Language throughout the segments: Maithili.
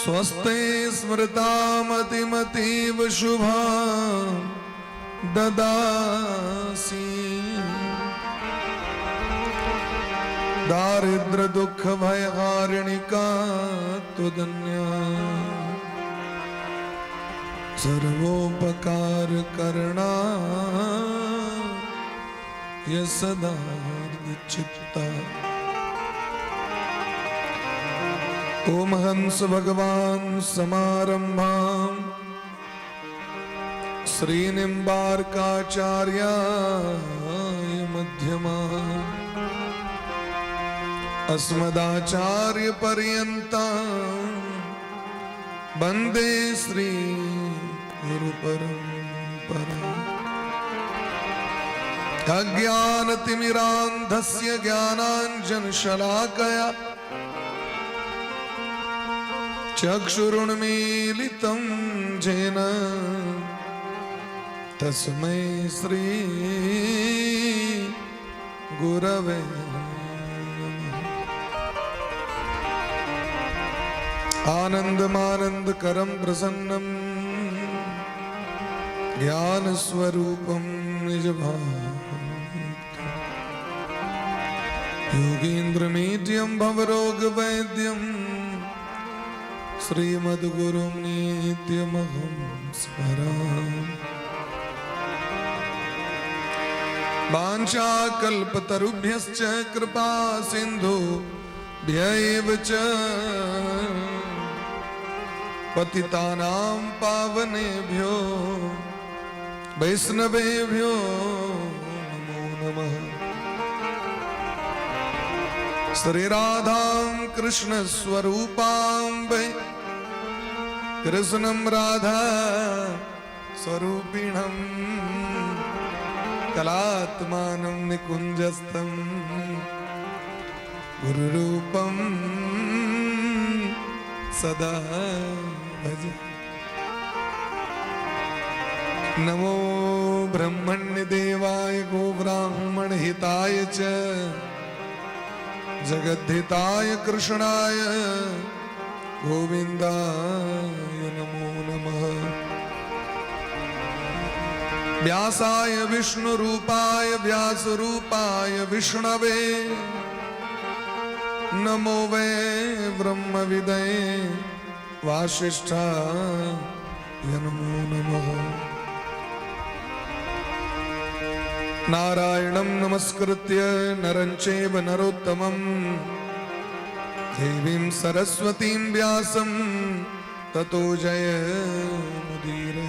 स्वस्ते स्मृतामतिमतीव शुभा ददासि। दारिद्र दुःख भयहारिणिका तुदन्या सर्वोपकार करना ये सदा चित्ता। ओम हंस भगवान समारंभाम श्री निम्बार्काचार्य मध्यमा अस्मदाचार्य पर्यंता वंदे श्री गुरु परंपरा। अज्ञानतिमिरान्धस्य ज्ञानाञ्जनशलाकया चक्षुरुन्मीलितं येन तस्मै श्री गुरवे नमः। आनन्दमानन्दकरं प्रसन्नं ज्ञानस्वरूपं निजभाक् योगीन्द्रमीड्यं भवरोगवैद्यं श्रीमद्गुरुं नित्यमहं स्मरामि। वाञ्छाकल्पतरुभ्यश्च कृपा सिन्धुभ्य एव च पतितानां पावनेभ्यो वैष्णवेभ्यो नमो नमः। श्री राधां कृष्ण स्वरूपां वै कृष्णं राधा स्वरूपिणं कलात्मानं निकुञ्जस्थं गुरुरूपं सदा भज। नमो ब्रह्मण्य देवाय गोब्राह्मण हिताय च जगद्धिताय कृष्णाय गोविन्दाय नमो नमः। व्यासाय विष्णुरूपाय व्यासरूपाय विष्णवे नमो वै ब्रह्मविदये वासिष्ठाय नमो नमः। नारायणं नमस्कृत्य नरं चैव नरोत्तमं देवीं सरस्वतीं व्यासं ततो जयमुदीरयेत्।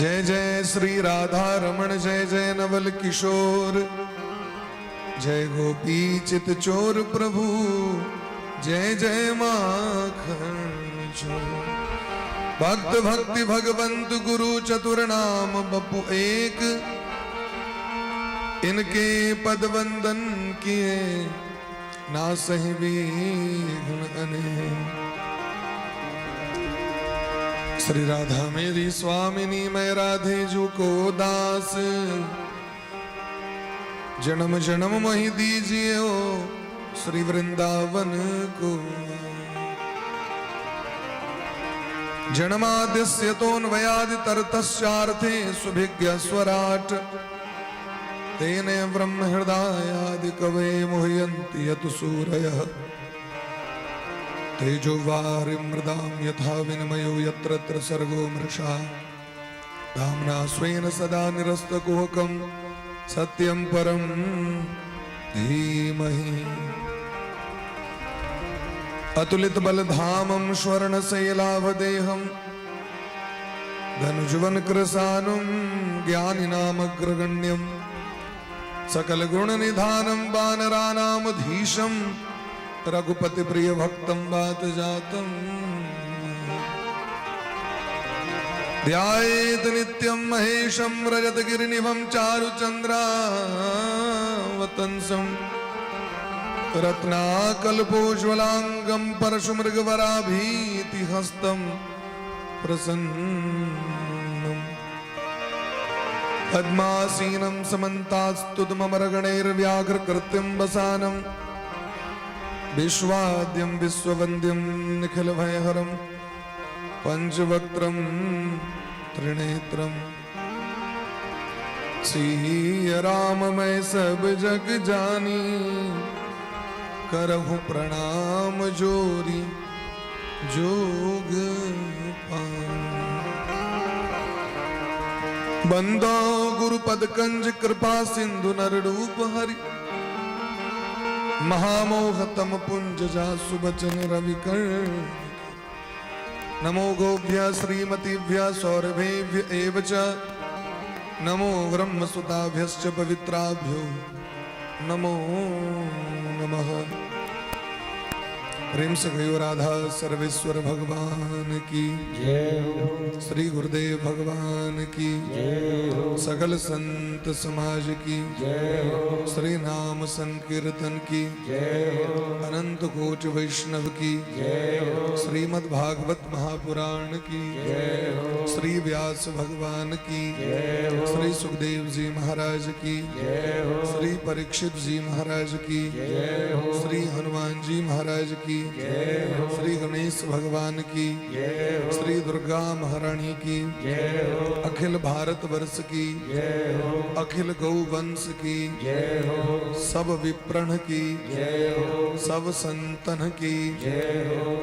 जय जय श्री राधा रमण जय जय नवल किशोर जय गोपी चित चोर प्रभु जय जय माखन चोर। भक्त भक्ति भगवंत गुरु चतुर नाम बपु एक इनके पद वंदन किए ना सही विघ्न अनेक। श्री राधा मेरी स्वामिनी, मैं राधे जू को दास। जन्म जन्म मोहि दीजिए ओ श्री वृंदावन को। जन्माद्यस्य तोऽन्वयादितरतश्चार्थेष्वभिज्ञ स्वराट् तेने ब्रह्म हृदायादि कवये मुह्यन्ति यत सूरयः। तेजो वारिमृदां यथा विनिमयो यत्र यत्र सर्गो मृषा धाम्ना स्वेन सदा निरस्तकुहकं सत्यं परं धीमहि। अतुलित बलधामं स्वर्णशैलाभदेहं धनुजवन कृशानुं ज्ञानिनामग्रगण्यं सकल गुण निधानं वानराणामधीशं रघुपति प्रिय भक्तं वात जातं। ध्यायेत नित्यं महेशं रजतगिरिनिभं चारुचन्द्रावतंसं रत्नाकल्पोज्ज्वलाङ्गं परशुमृगवराभीतिहस्तं प्रसन्नं पद्मासीनं समन्तास्तुतममरगणैर्व्याघ्रकृत्तिं वसानम्। विश्वाद्यं विश्ववन्द्यं निखिलभयहरं पंचवक्त्रं त्रिनेत्रं। सिय राम मैं सब जग जानी, करहु प्रणाम जोरी जोग पानी। बंदो गुरु पद कंज कृपा सिंधु नर रूप हरि, महामोह तम पुंज जासु बचन रवि कर। नमो गोभ्य श्रीमतीभ्य सौरभेभ्य एव च, नमो ब्रह्मसुताभ्यश्च पवित्राभ्यो नमो नमः। प्रेम से कहियो राधा सर्वेश्वर भगवान की जय हो। श्री गुरुदेव भगवान की जय हो। सकल संत समाज की जय हो। श्री नाम संकीर्तन की जय हो। अनंत कोटि वैष्णव की जय हो। श्रीमद् भागवत महापुराण की जय हो। श्री व्यास भगवान की जय हो। श्री सुखदेव जी महाराज की जय हो। श्री परीक्षित जी महाराज की जय हो। श्री हनुमान जी महाराज की जय हो। श्री गणेश भगवान की जय हो। श्री दुर्गा महारानी की जय हो। अखिल भारत वर्ष की जय हो। अखिल गौ वंश की जय हो। सब विप्रण की जय हो। सब संतन की जय हो।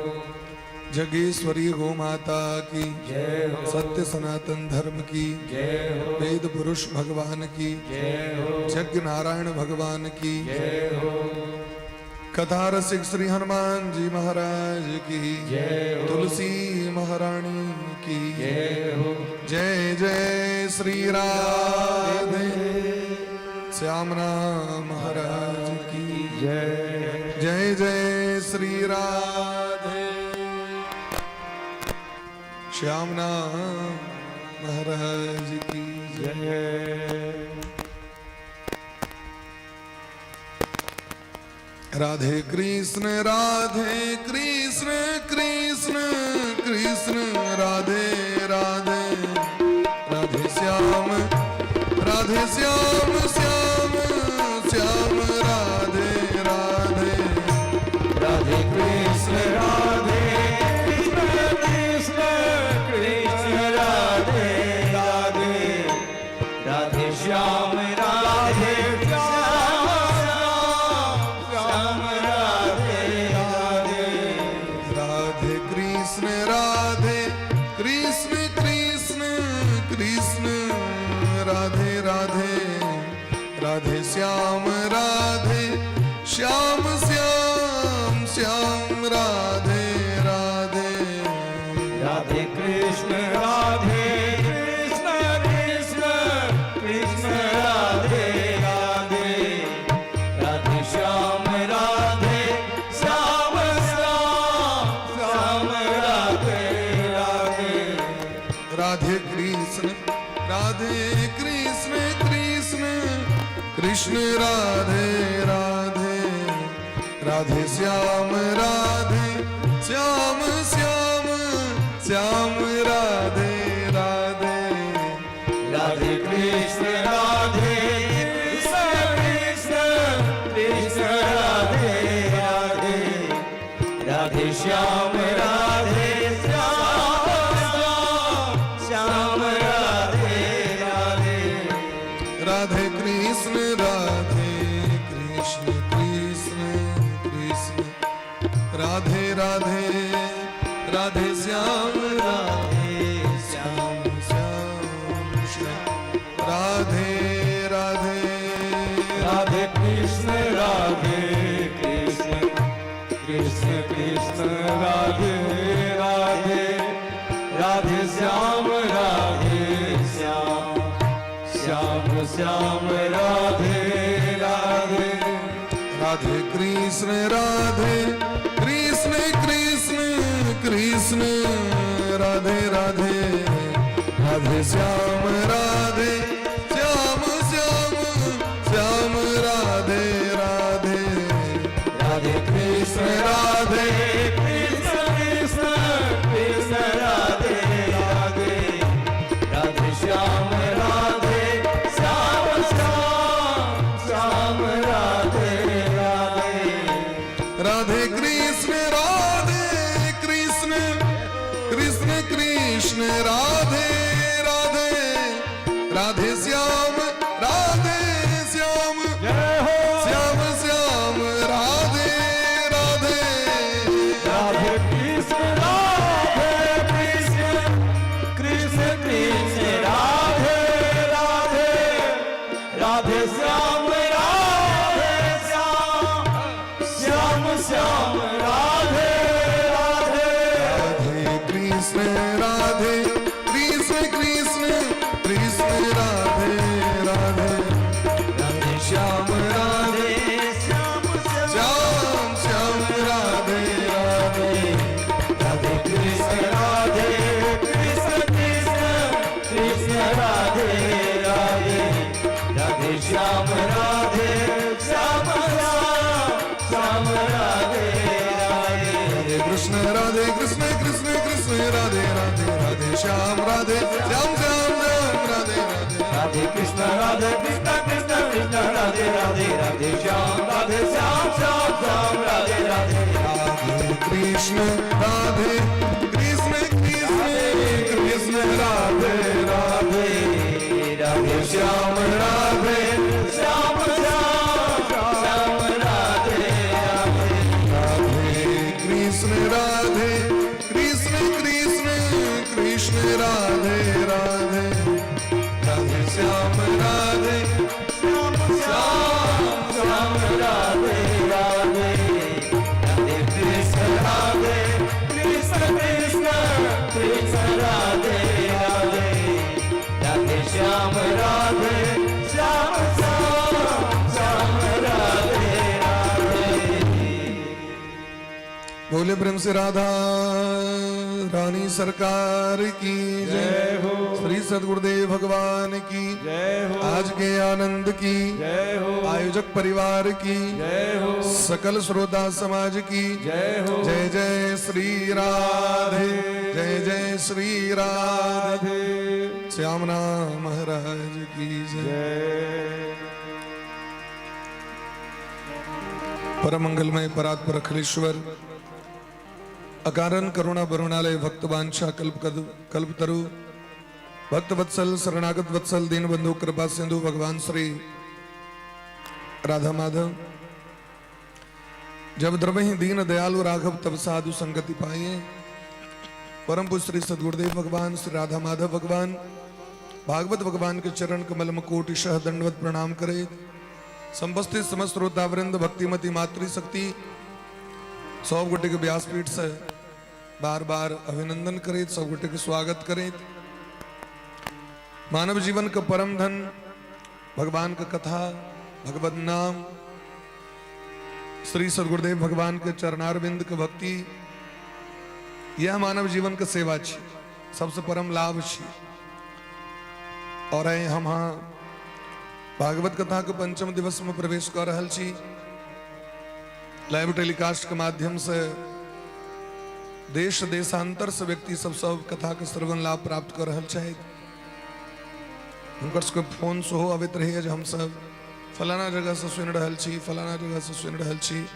जगेश्वरी गो माता की जय हो। सत्य सनातन धर्म की जय हो। वेद पुरुष भगवान की जय हो। यज्ञ नारायण भगवान की जय हो। कथा रसिक श्री हनुमान जी महाराज की जय हो। तुलसी महारानी की जय हो। जय जय श्री राधे श्याम नाम महाराज की जय। जय जय श्री राधे श्याम नाम महाराज की जय। जय। राधे कृष्ण राधे कृष्ण कृष्ण कृष्ण राधे राधे, राधे श्याम राधे श्याम श्याम श्याम राधे राधे। राधे कृष्ण राधे कृष्ण कृष्ण कृष्ण राधे राधे, राधे श्याम राधे श्याम श्याम राधे राधे। राधे कृष्ण राधे कृष्ण कृष्ण कृष्ण राधे राधे, राधे श्याम राधे श्याम श्याम श्याम राधे राधे। राधे कृष्ण राधे कृष्ण कृष्ण कृष्ण राधे राधे, राधे श्याम राधे श्याम श्याम श्याम राधे राधे। राधे कृष्ण राधे कृष्ण कृष्ण कृष्ण राधे राधे, राधे श्याम राधे श्याम श्याम श्याम राधे राधे। राधे कृष्ण राधे कृष्ण कृष्ण कृष्ण राधे राधे, राधे श्याम राधे श्याम श्याम श्याम राधे राधे। राधे कृष्ण राधे कृष्ण कृष्ण कृष्ण राधे राधे, राधे श्याम राधे श्याम श्याम श्याम राधे राधे। राधे कृष्ण राधे कृष्ण कृष्ण कृष्ण राधे राधे, राधे श्याम राधे श्याम श्याम श्याम राधे राधे। राधे कृष्ण राधे कृष्ण कृष्ण कृष्ण राधे राधे, राधे श्याम राधे श्याम श्याम श्याम राधे राधे। राधे कृष्ण राधे कृष्ण कृष्ण कृष्ण राधे राधे, राधे श्याम राधे श्याम श्याम श्याम राधे राधे। राधे श्याम राधे श्याम श्याम श्याम राधे राधे। राधे कृष्ण राधे कृष्ण कृष्ण कृष्ण राधे राधे। राधे श्याम राधे श्याम श्याम श्याम श्याम राधे राधे। राधे कृष्ण राधे कृष्ण कृष्ण कृष्ण राधे राधे। राधे श्याम राधे श्याम श्याम श्याम राधे राधे। राधे कृष्ण राधे कृष्ण कृष्ण कृष्ण राधे राधे। राधे श्याम राधे श्याम श्याम श्याम राधे राधे। राधे कृष्ण राधे कृष्ण कृष्ण कृष्ण राधे राधे। राधे श्याम राधे श्याम श्याम श्याम राधे राधे। राधे कृष्ण राधे कृष्ण कृष्ण कृष्ण राधे राधे। राधे श्याम राधे श्याम श्याम श्याम राधे राधे। राधे कृष्ण राधे कृष्ण कृष्ण कृष्ण राधे राधे। राधे श्याम राधे श्याम श्याम श्याम राधे राधे। राधे कृष्ण राधे कृष्ण कृष्ण कृष्ण राधे राधे। राधे श्याम राधे श्याम श्याम श्याम राधे राधे। बोले प्रेम से राधा रानी सरकार की जय हो। श्री सदगुरुदेव भगवान की जय हो। आज के आनंद की जय हो। आयोजक परिवार की जय हो। सकल श्रोता समाज की जय हो। जय जय श्री राधे, जय जय श्री राधे। श्याम नाम महाराज की जय। जय। परम मंगलमय परात्पर अखिलेश्वर अकारण करुणा बरुणालय भक्तवांछा कल्प कल्पतरु भक्त वत्सल शरणागत वत्सल दीन बंधु कृपा सिंधु भगवान श्री राधा माधव। जब द्रवहि दीन दयालु राघव तब साधु संगति पाइए। परम पूज्य श्री सदगुरुदेव भगवान श्री राधा माधव भगवान भागवत भगवान के चरण कमल में कोटिशः दंडवत प्रणाम करे। समुपस्थित समस्त श्रोतावृंद भक्तिमती मातृशक्ति सब गोटे के व्यासपीठ से बार बार अभिनंदन करे, सब गोटे के स्वागत करे। मानव जीवन का परम धन भगवान का कथा, भगवत नाम, श्री सदगुरुदेव भगवान के चरणारविंद के भक्ति, यह मानव जीवन के सेवा छी, सबसे परम लाभ छी। और आइ हम हाँ भागवत कथा के पंचम दिवस में प्रवेश कर रहल छी। लाइव टेलीकास्ट के माध्यम से देश देशांतर से व्यक्ति सब सब कथा के श्रवण लाभ प्राप्त कर रहल छथि। हुनकर सबके फोन सेहो अबैत रहैए जे हमसब फलाना जगह से सुनि रहल छी, फलाना जगह से सुनि रहल छी।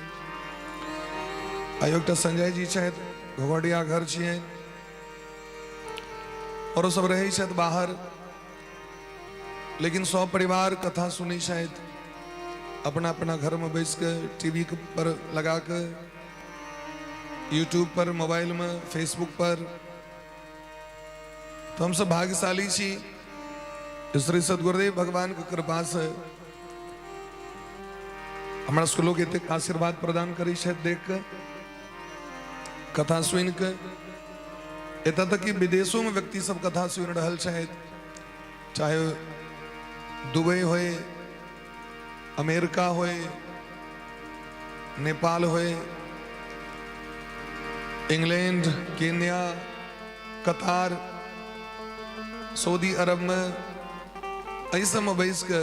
आइ एकटा संजय जी छथि, घोघडिया घर छियनि और ओ सब रहै छथि बाहर, लेकिन सब परिवार कथा सुनै छथि अपना अपना घर में बैस के, टीवी पर लगा के, यूट्यूब पर, मोबाइल में, फेसबुक पर। तो हम सब भाग्यशाली छी श्री सदगुरुदेव भगवान के कृपा से हमरा सबके लोग एतेक आशीर्वाद प्रदान करै छथि देख के, कथा सुनि के। एतऽ तक कि विदेशों में व्यक्ति सब कथा सुनि रहल छथि, चाहे दुबई होए, अमेरिका होए, नेपाल होए, इंग्लैंड, केन्या, कतार, सऊदी अरब में, एहि सबमे बैस के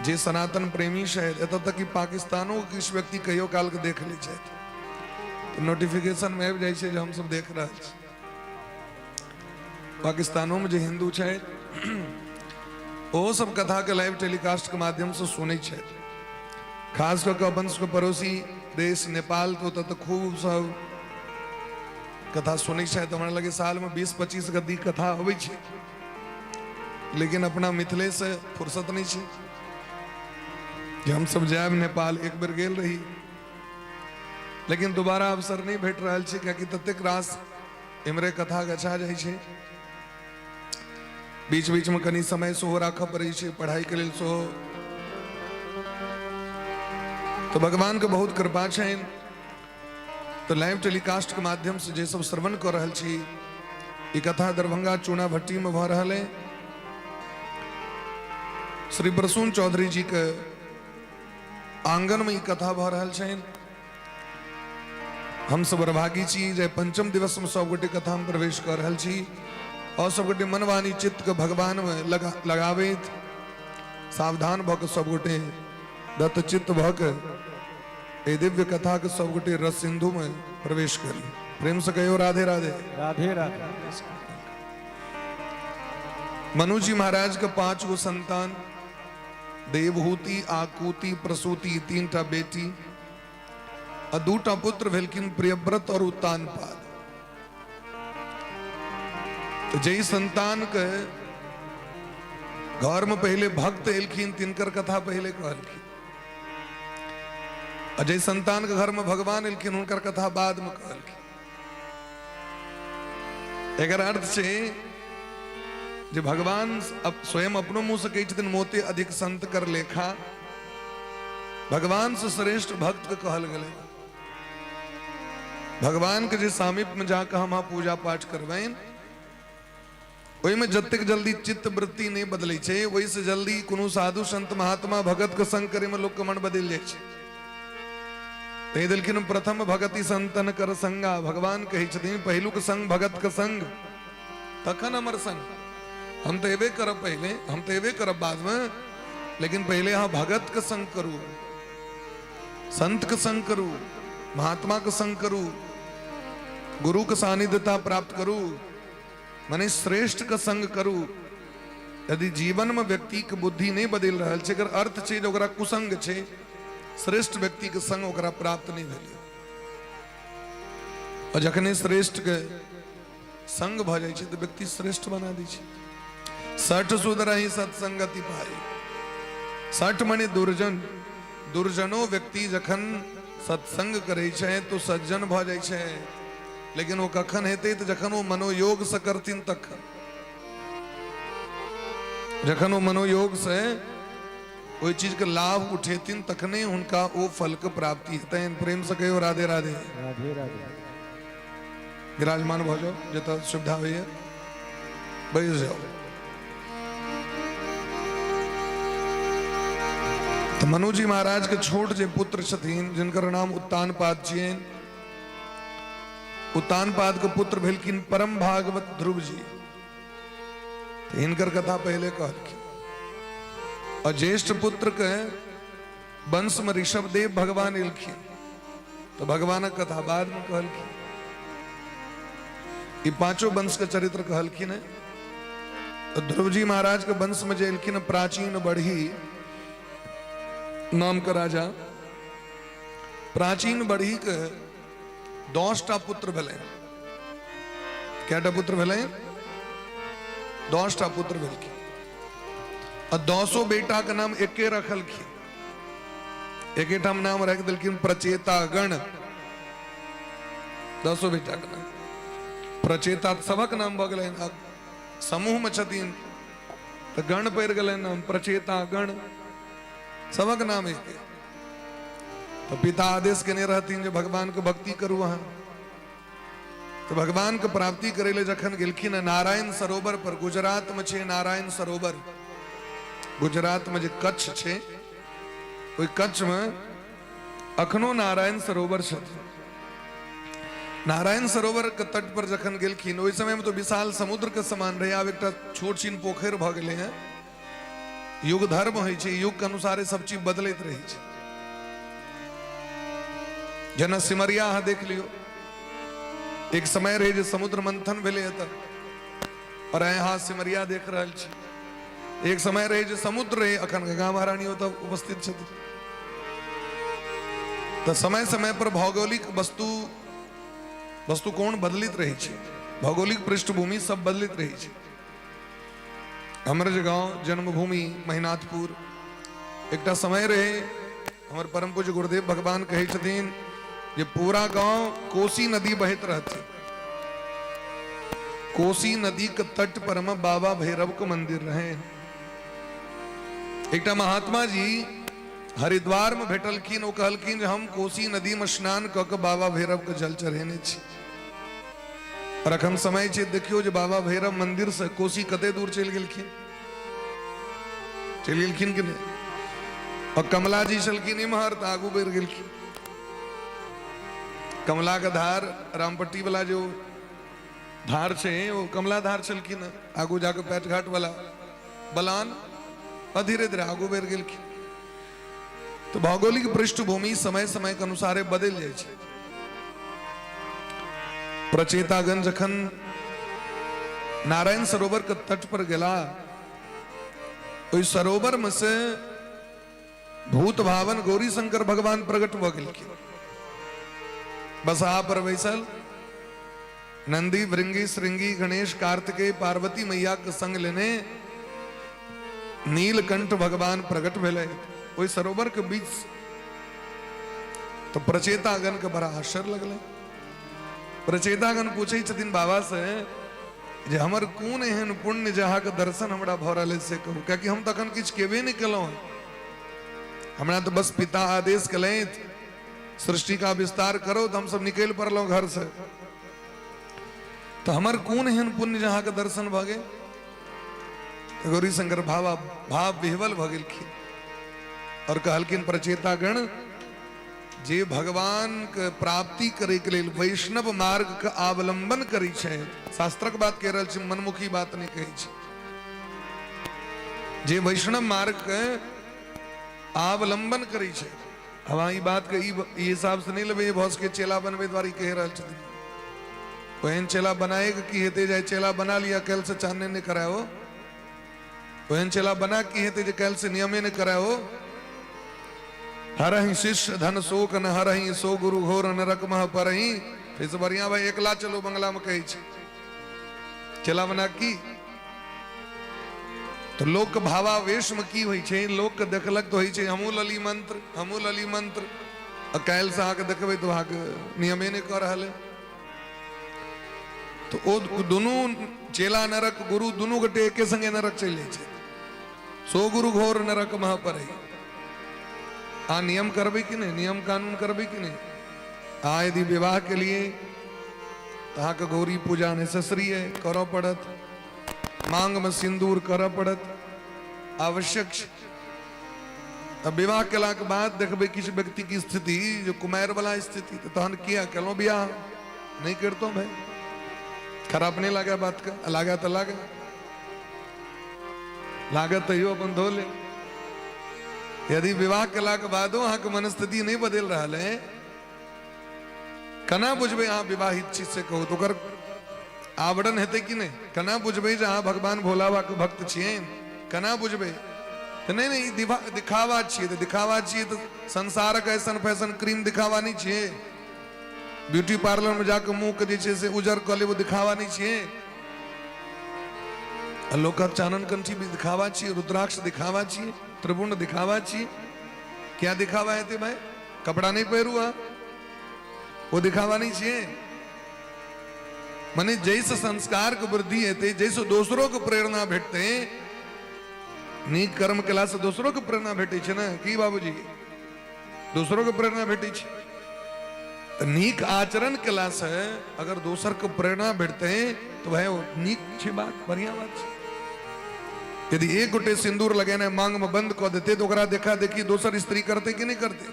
जे सनातन प्रेमी छथि। एतऽ तक कि पाकिस्तानो के किछु व्यक्ति कहियो काल के देख लै छथि तऽ नोटिफिकेशन में आबि जाइ छै जे हमसब देख रहल छी। पाकिस्तानो में जे हिंदू छथि ओहो सब कथा के लाइव टेलीकास्ट के माध्यम से सुनै छथि। खास कऽ के अपन सबके पड़ोसी देश नेपाल, तऽ ओतऽ तऽ खूब सब कथा सुनै छथि। हमरा लगे साल में 20-25 गद्दी कथा अबै छै, लेकिन अपना मिथिले से फुर्सत नहि छै जे हमसब जायब नेपाल। एक बेर गेल रही, लेकिन दोबारा अवसर नहि भेट रहल छै, कियाकि ततेक रास इम्हरे कथा गछा जाइ छै। बीच बीच में कनि समय सेहो राखऽ पड़ै छै पढ़ाइके लेल सेहो। तऽ भगवान के बहुत कृपा छनि। तऽ लाइव टेलीकास्ट के माध्यम से जे सब श्रवण कऽ रहल छी, ई कथा दरभंगा चूना भट्टी में भऽ रहल है। श्री प्रसून चौधरी जी के आंगन में ई कथा भऽ रहल छनि। हम सब बड़भागी छी जे पंचम दिवस में सब गोटे कथा में प्रवेश कर रहल छी और सब गोटे मन वाणी चित्त के भगवान में लगाबैत सावधान भऽ के सब गोटे दत्त चित्त भऽ के एहि दिव्य कथा के सब गोटे रस सिंधु में प्रवेश करी। प्रेम से कहियो राधे राधे। राधे राधे। मनु जी महाराज के 5 गो संतान, देवहूति, आकूति, प्रसूति, 3 टा बेटी आ 2 पुत्र भेलखिन, प्रियव्रत और उत्तानपाद। तो जै संतान के घर में पहले भक्त एलखिन तिनकर कथा पहले कहलखिन, आ जै संतान के घर में भगवान एलखिन हुनकर कथा बाद में कहलखिन। एकर अर्थ छै जे भगवान स्वयं अपनो मुंह से कहै छथिन मोते अधिक संत कर लेखा। भगवान से श्रेष्ठ भक्त के कहल गेलै। भगवान के जे सामीप्य में जाकर हम अहाँ पूजा पाठ करबनि ओहिमे जतेक जल्दी चित्त वृत्ति नहि बदलै छै ओहिसँ जल्दी कोनो साधु संत महात्मा भगत के संग करे में लोक के मन बदलि जाइ छै। तैं देलखिन प्रथम भगति संतन कर संगा। भगवान कहै छथिन पहिलुक संग भगत के संग तखन हमर संग। हम तऽ एबे करब पहिले, हम तऽ एबे करब बाद में, लेकिन पहिले अहाँ भगत के संग करू, संत के संग करू, महात्मा के संग करू, गुरु के सानिध्यता प्राप्त करू, माने श्रेष्ठ के संग करू। यदि जीवन में व्यक्ति के बुद्धि नहीं बदल रहल छै, एकर अर्थ छै जे ओकरा कुसंग छै, श्रेष्ठ व्यक्ति के संग ओकरा प्राप्त नहीं भेलै। और जखने श्रेष्ठ के संग भऽ जाइ छै तऽ व्यक्ति श्रेष्ठ बना दै छै। सठ सुधरहि सत्संगति पाई। सठ मने दुर्जन, दुर्जनो व्यक्ति जखन सत्संग करै छै तो सज्जन भऽ जाइ छै, लेकिन ओ कखन हेतै तऽ जखन ओ मनोयोग से करथिन तखन। जखन ओ मनोयोग से ओहि चीज के लाभ उठेथिन तखने हुनका ओ फल के प्राप्ति हेतनि। प्रेम से कहियो राधे राधे। राधे राधे। विराजमान भऽ जाउ जतऽ सुविधा होइए, बैस जाउ। तऽ मनुजी महाराज के छोट जे पुत्र छथिन जिनकर नाम उत्तानपाद छियनि, उत्तानपाद के पुत्र भेलखिन परम भागवत ध्रुव जी। तऽ हिनकर कथा पहले कहलखिन। और ज्येष्ठ पुत्र के वंश में ऋषभदेव भगवान एलखिन तो भगवानक कथा बाद में कहलखिन। ई पांचों वंश के चरित्र कहलखिन है। तो ध्रुव जी महाराज के वंश में जे एलखिन प्राचीन बढ़ी नाम के राजा, प्राचीन बढ़ी के 10टा पुत्र भेलै। कएटा पुत्र भेलै? 10टा पुत्र भेलखिन। आ 10 बेटा के नाम एके रखलखिन, एके ठाम नाम राखि देलखिन प्रचेता गण। 10 बेटा के नाम प्रचेता, सबक नाम भऽ गेलनि। आब समूह में छथिन तऽ गण पड़ि गेलनि नाम प्रचेता गण, सबक नाम एके। तऽ पिता आदेश केने रहथिन जे भगवान के भक्ति करू अहाँ। तो भगवान के प्राप्ति करे ले जखन गेलखिन नारायण सरोवर पर, गुजरात में छे नारायण सरोवर, गुजरात में जे कच्छ छे ओहि कच्छ में अखनो नारायण सरोवर छथिन। नारायण सरोवर के तट पर जखन गेलखिन ओहि समय में तो विशाल समुद्र के समान रहे, आब एकटा छोट छिन पोखरि भऽ गेलै हैं। युग धर्म होइ छै, युग के अनुसारे सब चीज बदलैत रहै छै। जेना सिमरिया अहाँ देख लियौ, एक समय रहे जे समुद्र मंथन भेलै एतऽ, और अहाँ सिमरिया देख रहल छी। एक समय रहे जे समुद्र रहे, अखन गंगा महारानी ओतऽ उपस्थित छथिन। तऽ समय समय पर भौगोलिक वस्तु कोण बदलित रहै छै, भौगोलिक पृष्ठभूमि सब बदलित रहै छै। हमर जे गाँव जन्मभूमि महिनाथपुर, एकटा समय रहे हमर परम पूज्य गुरुदेव भगवान कहै छथिन जे पूरा गांव कोसी नदी बहैत रहथिन। कोसी नदी के तट पर में बाबा भैरव के मंदिर रहे। एकटा महात्मा जी हरिद्वार में भेटलखिन। ओ कहलखिन जे हम कोसी नदी में स्नान कऽ के बाबा भैरव के जल चढ़ेने छी। और अखन समय छै, देखियौ जे बाबा भैरव मंदिर से कोसी कते दूर चलि गेलखिन, चलि गेलखिन कि नहि। और कमला जी छलखिन इम्हर तऽ आगू बढ़ि गेलखिन। कमला के धार, रामपट्टी वाला जो धार छै ओ कमला धार छलखिन, आगू जाके पैटघाट वाला बलान, और धीरे धीरे आगू बढ़ि गेलखिन। तो भौगोलिक पृष्ठभूमि समय समय के अनुसारे बदलि जाइ छै। प्रचेतागण जखन नारायण सरोवर के तट पर गेला, ओहि सरोवर में से भूत भावन गौरी शंकर भगवान प्रकट भऽ गेलखिन। बसहा पर बैसल नंदी भृंगी श्रृंगी गणेश कार्तिकेय पार्वती मैया के संग लेने नीलकंठ भगवान प्रकट भेलै ओहि सरोवर के बीच। तो प्रचेतागण के बड़ा आश्चर्य लगलै। प्रचेतागण पूछै छथिन बाबा से जे हमर कोन एहन पुण्य जे अहाँके दर्शन हमरा भऽ रहल अछि से कहू, कियाकि हम तखन किछु केबे नहि केलहुँ हँ। हमरा तऽ बस पिता आदेश केलथि सृष्टि का विस्तार करो, तऽ हमसब निकलि पड़लहुँ घर से। तऽ हमर कोन एहन पुण्य जे अहाँके दर्शन भऽ गेल? तऽ गौरी शंकर भाव भाव विह्वल भऽ गेलखिन और कहलखिन प्रचेतागण, जे भगवान के प्राप्ति करे के लेल वैष्णव मार्ग के अवलंबन करै छै, शास्त्रक बात कहि रहल छी, मनमुखी बात नहि कहै छी, जे वैष्णव मार्ग के अवलंबन करै छै। अब अहाँ ई बात के ई हिसाब से नहि लेबै भऽ सकै चेला बनबै दुआरे कहि रहल छथिन। ओहन चेला बनाए के की हेतै जे चेला बना लिअ काल्हि से चानने नहि कराओ? ओहन चेला बना की हेतै जे काल्हि से नियमे नहि कराओ? हरही शिष्य धन शोक न हरही सो गुरु घोर नरक मह परही। से बढ़िया भाई एकला चलो बंगला में कहै छै चेला बना की। तो लोक भावावेश में की होइ छै, लोक के देखलक तो होइ छै हमहूँ लली मंत्र, हमहूँ लली मंत्र, आ काल्हि से अहाँके देखबै तो अहाँके नियमे नहि कऽ रहल है। तो ओ दुनू चेला नरक गुरु दुनू गोटे एके संगे नरक चलि जाइ छै। सो गुरु घोर नरक मह पड़े। आ नियम करबै कि नहि, नियम कानून करबै कि नहि? आ यदि विवाह के लिए तऽ अहाँके गौरी पूजा नेसेसरी है, करऽ पड़त, मांग में सिंदूर करऽ पड़त, आवश्यक छै। तऽ विवाह केलाके बाद देखबै किछु व्यक्ति के स्थिति जो कुमारि वाला स्थिति, तऽ तहन किया केलहुँ बियाह? नहि करितहुँ भाई, खराब नहि लागे बात के, लागे तऽ लागे, लागत तैयो अपन धो ले। यदि विवाह केलाके बादो अहाँके मनस्थिति नहि बदलि रहल है, केना बुझबै अहाँ विवाहित छी से कहू? तऽ ओकर आवरण हेतै कि नहि? केना बुझबै जे अहाँ भगवान भोला बाबाके भक्त छियै? केना बुझबै? तऽ नहि नहि, ई दिखावा छियै। तऽ दिखावा छियै तऽ संसारक ऐसन फैशन क्रीम दिखावा नहि छियै? ब्यूटी पार्लर में जाके मुंह के जे छै से उजर कऽ लेब, ओ दिखावा नहि छियै? आ लोकक चानन कंठी भी दिखावा छियै, रुद्राक्ष दिखावा छियै, त्रिपुंड दिखावा छियै। क्या दिखावा हेतै भाई? कपड़ा नहि पहिरू अहाँ, ओ दिखावा नहि छियै? मने जैसे संस्कार के वृद्धि हेतै, जैसे दोसरो के प्रेरणा भेटतै, नीक कर्म केला से दोसरो के प्रेरणा भेटै छै ने? की बाबूजी, दोसरो के प्रेरणा भेटै छै? तऽ नीक आचरण केला से अगर दोसर के प्रेरणा भेटतै तऽ भाई ओ नीक छै बात, बढ़िया बात छै। यदि एक गोटे सिंदूर लगेनाइ मांग में बंद कऽ देतै तऽ ओकरा देखा देखी दोसर स्त्री करतै कि नहि करतै?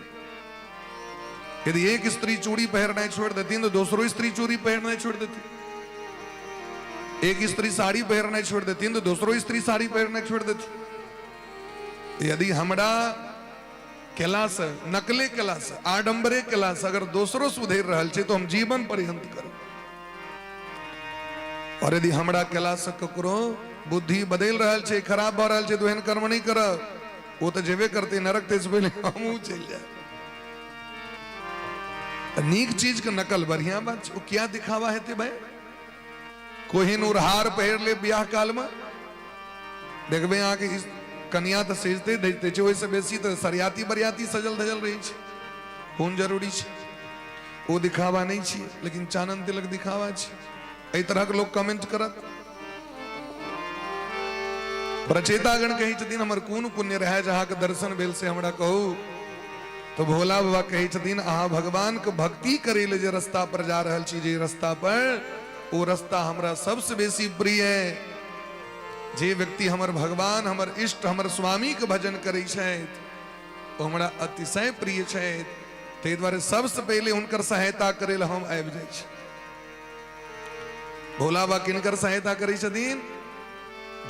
यदि एक स्त्री चूड़ी पहिरनाइ छोड़ि देथिन तऽ दोसरो स्त्री चूड़ी पहिरनाइ छोड़ि देथिन। एक स्त्री साड़ी पहिरनाइ छोड़ि देथिन तऽ दोसरो स्त्री साड़ी पहिरनाइ छोड़ि देथिन। यदि हमरा केलासँ, नकले केलासँ, आडम्बरे केलासँ अगर दोसरो सुधरि रहल छै तऽ हम जीवन पर्यंत करब। और यदि हमरा केलासँ ककरो बुद्धि बदलि रहल छै, खराब भऽ रहल छै, तऽ ओहन कर्म नहि करब। ओ तऽ जेबे करतै नरक, ताहिसँ पहिले हमहूँ चलि जायब। तऽ नीक चीजके नकल बढ़िआँ बात छै। ओ किया दिखावा हेतै भाई? कोहिनूर हार पहिर ले बियाह कालमे, देखबै अहाँके कनिया तऽ सजते धजते छै, ओहिसँ बेसी तऽ सरियाती बरियाती सजल धजल रहै छै। कोन जरूरी छै? ओ दिखावा नहि छियै, लेकिन चानन तिलक दिखावा छै। एहि तरहक लोक कमेंट करत। प्रचेतागण कहै छथिन हमर कोन पुण्य रहै जे अहाँके दर्शन भेल से हमरा कहू। तो भोला बाबा कहै छथिन अहाँ भगवान के भक्ति करै ले जे रास्ता पर जा रहल छी, जे रास्ता पर, ओ रास्ता हमरा सबसे बेसी प्रिय है। जे व्यक्ति हमर भगवान, हमर इष्ट, हमर स्वामी के भजन करै छथि ओ हमरा अतिशय प्रिय छथि। ताहि दुआरे सबसे पहिले हुनकर सहायता करै लए हम आबि जाइ छी। भोला बाबा किनकर सहायता करै छथिन?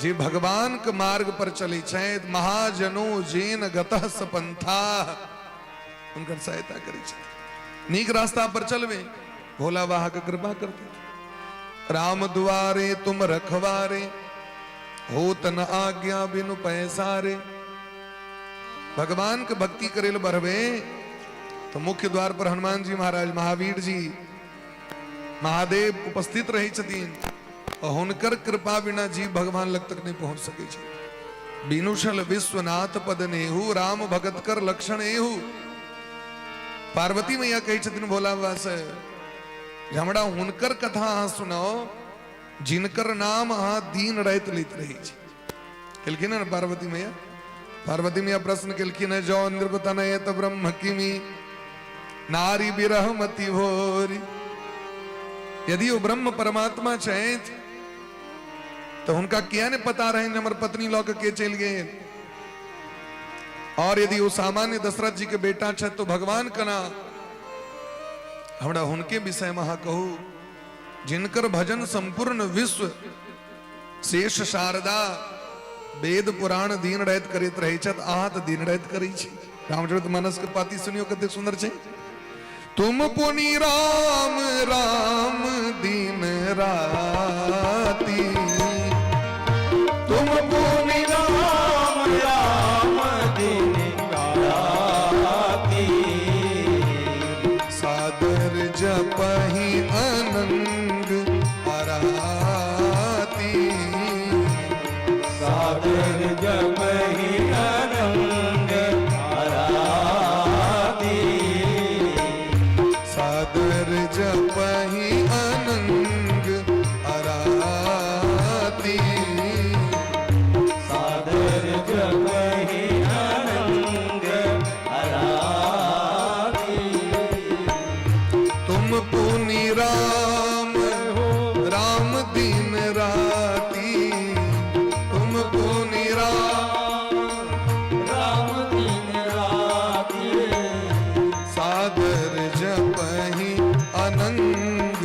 जे भगवान के मार्ग पर चलै छथि, महाजनो जेन गतः सपंथा, हुनकर सहायता करै छथिन। नीक रास्ता पर चलबे भोला बाबा के कृपा करते। राम दुआरे तुम रखवारे, होत न आज्ञा बिनु पैसारे। भगवान के भक्ति करे ले बढ़बे तो मुख्य द्वार पर हनुमान जी महाराज, महावीर जी, महादेव उपस्थित रहै छथिन और हुनकर कृपा बिना जीव भगवान लग तक नहीं पहुंच सकै छै। बिनुषल विश्वनाथ पद नेहु, राम भगत कर लक्षण एहु। पार्वती मैया कहै छथिन भोला बाबा से, जे हमरा हुनकर कथा अहाँ सुनाओ जिनकर नाम अहाँ दिन राति लैत रहै छी। केलखिन ने पार्वती मैया? पार्वती मैया प्रश्न केलखिन है, जौ नृप तनय त ब्रह्म किमी, नारी विरह मति भोरी। यदि ओ ब्रह्म परमात्मा छथि तो हुनका किया ने पता रहनि हमर पत्नी लऽ के के चलि गेल? और यदि ओ सामान्य दशरथ जी के बेटा छथि तो भगवान कना? हमरा हुनके विषय में अहाँ कहू जिनकर भजन संपूर्ण विश्व शेष शारदा वेद पुराण दिन राति करैत रहै छथि, अहाँ तऽ दिन राति करै छी। रामचरित मानस के पाती सुनियो कतेक सुंदर छै। तुम पुनि राम राम दिन राति, तुम पुनि राम राम दिन राति, सादर जपहि अनंग आराती, सादर जपहि अनंग आराती, सादर जपहि अनंग आराती, सादर जपहि अनंग आराती, तुम पुनि राम राम दिन राती, तुम पुनि राम राम दिन राती, सादर जपहि अनंग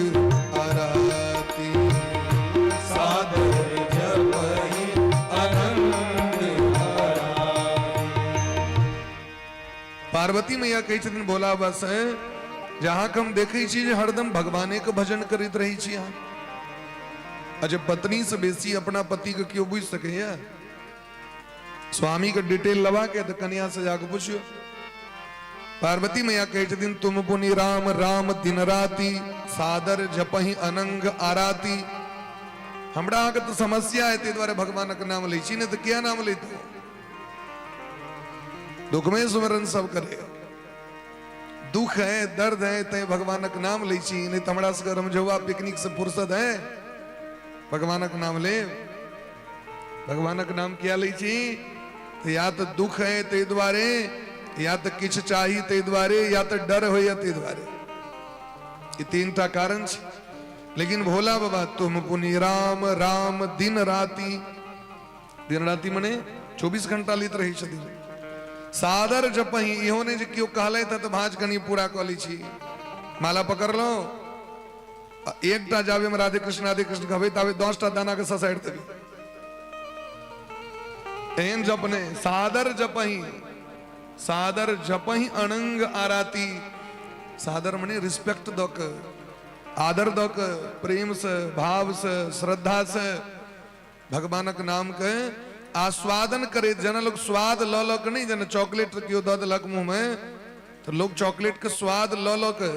आराती, सादर जपहि अनंग आराती। पार्वती मैया कहै छथिन भोला बाबा से, जे अहाँके हम देखै छी जे हरदम भगवाने के भजन करैत रहै छी अहाँ। अच्छा, पत्नी से बेसी अपना पति के केओ बुझि सकैया? स्वामी के डिटेल लबा के तऽ कन्या से जाके पुछियो। पार्वती मैया कहै छथिन तुम पुनि राम राम दिन राति, सादर जपहि अनंग आराती। हमरा अहाँके तऽ समस्या है, ताहि दुआरे भगवानक नाम लै छी, नहि तऽ किया नाम लैतहुँ? दुखमे सुमरन सब करे, दुख है दर्द है तैं भगवानक नाम लै छी, नहि तऽ हमरा सबके रमझौआ पिकनिक से फुर्सत है भगवानक नाम ले? भगवानक नाम किया लै छी? तऽ या तऽ दुख है ताहि दुआरे, या तऽ किछु चाही ताहि दुआरे, या तऽ डर होइए ताहि दुआरे। ई तीन टा कारण छै। लेकिन भोला बाबा तुम पुनि राम राम दिन राति, दिन राति मने 24 घंटा लैत रहै छथिन। सादर जपही, इहो नहि जे केओ कहलथि तऽ भाँज कनि पूरा कऽ लै छी, माला पकड़लहुँ आ एकटा जाबे मे राधे कृष्ण राधे कृष्ण कहबै ताबे 10टा दाना के ससारि देबै, एहन जप नहि। सादर जपही, सादर जपही अनंग आराती। सादर मने रिस्पेक्ट दऽ कऽ, आदर दऽ कऽ, प्रेम से, भाव से, श्रद्धा से भगवानक नाम के आस्वादन करे। जेना लोग स्वाद लऽ लऽ के नहि, जेना चॉकलेट केओ दऽ देलक मुँह में तऽ लोग चॉकलेट के स्वाद लऽ लऽ के,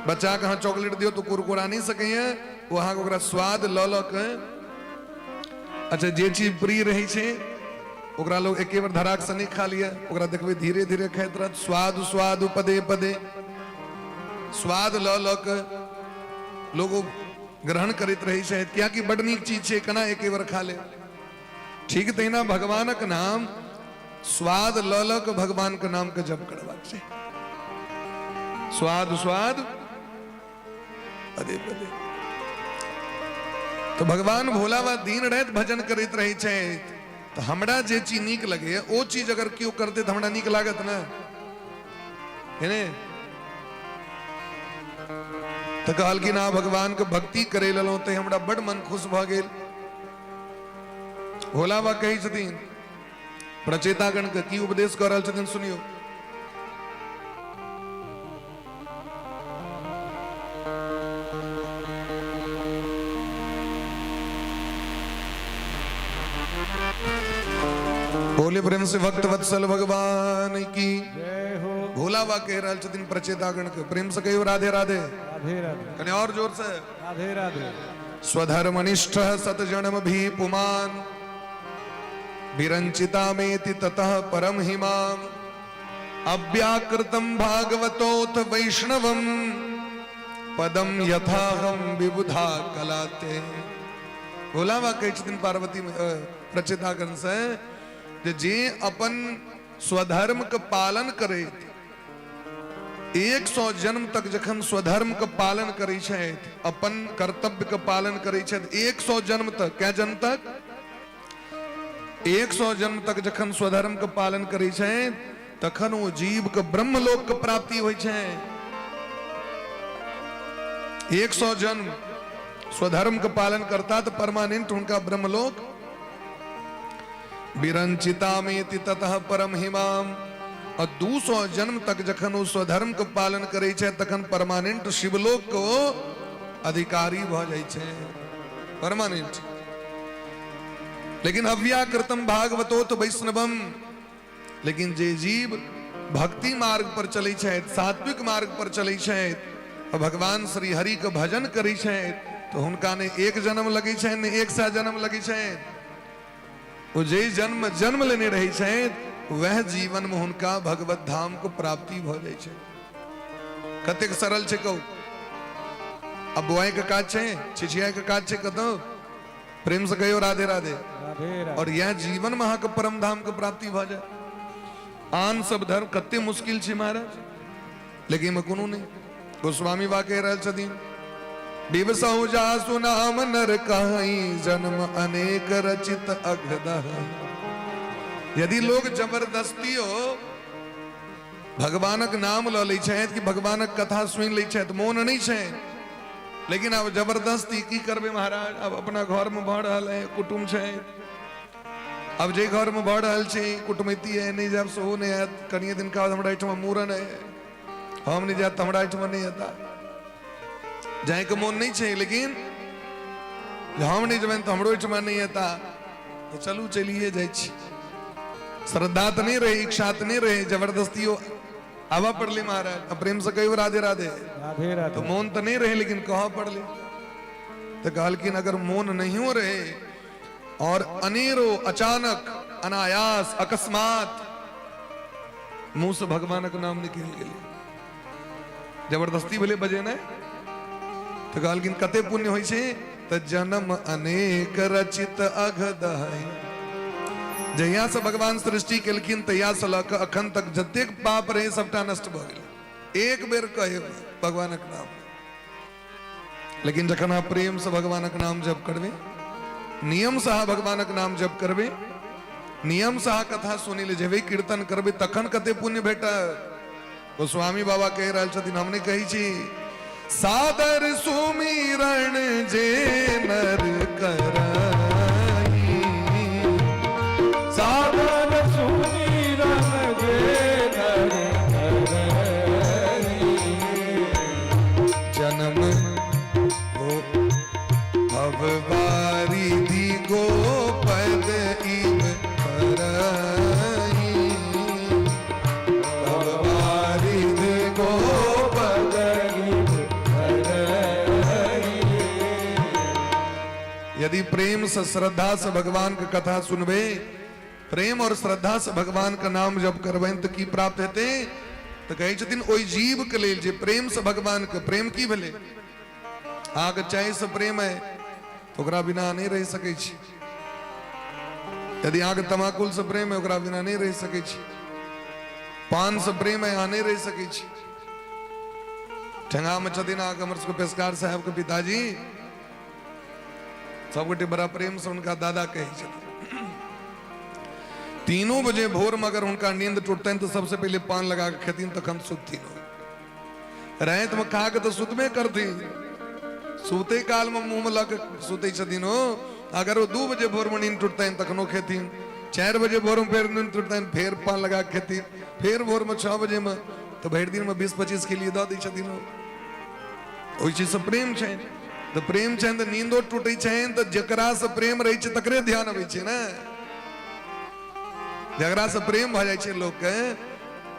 बच्चा के अहाँ चॉकलेट दियौ तऽ कुरकुरा नहि सकैए, ओ अहाँके ओकरा स्वाद लऽ लऽ के। अच्छा, जे चीज प्रिय रहै छै ओकरा लोग एके बेर धराक से नहि खा लिअ, ओकरा देखबै धीरे धीरे खाइत रहत, स्वाद स्वाद पदे पदे स्वाद लऽ लऽ के लोग ग्रहण करैत रहै छथि, कियाकि बड नीक चीज छै, केना एके बेर खा ले। ठीक तहिना भगवानक नाम स्वाद लऽ लऽ कऽ भगवानके नामके जप करबाक छै। स्वाद स्वाद पदे पदे। तऽ भगवान भोला बा दिन राति भजन करैत रहै छथि, तऽ हमरा जे चीज नीक लगैए ओ चीज अगर केओ करतै तऽ हमरा नीक लागत ने, है ने? तऽ कहलखिन अहाँ भगवानके भक्ति करै लेलहुँ तऽ हमरा बड्ड मन खुश भऽ गेल। भोला बा कहै छथिन प्रचेतागण के की उपदेश कऽ रहल छथिन सुनियौ। बोले प्रेम से भक्त वत्सल भगवान की जय हो। भोला बा कह रहल छथिन प्रचेतागण के, प्रेम से कहियो राधे राधे। राधे राधे। कनि और जोर से राधे राधे। स्वधर्मनिष्ठ सतजन्म भी पुमान विरंचिता मेति ततः परम हिमाम अव्याकृतम भागवतोथ वैष्णवम पदम यथाहम विबुधा कलाते। भोला बा कहै छथिन पार्वती प्रचेतागण से जे जे अपन स्वधर्म के पालन करैत 100 जन्म तक जखन स्वधर्म के पालन करै छथि, अपन कर्तव्य के पालन करै छथि 100 जन्म तक, क्या जन्म तक? 100 जन्म तक जखन स्वधर्म के पालन करै छथि तखन ओ जीव के ब्रह्मलोक के प्राप्ति होइ छै। 100 जन्म स्वधर्म के पालन करता तऽ परमानेंट हुनका ब्रह्मलोक। विरंचिता मेति ततः परम हिमाम, और 200 जन्म तक जखन ओ स्वधर्म के पालन करै छै तखन परमानेंट शिवलोक के ओ अधिकारी भऽ जाइ छै, परमानेंट। लेकिन अव्याकृतम भागवतोत वैष्णवम, लेकिन जे जीव भक्ति मार्ग पर चलै छथि, सात्विक मार्ग पर चलै छथि और भगवान श्री हरि के भजन करै छथि तो हुनका ने एक जन्म लगै छनि ने 100 जन्म लगै छनि। ओ जे जन्म जन्म लेने रहै छथि वएह जीवन में हुनका भगवत धाम को प्राप्ति भऽ जाइ छै। कतेक सरल छै कहू। अब बोआई के काज छै, छिछियाई के काज छै कतौ? प्रेम से कहियो राधे राधे। राधे राधे। और यह जीवन में अहाँके परम धाम के प्राप्ति भऽ जाय। आन सब धर्म कते मुश्किल छै महाराज, लेकिन एहिमे कोनो नहि। गोस्वामी बा कहि रहल छथिन बिबसहु जासु नाम नर कहीं जन्म अनेक रचित अघदह। यदि लोग जबरदस्ती हो भगवानक नाम लऽ लै छथि कि भगवानक कथा सुनि लै छथि, मोन नहि छै, लेकिन आब जबरदस्ती की करबै महाराज, आब अपना घरमे भऽ रहल है, कुटुम्ब छै, आब जे घरमे भऽ रहल छै कुटुमैती है, नहि जायब सेहो नहि हैत, कनिए दिनका बाद हमरा एहिठमा मूड़न है, हम नहि जायब तऽ हमरा एहिठमा नहि हेता। जायके मोन नहि छै लेकिन हम नहि जेबनि तऽ हमरो एहिठमा नहि हेता, तऽ चलू चलिए जाइ छी। श्रद्धा तऽ नहि रहै, इच्छा तऽ नहि रहै, जबरदस्तियो आबऽ पड़लै महाराज। आ प्रेम से कहियो राधे राधे। राधे राधे। तऽ मोन तऽ नहि रहै लेकिन कहऽ पड़लै। तऽ कहलखिन अगर मोन नहियो रहै और अनेरो अचानक अनायास अकस्मात मुंह से भगवानक नाम निकलि गेलै, जबरदस्ती भेलै बजेनाइ, तऽ कहलखिन कते पुण्य होइ छै? तऽ जन्म अनेक रचित अघदहै। जहिया से भगवान सृष्टि केलखिन तहिया से लऽ कऽ अखन तक जतेक पाप रहै सबटा नष्ट भऽ गेलै एक बेर कहे भगवानक नाम। लेकिन जखन अहाँ प्रेम से भगवानक नाम जप करबै, नियम से अहाँ भगवानक नाम जप करबै, नियम से अहाँ कथा सुनै लए जेबै, कीर्तन करबै, तखन कते पुण्य भेटत। गोस्वामी बाबा कहि रहल छथिन, हम नहि कहै छी, सादर सुमिरन जे नर करही, सादर सुमिरन जे नर करही, जन्म भवबारिधि गोपद इव करही, भवबारिधि गोपद इव करही। यदि प्रेम से श्रद्धा से भगवान के कथा सुनबे, प्रेम और श्रद्धा से भगवान के नाम जप करबनि तऽ की प्राप्त हेतै? तऽ कहै छथिन ओहि जीव के लेल जे प्रेम से भगवान के, प्रेम की भेलै? अहाँके चाय से प्रेम है तऽ ओकरा बिना नहि रहि सकै छी। यदि अहाँके तमाकुल से प्रेम है ओकरा बिना नहि रहि सकै छी, पान से प्रेम है अहाँ नहि रहि सकै छी। ठेंगा में छथिन अहाँके हमर सबके पेशकार साहब के पिताजी, सबगोटे बड़ा प्रेम से हुनका दादा कहै छथिन। 3 बजे भोर में अगर हुनका नींद टूटतनि तऽ सबसे पहिले पान लगा के खेथिन तखन सुतथिन। राति में खा के तऽ सुतबे करथिन, सुते काल में मुंह में लऽ के सुतै छथिन ओ। अगर ओ 2 बजे भोर में नींद टूटतनि तखनो खेथिन, 4 बजे भोर में फेर नींद टूटतनि फेर पान लगा के खेथिन, फेर भोर में 6 बजे में, तऽ भरि दिन में 20-25 के लिए दऽ दै छथिन ओ। ओहि चीज से प्रेम छनि तऽ प्रेम छनि तऽ नींदो टूटै छनि तऽ जकरा से प्रेम रहै छै तकरे ध्यान अबै छै ने। जकरा से प्रेम भऽ जाइ छै लोकके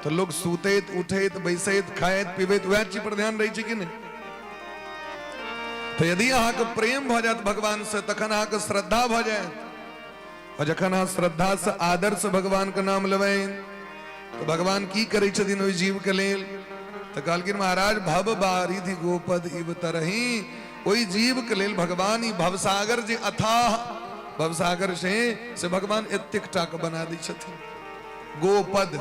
तऽ लोक सुतैत उठैत बैसैत खाइत पीबैत वएह चीज पर ध्यान रहै छै कि नहि। तऽ यदि अहाँके प्रेम भऽ जायत भगवान से तखन अहाँके श्रद्धा भऽ जायत, और जखन अहाँ श्रद्धा से आदर से भगवान के नाम लेबनि तऽ भगवान की करै छथिन ओहि जीव के लेल, तऽ कहलखिन महाराज भव बारिधि गोपद इव तरही, ओहि जीव के लेल भगवान ई भवसागर जे अथाह भवसागर से भगवान एतेक टा के बना दै छथिन। गोपद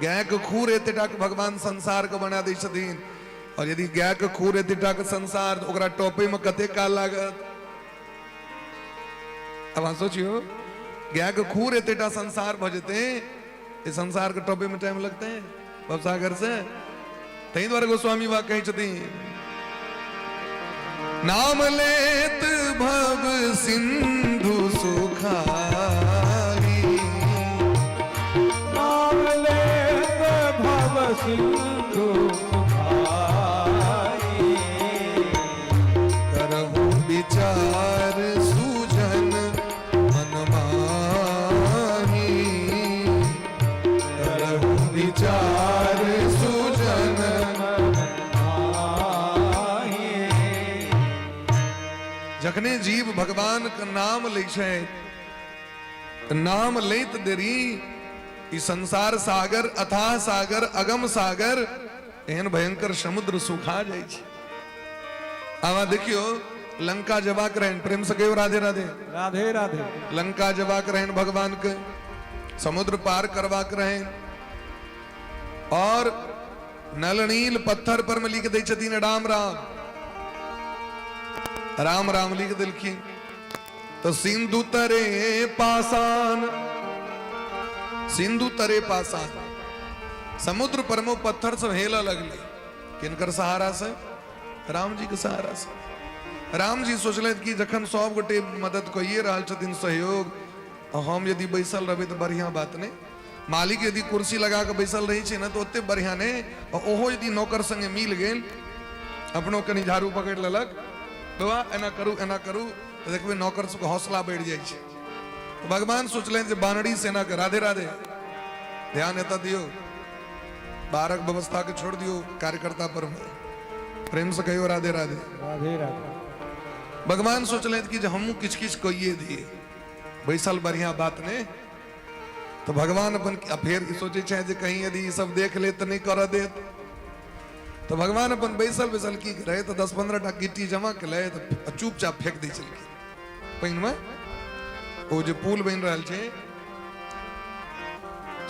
गाय के खूर एतेक टा के भगवान संसार के बना दै छथिन। और यदि गाय के खूर एतेक टा के संसार, ओकरा टोपे में कतेक काल लागत? अब अहाँ सोचियो, गाय के खूर एतेक टा संसार भऽ जेतै, ई संसार के टोपे में टाइम लगतै भवसागर से? ताहि दुआरे गोस्वामी बाबा कहै छथिन नाम लेत भव सिंधु सुखारी, नाम लेत भव सिंधु सुखारी, करहु विचार सुजन मन माही, करहु विचार सुजन माही। जखने जीव भगवान के नाम लै छै तऽ नाम लैत देरी ई संसार सागर अथाह सागर अगम सागर एहन भयंकर समुद्र सुखा जाइ छै। आब देखियो लंका जबाक रहनि, प्रेम से कहियो राधे राधे। राधे राधे। लंका जबाक रहनि भगवान के, समुद्र पार करबाक रहनि, और नलनील पत्थर पर में लिख दै छथिन राम राम, राम राम लिख देलखिन। तो सिंधु तरे पासान, सिंधु तरे पासान, समुद्र पर में पत्थर सब हेलऽ लगले, किनकर सहारा से? राम जी के सहारा से। राम जी सोचलथि कि जखन सब गोटे मदद कइए रहल छथिन सहयोग, हम यदि बैसल रहबै तऽ बढ़िया बात नहि। मालिक यदि कुर्सी लगा के बैसल रहै छै ने तऽ ओते बढ़िया नहि, आ ओहो यदि नौकर संगे मिल गेल, अपनो कनि झाड़ू पकड़ि लेलक, बौआ एना करू एना करू, तऽ देखबै नौकर सबके हौसला बढ़ि जाइ छै। तऽ भगवान सोचलनि जे बानरी सेना के, राधे राधे, ध्यान एतऽ दियौ, बाहरक व्यवस्था के छोड़ दियौ कार्यकर्ता पर में, प्रेम से कहियो राधे राधे। राधे राधे। भगवान सोचलनि कि जे हमहूँ किछु किछु कहिए दिए, बैसल बढ़िया बात नहि। तऽ भगवान अपन आ फेर सोचै छै जे कहीं यदि ई सब देख लेत तऽ नहि करऽ देत, तऽ भगवान अपन बैसल बैसल की करे तऽ 10-15 टा गिट्टी जमा केलथि आ चुपचाप फेंक दै छलखिन पानिमे। ओ जे पुल बनि रहल छै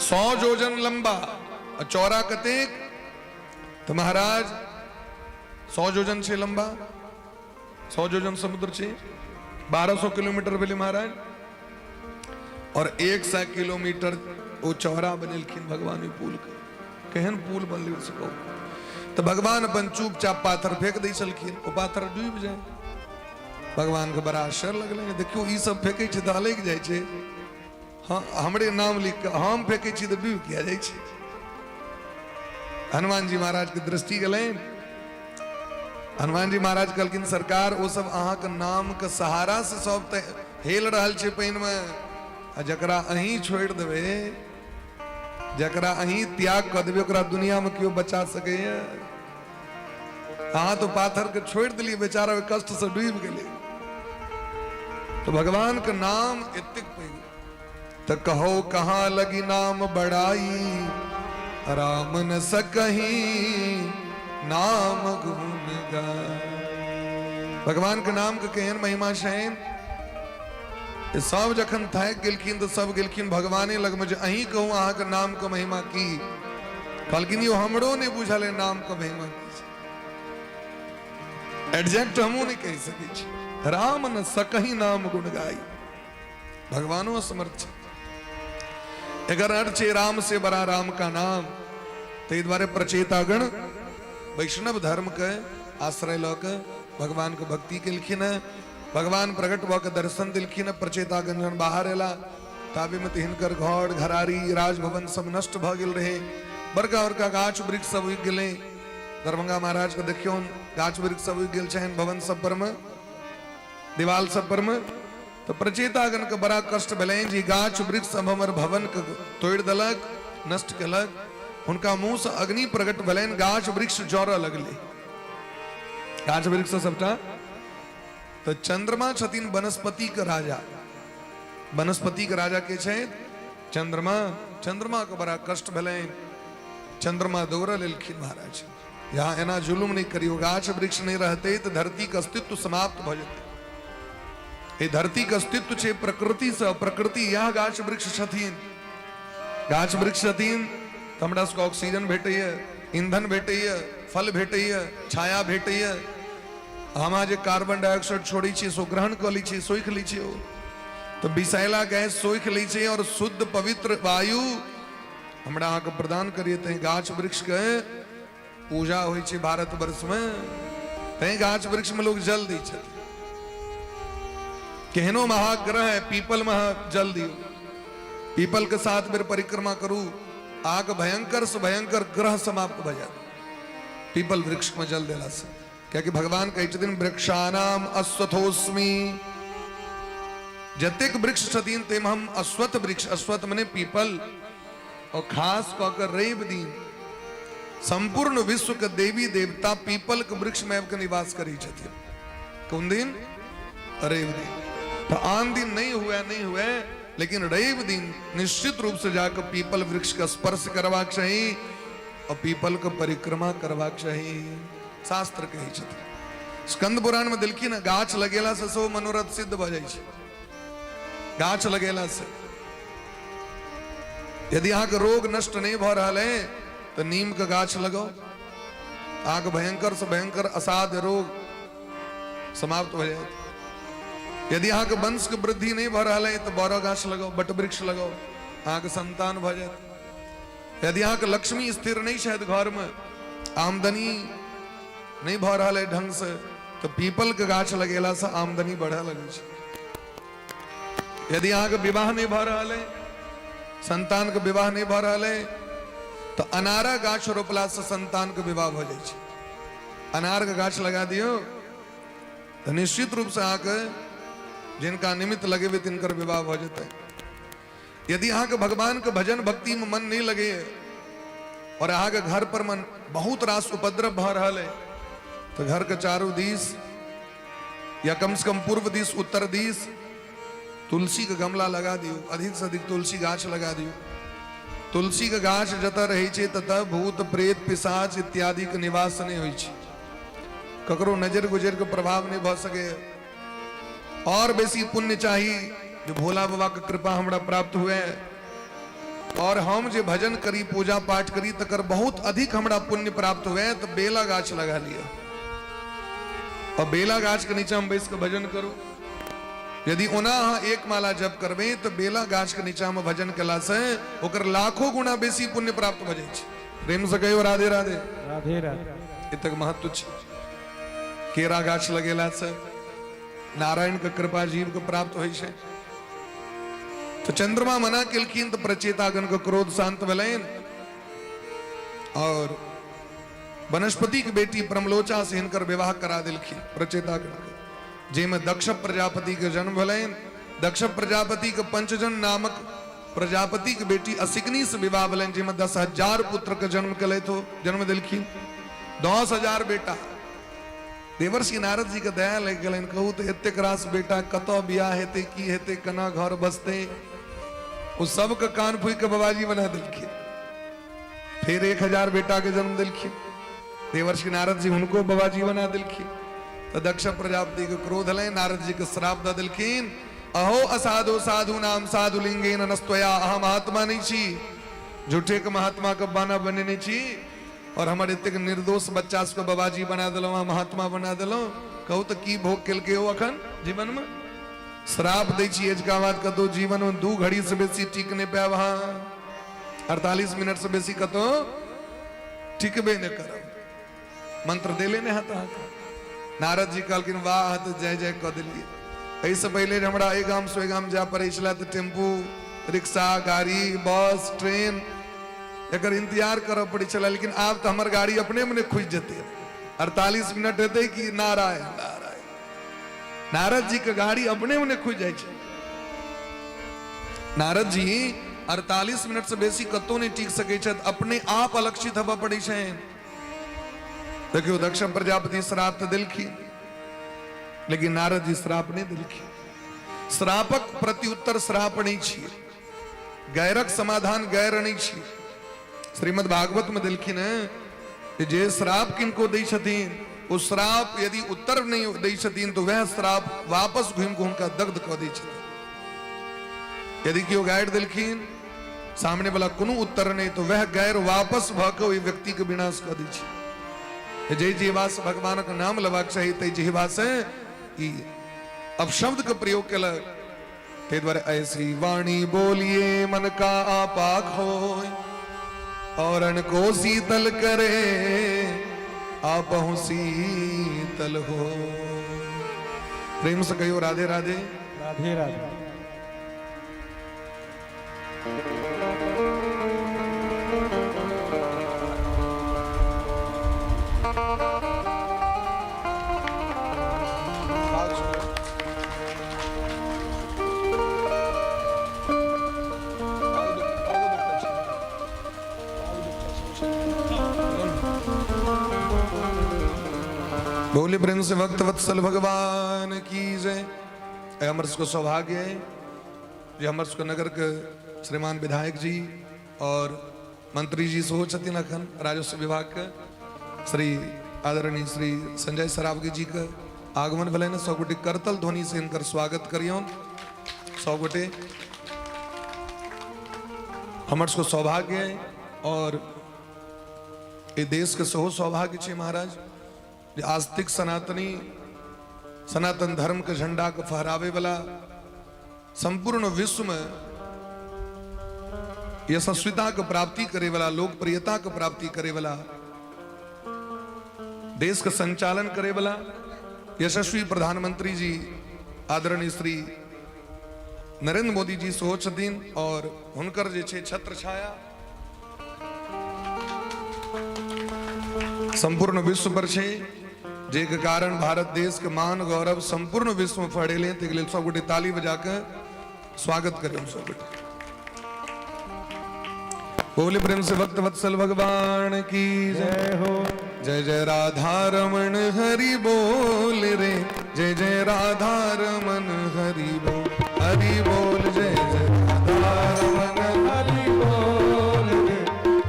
100 योजन लंबा आ चौड़ा कतेक, तऽ महाराज 100 योजन छै लंबा, 100 योजन समुद्र छै, 1200 किलोमीटर भेलै महाराज, और 100 किलोमीटर ओ चौड़ा बनेलखिन भगवान ओहि पुल के। केहन पुल बनलै से कहू। तऽ भगवान अपन चुपचाप पाथर फेंक दै छलखिन, ओ पाथर डूबि जाय। भगवान के बड़ा आश्चर्य लगलै, देखियौ ई सब फेंकै छै तऽ हलकि जाइ छै, हाँ हमरे नाम लिख के हम फेंकै छी तऽ डूबि किया जाइ छै। हनुमान जी महाराज के दृष्टि गेलनि, हनुमान जी महाराज कहलखिन सरकार ओ सब अहाँके नाम के सहारा से सब तऽ हेल रहल छै पानि मे, आ जकरा अहीं छोड़ि देबै, जकरा अहीं त्याग कऽ देबै, ओकरा दुनिया मे केओ बचा सकैया? अहाँ तो पाथर के छोड़ि देलियै, बेचारा ओहि कष्ट से डूबि गेलै। तो भगवान के नाम एतेक पैघ, तऽ कहो कहाँ लगी नाम बड़ाई, राम न सकही नाम गुण गाई। भगवान के नाम के केहन महिमा छै। सब जखन थाकि गेलखिन तऽ सब गेलखिन भगवाने लगमे जे अहीं कहू अहाँके नामके महिमा की। कहलखिन यौ हमरो नहि बुझल है नामके महिमा की छै, एग्जैक्ट हमहूँ नहि कहि सकै छी। राम न सकही नाम गुण गाई, भगवानो असमर्थ छै। एकर अर्थ छै राम से बड़ा राम का नाम। ताहि दुआरे प्रचेतागण वैष्णव धर्म के आश्रय लऽ के भगवान के भक्ति केलखिन हेँ। भगवान प्रकट भऽ के दर्शन देलखिन हेँ। प्रचेतागण जहन बाहर एला ताबेमे तऽ हिनकर घर घरारी राजभवन सब नष्ट भऽ गेल रहै, बड़का बड़का गाछ वृक्ष सब उगि गेलै। दरभंगा महाराज के देखियौन गाछ वृक्ष सब उगि गेल छनि भवन सब पर मे, दीवाल सब पर मे। तऽ प्रचेतागण के बड़ा कष्ट भेलनि जे गाछ वृक्ष सब हमर भवन के तोड़ि देलक, नष्ट केलक। हुनका मुँह से अग्नि प्रकट भेलनि, गाछ वृक्ष जरऽ लगलै, गाछ वृक्ष सबटा। तऽ चंद्रमा छथिन वनस्पति के राजा, वनस्पति के राजा के छथि चंद्रमा। चंद्रमा के बड़ा कष्ट भेलनि, चंद्रमा दौड़ल एलखिन महाराज, यहाँ एना जुलुम नहि करियौ, गाछ वृक्ष नहि रहतै तऽ धरती के अस्तित्व समाप्त भऽ जेतै। एहि धरती के अस्तित्व छै प्रकृति से, प्रकृति इएह गाछ वृक्ष छथिन। गाछ वृक्ष छथिन तऽ हमरा सबके ऑक्सीजन भेटैए, ईंधन भेटैए, फल भेटैए, छाया भेटैए। हम अहाँ जे कार्बन डाइऑक्साइड छोड़ै छियै से ग्रहण कऽ लै छियै, सोखि लै छियै ओ, तऽ विषैला गैस सोखि लै छै और शुद्ध पवित्र वायु हमरा अहाँके प्रदान करिए। तैं गाछ वृक्षके पूजा होइ छै भारतवर्षमे, तैं गाछ वृक्षमे लोक जल दै छथिन। केहनो महाग्रह है पीपल में अहाँ जल दियौ, पीपल के साथ बेर परिक्रमा करू, अहाँके भयंकर से भयंकर ग्रह समाप्त भऽ जायत पीपल वृक्ष में जल देला से। कियाकि भगवान कहै छथिन वृक्षाणाम अश्वथोस्मी, जतेक वृक्ष छथिन ताहिमे हम अश्वत्थ वृक्ष, अश्वत्थ मने पीपल, और खास कऽ कऽ रवि दिन संपूर्ण विश्व के देवी देवता पीपल के वृक्ष में आबि कऽ निवास करै छथिन। कोन दिन? रवि दिन। तो आन दिन नहीं हुए नहीं हुए, लेकिन रवि दिन निश्चित रूप से जाकर पीपल वृक्ष का स्पर्श करबाक चाही और पीपल के परिक्रमा करबाक चाही, शास्त्र कहै छथिन। स्कंद पुराण में देलखिन गाछ लगेला से सेहो मनोरथ सिद्ध भऽ जाइ छै। गाछ लगेला से यदि अहाँके रोग नष्ट नहीं भऽ रहल है तो नीम के गाछ लगाओ, अहाँके भयंकर से भयंकर असाध्य रोग समाप्त हो जाए। यदि अहाँके वंश के वृद्धि नहीं भऽ रहल है तो बड़ गाछ लगाओ, बट वृक्ष लगाओ, अहाँके संतान भऽ जायत। यदि अहाँके लक्ष्मी स्थिर नहीं छथि घर में, आमदनी नहीं भऽ रहल है ढंग से, तो पीपल के गाछ लगेला से आमदनी बढ़े लगै छै। यदि अहाँके विवाह नहीं भऽ रहल है, संतान के विवाह नहीं भऽ रहल है, तो अनारा गाछ रोपला से संतान के विवाह भऽ जाइ छै। अनार के गाछ लगा दियौ तऽ निश्चित रूप से अहाँके जिनका निमित्त लगेबै तिनकर विवाह भऽ जेतै। यदि अहाँके भगवान के भजन भक्ति में मन नहीं लगे और अहाँके घर पर मन बहुत रास उपद्रव भऽ रहल है, तो घर के चारू दिस या कम से कम पूर्व दिस उत्तर दिस तुलसी के गमला लगा दियौ, अधिक से अधिक तुलसी गाछ लगा दियौ। तुलसी के गाछ जतऽ रहै छै ततऽ भूत प्रेत पिशाच इत्यादि के निवास नहीं होइ छै, ककरो नजर गुजर के प्रभाव नहीं भऽ सकै। और बेसी पुण्य चाही जे भोला बाबा के कृपा हमरा प्राप्त हुए और हम जे भजन करी पूजा पाठ करी तकर बहुत अधिक हमरा पुण्य प्राप्त हुए, तो बेला गाछ लगा लिया और बेला गाछ के नीचा हम बैस के भजन करू। यदि ओना अहाँ एक माला जप करबै तो बेला गाछ के नीचा में भजन केला से ओकर लाखों गुणा बेसी पुण्य प्राप्त भऽ जाइ छै। प्रेम से कहियो राधे राधे। राधे राधे। एतक महत्व छै। केरा गाछ लगेला से नारायण के कृपा जीव के प्राप्त होइ छै। तो चंद्रमा मना केलखिन तो प्रचेतागण के क्रोध शांत भेलनि और वनस्पति के बेटी प्रमलोचा से हिनकर विवाह करा देलखिन प्रचेतागण के, जाहिमे दक्ष प्रजापति के जन्म भेलनि। दक्ष प्रजापति के पंचजन नामक प्रजापति के बेटी असिग्नि से विवाह भेलनि, जाहिमे 10,000 पुत्र के जन्म केलथि, हो जन्म देलखिन 10,000 बेटा। देवर्षि नारद जी के दया लागि गेलनि, कहू तऽ एतेक रास बेटा कतऽ बियाह हेतै, की हेतै, केना घर बसतै। ओ सबके कान फूकि के बाबाजी बना देलखिन। फेर 1000 बेटा के जन्म देलखिन। देवर्षि नारद जी हुनको बाबाजी बना देलखिन। तऽ दक्ष प्रजापति के क्रोध एलनि, नारद जी के श्राप दऽ देलखिन अहो असाधु साधु नाम साधु लिंगेन नस्तोया, अहाँ महात्मा नहि छी, झूठे के महात्मा के बाना बनेने छी और हमर एतेक निर्दोष बच्चा सबके बाबाजी बना देलहुँ, अहाँ महात्मा बना देलहुँ। कहू तऽ की भोग केलकै ओ अखन जीवनमे? श्राप दै छी अजुका बाद कतहु जीवनमे 2 घड़ी से बेसी टिक नहि पायब, अहाँ 48 मिनट से बेसी कतहु टिकबे नहि करब। मंत्र देले नहि हत अहाँके। नारद जी कहलखिन वाह, तऽ जय जय कऽ देलियै। एहिसँ पहिले जे हमरा एहि गामसँ ओहि गाम जाय पड़ै छलै तऽ टेम्पू, रिक्शा, गाड़ी, बस, ट्रेन एकर इंतजार करऽ पड़ै छलै, लेकिन आब तऽ हमर गाड़ी अपने मने खुजि जेतै। 48 मिनट हेतै कि नारायण नारायण। नारद जी के गाड़ी अपने मने खुजि जाइ छै। नारद जी 48 मिनट से बेसी कतौ नहि टिक सकै छथि, अपने आप अलक्षित हेबऽ पड़ै छनि। देखियौ, दक्ष प्रजापति श्राप तऽ देलखिन, लेकिन नारद जी श्राप नहि देलखिन। श्रापक प्रत्युत्तर श्राप नहि छियै, गैरक समाधान गैर नहि छियै। श्रीमद् भागवत में देलखिन हैं जे श्राप किनको दै छथिन ओ श्राप यदि उत्तर नहि दै छथिन तऽ वएह श्राप वापस घुमि कऽ हुनका दग्ध कऽ दै छथिन। यदि केओ गारि देलखिन, सामने वाला कोनो उत्तर नहि, तऽ वएह गैर वापस भऽ कऽ ओहि व्यक्तिके विनाश कऽ दै छै। जाहि जिहवासँ भगवानक नाम लेबाक चाही ताहि जिहवासँ ई अपशब्दके प्रयोग केलक। ताहि दुआरे ऐसी वाणी बोलिए मन का आपा खोय, औरन को शीतल करे आपहु शीतल हो। प्रेम से कहियो राधे राधे। राधे राधे। बोले प्रेम से भक्त वत्सल भगवान की जय। हमर सबके सौभाग्य है जे हमर सबके नगर के श्रीमान विधायक जी और मंत्री जी सेहो छथिन अखन राजस्व विभाग के श्री आदरणीय श्री संजय सरावगी जी के आगमन भेलनि। सब गोटे करतल ध्वनि से हिनकर स्वागत करियौन। सब गोटे हमर सबके सौभाग्य है और एहि देश के सेहो सौभाग्य छै महाराज जे आस्तिक सनातनी सनातन धर्म के झंडा के फहरावे वाला संपूर्ण विश्व में यशस्विता के प्राप्ति करे वाला, लोकप्रियता के प्राप्ति करे वाला, देश के संचालन करे वाला यशस्वी प्रधानमंत्री जी आदरणीय श्री नरेंद्र मोदी जी सेहो छथिन और हुनकर जे छै छत्र छाया संपूर्ण विश्व पर छै, जे के कारण भारत देश के मान गौरव संपूर्ण विश्व में फहरेले। ताहिके लेल सब गोटे ताली बजा के स्वागत करियौ सब गोटे। बोले प्रेम से भक्त वत्सल भगवान की जय हो। जय जय राधा रमण हरि बोल रे, जय जय राधा रमण हरि बोल, हरि बोल, जय जय राधा रमण हरि बोल रे,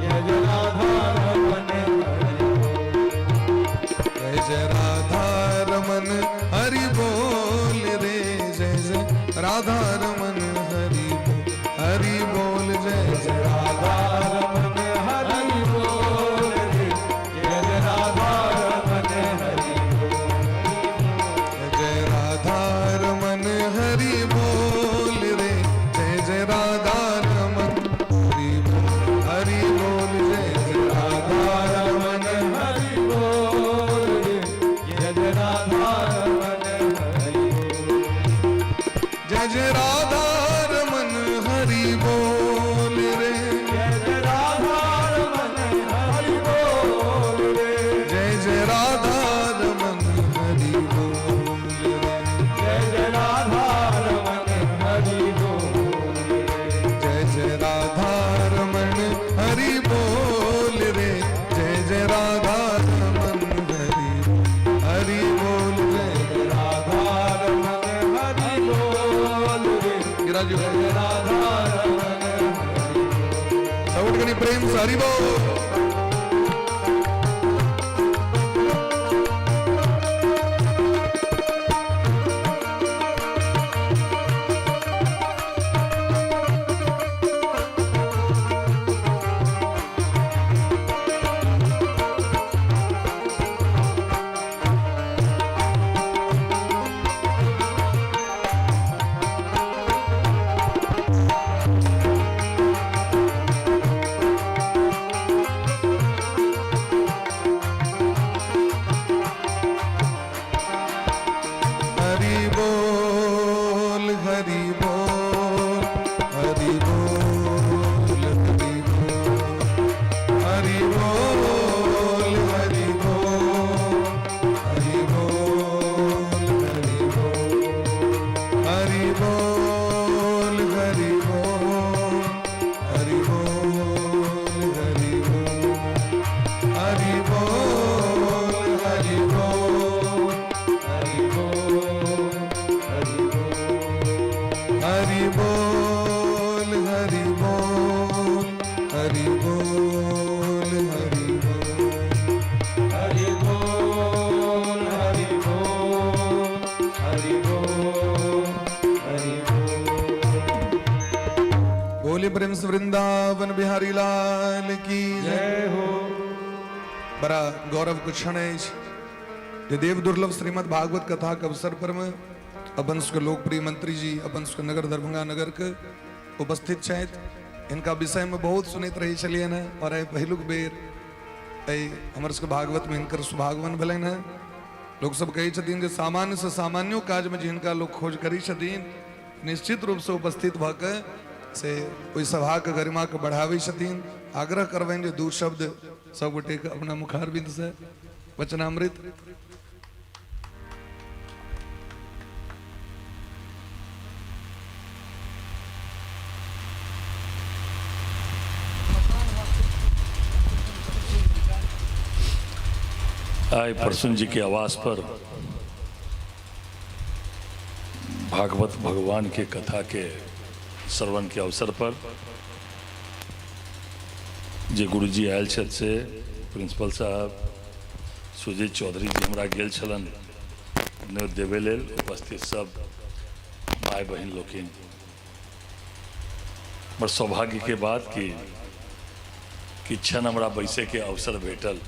जय जय राधा रमण हरि बोल, जय जय राधा रमण हरि बोल रे, जय जय राधा रमण हरि बोल, हरि बोल, जय जय राधा रमण हरि बोल रे, जय जय राधा रमण हरि बोल, जय राधा रमण हरि बोल रे, जय जय राधा रमण हरि बोल, हरि बोल, जय जय राधा रमण हरि बोल रे, जय जय राधा रमण हरि बोल, जय जय राधा रमण हरि बोल रे, जय जय राधा रमण हरि बोल रे, जय जय राधा रमण हरि बोल रे, जय जय राधा रमण हरि बोल रे, जय जय राधा रमण हरि बोल रे, जय जय राधा रमण हरि हरि बोल, जय जय राधा रमण हरि बोल रे, गिराजी जय जय राधा रमण हरि बोल। सब कनी प्रेम से हरि बोल। हरि बोल हरि बोल हरि बोल हरि बोल हरि बोल हरि बोल हरि बोल हरि बोल हरि बोल हरि बोल हरि बोल हरि बोल हरि बोल हरि बोल हरि बोल हरि बोल हरि बोल हरि बोल। बोले प्रेम से वृंदावन बिहारी लाल की जय हो। बड़ा गौरव के क्षण अछि जे देव दुर्लभ श्रीमद् भागवत कथा के अवसर पर में अपन सबके लोकप्रिय मंत्री जी अपन सबके नगर दरभंगा नगर के उपस्थित छथि। हिनका विषय में बहुत सुनैत रहै छलियनि हेँ और आइ पहिलुक बेर एहि हमर सबके भागवत में हिनकर शुभागमन भेलनि हेँ। लोक सब कहै छथिन जे सामान्य से सामान्यो काजमे जे हिनका लोक खोज करै छथिन निश्चित रूपसँ उपस्थित भऽ के से ओहि सभाके गरिमाके बढ़ाबै छथिन। आग्रह करबनि जे दू शब्द सब गोटेके अपना मुखारबिंदसँ वचनामृत। आइ प्रसून जी के आवास पर भागवत भगवान के कथा के श्रवण के अवसर पर जे गुरुजी आयल छथि से प्रिंसिपल साहब सुजीत चौधरी जी हमरा गेल छलनि न्योत देबै लेल, उपस्थित सब भाई बहिन लोकिन, बड़ सौभाग्य के बात कि क्षण हमरा बैसे के अवसर भेटल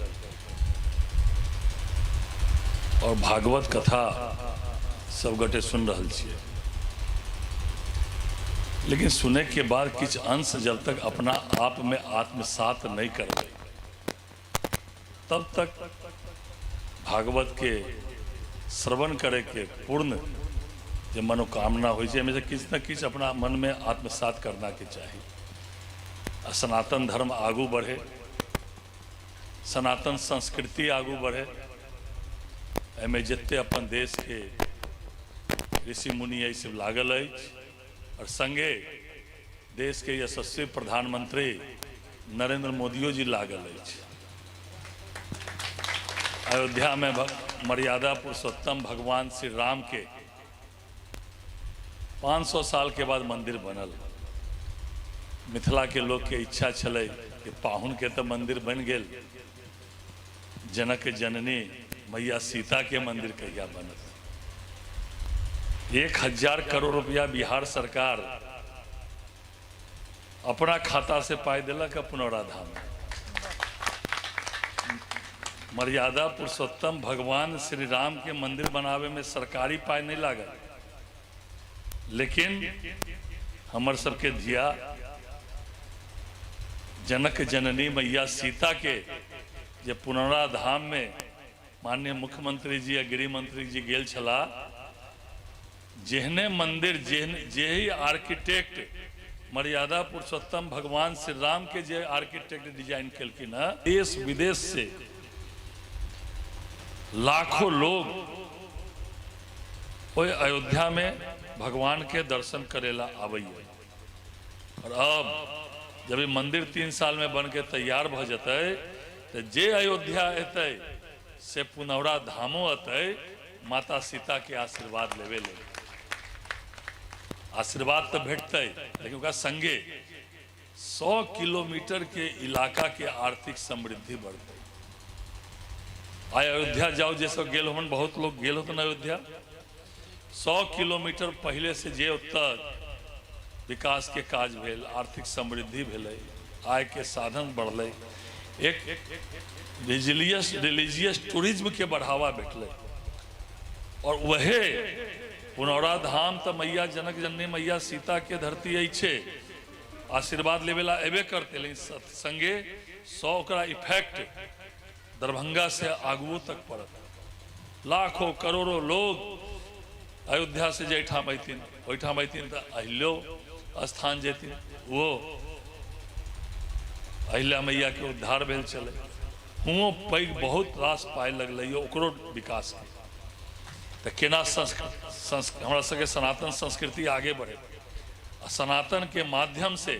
और भागवत कथा सब गोटे सुन रहल छियै। लेकिन सुने के बाद किछु अंश जब तक अपना आप में आत्मसात नहीं करबै तब तक भागवत के श्रवण करे के पूर्ण जे मनोकामना होइ छै, एहिमे से किछु ने किछु अपना मन में आत्मसात करना के चाही। आ सनातन धर्म आगू बढ़े, सनातन संस्कृति आगू बढ़े, एहिमे जते अपन देश के ऋषि मुनि एहि सब लागल अछि और संगे देश के यशस्वी प्रधानमंत्री नरेंद्र मोदियो जी लागल अछि। अयोध्या में मर्यादा पुरुषोत्तम भगवान श्री राम के 500 साल के बाद मंदिर बनल। मिथिला के लोग के इच्छा छलै कि पाहुन के तो मंदिर बन गेल, जनक जननी मैया सीता के मंदिर कहिया बनत। 1000 करोड़ रुपया बिहार सरकार अपना खाता से पाई दिलक पुनौरा धाम। मर्यादा पुरुषोत्तम भगवान श्री राम के मंदिर बनावे में सरकारी पाई नहीं लागल, लेकिन हमर सबके धिया जनक जननी मैया सीता के जे पुनौरा धाम में माननीय मुख्यमंत्री जी आ गृह मंत्री जी गेल छला, जेहने मंदिर जेही आर्किटेक्ट मर्यादा पुरुषोत्तम भगवान श्री राम के जे आर्किटेक्ट डिजाइन केलखिन हँ, देश विदेश से लाखों लोग ओहि अयोध्या में भगवान के दर्शन करेला आबैया। और अब जब ई मंदिर 3 साल में बन के तैयार भ जतै तो जे अयोध्या एतै से पुनौरा धामो एतै माता सीता के आशीर्वाद लेवे ले। आशीर्वाद तो भेटतै, लेकिन ओकरा संगे 100 किलोमीटर के इलाका के आर्थिक समृद्धि बढ़तै। आइ अयोध्या जाओ, जे सब गेल होन, बहुत लोग गेल होतन अयोध्या, 100 किलोमीटर पहले से जे ओतऽ विकास के काज भेल, आर्थिक समृद्धि भेलै, आय के साधन बढ़लै, एक रिलीजियस टूरिज्म के बढ़ावा भेटलै। और वहे पुनौरा धाम तो मैया जनक जननी मैया सीता के धरती अछि, आशीर्वाद लेवेला एबे करते, लेकिन संगे 100 ओकरा इफेक्ट दरभंगा से आगुओ तक पड़त। लाखों करोड़ों लोग अयोध्या से जैठाम अयथिन ओहिठाम अयथिन तो अहिलो स्थान जेथिन, वो अहिल्या मैयाके उद्धार भेल छलै, हुओं पैघ बहुत रास पाइ लगलै ओकरो विकासके। तऽ केना हमरा सबके सनातन संस्कृति आगे बढ़े आ सनातनके माध्यमसँ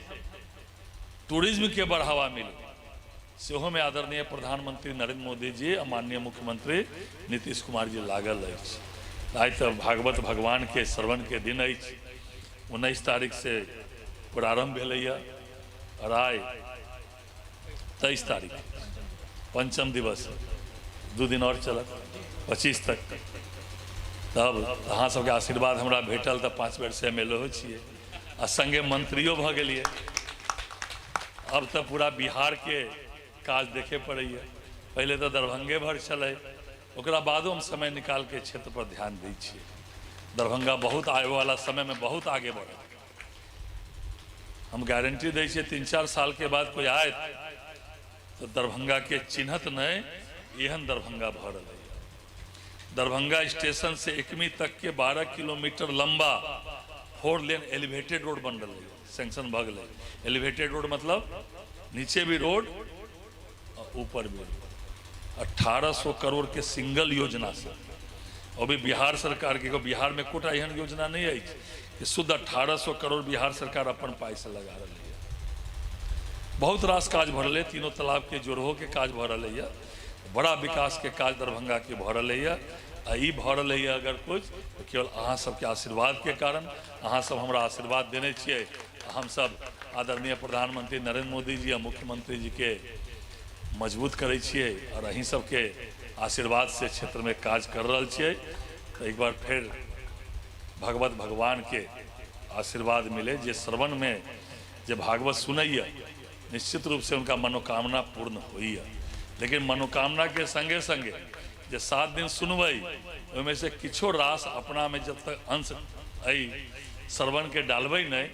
टूरिज्मके बढ़ावा मिले, सेहोमे आदरणीय प्रधानमंत्री नरेंद्र मोदी जी आ माननीय मुख्यमंत्री नीतीश कुमार जी लागल अछि। आइ तऽ भागवत भगवानके श्रवणके दिन अछि। 19 तारीखसँ प्रारम्भ भेलैए आओर आइ 23 तारीख पंचम दिवस, 2 दिन आओर चलत 25 तक। तब अहाँ सबके आशीर्वाद हमरा भेटल तऽ 5 बेरसँ एम एल ओ छियै आ संगे मंत्रियो भऽ गेलियै। अब तऽ पूरा बिहारके काज देखे पड़ैए। पहिले तऽ दरभंगे भर छलै, ओकरा बादो हम समय निकालके क्षेत्र पर ध्यान दै छियै। दरभंगा बहुत आबैवला समयमे बहुत आगे बढ़त, हम गारंटी दै छियै। 3-4 सालके बाद कोइ आयत तऽ दरभंगाके चिन्हत नहि, एहन दरभंगा भऽ रहलै। दरभंगा स्टेशन से एकमी तक के 12 किलोमीटर लंबा 4 लेन एलिवेटेड रोड बन रहा है, सैंक्शन भऽ गेलै। एलिवेटेड रोड मतलब नीचे भी रोड और ऊपर भी रोड। 1800 करोड़ के सिंगल योजना से, अभी बिहार सरकार के बिहार में कोटा एहन योजना नहीं अछि कि शुद्ध 1800 करोड़ बिहार सरकार अपन पाइ से लगा रही है। बहुत रास काज भऽ रहलै, तीनों तालाब के जोड़हो के काज भऽ रहलै है, बड़ा विकास के काज दरभंगा के भऽ रहलै है। आ ई भऽ रहलै है अगर कुछ तो केवल अहाँ सबके आशीर्वाद के कारण। अहाँ सब हमरा आशीर्वाद देने छियै, हम सब आदरणीय प्रधानमंत्री नरेंद्र मोदी जी आ मुख्यमंत्री जी के मजबूत करै छियै और अहीं सबके आशीर्वाद से क्षेत्र में काज कर रहल छियै। तऽ एक बार फेर भगवत भगवान के आशीर्वाद मिले, जे श्रवण में जे भागवत सुनैया निश्चित रूप से उनका मनोकामना पूर्ण होइए। लेकिन मनोकामना के संगे संगे जे 7 दिन सुनबै ओहिमे से किछो रास अपना में जब तक अंश एहि श्रवण के डालबै नहि,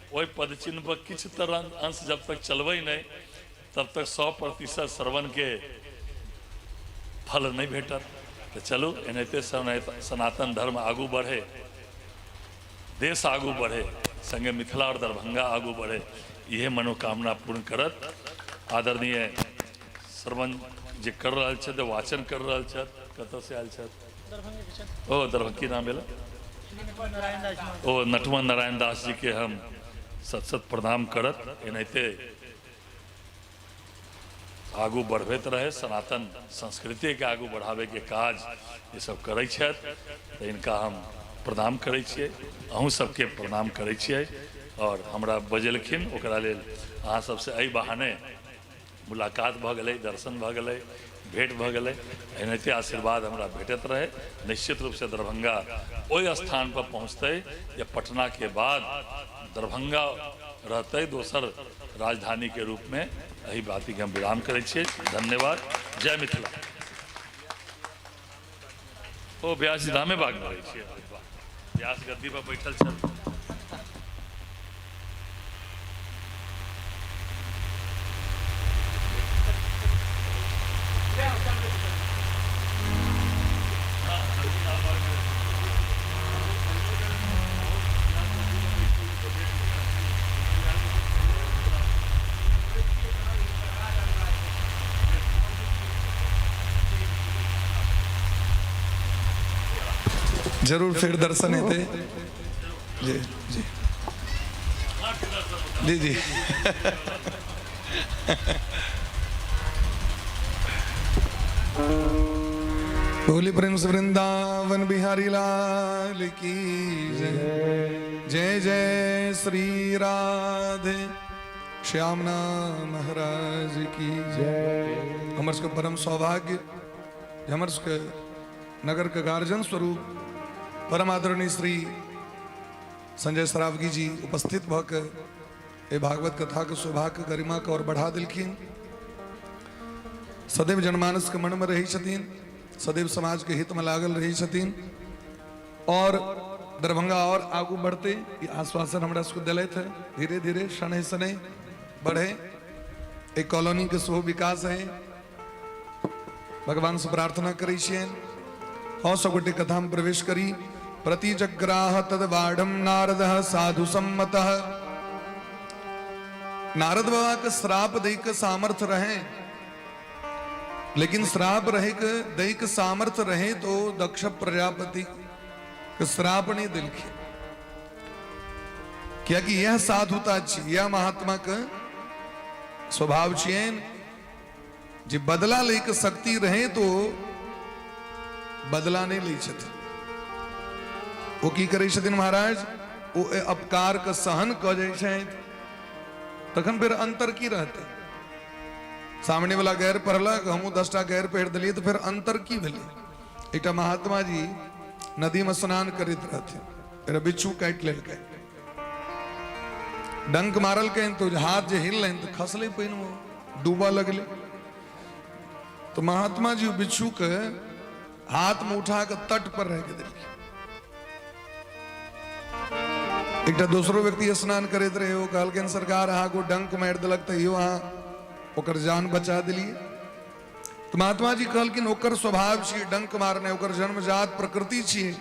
ओहि पद चिन्ह पर किछु तऽ अंश जब तक चलबै नहि, तब तक 100% श्रवण के फल नहीं भेटत। तऽ चलू एनाहिते सनातन धर्म आगू बढ़े, देश आगू बढ़े, संगे मिथिला और दरभंगा आगू बढ़े, इहे मनोकामना पूर्ण करत। आदरणीय श्रवण जे कर रहल छथि, वाचन कर रहल छथि, कतऽसँ आयल छथि? ओ दरभंगा। की नाम भेल? ओ नटवर नारायण दास जी के हम सत सत प्रणाम करत। एनाहिते आगू बढ़बैत रहे, सनातन संस्कृतिके आगू बढ़ाबैके काज ई सब करै छथि, तऽ हिनका हम प्रणाम करै छियै, अहूँ सबके प्रणाम करै छियै। और हमरा बजेलखिन ओकरा लेल अहाँ सबसँ एहि बहाने मुलाकात भऽ गेलै, दर्शन भऽ गेलै, भेंट भऽ गेलै। एनाहिते आशीर्वाद हमरा भेटैत रहै। निश्चित रूपसँ दरभंगा ओहि स्थान पर पहुँचतै जे पटनाके बाद दरभंगा रहतै दोसर राजधानी के रूप में। एहि बातके हम विराम करै छियै। धन्यवाद, जय मिथिला। ओ व्यास जी रामे बाग में रहै छियै, व्यास गद्दी पर बैठल छथि। जरूर फिर दर्शन हेतै। जी जी जी जी। बोली प्रेम से वृंदावन बिहारी लाल की जय। जय जय श्री राधे श्याम नाम महाराज की जय। हमर सबके परम सौभाग्य जे हमर सबके नगर के गार्जियन स्वरूप परम आदरणीय श्री संजय सरावगी जी उपस्थित भऽ के एहि भागवत कथा के शोभा के गरिमा के और बढ़ा देलखिन। सदैव जनमानस के मन में रहै छथिन, सदैव समाज के हित में लागल रहै छथिन और दरभंगा और आगू बढ़ते ई आश्वासन हमरा सबके दिलथि है। धीरे धीरे शनै शनै बढ़े, एक कॉलोनी के सेहो विकास है। भगवान से प्रार्थना करै छियनि और सब गोटे कथा में प्रवेश करी। प्रतिजग्राह तद बाढ़म नारद साधु सम्मतः। नारद बाबा के श्राप दै के सामर्थ्य रहे, लेकिन श्राप रहे के दै के सामर्थ्य रहे तो दक्ष प्रजापति के श्राप नहीं दिलखिन, कियाकि यह साधुता छी, यह महात्मा के स्वभाव छियनि जे बदला लै के शक्ति रहे तो बदला नहीं लै छथिन। ओ की करै छथिन महाराज, ओ एहि अपकार के सहन कऽ जाइ छथि, तखन फेर अंतर की रहतै? सामने वाला गैर पढ़लक, हमहूँ 10टा गैर पढ़ि देलियै, तऽ फेर अंतर की भेलै? एकटा महात्मा जी नदी में स्नान करैत रहथिन, एकटा बिच्छू काटि लेलकै, डंक मारलकै तो हाथ जे हिललनि तऽ खसलै पानिमे, डूबऽ लगलै। तो महात्मा जी बिच्छू के हाथ में उठा के तट पर रख देलखिन। एकटा दोसरो व्यक्ति स्नान करैत रहे, ओ कहलखिन सरकार अहाँ को डंक मारि देलक तैयो अहाँ ओकर जान बचा देलियै। तो महात्मा जी कहलखिन ओकर स्वभाव छियै डंक मारने, ओकर जन्मजात प्रकृति छियै,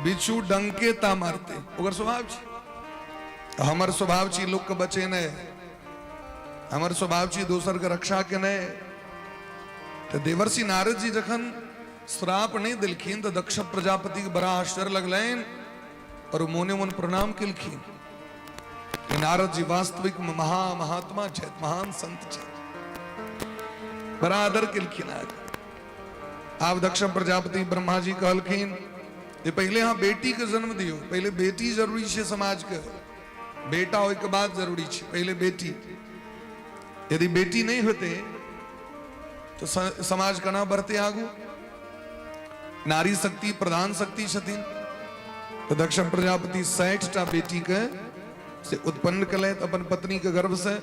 बिच्छू डंके ता मारते, ओकर स्वभाव छियै। हमर स्वभाव छी लोक के बचेनाइ, हमर स्वभाव छी दोसर के रक्षा केनाइ। तो देवर्षि नारद जी जखन श्राप नहीं दिलखिन तो दक्ष प्रजापति के बड़ा आश्चर्य लगलनि और मोने मोन प्रणाम केलखिन। नारद जी वास्तविक महा महात्मा छथि, महान संत छथि, बड़ा आदर केलखिन। आब दक्ष प्रजापति ब्रह्मा जी कहलखिन जे पहिले अहाँ बेटी के जन्म दियौ, पहिले बेटी जरूरी छै समाज के, बेटा होय के बाद जरूरी छै, पहिले बेटी। यदि बेटी नहीं होते तो समाज केना बढ़ते आगू? नारी शक्ति प्रधान शक्ति छथिन। तो दक्ष प्रजापति 60टा बेटी के से उत्पन्न कलथि अपन पत्नी के गर्भ से।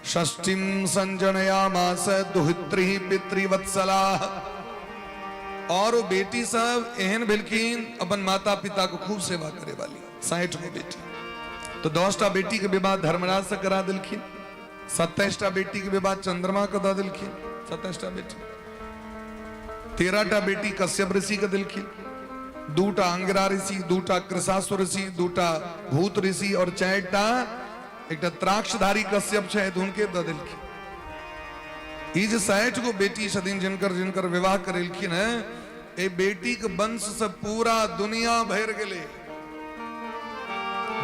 षष्ठीम संजनयामास दुहित्री पितृवत्सला। और वो बेटी सब एहन भेलखिन अपन माता पिता को खूब सेवा करे वाली, 60 गो बेटी। तो 10टा बेटी के विवाह धर्मराज से करा दिलखिन, 27टा बेटी के विवाह चंद्रमा के दऽ दिलखिन, 27टा बेटी। 13टा बेटी कश्यप ऋषि के दिलखिन, 2टा अंगिरा ऋषि, 2टा कृषासुर ऋषि, 2टा भूत ऋषि और 4टा एकटा त्राक्षधारी कश्यप छथि हुनके दऽ देलखिन। ई जे 60 गो बेटी छथिन जिनकर जिनकर विवाह करेलखिन है, ए बेटी के वंश से पूरा दुनिया भरि गेलै।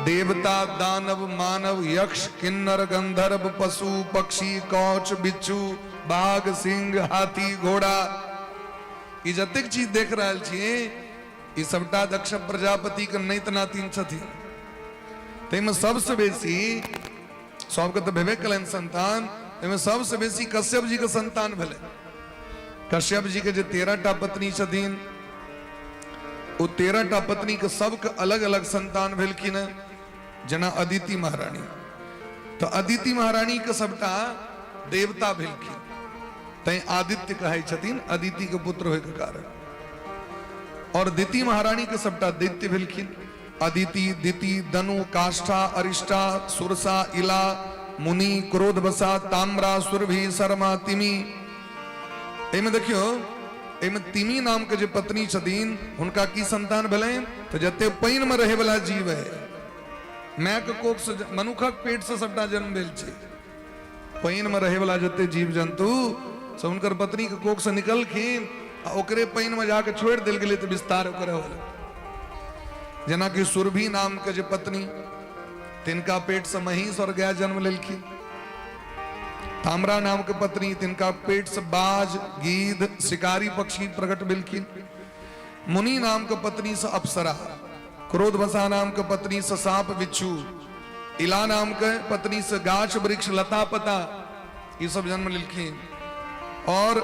देवता, दानव, मानव, यक्ष, किन्नर, गंधर्व, पशु, पक्षी, कौच, बिच्छू, बाघ, सिंह, हाथी, घोड़ा, ई जतेक चीज देख रहल छियै ई सबटा दक्ष प्रजापति के नैत नातिन छथिन। ताहिमे सबसँ बेसी सबके तऽ भेबे कलनि संतान, ताहिमे सबसँ बेसी कश्यप जी के संतान भेलै। कश्यप जी के जे 13टा पत्नी छथिन, ओ 13टा पत्नी के सबके अलग अलग संतान भेलखिन। जेना अदिति महारानी, तो अदिति महारानी के सबटा देवता भेलखिन, तैं आदित्य कहै छथिन अदिति के पुत्र होय के कारण। और दिति महारानी के सबटा दैत्य भेलखिन, अदिति, दिति, दनु, काष्ठा, अरिष्टा, सुरसा, इला, मुनि, क्रोधवसा, ताम्रा, सुरभि, शर्मा, तिमी। एहिमे देखियौ, एहिमे तिमी नाम के जे पत्नी छथिन हुनका की संतान भेलनि? तऽ जते पानि में रहे वाला जीव है, माय के कोख से, मनुखक पेट से सबटा जन्म भेल छै। पानि में रहे वाला जते जीव जंतु सब हुनकर पत्नी के कोख से निकलखिन आ ओकरे पानि में जाके छोड़ि देल गेलै तऽ विस्तार ओकर होल। जेनाकि सुरभि नाम के जे पत्नी, तिनका पेट से महींस और गाय जन्म लेलखिन। ताम्रा नाम के पत्नी, तिनका पेट से बाज, गीध, शिकारी पक्षी प्रकट भेलखिन। मुनि नाम के पत्नी से अप्सरा, क्रोधवसा नाम के पत्नी से सांप बिच्छू, इला नाम के पत्नी से गाछ वृक्ष लता पता ये सब जन्म लेलखिन। और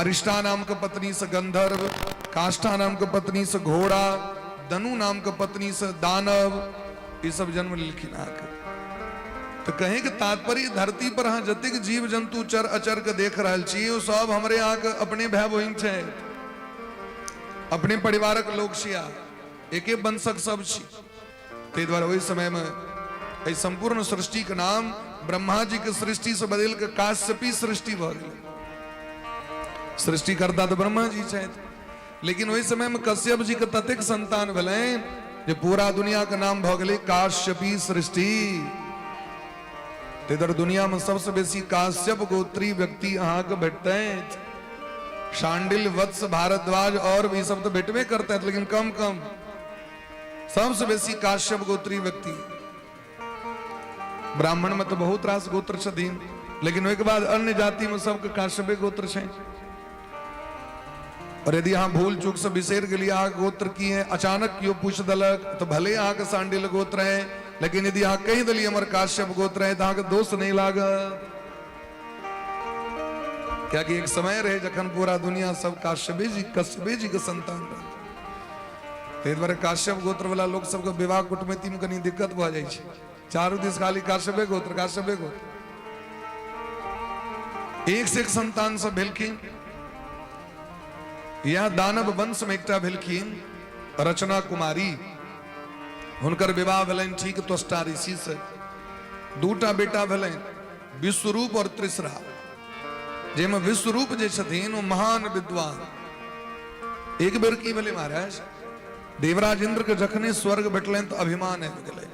अरिष्टा नाम के पत्नी से गंधर्व, काष्ठा नाम के पत्नी से घोड़ा, दनु नाम के पत्नी से दानव, ये सब जन्म लेलखिन अहाँके। तो कहे के तात्पर्य धरती पर अहाँ जतेक जीव जंतु चर अचर के देख रहल छी ओ सब हमरे अहाँके अपने भाय बहिन छै, अपने परिवारक लोक छी, एके वंशक सब छी। ताहि दुआरे ओहि समय में एहि संपूर्ण सृष्टि के नाम ब्रह्मा जी के सृष्टि से बदलि के काश्यपी सृष्टि भऽ गेलै। सृष्टिकर्ता तऽ ब्रह्मा जी छथि, लेकिन ओहि समय में कश्यप जी के ततेक संतान भेलनि जे पूरा दुनिया के नाम भऽ गेलै काश्यपी सृष्टि। ताहि दुआरे दुनियामे सबसँ बेसी काश्यप गोत्री व्यक्ति अहाँके भेटतैथ। शांडिल, वत्स, भारद्वाज और भी सब तऽ भेटबे करतैथ, लेकिन कम कम। सबसँ बेसी काश्यप गोत्री व्यक्ति। ब्राह्मण में तऽ बहुत रास गोत्र छथिन, लेकिन ओहिके बाद अन्य जाति में सबके काश्यपे गोत्र छै। और यदि अहाँ भूल चूक से बिसरि गेलियै अहाँके गोत्र की है, अचानक केओ पूछि देलक तऽ भले अहाँके सांडिल गोत्र है, लेकिन यदि अहाँ कहि देलियै हमर काश्यप गोत्र है तऽ अहाँके दोष नहि लागत। कियाकि एक समय रहे जखन पूरा दुनिया सब काश्यपे जी कश्यपे जी के संतान रहे। ताहि दुआरे काश्यप गोत्र वाला लोक सबके विवाह कुटमैती में कनी दिक्कत भऽ जाइ छै। चारू दिस खाली काश्यपे गोत्र, काश्यपे गोत्र। एक से एक संतान सब भेलखिन। यह दानव वंश में एकटा भेलखिन रचना कुमारी। हुनकर विवाह भेलनि ठीक त्वष्टा ऋषि से। दूटा बेटा भेलनि, विश्वरूप और त्रिसरा। जाहिमे विश्वरूप जे छथिन ओ महान विद्वान। एक बेर की भेलै महाराज, देवराज इंद्र के जखने स्वर्ग भेटलनि तऽ अभिमान आबि गेलै।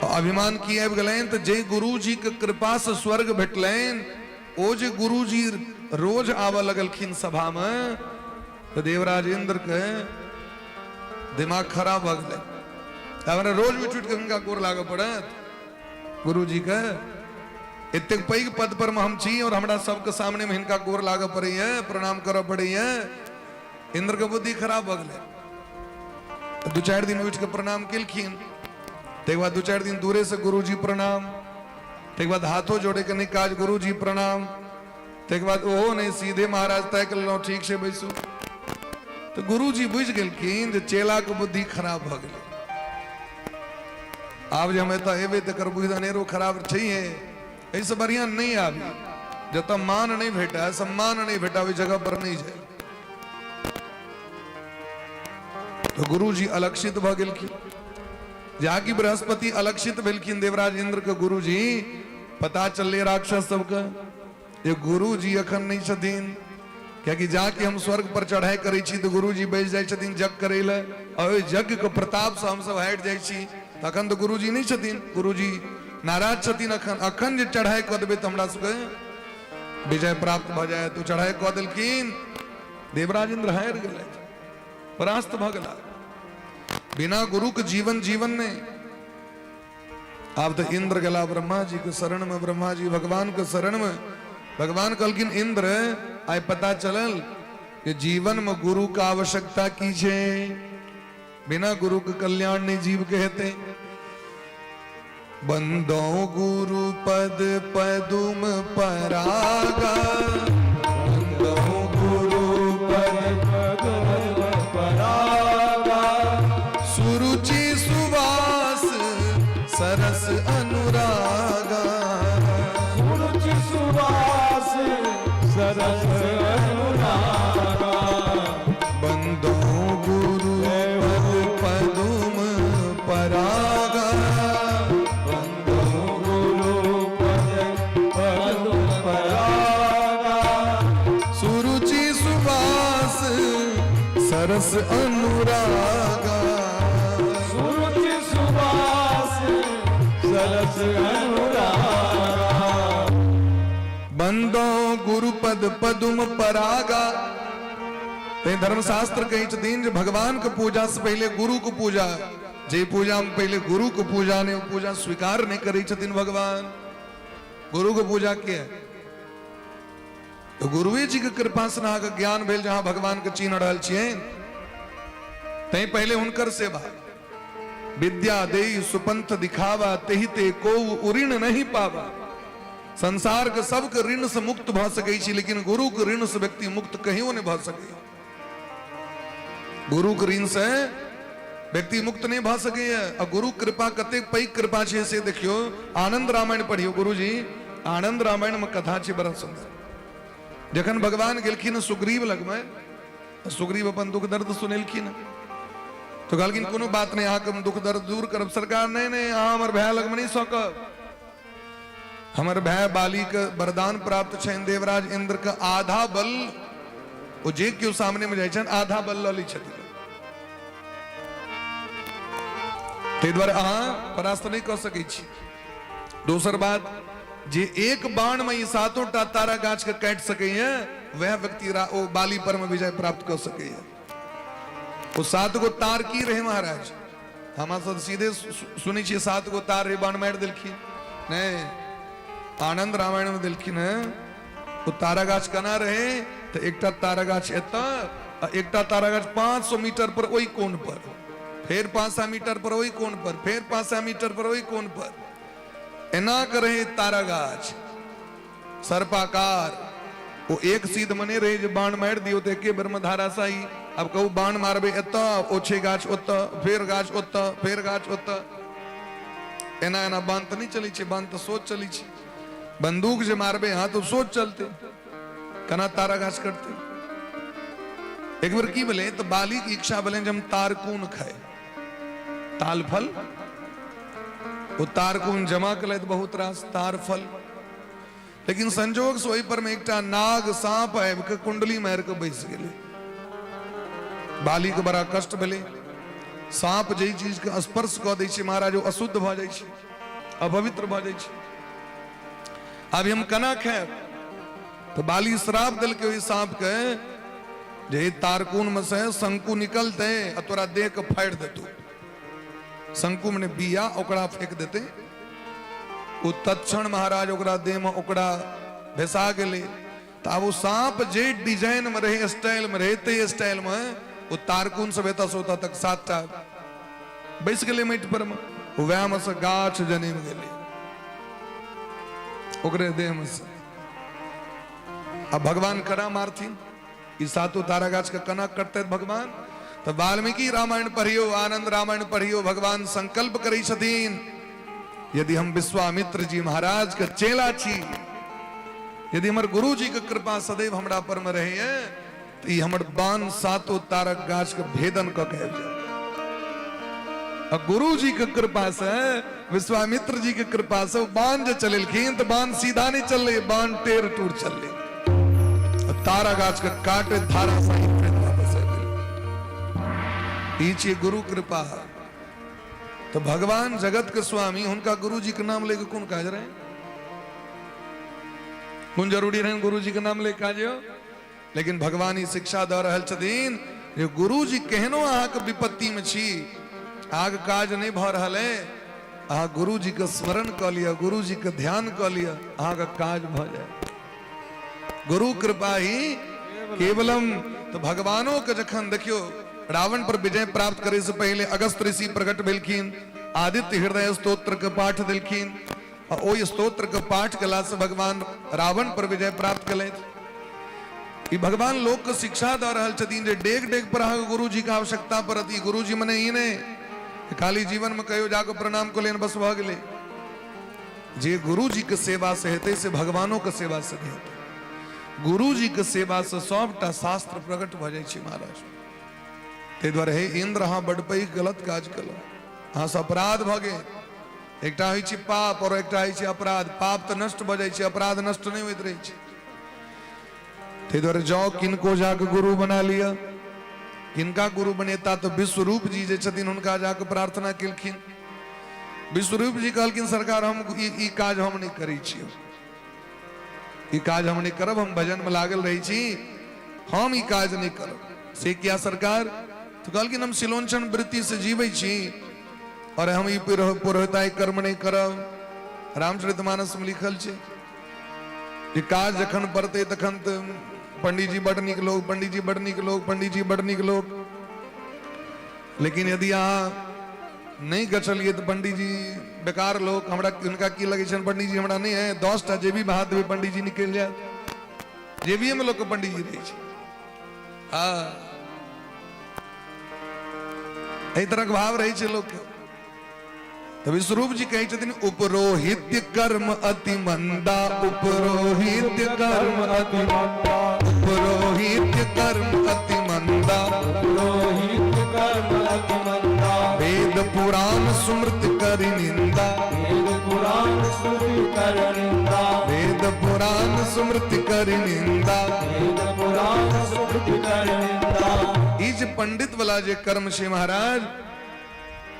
अभिमान की आबि गेलनि तऽ जे गुरुजी के कृपा से स्वर्ग भेटलनि, ओ जे गुरुजी रोज आबऽ लगलखिन सभा में, तऽ देवराज इंद्र के दिमाग खराब भऽ गेलै। हमरा रोज उठि उठि के हुनका गोर लागऽ पड़त गुरुजी के, एतेक पैघ पद पर में हम छी और हमरा सबके सामने में हिनका गोर लागऽ पड़ैया, प्रणाम करऽ पड़ैया। इंद्र के बुद्धि खराब भऽ गेलै। दू चारि दिन उठि के प्रणाम केलखिन, ताहिके बाद दू चारि दिन दूरे से गुरुजी प्रणाम, ताहिके बाद हाथो जोड़े के नहि काज, गुरुजी प्रणाम, ताहिके बाद ओहो नहि, सीधे महाराज ताकि लेलहुँ, ठीक छै बैसू। तऽ गुरुजी बुझि गेलखिन जे चेलाके बुद्धि खराब भऽ गेलै। आब जे हम एतऽ एबै तऽ एकर बुद्धि अनेरो खराब छैहे, एहिसँ बढ़िआँ नहि आबी, जतऽ मान नहि भेटय, सम्मान नहि भेटय, ओहि जगह पर नहि जाय। तो गुरुजी अलक्षित भऽ गेलखिन। जाकि बृहस्पति अलक्षित भेलखिन देवराज इंद्र के गुरुजी, पता चलले राक्षस सबके जे गुरुजी अखन नहि छथिन, कियाकि जाकि हम स्वर्ग पर चढ़ाई करै छी तऽ गुरुजी बैस जाइ छथिन यज्ञ करै लए, और ओहि यज्ञ के प्रताप से हमसब हटि जाइ छी, तखन तऽ गुरुजी नहि छथिन, गुरुजी नाराज छथिन। अखन अखन जे चढ़ाई कऽ देबै तऽ हमरा सबके विजय प्राप्त भऽ जायत। ओ चढ़ाई कऽ देलखिन, देवराज इंद्र हारि गेलथि, परास्त भऽ गेला। बिना गुरु के जीवन जीवन नहि। आब तऽ इंद्र गेला ब्रह्मा जी के शरण में, ब्रह्मा जी भगवान के शरण में। भगवान कहलखिन इंद्र आइ पता चलल कि जीवन में गुरु के आवश्यकता की छै, बिना गुरु के कल्याण नहीं जीव के हेतै। बंदो गुरु पद पदुम परागा, बंदो गुरु पद पदुम परागा, सुरुचि सुवास सरस अनुरागा, सुरुचि सुवास सरस अनुरागा, बंदो गुरु पद पदुम परागा, बंदो गुरु पद पदुम परागा, सुरुचि सुवास सरस अनुरागा, सुरुचि सुवास सरस अनुरागा, बंदो गुरु पद पदुम परागा। ते धर्मशास्त्र कहै छथिन जे भगवान के पूजा से पहले गुरु के पूजा, जे पूजा में पहले गुरु के पूजा ने पूजा स्वीकार नहीं करै छथिन भगवान। गुरु के पूजा के तो गुरुए जी के कृपा से अहाँके ज्ञान भेल जहाँ भगवान के चिन्ह रहल छियनि, तैं पहले हुनकर सेवा। विद्या देई सुपंथ दिखावा, तेहि ते को उऋण नहीं पावा। संसार के सबके ऋण से मुक्त भऽ सकै छी, लेकिन गुरु के ऋण से व्यक्ति मुक्त कहियो नहीं भऽ सकै। गुरु के ऋण से व्यक्ति मुक्त नहीं भऽ सकैए। आ गुरु कृपा कतेक पैघ कृपा छै से देखियौ। आनंद रामायण पढ़ियौ गुरुजी, आनंद रामायण में कथा छै बड़ा सुंदर। जखन भगवान गेलखिन सुग्रीव लगमे, सुग्रीव अपन दुख दर्द सुनेलखिन, तो कहलखिन कोनो बात नहीं, अहाँके हम दुख दर्द दूर करब। सरकार नहीं नहीं, अहाँ हमर भाय लगमे नहीं सकब, हमर भाय बाली के वरदान प्राप्त छनि देवराज इंद्र के आधा बल, ओ जे केओ सामने में जाइ छनि आधा बल लऽ लै छथिन, ताहि दुआरे अहाँ परास्त नहि कऽ सकै छी। दोसर बात जे एक बाण में ई सातो टा तारा गाछ के काटि सकैए वएह व्यक्ति ओ बाली पर में विजय प्राप्त कऽ सकैए। ओ 7 गो तार की रहे महाराज? हमरा सब सीधे सुनै छियै 7 गो तार रहे, बाण मारि देलखिन। नहि, आनंद रामायण में देलखिन है ओ तारा गाछ केना रहे तऽ एकटा तारा गाछ एतऽ आ एकटा तारा गाछ 500 मीटर पर ओहि कोण पर, फेर 500 मीटर पर ओहि कोण पर, फेर 500 मीटर पर ओहि कोण पर, एना के रहे तारा गाछ सर्पाकार। ओ एक सीध मने रहे जे बाण मारि दियौ तऽ एके बेर में धाराशाही। आब कहू बाण मारबै एतऽ, ओ छै गाछ ओतऽ, फेर गाछ ओतऽ, फेर गाछ ओतऽ, एना एना बाण तऽ नहि चलै छै, बाण तऽ सोच चलै छै। बंदूक जे मारबै अहाँ तऽ सोच चलतै, केना तारा गाछ कटतै। एक बेर की भेलै तऽ बालीक इच्छा भेलनि जे हम तारकुन खाइ, ताल फल। ओ तारकुन जमा केलथि बहुत रास तार फल, लेकिन संजोग से ओहि पर में एकटा नाग सांप आबि के कुंडली मारि के बैस गेलै। बाली के बड़ा कष्ट भेलै। सांप जाहि चीज के स्पर्श कऽ दै छै महाराज, ओ अशुद्ध भऽ जाइ छै, अपवित्र भऽ जाइ छै। आब हम केना खायब? तऽ बाली श्राप देलकै ओहि सांप के जे तारकुन में से शंकु निकलते आ तोरा देह के फाड़ि देतौ। शंकु मने बिया, ओकरा फेंक देते। ओ तत्क्षण महाराज ओकरा देह में ओकरा भेसा गेलै। तऽ आब ओ सांप जे डिजाइन में रहे, स्टाइल में रहे, ते स्टाइल में ओ तारकुन सब एतऽ से ओतऽ तक 7टा बैस गेलै माटि पर में। वएह में से गाछ जनमि गेलै ओकरे देह में से। अब भगवान कना मारथिन ई सातो तारा गाछ के कना कटतै भगवान? तऽ वाल्मीकि रामायण पढ़ियो, आनंद रामायण पढ़ियो, भगवान संकल्प करै छथिन यदि हम विश्वामित्र जी महाराज के चेला छी, यदि हमर गुरु जी के कृपा सदैव हमरा पर में रहे, तऽ ई हमर बाण सातो तारक गाछ के भेदन कऽ के आबि जायत। आ गुरु जी के कृपा से, विश्वामित्र जी के कृपा से बाण जे चलेलखिन तऽ बाण सीधा नहीं चललै, बाण टेढ़ टूर चललै, तारा गाछ के काटे धारा सहित फेर वापस आबि गेलै। ई छियै गुरु कृपा। तऽ भगवान जगत के स्वामी, हुनका गुरु जी के नाम लेके कोन काज रहे? कोन जरूरी रहे गुरु जी के नाम लेके काज यौ? लेकिन भगवान ई शिक्षा दऽ रहल छथिन जे गुरु जी केहनो अहाँके विपत्ति में छी, अहाँके काज नहि भऽ रहल है, अहाँ गुरु जी के स्मरण कऽ लिअ, गुरु जी के ध्यान कऽ लिअ, अहाँके काज भऽ जायत। गुरु कृपा ही केवलम। तो भगवानों के जखन देखियो रावण पर विजय प्राप्त करे से पहले अगस्त ऋषि प्रकट भेलखिन, आदित्य हृदय स्तोत्र के पाठ देलखिन, आ ओहि स्तोत्र के पाठ केला से भगवान रावण पर विजय प्राप्त केलथि। ई भगवान लोक के शिक्षा दऽ रहल छथिन जे डेग डेग पर अहाँके गुरु जी के आवश्यकता पड़त। ई गुरु जी मने ई नहि खाली जीवन में कहियो जाके प्रणाम कऽ लेन बस भऽ गेलै। जे गुरु जी के सेवा से हेतै से भगवानों के सेवा से नहि हेतै। गुरु जी के सेवा से सबटा शास्त्र प्रकट भऽ जाइ छै महाराज। ताहि दुआरे हे इंद्र, अहाँ बड पैघ गलत काज केलहुँ, अहाँ से अपराध भऽ गेल। एकटा होइ छै पाप और एकटा होइ छै अपराध। पाप तऽ नष्ट भऽ जाइ छै, अपराध नष्ट नहि होइत रहै छै। ताहि दुआरे जाउ किनको जाके गुरु बना लिअ। किनका गुरु बनेता? तऽ विश्वरूप जी जे छथिन हुनका जाके प्रार्थना केलखिन। विश्वरूप जी कहलखिन सरकार हम ई काज हम नहि करै छी, ई काज हम नहि करब, हम भजन में लागल रहै छी, हम ई काज नहि करब। से किया सरकार? तऽ कहलखिन हम सिलोंचन वृत्ति से जीबै छी और हम ई पुरोहिताई कर्म नहि करब। रामचरितमानस में लिखल छै जे काज जखन पड़तै तखन तऽ पंडीजी बड नीक लोग, पंडीजी बड नीक लोग, पंडीजी बड नीक लोग, लेकिन यदि अहाँ नहि गछलियै तऽ पंडीजी बेकार लोग, हमरा हुनका की लगै छनि पंडीजी हमरा नहि है, 10टा जेबी बहा देबै पंडीजी निकलि जायत। जेबीएमे लोकके पंडीजी रहै छै। हँ, एहि तरहक भाव रहै छै लोकके। तऽ विश्वरूप जी कहै छथिन उपरोहित्य कर्म अति मंदा, उपरोहित्य कर्म अति मंदा, उपरोहित्य कर्म अति मंदा, पुरोहित कर्म अति मंदा, वेद पुराण सुमृत करि निंदा, वेद पुराण स्मृति कर निंदा, वेद पुराण सुमृत करि निंदा, वेद पुराण स्मृति कर निंदा। ई जे पंडित वाला जे कर्म छै महाराज,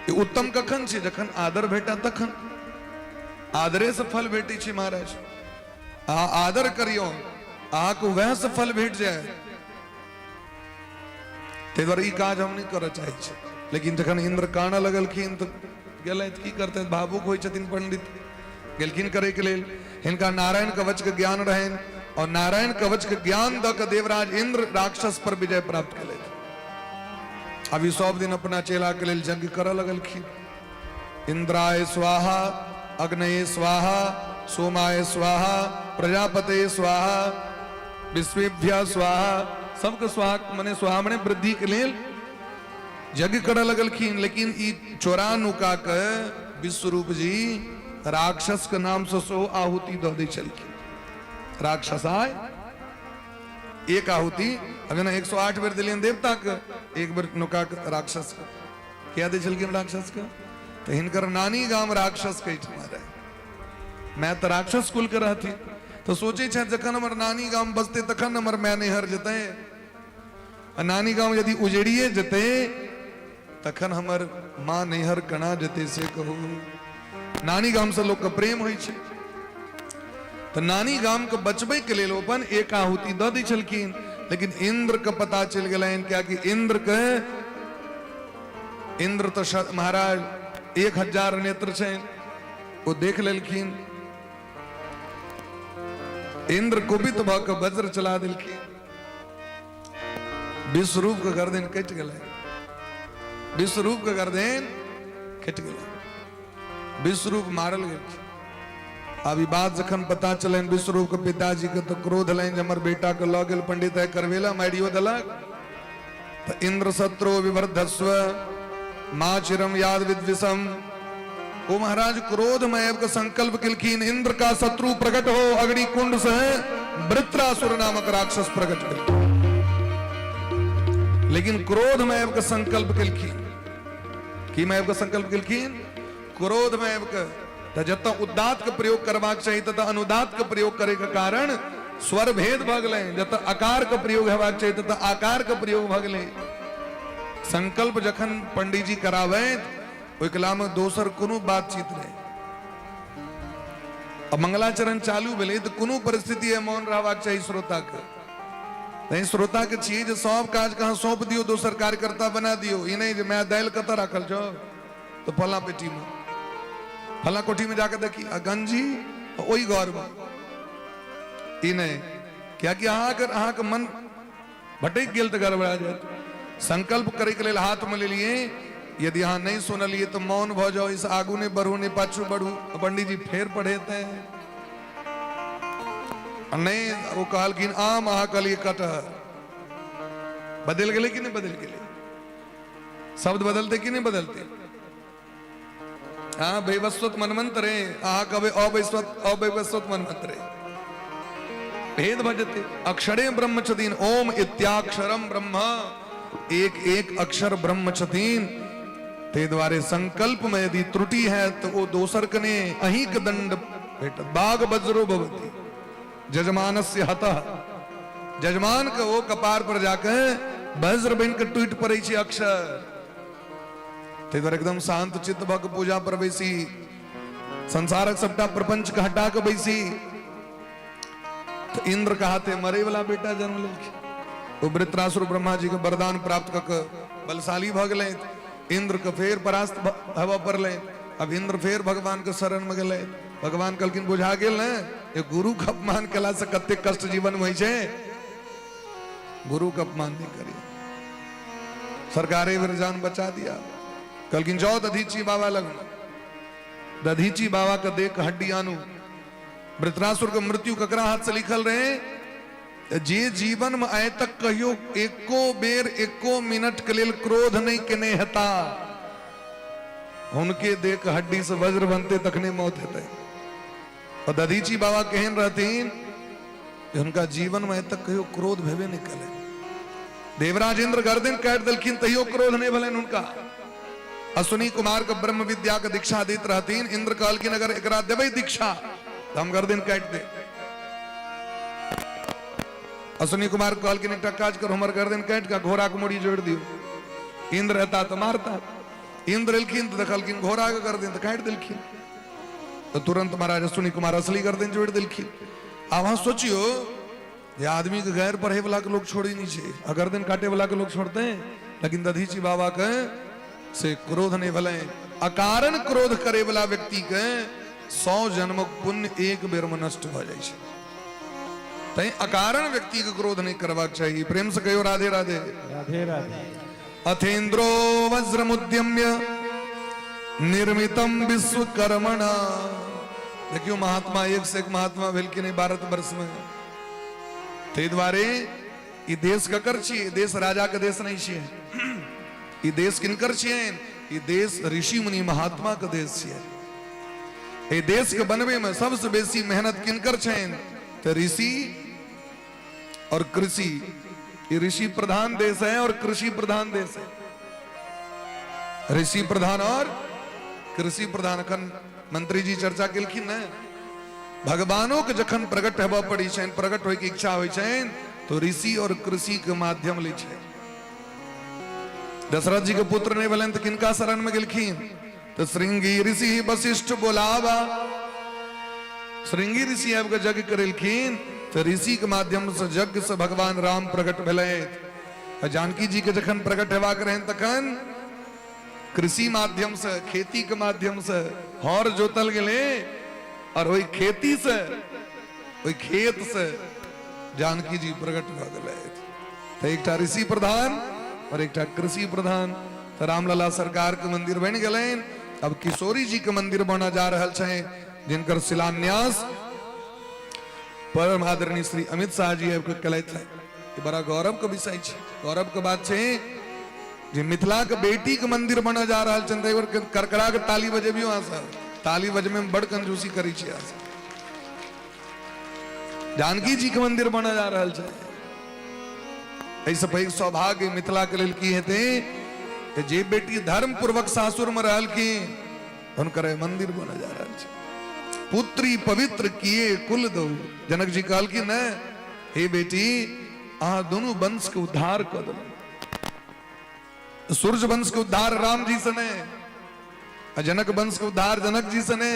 ई उत्तम कखन छै? जखन आदर भेटा तखन। आदरेसँ फल भेटै छै महाराज। अहाँ आदर करियौ, अहाँके वएहसँ फल भेट जाय। ताहि दुआरे ई काज हम नहि करऽ चाहै छी। लेकिन जखन इन्द्र कानऽ लगलखिन तऽ गेलथि, की करतथि, भावुक होइ छथिन पंडित, गेलखिन करैके लेल। हिनका नारायण कवचके ज्ञान रहनि और नारायण कवचके ज्ञान दऽ कऽ देवराज इंद्र राक्षस पर विजय प्राप्त केलथि। अभी सब दिन अपना चेलाके लेल यज्ञ करऽ लगलखिन। इंद्राय स्वाहा, अग्नये स्वाहा, सोमाय स्वाहा, प्रजापते स्वाहा, विश्वेभ्य स्वाहा, सबके स्वाहा मने स्वाहा मने वृद्धि के लेल यज्ञ करऽ लगलखिन। लेकिन ई चोरा नुका के विश्वरूप जी राक्षस के नाम से सेहो आहुति दऽ दै छलखिन। राक्षसाय एक आहुति, अब जेना 108 बेर देलियनि देवता के, एक बेर नुका के राक्षस के किया दै छलखिन राक्षस के? तऽ हिनकर नानी गाम राक्षस के एहिठमा रहै, मैं तऽ राक्षस कुल के रहथिन, तऽ सोचै छथि जखन हमर नानी गाम बसतै तखन हमर माय नैहर जेतै, आ नानी गाम यदि उजड़िए जेतै तखन हमर माँ नैहर केना जेतै से कहू। नानी गामसँ लोकके प्रेम होइ छै, तऽ नानी गामके बचबैके लेल ओ अपन एक आहुति दऽ दै छलखिन। लेकिन इन्द्रके पता चलि गेलनि, कियाकि इन्द्रके इन्द्र तऽ महाराज 1000 नेत्र छनि, ओ देख लेलखिन। इन्द्र कुपित भऽ कऽ वज्र चला देलखिन, विश्वरूप के गर्दन कटि गेलै, विश्वरूप के गर्दन कटि गेलै, विश्वरूप मारल गेल। अब ई बात जखन पता चलनि विश्वरूप के पिताजी के तऽ क्रोध लनि जे हमर बेटा के लऽ गेल पंडित है करवेला, मारियो देलक। तऽ इंद्र शत्रु विवर्धस्व मा चिरम याद विद्विषम। ओ महाराज क्रोध में आबि कऽ संकल्प केलखिन, इंद्र का शत्रु प्रकट हो। अग्नि कुंड से वृत्रासुर नामक राक्षस प्रकट भेल, लेकिन क्रोध में आबि कऽ संकल्प केलखिन। की में आबि कऽ संकल्प केलखिन? क्रोध में आबि कऽ। तऽ जतऽ उदात्त के प्रयोग करबाक चाही ततऽ अनुदात्त के प्रयोग करे के कारण स्वर भेद भऽ गेलै, जतऽ अकार के प्रयोग हेबाक चाही ततऽ आकार के प्रयोग भऽ गेलै। संकल्प जखन पंडीजी कराबैत ओहि कलामे दोसर कोनो बातचीत नहि। आ मंगलाचरण चालू भेलै तऽ कोनो परिस्थिति मौन रहबाक चाही श्रोताके। तैं श्रोताके छियै जे सब काज अहाँ सौंप दियौ, दोसर कार्यकर्ता बना दियौ। ई नहि जे माय दालि कतऽ राखल छौ, तऽ फलां पेटीमे फलां कोठीमे जाके देखी, आ गंजी ओहि घरमे, ई नहि। कियाकि अहाँ अगर अहाँके मन भटकि गेल तऽ गड़बड़ा जायत। संकल्प करैके लेल हाथमे लेलियै, यदि अहाँ नहि सुनलियै तऽ मौन भऽ जाउ, एहिसँ आगू नहि बढ़ू नहि पाछू बढ़ू। पंडीजी फेर पढ़ेतै नहि, ओ कहलखिन आम, अहाँ कहलियै कटहर। बदलि गेलै कि नहि बदलि गेलै? शब्द बदलते कि नहि बदलते? हाँ, वैवस्वत मनमंत्र है, अहाँ कहबै अवैस्वत, अवैवस्वत मनमंत्र है, भेद भऽ जेतै। अक्षरे ब्रह्म छथिन, ओम इत्याक्षरम ब्रह्म, एक एक अक्षर ब्रह्म छथिन। ताहि दुआरे संकल्प में यदि त्रुटि है तो ओ दोसर कने अहींक दंड भेटत। बाघ वज्रो भवति जजमानस्य हतः, जजमान के ओ कपार पर जाके वज्र बनि के टूटि पड़ै छै अक्षर। ताहि दुआरे एकदम शांत चित्त भऽ के पूजा पर बैसी, संसारक सबटा प्रपंच के हटा के बैसी। तऽ इंद्र के हाथे मरे वाला बेटा जन्म लेलखिन। ओ वृत्रासुर ब्रह्मा जी के वरदान प्राप्त कऽ के बलशाली भऽ गेलै। इंद्र के फेर परास्त हेबऽ पड़लै। अब इंद्र फेर भगवान के शरण में गेलै। भगवान कहलखिन बुझा गेल ने जे गुरु के अपमान केला से कते कष्ट जीवन में होइ छै, गुरु के अपमान नहीं करिए। सरकारे बेर जान बचा दिया। कहलखिन जाओ दधीची बाबा लग, दधीची बाबा के देख हड्डी आनू। वृत्रासुर के मृत्यु ककरा हाथ से लिखल रहे? जे जीवन में आइ तक कहियो एको बेर एको मिनट के लेल क्रोध नहीं केने हेता, हुनके देख हड्डी से वज्र बनते तखने मौत हेतै। और दधीची बाबा केहन रहथिन जे हुनका जीवन में आइ तक कहियो क्रोध भेबे नहीं कले। देवराज इंद्र गर्दन काटि देलखिन तैयो क्रोध नहीं भेलनि हुनका। अश्विनी कुमार के ब्रह्म विद्या के दीक्षा दैत रहथिन। इंद्र कहलखिन अगर एकरा देबै दीक्षा तऽ हम गर्दन काटि देब। अश्विनी कुमार कहलखिन एकटा काज करू, हमर गर्दन काटि कऽ घोड़ा के मुड़ी जोड़ि दियौ। इंद्र एता तऽ मारता। इंद्र एलखिन तऽ देखलखिन घोड़ा के गर्दन तऽ काटि देलखिन। तऽ तुरंत महाराज अश्विनी कुमार असली गर्दन जोड़ि देलखिन। आब अहाँ सोचियो जे आदमी के गैर पढ़े वाला के लोग छोड़े नहीं छै आ गर्दन काटे वाला के लोग छोड़ते हैं, लेकिन दधीची बाबा के से क्रोध नहीं भेलै। अकारण क्रोध करे वाला व्यक्ति के 100 जन्मक पुण्य एक बेर में नष्ट भऽ जाइ छै। तैं अकारण व्यक्ति के क्रोध नहीं करबाक चाही। प्रेम से कहियो राधे राधे। राधे राधे। अथेन्द्रो वज्रमुद्यम्य निर्मितम विश्वकर्मणा। देखियो महात्मा एक से एक महात्मा भेलखिन एहि भारत वर्ष में। ताहि दुआरे ई देश ककर छियै? देश राजा के देश नहीं छियै। ई देश किनकर छियै? ई देश ऋषि मुनि महात्मा के देश छियै। एहि देश के बनबे में सबसे बेसी मेहनत किनकर छनि? तऽ ऋषि और कृषि। ये ऋषि प्रधान देश है और कृषि प्रधान देश है। ऋषि प्रधान और कृषि प्रधान। अखन मंत्री जी चर्चा केलखिन ने, भगवानों के जखन प्रकट हेबऽ पड़ी छनि, प्रकट होय के इच्छा होइ छनि, तो ऋषि और कृषि के माध्यम लै छै। दशरथ जी के पुत्र नहीं भेलनि तऽ किनका शरण में गेलखिन? तऽ श्रृंगी ऋषि वशिष्ठ बोलावा। श्रृंगी ऋषि आबि कऽ यज्ञ करेलखिन तऽ ऋषि के माध्यम से यज्ञ से भगवान राम प्रकट भेलथि। आ जानकी जी के जखन प्रकट हेबाक रहनि तखन कृषि माध्यम से, खेती के माध्यम से हर जोतल गेलै और ओहि खेती से, ओहि खेत से जानकी जी प्रकट भऽ गेलथि। तऽ एकटा ऋषि प्रधान और एकटा कृषि प्रधान। तऽ रामलला सरकार के मंदिर बनि गेलनि। अब किशोरी जी के मंदिर बनऽ जा रहल छै, जिनकर शिलान्यास परम आदरणीय श्री अमित शाह जी आबि कऽ केलथि। ई बड़ा गौरव के विषय छै, गौरव के बात छै जे मिथिला के बेटी के मंदिर बनऽ जा रहल छनि। तऽ एक बेर करकरा के ताली बजेबियौ अहाँ सब। ताली बजबै में बड़ कंजूसी करै छी अहाँ सब। जानकी जी के मंदिर बनऽ जा रहल छै। एहिसँ पैघ सौभाग्य मिथिला के लेल की हेतै जे बेटी धर्म पूर्वक सासुर में रहलखिन हुनकर मंदिर बनऽ जा रहल छै। पुत्री पवित्र किए कुल दऊ। जनक जी कहलखिन ने, हे बेटी, अहाँ दुनू वंश के उद्धार कऽ देलहुँ। सूर्य वंश के उद्धार राम जी से ने, आ जनक वंश के उद्धार जनक जी से ने,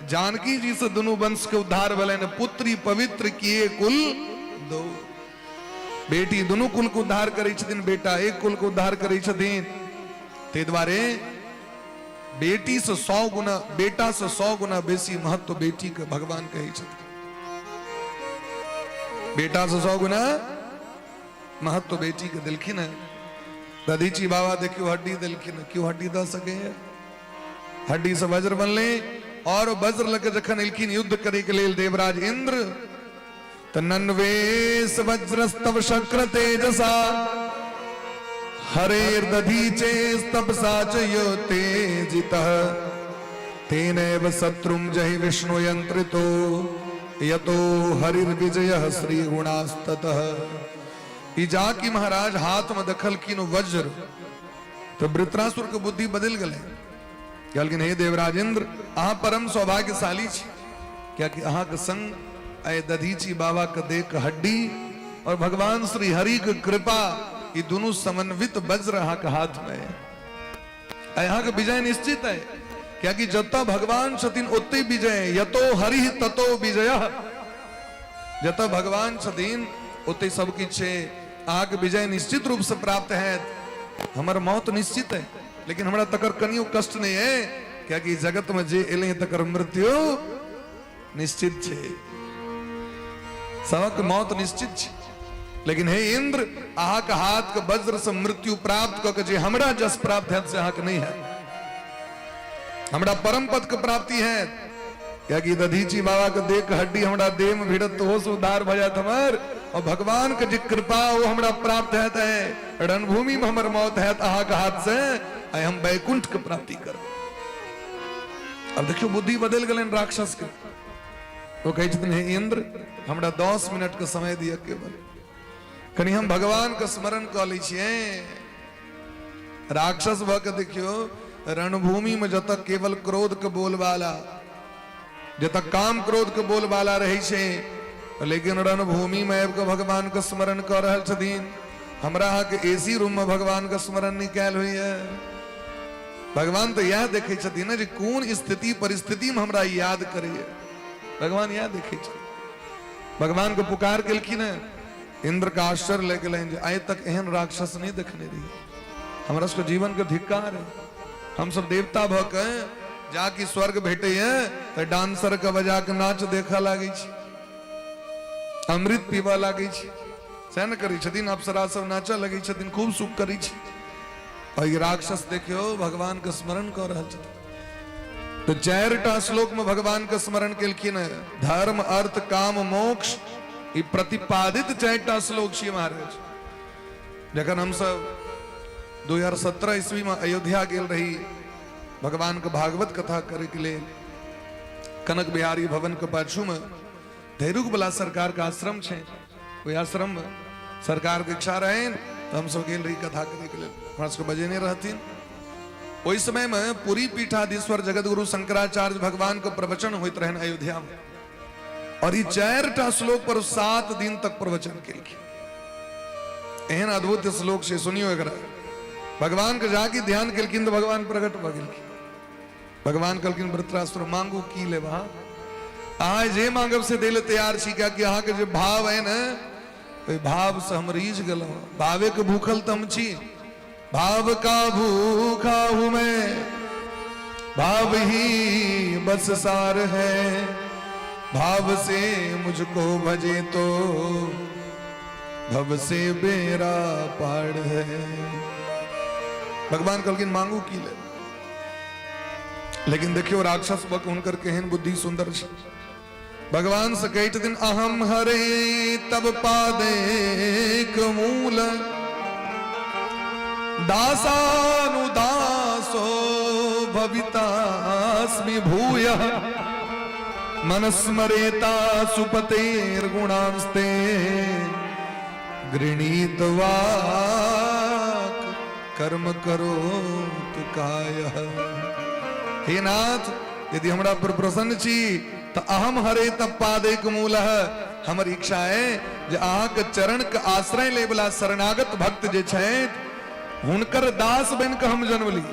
जानकी जी से दुनू वंश के उद्धार भेलनि। पुत्री पवित्र किए कुल दो। बेटी दुनू कुल के उद्धार करै छथिन, बेटा एक कुल के उद्धार करै छथिन। ताहि दुआरे बेटी से 100 गुना, बेटा से 100 गुना बेसी महत्व बेटी के भगवान कहै छथिन। बेटा से 100 गुना महत्व बेटी के देलखिन है। दधीची बाबा देखियो हड्डी देलखिन है, क्यों हड्डी दऽ सकैए? हड्डी से वज्र बनले और वज्र लऽ के जखन एलखिन युद्ध करे के लेल देवराज इंद्र, तऽ नन्वेश वज्रस्तव शक्र तेजसा हरेर दधीचे तपसा च यो तेजितः तेनैव शत्रुं जहि विष्णु यंत्रितो यतो हरिर्विजयः श्री गुणास्ततः। ई जाकि महाराज हाथ में देखलखिन वज्र, तो वृत्रासुर के बुद्धि बदल गेलै। कहलखिन हे देवराज इंद्र, अहाँ परम सौभाग्यशाली छी, कियाकि अहाँके संग आइ दधीची बाबा के देख हड्डी और भगवान श्री हरि के कृपा, ई दुनू समन्वित वज्र अहाँके हाथ में है। अहाँके विजय निश्चित है, कियाकि जतऽ भगवान छथिन ओते विजय, यतो हरि ततो विजय। जतऽ भगवान छथिन ओते सब किछु छै। अहाँके विजय निश्चित रूप से प्राप्त है। हमर मौत निश्चित है, लेकिन हमरा तकर कनियो कष्ट नहीं है, कियाकि जगत में जे एलै तकर मृत्यु निश्चित छै, सबक मौत निश्चित छै। लेकिन हे इंद्र, अहाँके हाथ के वज्र से मृत्यु प्राप्त कऽ के जे हमरा जस प्राप्त हैत से अहाँके नहीं हैत, हमरा परम पद के प्राप्ति हैत। कियाकि दधीची बाबा के देख हड्डी हमरा देह में भिड़त तो हो से उद्धार भऽ जायत हमर, और भगवान के जे कृपा वो हमरा प्राप्त हैत है, रणभूमि में हमर मौत हैत अहाँके हाथ से, आइ हम वैकुंठ के प्राप्ति करब। अब देखियो बुद्धि बदलि गेलनि राक्षस के। ओ कहै छथिन हे इंद्र, हमरा 10 मिनट के समय दिअ केवल, कनि हम भगवान के स्मरण कऽ लै छियै। राक्षस भऽ के देखियो रणभूमि में जतऽ केवल क्रोध के बोलबाला, जतऽ काम क्रोध के बोलबाला रहै छै, लेकिन रणभूमि में आबि कऽ भगवान के स्मरण कऽ रहल छथिन। हमरा अहाँके एसी रूम में भगवान के स्मरण नहि कयल होइए। भगवान तऽ इएह देखै छथिन ने जे कोन स्थिति परिस्थितिमे हमरा याद करैए। भगवान इएह देखै छथिन। भगवान के पुकार केलखिन हेँ, इंद्र के आश्चर्य लागि गेलनि जे आइ तक एहन राक्षस नहि देखने रही, हमरा सबके जीवन के धिक्कार है, हमसब देवता भऽ के जाकि स्वर्ग भेटैए तऽ डांसर के बजा के नाच देखऽ लागै छी, अमृत पीबऽ लागै छी, सएह ने करै छथिन। अप्सरा सब नाचऽ लगै छथिन, खूब सुख करै छी। और ई राक्षस देखियौ भगवान के स्मरण कऽ रहल छथिन। तऽ 4टा श्लोक में भगवान के स्मरण केलखिन हेँ। धर्म अर्थ काम मोक्ष ई प्रतिपादित 4टा श्लोक छी महाराज। जखन हमसब 2017 ईस्वी में अयोध्या गेल रही भगवान के भागवत कथा करे के लेल, कनक बिहारी भवन के पाछू में धैरुक वाला सरकार के आश्रम छै, ओहि आश्रम में सरकार के इच्छा रहे तो हम सब गेल रही कथा करे के लेल, हमरा सबके बजेने रहथिन। ओहि समय में पुरी पीठाधीश्वर जगतगुरु शंकराचार्य भगवान के प्रवचन होइत रहन अयोध्या में, और ई 4टा श्लोक पर 7 दिन तक प्रवचन केलखिन। एहन अद्भुत श्लोक छै, सुनियो एकरा। भगवान के जाके ध्यान केलखिन तऽ भगवान प्रकट भऽ गेलखिन। भगवान कहलखिन वृत्रासुर मांगू की लेब अहाँ, अहाँ जे मांगब से दै लए तैयार छी, कियाकि अहाँके जे भाव है ने ओहि भाव से हम रीझ गेलहुँ, भावे के भूखल तऽ हम छी, भाव का भूखा हूं मैं, भाव ही बस सार है, भाव से मुझको भजे तो भव से बेरा पार है। भगवान कहलखिन मांगू की ले, लेकिन देखियो राक्षस बक हुनकर केहन बुद्धि सुंदर छै। भगवान से कहै छथिन अहम हरे तब पादेक मूल दासानुदासो भवितास्मि भूयः मनस्मरेता सुपतेर्गुणांस्ते गृणीत वाक कर्म करो तु काय। हे नाथ, यदि हमरा पर प्रसन्न छी तऽ अहम हरे तब पादेक मूल, हमर इच्छा है जे अहाँके चरण के आश्रय ले वाला शरणागत भक्त जे छथि हुनकर दास बनि कऽ हम जन्म ली।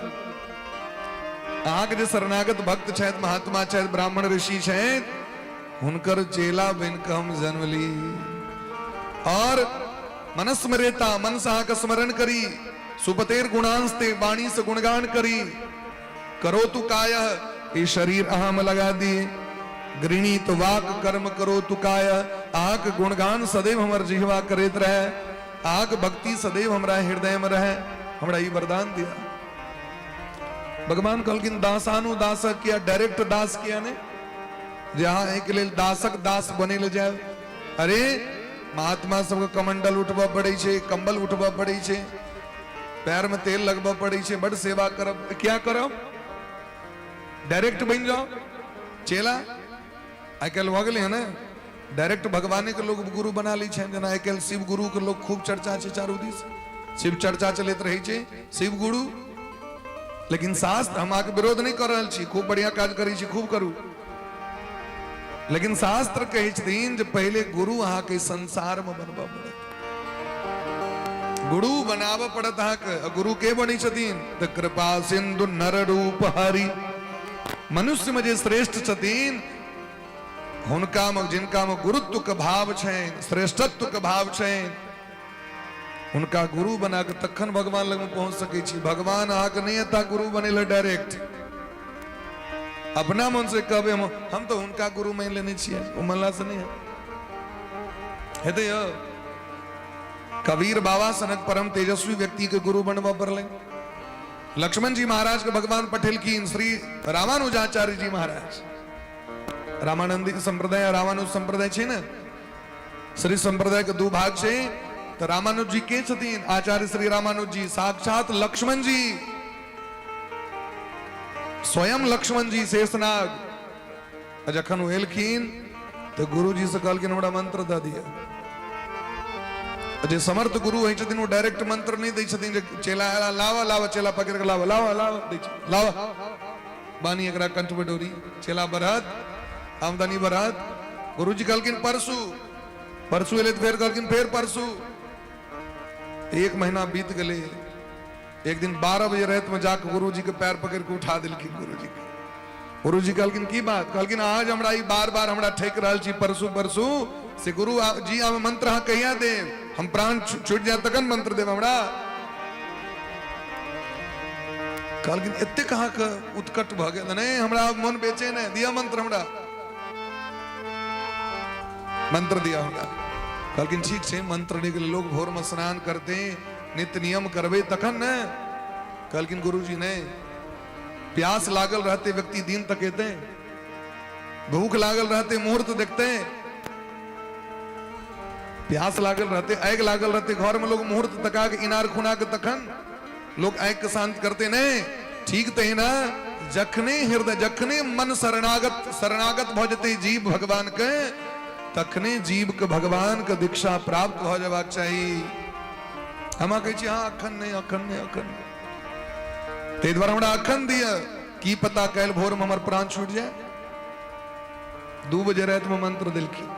अहाँके जे शरणागत भक्त छथि, महात्मा छथि, ब्राह्मण ऋषि छथि, हुनकर चेला बनि कऽ हम जन्म ली। और मनस्मरेता, मन से अहाँके स्मरण करी, सुपतेर गुणांस्ते, वाणी से गुणगान करी, करो तु काय, ये शरीर अहाँ में लगा दिए, गृणीत वाक कर्म करो तु काय, अहाँके गुणगान सदैव हमर जिहवा करैत रहे, अहाँके भक्ति सदैव हमरा हृदय में रहे, हमरा ई वरदान दिया। भगवान कहलखिन दासानु दासक किया, डायरेक्ट दास किया ने, जे अहाँ एहिके लेल दासक दास बनै लए जायब। अरे महात्मा सबके कमंडल उठबऽ पड़ै छै, कंबल उठबऽ पड़ै छै, पैर में तेल लगबऽ पड़ै छै, बड सेवा करब, क्या करब, डायरेक्ट बनि जाओ चेला। आइ काल्हि भऽ गेलै हँ ने, डायरेक्ट भगवाने के लोग गुरु बना लै छै। जेना आइ काल्हि शिव गुरु के लोग खूब चर्चा छै, चारू दिस शिव चर्चा चलैत रहै छै, शिव गुरु। लेकिन शास्त्र, हम अहाँके विरोध नहि कऽ रहल छी, खूब बढ़िया काज करै छी, खूब करू, लेकिन शास्त्र कहै छथिन जे पहिले गुरु अहाँके संसार में बनबऽ पड़त, गुरु बनाबऽ पड़त अहाँके। गुरु के बनै छथिन तऽ कृपा सिंधु नर रूप हरि। मनुष्य में जे श्रेष्ठ छथिन हुनका में, जिनका में गुरुत्व के भाव छनि, श्रेष्ठत्व के भाव छनि, हुनका गुरु बना के तखन भगवान लग में पहुंच सकै छी। भगवान अहाँके नहि एता गुरु बनेला डायरेक्ट, अपना मन से कहबै हम तो हुनका गुरु मान लेने छियै, ओ मानला से नहीं हेतै यौ। कबीर बाबा सनक परम तेजस्वी व्यक्ति के गुरु बनबऽ पड़लै। लक्ष्मण जी महाराज के भगवान पठेलखिन श्री रामानुजाचार्य जी महाराज। रामानंदी संप्रदाय रामानुज संप्रदाय छै ने, श्री संप्रदाय के दू भाग छै, तऽ रामानुज जी के छथिन? आचार्य श्री रामानुज जी साक्षात लक्ष्मण जी, स्वयं लक्ष्मण जी शेषनाग। आ जखन ओ एलखिन तऽ गुरुजी से कहलखिन हमरा मंत्र दऽ दिअ। जे समर्थ गुरु होइ छथिन ओ डायरेक्ट मंत्र नहि दै छथिन जे चेला आयल, लावा लावा, चेला पकड़ के लावा लावा लावा दै छै, लावा बानी एकरा कंठ में डोरी, चेला बढ़त, आमदनी बढ़त। गुरुजी कहलखिन परसू, परसू एलै तऽ फेर कहलखिन फेर परसू। 1 महीना बीत गेलै, एक दिन 12 बजे राति में जाके गुरुजी के पैर पकड़ के उठा देलखिन गुरुजी के। गुरुजी कहलखिन की बात? कहलखिन आज हमरा ई बार बार हमरा ठेक रहल छी परसू परसू से गुरु जी हम मंत्र अहाँ कहिया देब? हम प्राण छूट जाए तखन मंत्र देब हमरा। कहलखिन एतेक अहाँके उत्कट भऽ गेल? नहि, हमरा मन बेचे नहि दिअ मंत्र, हमरा मंत्र दिया हमरा। कहलखिन ठीक छै, मंत्र नहि गेल लोग भोर में स्नान करते नित्य नियम करबै तखन ने। कहलखिन गुरुजी नहि, प्यास लागल रहते व्यक्ति दिन तकेते, भूख लागल रहते मुहूर्त देखते, प्यास लागल रहते, आगि लागल रहते घर में लोग मुहूर्त तका के इनार खुना के तखन लोग आगि के शांत करते। नहीं ठीक तहिना जखने हृदय जखने मन शरणागत शरणागत भऽ जेतै जीव भगवान के, तखने जीव के भगवान के दीक्षा प्राप्त भऽ जेबाक चाही। हम कहै छी हाँ अखन नहीं, अखन नहीं, अखन नहीं, ताहि दुआरे हमरा अखन दिअ, की पता काल्हि भोर में हमर प्राण छूट जाए। 2 बजे राति में मंत्र देलखिन।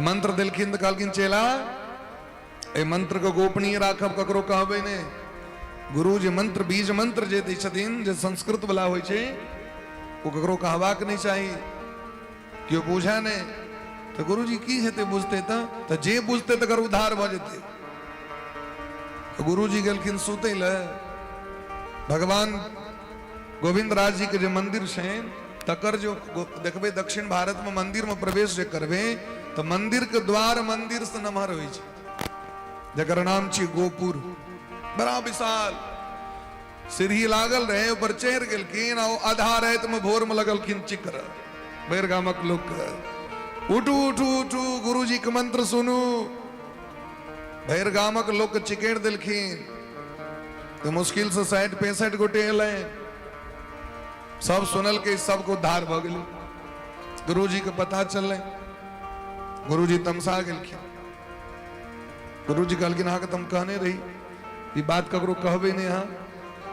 मंत्र देलखिन तऽ कहलखिन चेला एहि मंत्र के गोपनीय राखब, ककरो कहबै नहि। गुरु जे मंत्र बीज मंत्र जे दै छथिन जे संस्कृत वाला होइ छै ओ ककरो कहबाक नहि चाही, केओ बुझै नहि। तऽ गुरुजी की हेतै बुझतै तऽ जे बुझतै तकर उद्धार भऽ जेतै। तऽ गुरुजी गेलखिन सुतै लए। भगवान गोविंद राज जी के जे मंदिर छनि तकर जो देखबै दक्षिण भारत में मंदिर में प्रवेश जे करबै तऽ मंदिर के द्वार मंदिर से नमहर होइ छै, जकर नाम छी गोपुर। बड़ा विशाल सीढ़ी लागल रहे, ऊपर चढ़ि गेलखिन आ ओ आधा राति में भोर में लगलखिन चिकर भरि गामक लोक के, उठू उठू उठू गुरुजी के मंत्र सुनू। भरि गामक लोक के चिकरि देलखिन तऽ मुश्किल से 60-65 गोटे एलै, सब सुनलकै, सबके उद्धार भऽ गेलै। गुरुजी के पता चललै, गुरुजी तमसा गेलखिन। गुरुजी कहलखिन अहाँके तऽ हम कहने रही ई बात ककरो कहबै नहि अहाँ।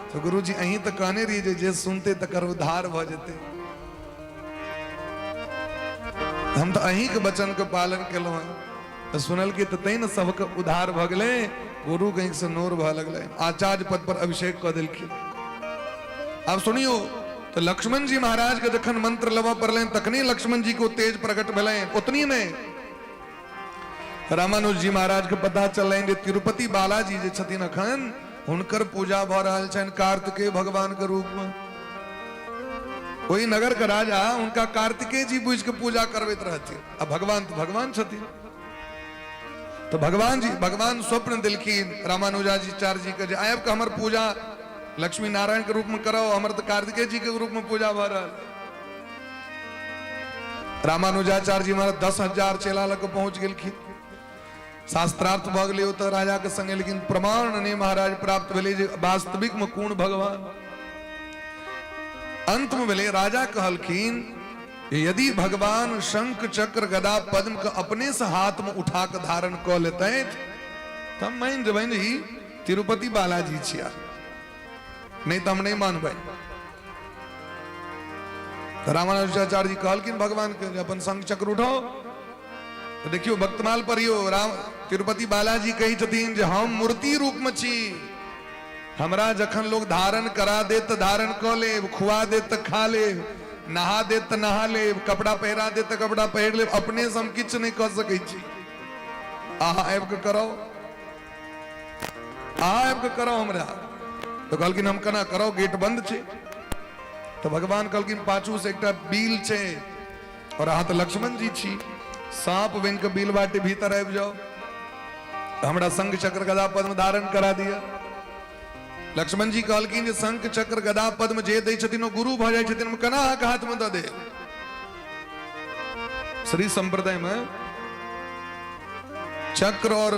तऽ गुरुजी अहीं तऽ कहने रही जे जे सुनतै तकर उद्धार भऽ जेतै, हम तऽ अहींके वचनके पालन केलहुँ हेँ। तऽ सुनलकै तऽ तैं ने सबके उद्धार भऽ गेलै। गुरु के आँखिसँ नोर भऽ लगलै, आचार्य पद पर अभिषेक कऽ देलखिन। आब सुनियो तऽ लक्ष्मण जी महाराज के जखन मंत्र लेबऽ पड़लनि तखने लक्ष्मण जी के ओ तेज प्रकट भेलनि। ओतनी नहि, रामानुज जी महाराज के पता चललनि जे तिरुपति बालाजी जे छथिन अखन हुनकर पूजा भऽ रहल छनि कार्तिकेय भगवान के रूप में। ओहि नगर के राजा हुनका कार्तिकेय जी बुझि के पूजा करबैत रहथिन आ भगवान तऽ भगवान छथिन। तऽ भगवान जी भगवान स्वप्न देलखिन रामानुजाचार्य जी के जे आबि के हमर पूजा लक्ष्मी नारायण के रूप में करो, हमर तऽ कार्तिकेय जी के रूप में पूजा भऽ रहल। रामानुजाचार्य जी महाराज 10,000 चेला लऽ कऽ पहुँच गेलखिन। शास्त्रार्थ भऽ गेलै ओतऽ राजा के संगे, लेकिन प्रमाण नहि महाराज प्राप्त भेलै जे वास्तविक में कोन भगवान। अंत में भेलै राजा कहलखिन यदि भगवान शंख चक्र गदा पद्म के अपने से हाथ में उठा के धारण कऽ लेतथि तऽ हम मानि जेबनि ई तिरुपति बालाजी छिया, नहीं तऽ हम नहीं मानबै। तऽ रामानुजाचार्य जी कहलखिन भगवान के जे अपन शंख चक्र उठाओ। तऽ देखियौ भक्तमाल पढ़ियौ, राम तिरुपति बालाजी कहै छथिन जे हम मूर्ति रूप में छी, हमरा जखन लोग धारण करा देत तऽ धारण कऽ लेब, खुआ देत तऽ खा लेब, नहा देत तऽ नहा लेब, कपड़ा पहिरा देत तऽ कपड़ा पहिर लेब, अपने से हम किछु नहि कऽ सकै छी, अहाँ आबि कऽ कराउ, अहाँ आबि कऽ कराउ हमरा। तऽ कहलखिन हम केना कराउ, गेट बंद छै। तऽ भगवान कहलखिन पाछू से एकटा बिल छै और अहाँ तऽ लक्ष्मण जी छी, साँप बनि कऽ बिल बाटे भीतर आबि जाउ, हमरा शंख चक्र गदा पद्म धारण करा दिअ। लक्ष्मण जी कहलखिन जे शंख चक्र गदा पद्म जे दै छथिन ओ गुरु भऽ जाइ छथिन, हम केना अहाँके हाथ में दऽ देब। श्री संप्रदाय में चक्र और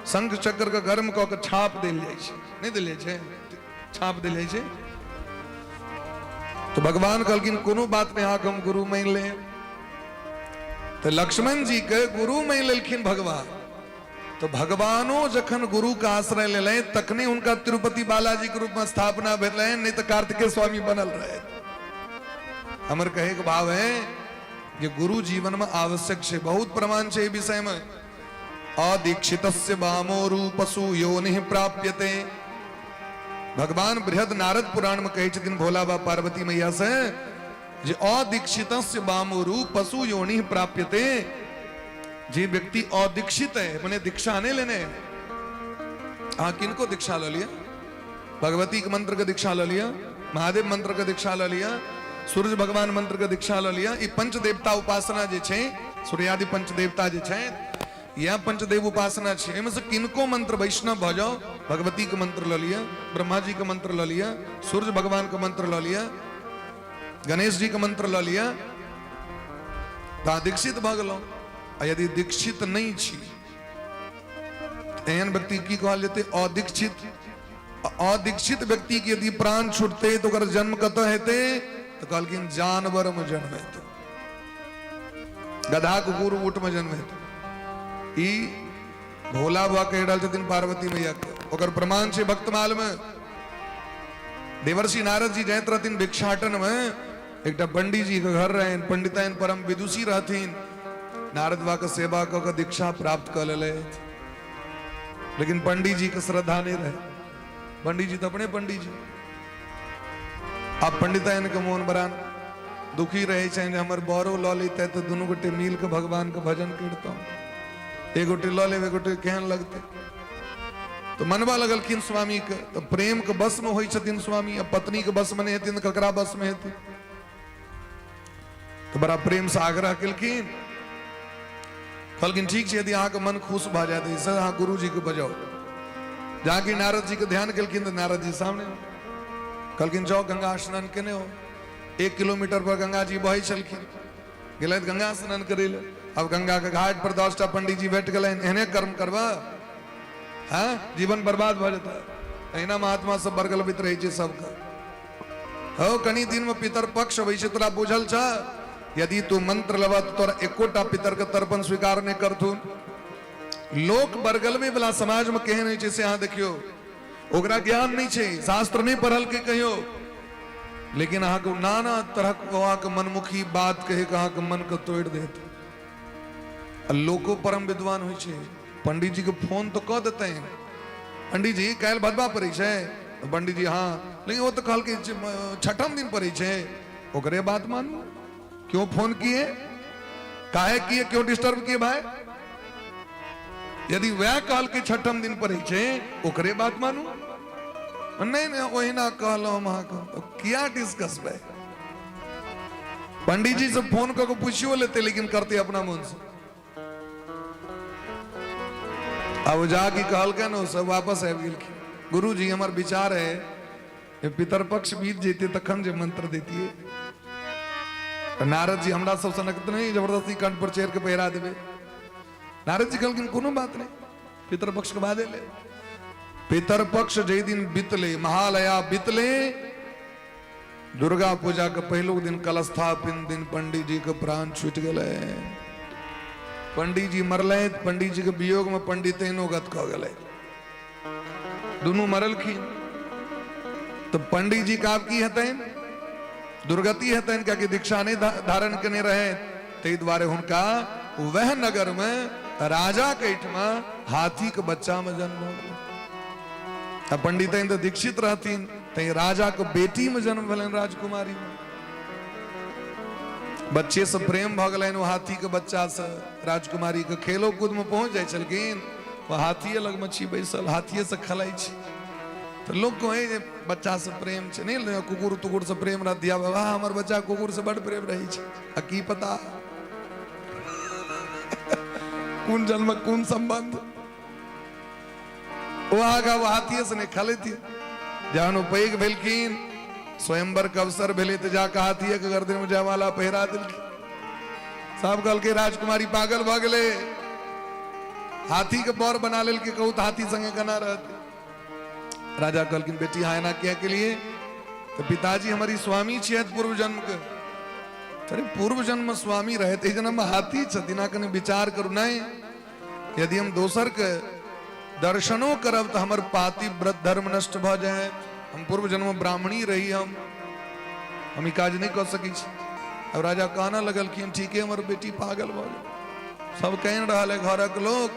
शंख चक्र के गर्म कऽ के छाप देल जाइ छै, नहि देल जाइ छै, छाप देल जाइ छै। तो भगवान कहलखिन कोनो बात नहि, अहाँके हम गुरु मानि लेब। तऽ लक्ष्मण जी के गुरु मानि लेलखिन भगवान। तो भगवानो जखन गुरु के आश्रय लेलनि तखने हुनका तिरुपति बालाजी के रूप में स्थापना भेलनि, नहीं तऽ कार्तिकेय स्वामी बनल रहे। हमर कहे के भाव है जे गुरु जीवन में आवश्यक छै, बहुत प्रमाण छै एहि विषय में। अदीक्षितस्य वामो रूपसु योनिः प्राप्यते। भगवान बृहद नारद पुराण में कहै छथिन भोला बा पार्वती मैया से जे अदीक्षितस्य वामोरु पशु योनि प्राप्यते। जे व्यक्ति अदीक्षित है, मने दीक्षा नहीं लेने, अहाँ किनको दीक्षा ल लिया? भगवती के मंत्र के दीक्षा ल लिया, महादेव मंत्र के दीक्षा ल लिया, सूर्य भगवान मंत्र के दीक्षा ल लिया। ई पंच देवता उपासना जे छै, सूर्यादि पंच देवता जे छै, यह पंचदेव उपासना छै। एहिमे से किनको मंत्र वैष्णव भऽ जाओ, भगवती के मंत्र ल लिया, ब्रह्मा जी के मंत्र ल लिया, सूर्य भगवान के मंत्र ल लिया, गणेश जी के मंत्र ल लिया, तऽ दीक्षित भऽ गेलहुँ। आ यदि दीक्षित नहि छी, एहन व्यक्ति की कहल जेतै? अदीक्षित। अदीक्षित व्यक्ति के यदि प्राण छूटतै तऽ ओकर जन्म कतऽ हेतै? तऽ कहलखिन जानवर में जन्म हेतै, गधा कुकुर ऊँट में जन्म हेतै। ई भोला बाबा कहि रहल छथिन पार्वती मैया के, ओकर प्रमाण छै भक्तमाल में। देवर्षि नारद जी जाइत रहथिन भिक्षाटन में, एकटा पंडित जी के घर रहनि, पंडिताइन परम विदुषी रहथिन। नारद बाबा के सेवा कऽ के दीक्षा प्राप्त कऽ लेलथि, लेकिन पंडित जी के श्रद्धा नहीं रहे। पंडित जी तो अपने पंडित जी। आब पंडिताइन के मोन बड़ा दुखी रहे छनि जे हमर बरो लऽ लेते तऽ दुनू गोटे मिल के भगवान के भजन करितहुँ, एक गोटे लऽ लेब, एक गोटे केहन लगतै। तो मनबा लगलखिन स्वामी के, तो प्रेम के बस में होइ छथिन स्वामी, आ पत्नी के बस में नहीं हेथिन तऽ ककरा बस में हेथिन? तो बड़ा प्रेम से आग्रह केलखिन, कहलखिन ठीक छै, यदि अहाँके मन खुश भऽ जायत एहिसँ, अहाँ गुरुजी के बजाउ। जाकि नारद जी के ध्यान केलखिन तऽ नारद जी सामने। कहलखिन जाओ गंगा स्नान केने हो। 1 किलोमीटर पर गंगा जी बहै छलखिन, गेलथि गंगा स्नान करै लए। अब गंगा के घाट पर 10टा पंडित जी भेट गेलनि, एहने कर्म करबा हाँ जीवन बर्बाद भऽ जेतै। एहिना महात्मा सब बरगलबैत रहै छै सबके। हो कनी दिन में पितर पक्ष अबै छै, तोरा बुझल छ? यदि तू मंत्र लेबह तऽ तोरा एकोटा पितर के तर्पण स्वीकार नहि करथुन। लोक बरगलबै वाला समाज में केहन होइ छै से अहाँ देखियौ। ओकरा ज्ञान नहि छै, शास्त्र नहि पढ़लकै कहियो, लेकिन अहाँके नाना तरहक अहाँके मनमुखी बात कहि के अहाँके मन के तोड़ि देत। आ लोको परम विद्वान होइ छै। पंडित जी के फोन तऽ कऽ देतनि, पंडित जी काल्हि भदवा पड़ै छै? तऽ पंडित जी हाँ, लेकिन ओ तऽ कहलकै छठम दिन पड़ै छै। ओकरे बात मानू? क्यों फोन किए, काहे किए, क्यों डिस्टर्ब किए भाई? यदि वह कहलकै छठम दिन पड़ै छै, ओकरे बात मानू? नहीं नहीं, ओहिना कहलहुँ हम अहाँके। किया डिस्कस भाई? पंडित जी से फोन कऽ के पूछियो लेते, लेकिन करते अपना मन से। अब जाके कहलकै ने, सब वापस आबि गेलखिन। गुरु जी हमर विचार है जे पितरपक्ष बीत जेते तखन जे मंत्र देतियै। तऽ नारद जी हमरा सब सनक तऽ नहि जबरदस्ती कंठ पर चढ़ि के पहिरा देबै। नारद जी कहलखिन कोनो बात नहि, पितरपक्ष के बादे ले। पितरपक्ष जाहि दिन बीतले, महालया बीतले, दुर्गा पूजा के पहिलुक दिन कलस्थापन दिन पंडित जी के प्राण छूटि गेलै। पंडित जी मरलै, पंडित जी के वियोग में पंडितैनो गत कऽ गेलै, दुनू मरलखिन। तऽ पंडित जी के आब की हेतनि? दुर्गति हेतनि, कियाकि दीक्षा नहि धारण केने रहे। ताहि दुआरे हुनका वह नगर में राजा के एहिठमा हाथी के बच्चा में जन्म भऽ गेलै। आ पंडितैन तऽ दीक्षित रहथिन, तैं राजा के बेटी में जन्म भेलनि, राजकुमारी में। बच्चे से प्रेम भऽ गेलनि ओ हाथी के बच्चा से राजकुमारी के। खेलो कूद में पहुंच जाइ छलखिन, ओ हाथीए लग में छी बैसल, हाथीए से खेलाइ छी। तऽ लोक कहै जे बच्चा से प्रेम छै, नहि कुकुर तुकुर से प्रेम रह दिया, बाबा हमर बच्चा कुकुर से बड प्रेम रहै छै। आ की पता कोन जन्म कोन संबंध, ओ आगा ओ हाथीए से नहि खेलैती। जहन ओ पैघ भेलखिन, स्वयंवर के अवसर भेलै, तऽ जाकऽ हाथीए के गर्दन में जयमाला पहिरा देलखिन। सब कहलकै राजकुमारी पागल भऽ गेलै, हाथी के बर बना लेलकै, कहू तऽ हाथी संगे केना रहतै? राजा कहलखिन बेटी अहाँ एना किया केलिए? तऽ पिताजी हमर ई स्वामी छियथि पूर्व जन्म के। अरे पूर्व जन्म स्वामी रहे, एहि जन्म में हाथी छथिन, अहाँ कनि विचार करू। नहीं, यदि हम दोसर के दर्शनो करब तऽ हमर पातिव्रत धर्म नष्ट भऽ जायत। हम पूर्व जन्म में ब्राह्मणी रही, हम ई काज नहि कऽ सकै छी। अब राजा कहना लगलखिन ठीके हमर बेटी पागल भऽ गेल, सब कहि रहल है घरक लोक।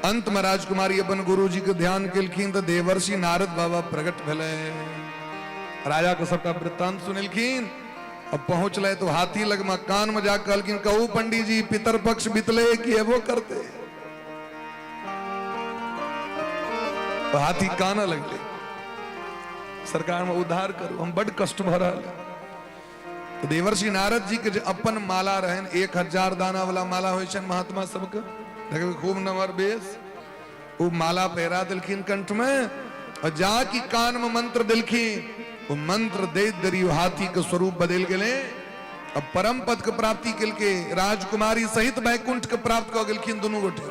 अंत में राजकुमारी अपन गुरुजी के ध्यान केलखिन तऽ देवर्षि नारद बाबा प्रकट भेलै। राजा के सबटा वृत्तांत सुनेलखिन। अब पहुंचले तो हाथी लग में कान में जा कहलखिन, कहू पंडित जी पितर पक्ष बीतले कि एबो करते? तो हाथी काना लगले, सरकार में उद्धार करू, हम बड कष्ट भ रहल है। तो देवर्षि नारद जी के जे अपन माला रहन, 1000 दाना वाला माला होइ छनि महात्मा सबके, देखबै खूब नमहर बेस, ओ माला पहिरा देलखिन कंठ में और जा की कान में मंत्र देलखिन। वो मंत्र दे देरी हाथी के स्वरूप बदल गेले। अब परम पद के प्राप्ति केलके, राजकुमारी सहित वैकुंठ के प्राप्त कऽ गेलखिन दुनू गोटे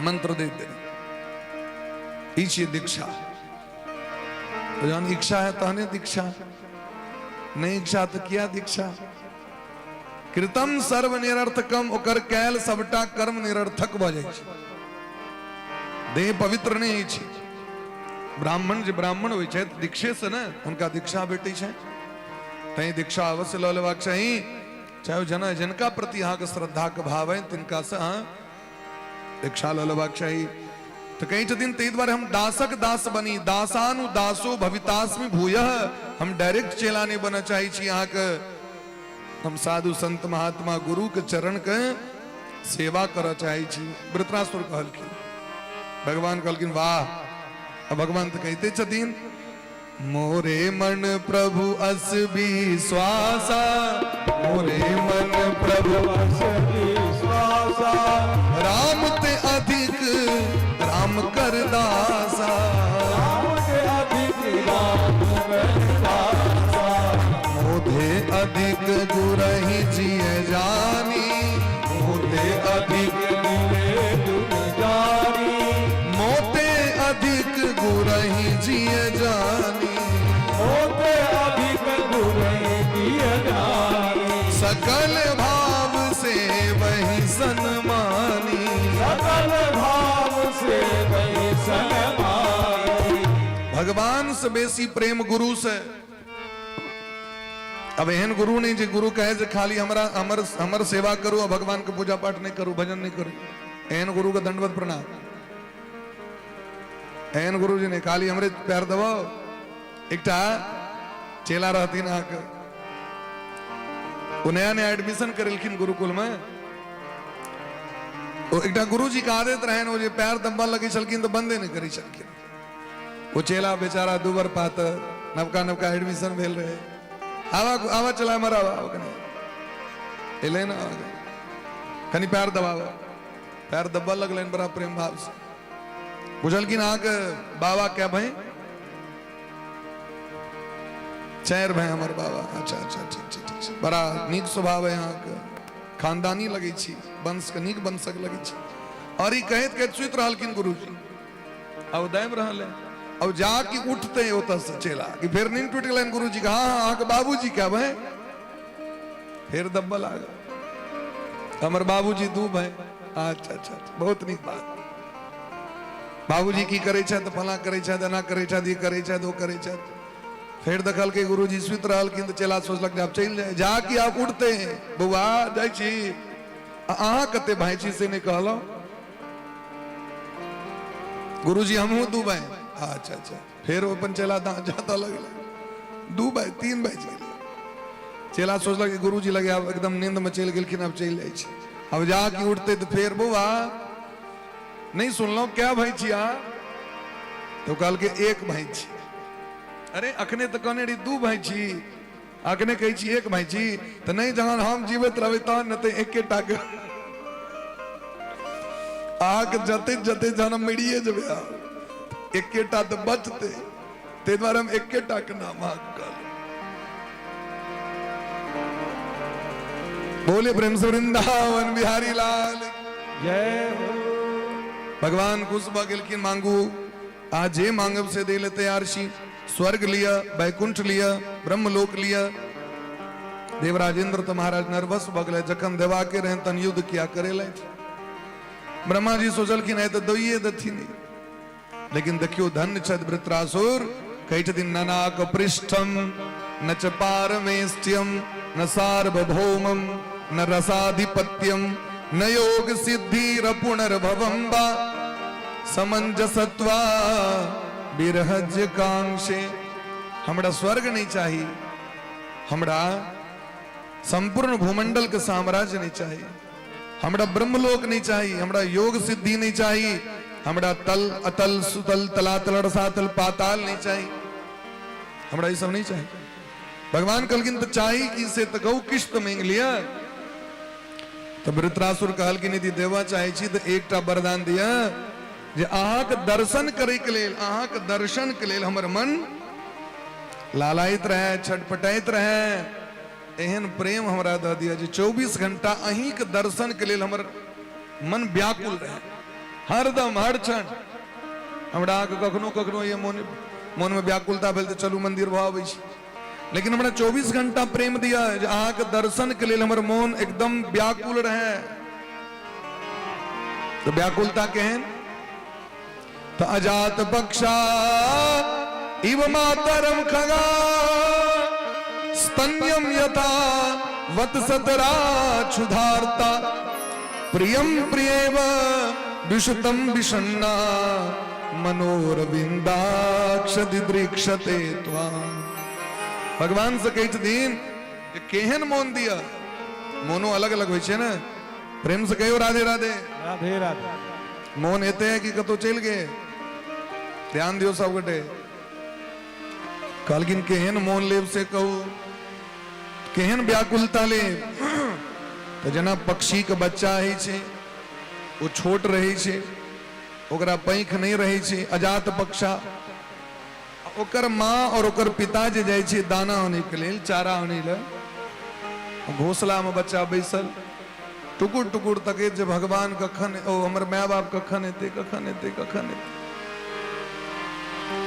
मंत्र दे देरी। ई छियै दीक्षा। तो जहन इच्छा है तहने दीक्षा, नहीं इच्छा तो किया दीक्षा। कृतम सर्व निरर्थकम, ओकर कैल सबटा कर्म निरर्थक भऽ जाइ छै। देह पवित्र नहि होइ छै। ब्राह्मण जे ब्राह्मण होइ छथि दीक्षे से ने हुनका दीक्षा भेटै छै, तैं दीक्षा अवश्य लऽ लेबाक चाही। चाहे जना जिनका प्रति अहाँके श्रद्धाके भाव है तिनका से अहाँ दीक्षा लऽ लेबाक चाही। तऽ कहै छथिन ताहि दुआरे हम दासक दास बनी, दासानु दासो भवितास्मि भूयः। हम डायरेक्ट चेला नहि बनऽ चाहै छी अहाँके, हम साधु संत महात्मा गुरु के चरण के सेवा करऽ चाहै छी। वृत्रासुर कहलखिन, भगवान कहलखिन वाह। आ भगवान तऽ कहिते छथिन, मोरे मन प्रभु अस विश्वासा, मोरे मन प्रभु अस विश्वासा, राम ते अधिक राम कर दासा, राम ते अधिक राम कर दासा, मोधे अधिक गुरहि जिय जानी, मोधे अधिक गुरे गुर जानी, मोते अधिक गुरहि जिय जानी, मोते अधिक गुरहि जिय जानी, सकल भाव से वही सनमानी, सकल भाव से वही सनमानी। भगवान से बेसी प्रेम गुरु से। अब एहन गुरु नहीं जे गुरु कहे जे खाली हमरा हमर हमर सेवा करू आ भगवान के पूजा पाठ नहीं करू, भजन नहीं करू, एहन गुरु के दंडवत प्रणाम। एहन गुरु जी नहीं खाली हमरे पैर दबाओ। एकटा चेला रहथिन अहाँके, ओ नया नया एडमिशन करेलखिन गुरुकुल में। ओ एकटा गुरुजी के आदत रहनि, ओ जे पैर दबा लगै छलखिन तऽ बंदे नहि करै छलखिन। ओ चेला बेचारा दूबर पातर, नवका नवका एडमिशन भेल रहे, आवा आवा चला मर आवा, आवा कनी एलै ने, आवा कनी पैर दबावा, पैर दबा लगलनि बड़ा प्रेम भाव से। बुझलखिन अहाँके बाबा क्या भाई? चारि भाई हमर बाबा। अच्छा अच्छा ठीक छै ठीक छै, बड़ा नीक स्वभाव है अहाँके, खानदानी लगै छी, वंशके नीक वंशक लगै छी। और ई कहैत कहैत सुति रहलखिन गुरुजी, अब दाबि रहल है। अब जाके उठते ओतऽ से चेला कि फेर नींद टूटि गेलनि गुरुजी के, हाँ हाँ अहाँके बाबूजी के भाई? फेर दब्बा लागल, हमर बाबूजी दू भाई। अच्छा अच्छा अच्छा, बहुत नीक बात। बाबूजी की करै छथि? फलां करै छथि, एना करै छथि, ई करै छथि, ओ करै छथि। फेर देखलकै गुरुजी सुति रहलखिन तऽ चेला सोचलक जे आब चलि जाय। जा कि आब उठते हैं, बौआ जाइ छी, आ अहाँ कते भाई छी से नहि कहलहुँ? गुरुजी हमहूँ दू भाई। अच्छा अच्छा, फेर ओ अपन चेला जाता लगलै, दू भाई तीन भाई गेलै। चेला सोचलक कि गुरुजी लगे आब एकदम नींद में चलि गेलखिन, आब चलि जाइ छी। आब जा कि उठते तऽ फेर बौआ नहि सुनलहुँ, क्या भाई छी अहाँ? तो कहलकै एक भाई छी। अरे अखने तऽ कहने रही दू भाई छी, अखने कहै छी एक भाई छी, तऽ नहि जहन हम जीवैत रहबै तहन ने तऽ एकेटा के अहाँके जते जते जहन हम मरिए जेबै अहाँ एकेटा तऽ बचतै, ताहि दुआरे हम एकेटा के नाम अहाँके कहलहुँ। बोले प्रेम से वृंदावन बिहारी लाल जय हो। भगवान खुश भऽ गेलखिन, मांगू आ जे मांगब से दे ले तैयार छी, स्वर्ग लिअ, वैकुंठ लिअ, ब्रह्मलोक लिअ। देवराजेंद्र तो महाराज नर्वस भऽ गेलै, जखन देवा के रहनि तहन युद्ध किया करेलथि। ब्रह्मा जी सोचलखिन है तऽ दैये देथिन, लेकिन देखियौ धन्य छथि वृत्रासुर, कहै छथिन ननाक पृष्ठम न च पारमेष्ठ्यम न सार्वभौमम न रसाधिपत्यम न योग सिद्धिर पुनर्भवं वा समंजसत्वा विरहज कांक्षे। हमरा स्वर्ग नहीं चाही, हमरा संपूर्ण भूमंडल के साम्राज्य नहीं चाही, हमरा ब्रह्मलोक नहीं चाही, हमरा योग सिद्धि नहीं चाही, हमरा तल अतल सुतल तलातल रसातल पाताल नहीं चाही, हमरा ई सब नहीं चाही। भगवान कहलखिन तऽ चाही की से तऽ कहू, किछु तऽ मांगि लिअ। तऽ वृत्रासुर कहलखिन यदि देबऽ चाहै छी तऽ एकटा वरदान दिअ जे अहाँके दर्शन करैके लेल, अहाँके दर्शनके लेल हमर मन लालायित रहै, छटपटाइत रहै, एहन प्रेम हमरा दऽ दिअ जे 24 घंटा अहींके दर्शनके लेल हमर मन व्याकुल रहै, हरदम हर क्षण। हमरा अहाँके कखनो कखनो ये मोन मोनमे व्याकुलता भेल तऽ चलू मंदिर भऽ अबै छी, लेकिन हमरा 24 घंटा प्रेम दिअ जे अहाँके दर्शनके लेल हमर मोन एकदम व्याकुल रहै। तऽ व्याकुलता केहन? तऽ अजात पक्षा इव मातरम खगा स्तन्यम यथा वत्सतरा क्षुधार्ता प्रियम प्रियेव विशुतम विषण्णा मनोरविंदाक्ष दिदृक्षते त्वाम। भगवान से कहै छथिन जे केहन मोन दिअ, मोनो अलग अलग होइ छै ने। प्रेम से कहियो राधे राधे। राधे राधे। मोन एते है कि कतौ चलि गए? ध्यान दियौ सब गोटे। कहलखिन केहन मोन लेब से कहू, केहन व्याकुलता लेब? तऽ जेना पक्षी के बच्चा होइ छै, ओ छोट रहै छै, ओकरा पंख नहि रहै छै, अजात पक्षा, ओकर माँ और ओकर पिता जे जाइ छै दाना आनैके लेल, चारा आनै लए, घोसलामे बच्चा बैसल टुकुर टुकुर तकैत जे भगवान कखन, ओ हमर माय बाप कखन एतै, कखन एतै, कखन एतै।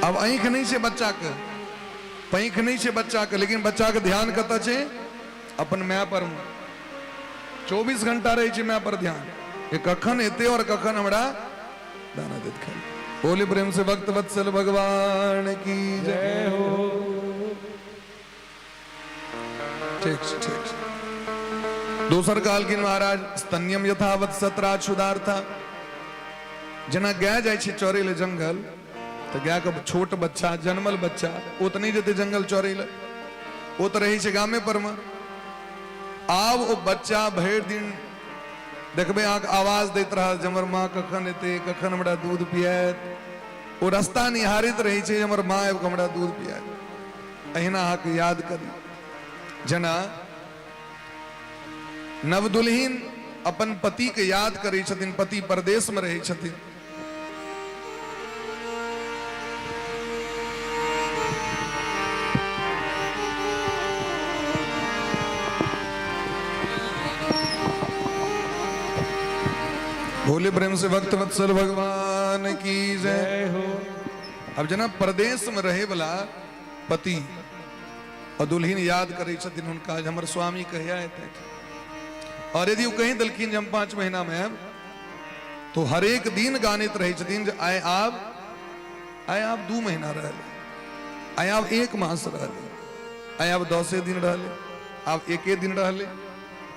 आब आँखि नहि छै बच्चाके, पंख नहि छै बच्चाके, लेकिन बच्चाके ध्यान कतऽ छै? अपन माय पर। 24 घंटा रहै छै माय पर ध्यान, जे कखन एतै और कखन हमरा दाना देत खाइ। बोले प्रेम से भक्त वत्सल भगवान की जय हो। ठीक छै, ठीक छै। दोसर कहलखिन महाराज स्तन्यम यथावत सतरा क्षुधार्था, जेना गाय जाइ छै चरै लए जंगल, तऽ गायके छोट बच्चा, जन्मल बच्चा, ओ तऽ नहि जेतै जंगल चरै लए, ओ तऽ रहै छै गामे पर मे। आब ओ बच्चा भरि दिन देखबै अहाँके आवाज दैत रहत जे हमर माँ कखन एतै, कखन हमरा दूध पियात। ओ रास्ता निहारैत रहै छै जे हमर माँ आबि कऽ हमरा दूध पियात। अहिना अहाँके याद करी जेना नवदुल्हिन अपन पतिके याद करै छथिन, पति परदेशमे रहै छथिन। भोले प्रेम से भक्त वत्सल भगवान की जय हो। अब जेना परदेश में रहे वाला पति और दुल्हिन याद करै छथिन हुनका जे हमर स्वामी कहिया एतै, और यदि ओ कहि देलखिन जे हम 5 महीना में आयब, तो हरेक दिन गानैत रहै छथिन जे आइ आब 2 महीना रहलै, आइ आब 1 मास रहलै, आइ आब 10 दिन रहलै, आब 1 दिन रहलै।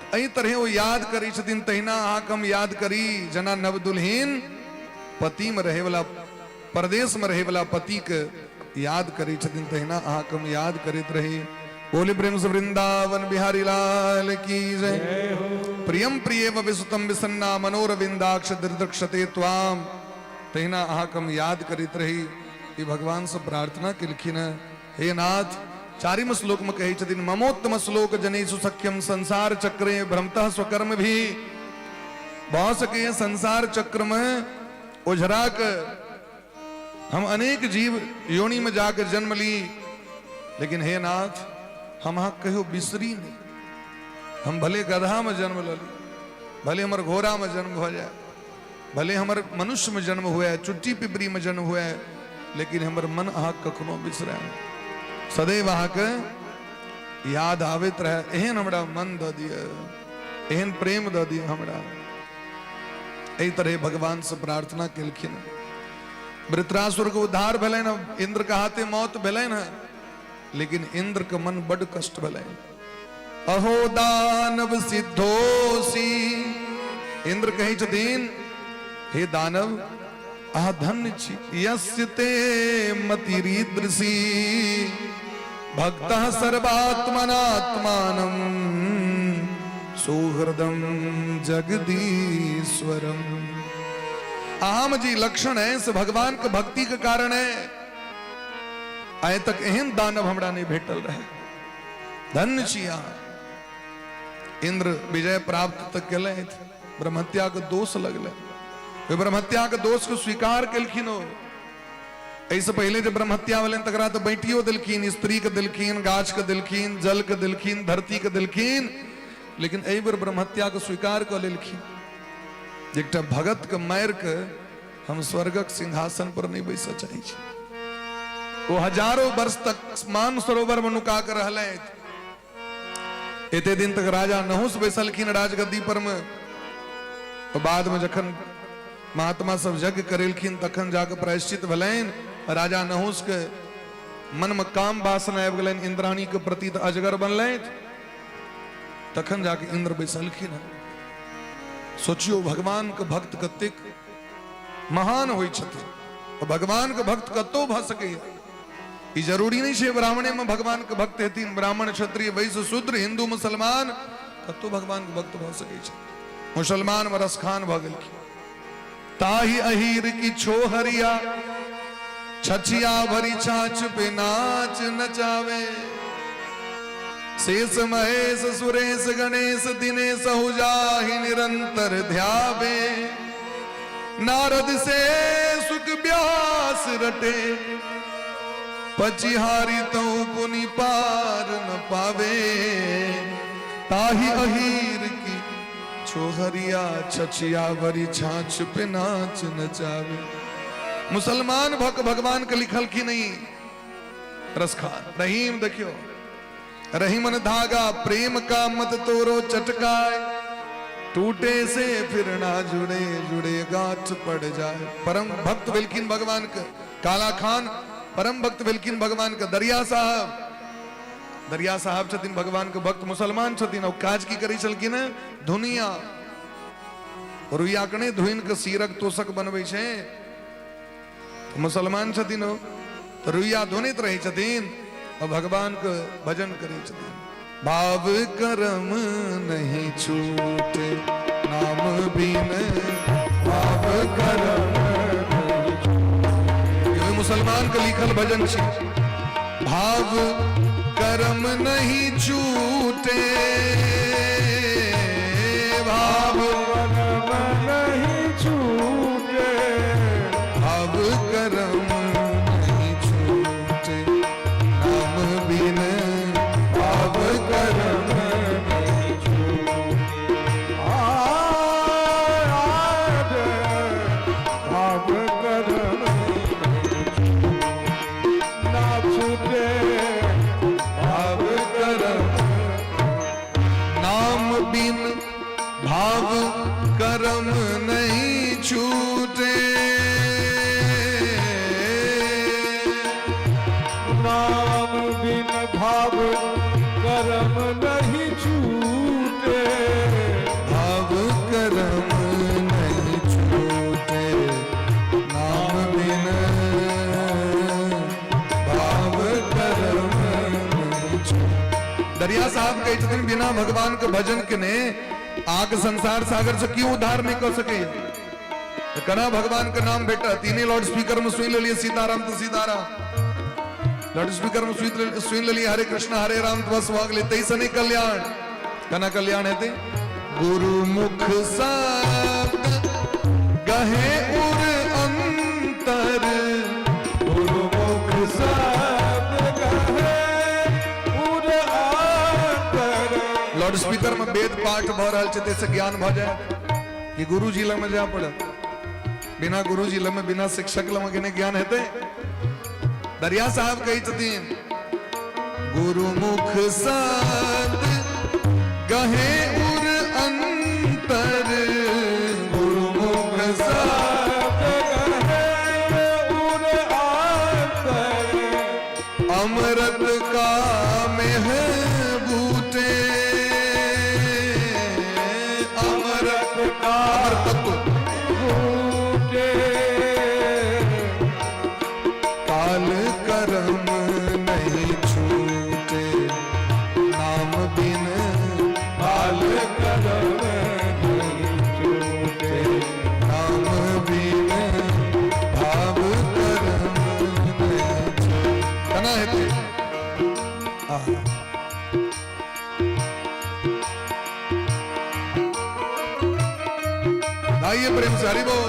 एहि तरहे ओ याद करै छथिन। तहिना अहाँके हम याद करी जेना नवदुल्हिन पति में रहै वाला, परदेश में रहै वाला पति के याद करै छथिन, तहिना अहाँके हम याद करैत रही। बोले प्रेम से वृंदावन बिहारी लाल की जय। प्रियम प्रियेव विसुतम विसन्ना मनोरविंदाक्ष दृदृक्षते त्वाम, तहिना अहाँके हम याद करैत रही। ई भगवान से प्रार्थना केलखिन हँ, हे नाथ। चारिम श्लोक में कहै छथिन ममोत्तम श्लोक जनेषु सख्यम संसार चक्रे भ्रमतः स्वकर्म भी। भऽ सकैए संसार चक्र में ओझरा के हम अनेक जीव योनि में जाकर जन्म ली, लेकिन हे नाथ हम अहाँ कहियो बिसरी नहीं। हम भले गधा में जन्म लली, भले हमर घोड़ा में जन्म भऽ जाए, भले हमर मनुष्य में जन्म हुए, चुट्टी पिपरी में जन्म हुए, लेकिन हमर मन अहाँ कखनो बिसरे नहीं। सदैव अहाँके याद आबैत रहे, एहन हमरा मन दऽ दिअ, एहन प्रेम दऽ दिअ हमरा। एहि तरह भगवान से प्रार्थना केलखिन। वृत्रासुर के उद्धार भेलनि, इंद्र के हाथे मौत भेलनि, लेकिन इंद्र के मन बड कष्ट भेलनि। अहो दानव सिद्धोसी इंद्र कहै छथिन, हे दानव, अहाँ धन्य छी। यस्य ते मतिरीदृशी भक्त सर्वात्मनात्मानं सुहृदम जगदीश्वरम। अहाँ में जी लक्षण है से भगवान के भक्ति के कारण है। आइ तक एहन दानव हमरा नहीं भेटल रहे, धन्य छी अहाँ। इंद्र विजय प्राप्त तक केलथि, ब्रह्महत्या के दोष लगले, ओहि ब्रह्महत्या के दोष के स्वीकार केलखिन। ओ एहिसँ पहिले जे ब्रह्महत्या भेलनि तकरा तऽ बाँटियो देलखिन, स्त्री के देलखिन, गाछ के देलखिन, जल के देलखिन, धरती के देलखिन, लेकिन एहि बेर ब्रह्महत्या के स्वीकार कऽ लेलखिन। एकटा भगत के मारि के हम स्वर्गक सिंहासन पर नहीं बैसऽ चाहै छी। ओ हजारों वर्ष तक मान सरोवर में नुका के रहलथि। एते दिन तक राजा नहुस बैसलखिन राजगद्दी पर में, तो बाद में जखन महात्मा सब यज्ञ करेलखिन तखन जाके प्रायश्चित भेलनि। राजा नहुस के मन में काम वासना आबि गेलनि इंद्राणी के प्रति, तऽ अजगर बनलथि, तखन जाके इंद्र बैसलखिन हन। सोचियो भगवान के भक्त कतेक महान होइ छथिन। भगवान के भक्त कतौ भऽ सकैया, ई जरूरी नहीं छै ब्राह्मणे में भगवान के भक्त हेथिन। ब्राह्मण, क्षत्रिय, वैश्य, शूद्र, हिंदू, मुसलमान, कतौ भगवान के भक्त भऽ सकै छै। मुसलमान में रसखान भऽ गेलखिन। ताही अहीर की छोहरिया छछिया भरी छाछ पे नाच नचावे, शेष महेश सुरेश गणेश दिनेश जाहि निरंतर ध्यावे, नारद से सुख व्यास रटे, पचिहारी तो पुनि पार न पावे, ताही अहीर की छोहरिया छछिया भरी छाछ पे नाच नचावे। मुसलमान भक भगवान के लिखल की नहीं रसखान रहीम। देखियो, रहीमन धागा प्रेम का मत तोरो चटकाए, टूटे से फिर ना जुड़े, जुड़े गांठ पड़ जाए। परम भक्त भेलखिन भगवान के काला खान, परम भक्त भेलखिन भगवान के दरिया साहब। दरिया साहब छथिन भगवान के भक्त, मुसलमान छथिन। और काज की करै छलखिन? धुनिया रुइया के नहि धुनि के सीरक तोसक बनबै छै। मुसलमान छथिन ओ, तऽ रुइया धुनैत रहै छथिन और भगवान के भजन करै छथिन। भाव करम नहीं छूटे नाम बिन, भाव करम नहीं छूटे। मुसलमान के लिखल भजन छी। भाव करम नहीं छूटे, भाव करम नहीं छूटे, भाव करम नहीं छूटे नाम बिन, भाव करम नहीं छूटे। आय भाव करम नहीं ना छूटे, भाव करम नाम बिन, भाव करम नहीं छूटे, नाम बिन भाव करम नहीं छूटे, भाव करम नहीं छूटे नाम बिन, भाव करम नहीं छूटे। दरिया साहब कहै छथिन, बिना भगवान के भजन के ने आग संसार सागर से क्यों उद्धार नहीं कर सके? तो केना भगवान के नाम भेटत? तीने लाउड स्पीकर में सुनि लेलिए सीताराम तो सीताराम, लाउड स्पीकर में सुनि लेलिए हरे कृष्ण हरे राम तो बस भऽ गेलै, ताहिसँ नहि कल्याण। केना कल्याण हेतै? गुरु मुख शब्द गहे उर अंतर, गुरु मुख शब्द गहे उर अंतर। लाउड स्पीकर में वेद पाठ भऽ रहल छै ताहिसँ ज्ञान भऽ जायत कि गुरुजी लग में जाय पड़त? बिना गुरुजी लग में, बिना शिक्षक लग में केने ज्ञान हेतै? दरिया साहब कहै छथिन, गुरुमुख शब्द गहे उर अंतर, गुरुमुख शब्द गहे उर अंतर, अमृत का मेह बूटे, अमृत का छूटे। काल कर्म नहीं छूटे नाम बिन, काल कर्म नहीं छूटे नाम बिन भाव कर्म नहीं छूटे। केना हेतै? आहा। आइए प्रेम से हरि बोल।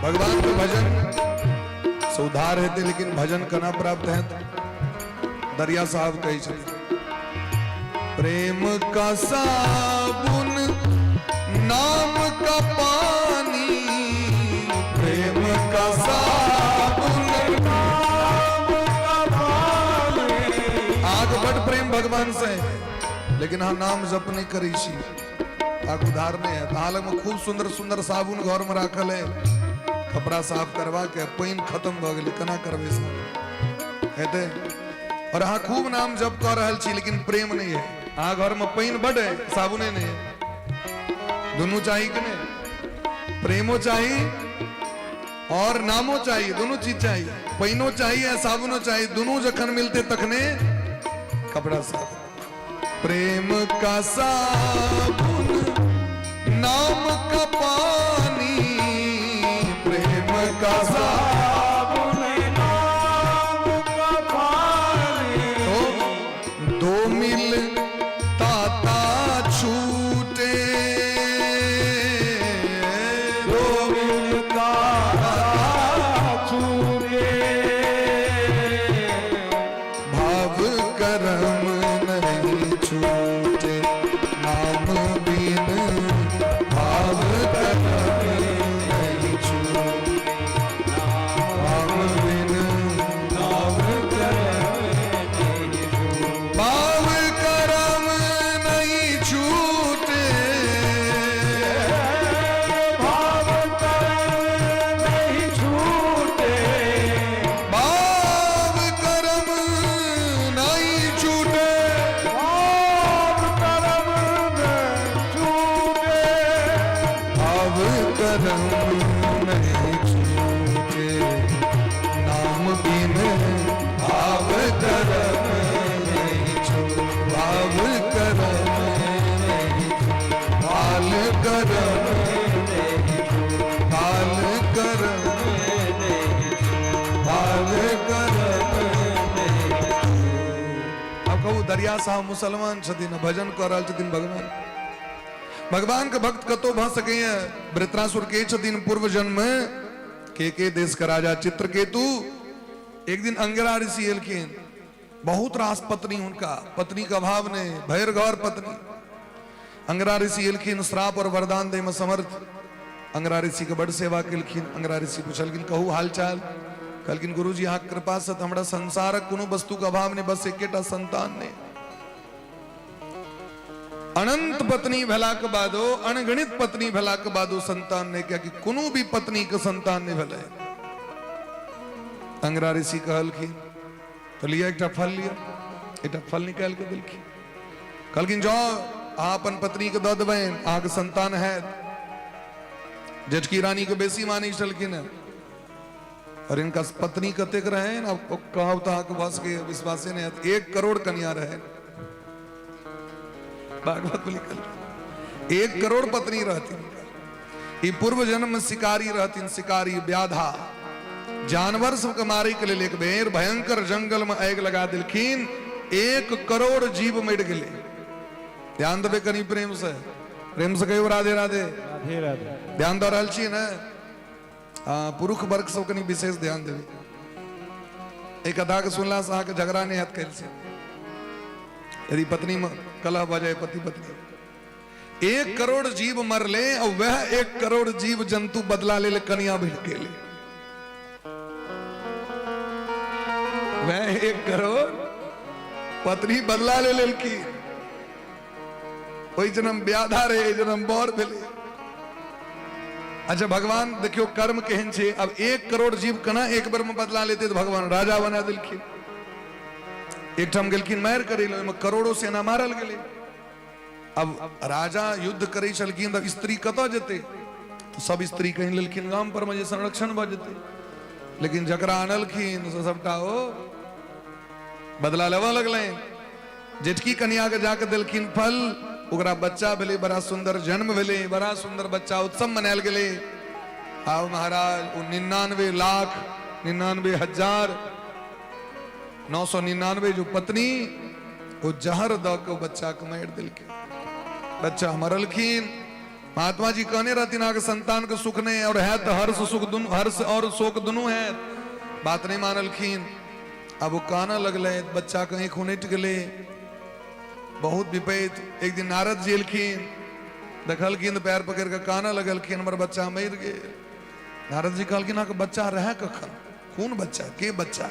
भगवान के भजन से उद्धार हेतै, लेकिन भजन केना प्राप्त हेतै? दरिया साहब कहै छथिन, प्रेम का साबुन नाम का पानी, प्रेम का साबुन नाम का पानी। अहाँके बड प्रेम भगवान से है, लेकिन अहाँ नाम जप नहीं करै छी, अहाँके उद्धार नहीं है। अहाँ लगमे खूब सुंदर सुंदर साबुन घर में राखल है, कपड़ा साफ करवा के पानि खत्म भऽ गेलै, केना करबै साफ हेतै? और अहाँ खूब नाम जप कऽ रहल छी, लेकिन प्रेम नहीं है। अहाँ घर में पानि बड है, साबुने नहीं है। दुनू चाही कि नहीं? प्रेमो चाही और नामो चाहिए, दोनों चीज चाहिए। पानिओ चाहिए, साबुनो चाहिए, दोनों जखन मिलते तखने कपड़ा साफ। प्रेम का साबुन नाम का पानी, प्रेम का साबुन साबुन नाम का पानी। तो दो मिल ताता छूटे, दो मिलता छूटे। भाव कर्म नहीं छूटे नाम बिन, भाव कर्म नहीं छूटे नाम बिन, नाम कर्म नहीं छूटे। भाव कर्म नहीं छूटे, भाव कर्म नहीं छूटे। भाव कर्म नहीं छूटे, भाव कर्म नहीं छूटे। भाव कर्म नहीं छूटे नाम बिन, भाव कर्म नहीं छूटे, भाव कर्म नहीं छूटे, बाल कर्म, बाल कर्म, बाल कर्म। आब कहू, दरिया साहब मुसलमान छथिन, भजन कऽ रहल छथिन भगवान। भगवान के भक्त कतौ भऽ सकैए। वृत्रासुर के छथिन पूर्व जन्म में के देश के राजा चित्रकेतु। एक दिन अंगिरा ऋषि एलखिन, बहुत रास पत्नी हुनका, पत्नी के अभाव नहीं, भरि घर पत्नी। अंगिरा ऋषि एलखिन, श्राप और वरदान दै में समर्थ। अंगिरा ऋषि के बड़ सेवा केलखिन। अंगिरा ऋषि पुछलखिन, कहू हाल चाल? कहलखिन, गुरुजी, अहाँके कृपा से तऽ हमरा संसारक कोनो वस्तु के अभाव नहीं, बस एकेटा संतान नहीं। अनंत पत्नी भेलाक बादो, अनगणित पत्नी भेलाक बादो संतान नहीं, कियाकि कोनो भी पत्नी के संतान नहीं भेलै। अंगिरा ऋषि कहलखिन, तऽ लिअ, एकटा फल लिअ। एकटा फल निकालि के देलखिन। कहलखिन, जाउ, अहाँ अपन पत्नी के दऽ देबनि, अहाँके संतान हैत। जेठकी रानी के बेसी मानै छलखिन हेँ और इनका पत्नी कतेक रहे, अब कहब तऽ अहाँके भऽ सकैए विश्वासे नहीं हैत, 1 करोड़ कन्या रहे। भागवत में लिखल, 1 करोड़ पत्नी रहथिन। ई पूर्व जन्म में शिकारी रहथिन, शिकारी व्याधा। जानवर सबके मारे के लेल एक बेर भयंकर जंगल में आगि लगा देलखिन, 1 करोड़ जीव मरि गेलै। ध्यान देबै कनी प्रेम से। प्रेम से कहियो राधे राधे। राधे राधे। ध्यान दऽ रहल छियै ने? हँ, पुरुष वर्ग सब कनि विशेष ध्यान देबै। एहि कथा के सुनला से अहाँके झगड़ा नहि हैत काल्हि से, यदि पत्नी में कलह भऽ जाय पति पत्नी। 1 करोड़ जीव मरले और वह 1 करोड़ जीव जंतु बदला ले कनिया भिड़ गेले। वह 1 करोड़ पत्नी बदला ले लेलखिन। ओहि जन्म ब्याधा रहे, एहि जन्म बर भेलै। अच्छा भगवान देखियो कर्म केहन छै। अब 1 करोड़ जीव केना एक बेर में बदला लेते, तो भगवान राजा बना देलखिन। एकठाम गेलखिन मारि करै लए, ओहिमे करोड़ो सेना मारल गेलै। अब राजा युद्ध करै छलखिन तऽ स्त्री कतऽ जेतै? तऽ सब स्त्री कहि लेलखिन गाम पर मे जे संरक्षण भऽ जेतै। लेकिन जकरा अनलखिन से सबटा ओ बदला लेबऽ लगलनि। जेठकी कनिया के जाके देलखिन फल, ओकरा बच्चा भेलै, बड़ा सुंदर जन्म भेलै, बड़ा सुंदर बच्चा, उत्सव मनायल गेलै। आब महाराज ओ 99,99,999 जो पत्नी, ओ जहर दऽ के ओ बच्चा के मारि देलकै। बच्चा मरलखिन। महात्मा जी कहने रहथिन अहाँके संतान के सुख नहि और हैत हर्ष सुख दुनू, हर्ष और शोक दुनू हैत। बात नहि मानलखिन। आब ओ कानऽ लगलै, बच्चा के आँखि उनटि गेलै, बहुत विपैत। एक दिन नारद जी एलखिन, देखलखिन तऽ पैर पकड़ि कऽ कानऽ लगलखिन, हमर बच्चा मरि गेल। नारद जी कहलखिन अहाँके बच्चा रहै कखन? कोन बच्चा? के बच्चा?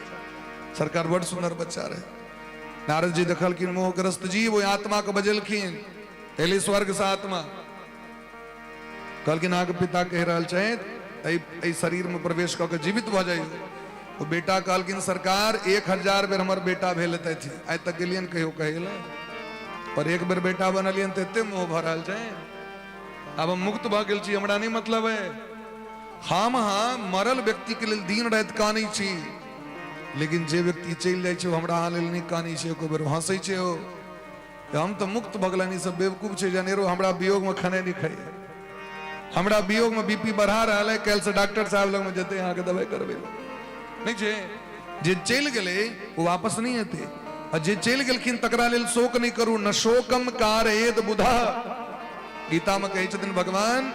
सरकार बड़ सुंदर बच्चा रहे। नारद जी देखलखिन मोहग्रस्त जीव, ओहि आत्मा के बजेलखिन, एली स्वर्ग से आत्मा। कहलखिन अहाँके पिता कहि रहल छथि एहि शरीर में प्रवेश कऽ के जीवित भऽ जाइयौ। ओ बेटा कहलखिन सरकार 1000 बेर हमर बेटा भेल हेतथि, आइ तक गेलियनि कहियो कहै लए, पर एक बेर बेटा बनलियनि तऽ एते मोह भऽ रहल छै। आब हम मुक्त भऽ गेल छी, हमरा नहि मतलब है। हम अहाँ मरल व्यक्ति के लेल दिन राति कानै छी, लेकिन जे व्यक्ति चलि जाइ छै ओ हमरा अहाँ लेल नहि कानै छै, एको बेर हँसै छै ओ। हम तऽ मुक्त भऽ गेलनि, ई सब बेवकूफ छै, जनेरो हमरा वियोग में खाने नहि खाइए, हमरा वियोग में बीपी बढ़ा रहल है, काल्हि से डॉक्टर साहब लग में जेतै अहाँके दवाइ करबै लए। नहि छै, जे चलि गेलै ओ वापस नहि एतै, आ जे चलि गेलखिन तकरा लेल शोक नहि करू। न शोकम कारयेत बुधा, गीता में कहै छथिन भगवान,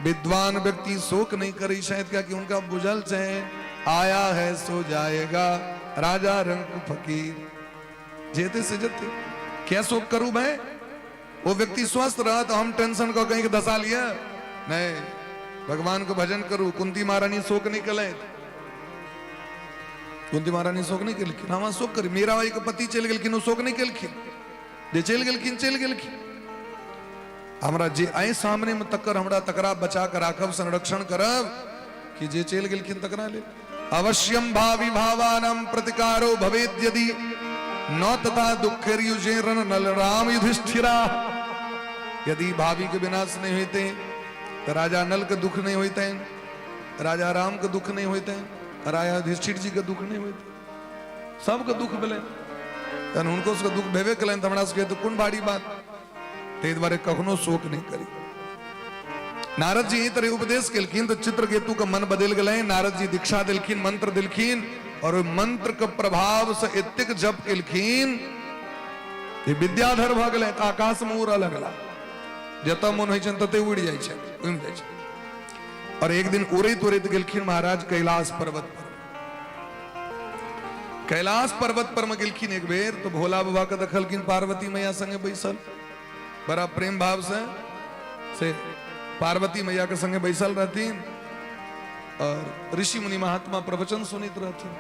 विद्वान व्यक्ति शोक नहीं करै छथि, कियाकि हुनका बुझल छै आया है सो जाएगा, राजा रंग फकीर, जेते से जेते, क्या शोक करू भाई? वो व्यक्ति स्वस्थ रहा तो हम टेंशन को कहीं धसा लिया नहीं। भगवान को भजन करू। कुंती महारानी शोक नहीं कले, कुंती महारानी शोक नहीं केलखिन। हम शोक करी, मीरा बाई के पति चलि गेलखिन, ओ शोक नहीं केलखिन, जे चलि गेलखिन चलि गेलखिन। हमरा जे आइ सामने में तकर हमरा तकरा बचा के राखब, संरक्षण करब कि जे चलि गेलखिन तकरा लेल। अवश्यम भावी भावानाम प्रतिकारो भवेद यदि न तथा दुखेर्युजे रण नल राम युधिष्ठिरा। यदि भावी के विनाश नहीं होते तो राजा नल के दुख नहीं होते, राजा राम के दुख नहीं होते, राजा युधिष्ठिर जी के दुख नहीं होते, सबके दुख भेलै। तहन हुनको सबके दुख भेबे केलनि, तऽ हमरा सबके तऽ कोन भारी बात। ताहि दुआरे कखनो शोक नहि करी। नारद जी एहि तरह उपदेश केलखिन तऽ चित्रकेतु के मन बदलि गेलनि। नारद जी दीक्षा देलखिन, मंत्र देलखिन, और ओहि मंत्र के प्रभाव से एतेक जप केलखिन कि विद्याधर भऽ गेलै, तऽ आकाश में उड़ऽ लगला, जतऽ मन होइ छनि तते उड़ि जाइ छनि, उड़ि जाइ छनि। और एक दिन उड़ैत उड़ैत गेलखिन महाराज कैलाश पर्वत पर। कैलाश पर्वत पर में गेलखिन एक बेर तो भोला बाबा के देखलखिन पार्वती मैया संगे बैसल, बड़ा प्रेम भाव से पार्वती मैया के संगे बैसल रहथिन और ऋषि मुनि महात्मा प्रवचन सुनैत रहथिन।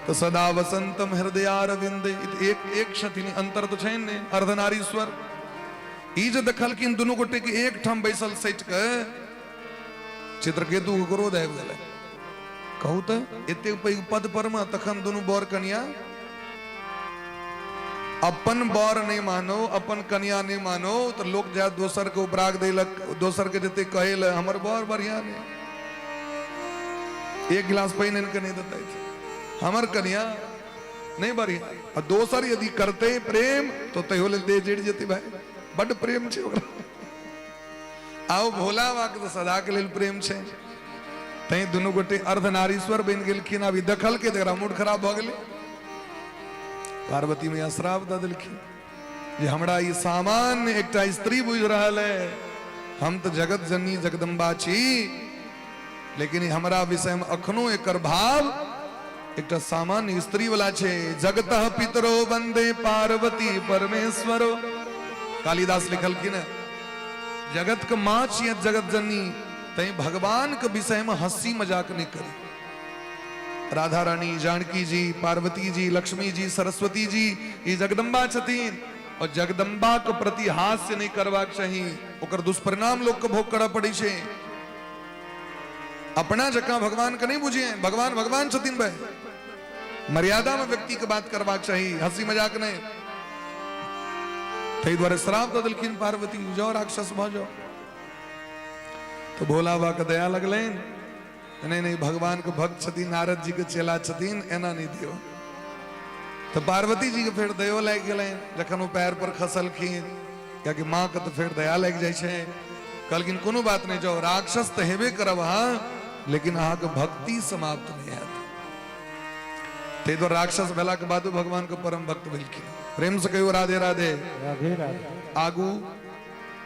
तो सदा वसंतम हृदयारविंद, एक एक छथिन, अंतर तो छनि ने, अर्धनारीश्वर। ई जे देखलखिन दुनू गोटे के एक ठाम बैसल सटि के, चित्रकेतु के क्रोध आबि गेलै। कहू तऽ एतेक पैघ पद पर मे तखन दुनू बर कनिया, अपन बर नहीं मानो, अपन कनिया नहीं मानो, तो लोग जाए दोसर के उपराग देलक, दोसर के जते कहे ले हमर बर बढ़िया नहीं, एक गिलास पानि आनि के नहीं देते, हमर कनिया नहीं बढ़िया। आ दोसर यदि करते प्रेम तो तैयो लेल देह जड़ि जेतै भाई, बड्ड प्रेम छै ओकरा। आओ भोला बाबा के तो सदा के लेल प्रेम छै, तैं दुनू गोटे अर्धनारीश्वर बनि गेलखिन। आब ई देखलकै तऽ एकरा मूड खराब भऽ गेलै, पार्वती मैया श्राप दऽ देलखिन, जे हमरा ई सामान्य एकटा स्त्री बुझि रहल है, हम तऽ जगत जननी जगदम्बा छी, लेकिन ई हमरा विषय में अखनो एकर भाव एकटा सामान्य स्त्री वाला छै। जगतः पितरो वंदे पार्वती परमेश्वरो, कालिदास लिखलखिन है जगत के माँ छियै जगत जननी, तैं भगवान के विषय में हंसी मजाक नहीं करी। राधा रानी, जानकी जी, पार्वती जी, लक्ष्मी जी, सरस्वती जी, ई जगदम्बा छथिन और जगदम्बा के प्रति हास्य नहीं करबाक चाही, ओकर दुष्परिणाम लोग के भोग करऽ पड़ै छै। अपना जकाँ भगवान के नहीं बुझिए, भगवान भगवान छथिन भाई, मर्यादा में व्यक्ति के बात करबाक चाही, हंसी मजाक नहीं। ताहि दुआरे श्राप दऽ देलखिन पार्वती, जाओ राक्षस भऽ जाओ। तो भोला बाबा के दया लगलनि, नहीं नहीं भगवान के भक्त छथिन, नारद जी के चेला छथिन, एना नहीं दियो। तो पार्वती जी के फेर दयो लागि गेलनि जखन ओ पैर पर खसलखिन, कियाकि माँ के तो फेर दया लागि जाइ छै। कहलखिन कोनो बात नहीं, जाओ राक्षस तो हेबे करब अहाँ, लेकिन अहाँके भक्ति समाप्त नहीं हैत। ताहि दुआरे राक्षस भेला के बादो भगवान के परम भक्त भेलखिन। प्रेम से कहियो राधे राधे। राधे राधे। आगू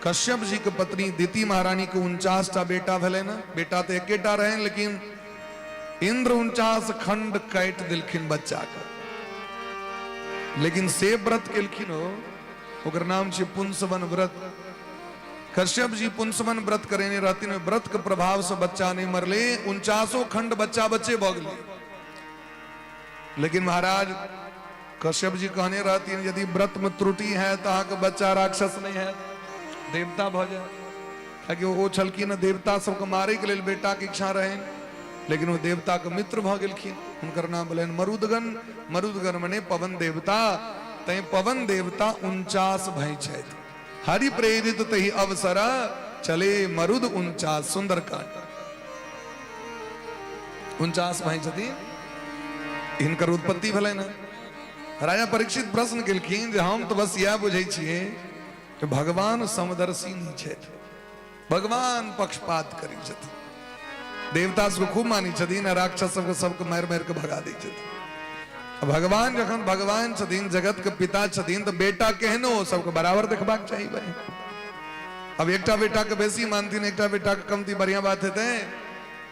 कश्यप जी के पत्नी दिति महारानी के 49 टा बेटा भेलै ने, बेटा तो एकेटा रहे, लेकिन इंद्र 49 खंड काटि देलखिन बच्चा के, लेकिन से व्रत केलखिन हो, ओकर नाम छै पुंसवन व्रत। कश्यप जी पुंसवन व्रत करेने रहथिन, ओहि व्रत के प्रभाव से बच्चा नहीं मरले, 49 खंड बच्चा बच्चे भऽ गेलै। लेकिन महाराज कश्यप जी कहने रहथिन यदि व्रत में त्रुटि है तो अहाँके बच्चा राक्षस नहीं है, देवता भऽ जाए। कियाकि ओ छलखिन देवता सबके मारे के लेल बेटा के इच्छा रहनि, लेकिन ओ देवता के मित्र भऽ गेलखिन। हुनकर नाम भेलनि मरुदगण, मरुदगण मने पवन देवता। तैं पवन देवता 49 भाई छथि। हरि प्रेरित तही अवसर चले मरुद 49। सुंदरकांड 49 भाई छथिन, हिनकर उत्पत्ति भेलनि। राजा परीक्षित प्रश्न केलखिन जे हम तऽ बस इएह बुझै छियै कि भगवान समदर्शी नहि छथि, भगवान पक्षपात करै छथिन, देवता सबके खूब मानै छथिन आ राक्षस सबके सबके मारि मारि के भगा दै छथिन। भगवान जखन भगवान छथिन, जगत के पिता छथिन, तऽ बेटा केहनो सबके बराबर देखबाक चाही भाई। अब एकटा बेटा के बेसी मानथिन, एकटा बेटा के कमती, बढ़िया बात हेतै।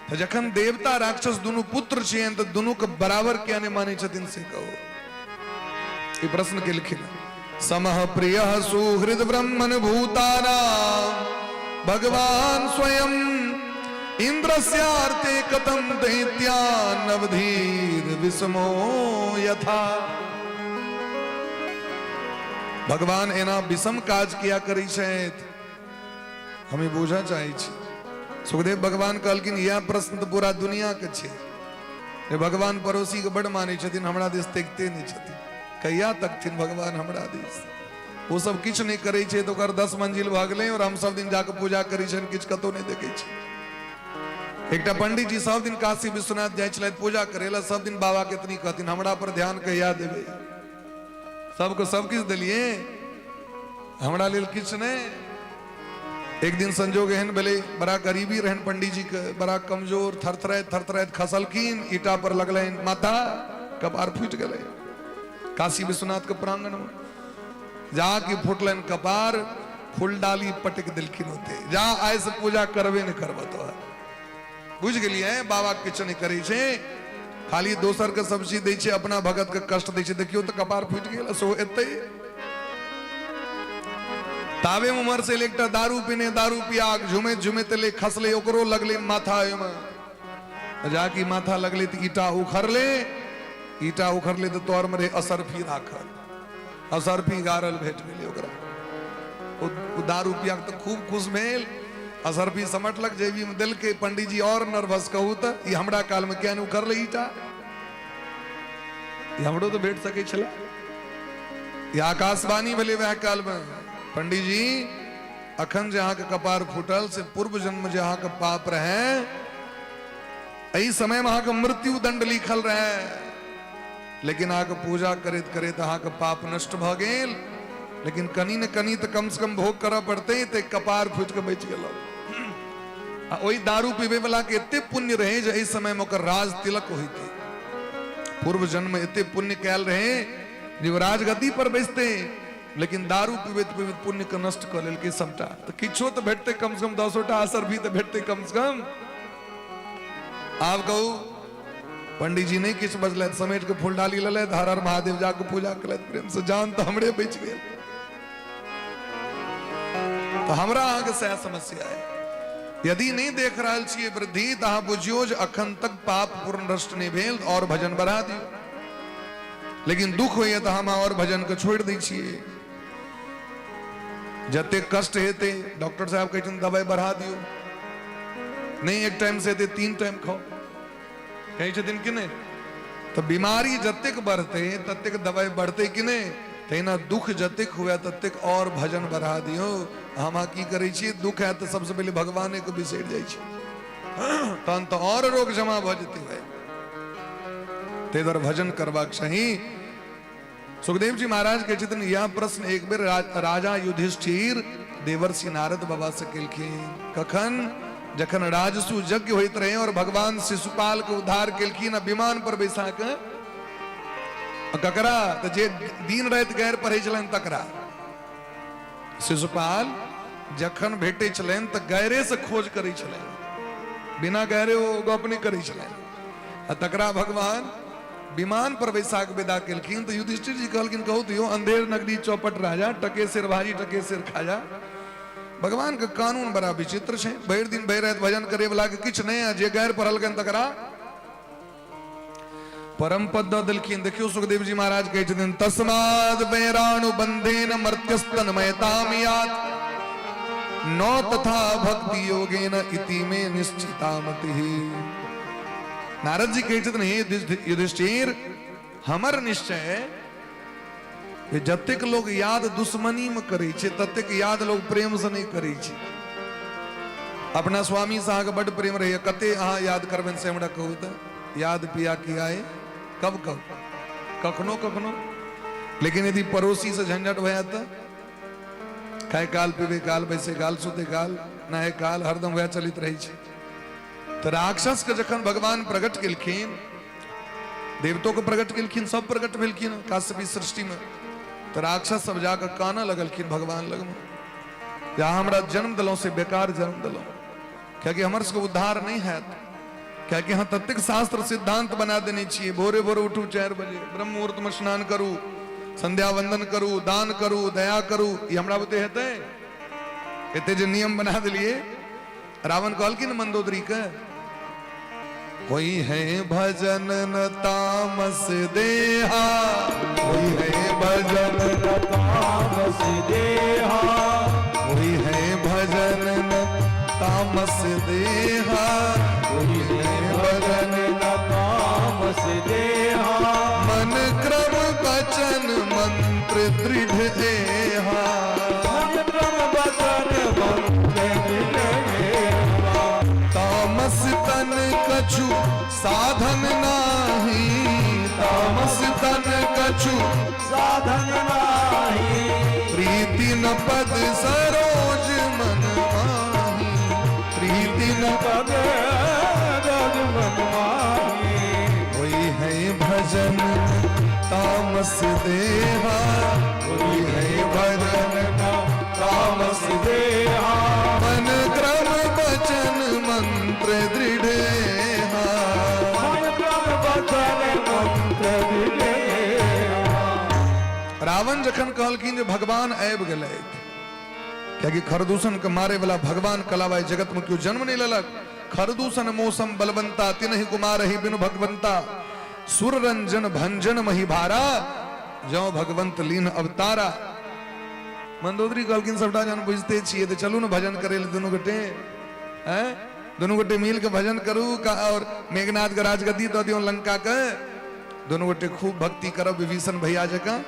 तऽ जखन देवता राक्षस दुनू पुत्र छियनि तऽ दुनू के बराबर किया नहि मानै छथिन से कहू। ई प्रश्न केलखिन। समः प्रिय सुहृद ब्रह्मण भूताना भगवान स्वयं इंद्रस्यार्थे कथम दैत्यान अवधीर विषमो यथा। भगवान एना विषम काज किया करै छथि, हम ई बुझऽ चाहै छी। सुखदेव भगवान कहलखिन इएह प्रश्न तऽ पूरा दुनिया के छै जे भगवान पड़ोसी के बड मानै छथिन, हमरा दिस तकिते नहि छथिन, कहिया तकथिन भगवान हमरा दिस? ओ सब किछु नहि करै छै तऽ ओकर 10 मंजिल भऽ गेलै और हम सब दिन जाके पूजा करै छियनि, किछु कतौ नहि देखै छी। एकटा पंडित जी सब दिन काशी विश्वनाथ जाइ छलथि पूजा करै लए, सब दिन बाबा के एतनी कहथिन हमरा पर ध्यान कहिया देबै, सबके सब किछु देलियै हमरा लेल किछु नहि। एक दिन संजोग एहन भेलै, बड़ा गरीबी रहनि पंडित जी के, बड़ा कमजोर, थरथराइत थरथराइत खसलखिन, ईटा पर लगलनि माथा, कपार फूटि गेलै काशी विश्वनाथ के प्रांगण में। जाके फुटलनि कपार, फूल डाली पटक देलखिन होते, जा आइ से पूजा करबे नहि करब तो। बुझि गेलियै बाबा किछु नहि करै छै, खाली दोसर के सब चीज दै छै, अपना भगत के कष्ट दै छै। देखियौ तऽ कपार फूटि गेल सेहो एतै। ताबे उमर से एकटा दारू पीने, दारू पिया झुमैत झुमैत एलै, खसलै, ओकरो लगलै माथा ओहिमे, जाकि माथा लगलै तऽ ईटा उखड़लै, ईटा उखड़लै तऽ तोरमे रहै असरफी राखल, असरफी गारल भेट गेलै ओकरा। ओ दारू पिया तऽ खूब खुश भेल, असरफी समटलक, जेबी में देलकै। पंडीजी और नर्वस, कहू तऽ ई हमरा काल में किया नहि उखड़लै ईटा, ई हमरो तऽ भेट सकै छलै। ई आकाशवाणी भेलै वएह काल में, पंडीजी अखन जे अहाँके कपार फूटल से पूर्व जन्म जे अहाँके पाप रहै, एहि समय में अहाँके मृत्यु दंड लिखल रहै, लेकिन अहाँके पूजा करैत करैत अहाँके पाप नष्ट भऽ गेल, लेकिन कनि ने कनि तऽ कम से कम भोग करऽ पड़तै, तऽ कपार फूटि कऽ बचि गेल। आ ओहि दारू पीबै वाला के एते पुण्य रहै जे एहि समय में ओकर राज तिलक होइतै। पूर्व जन्म एते पुण्य कयल रहे जे ओ राजगद्दी पर बैसते, लेकिन दारू पीबैत पीबैत पुण्य के नष्ट कऽ लेलकै सबटा। तऽ किछो तऽ भेटतै, कम से कम 10टा असर भी तऽ भेटतै कम से कम। आब कहू, पंडीजी नहि किछु बजलथि, समेट के फूल डाली लेलथि, हर हर महादेव जाके पूजा केलथि प्रेम से, जान तऽ हमरे बचि गेल। तऽ हमरा अहाँके सएह समस्या है। यदि नहि देख रहल छियै वृद्धि, तऽ अहाँ बुझियौ जे अखन तक पाप पूर्ण नष्ट नहि भेल, और भजन बढ़ा दियौ। लेकिन दुख होइए तऽ हम और भजन के छोड़ि दै छियै। जतेक कष्ट हेतै, डॉक्टर साहब कहै छथिन दवाइ बढ़ा दियौ, नहि एक टाइम से हेतै 3 टाइम खाउ, कहै छथिन कि नहि? तऽ बीमारी जतेक बढ़तै ततेक दवाइ बढ़तै कि नहि? तहिना दुख जतेक हुए ततेक और भजन बढ़ा दियौ। हम अहाँ की करै छियै? दुख हैत तऽ सबसँ पहिले भगवाने के बिसरि जाइ छी, तहन तऽ और रोग जमा भऽ जेतै भाइ। ताहि दुआरे भजन करबाक चाही। सुखदेव जी महाराज कहै छथिन, यह प्रश्न एक बेर राजा युधिष्ठिर देवर्षि नारद बाबा से केलखिन। कखन? जखन राजसु यज्ञ होइत रहे और भगवान शिशुपाल के उद्धार केलखिन आ विमान पर बैसा के, ककरा? तऽ जे दिन राति गैर पढ़ै छलनि तकरा। शिशुपाल जखन भेटै छलनि तऽ गैरे से खोज करै छलनि, बिना गैरे ओ गप नहि करै छलनि। आ तकरा भगवान विमान पर बैसा के विदा केलखिन। तऽ युधिष्ठिर जी कहलखिन, कहू दियौ, अंधेर नगरी चौपट राजा, टके सिर भाजी टके सिर खाजा। भगवान के कानून बड़ा विचित्र छै, भरि दिन भरि राति भजन करे वाला के किछु नहि, आ जे गैर पढ़लकनि तकरा परम पद दऽ देलखिन। देखियौ, सुखदेव जी महाराज कहै छथिन, तस्माद वैरानुबंधेन मर्त्यस्तन्मयताम यात न तथा भक्ति योगेन इति मे निश्चिता मतिः। नारद जी कहै छथिन, हे युधिष्ठिर, हमर निश्चय जे जतेक लोग याद दुश्मनी में करै छै ततेक याद लोग प्रेम से नहि करै छै। अपना स्वामी से अहाँके बड्ड प्रेम रहैए, कते अहाँ याद करबनि से हमरा कहू तऽ? याद पिया किया है कब कब, कखनो कखनो। लेकिन यदि पड़ोसी से झंझट भए जायत तऽ खाय काल, पीबे काल, बैसे काल, सुते काल, नहाय काल, हरदम वएह चलैत रहै छै। तऽ राक्षस के जखन भगवान प्रकट केलखिन, देवतो के प्रकट केलखिन, सब प्रकट भेलखिन काश्यपी सृष्टि में, तऽ राक्षस सब जाकऽ कानऽ लगलखिन भगवान लगमे, जे अहाँ हमरा जन्म देलहुँ से बेकार जन्म देलहुँ, कियाकि हमर सबके उद्धार नहि हैत, कियाकि अहाँ ततेक शास्त्र सिद्धांत बना देने छियै, भोरे भोरे उठू 4 बजे, ब्रह्म मुहूर्त में स्नान करू, संध्या वंदन करू, दान करू, दया करू, ई हमरा बुते हेतै? एते जे नियम बना देलियै। रावण कहलखिन मंदोदरी के, कोई है भजन न तामस देहा, कोई है भजन न तामस देहा, कोई है भजन न तामस देहा, कोई है भजन न तामस देहा, मन क्रम वचन मंत्र दृढ़ देहा, मन क्रम वचन मंत्र दृढ़ देहा, तामस तन कछु साधन नाही, तामस तन कछु साधन नाही, प्रीति न पद सरोज मन माही, प्रीति न पद रज मन माही, कोई है भजन तामस देहा, कोई है भजन तामस देहा, मन क्रम वचन मंत्र दृढ़, मन क्रम वचन मंत्र दृढ़। रावण जखन कहलखिन जे भगवान आबि गेलथि, कियाकि खरदूषण के मारे वाला भगवान कलाबाई जगत में क्यों जन्म नहीं लेलक। खरदूषण मौसम बलवंता, तिनहि कुमार ही बिनु भगवंता, सुर रंजन भंजन मही भारा, जौ भगवंत लीन अवतारा। मंदोदरी कहलखिन सबटा जहन बुझते छियै तऽ चलू ने भजन करे लए दुनू गोटे, हैं दुनू गोटे मिल के भजन करू और मेघनाथ के राजगद्दी दऽ दियौ लंका के, दुनू गोटे खूब भक्ति करब विभीषण भैया जकाँ।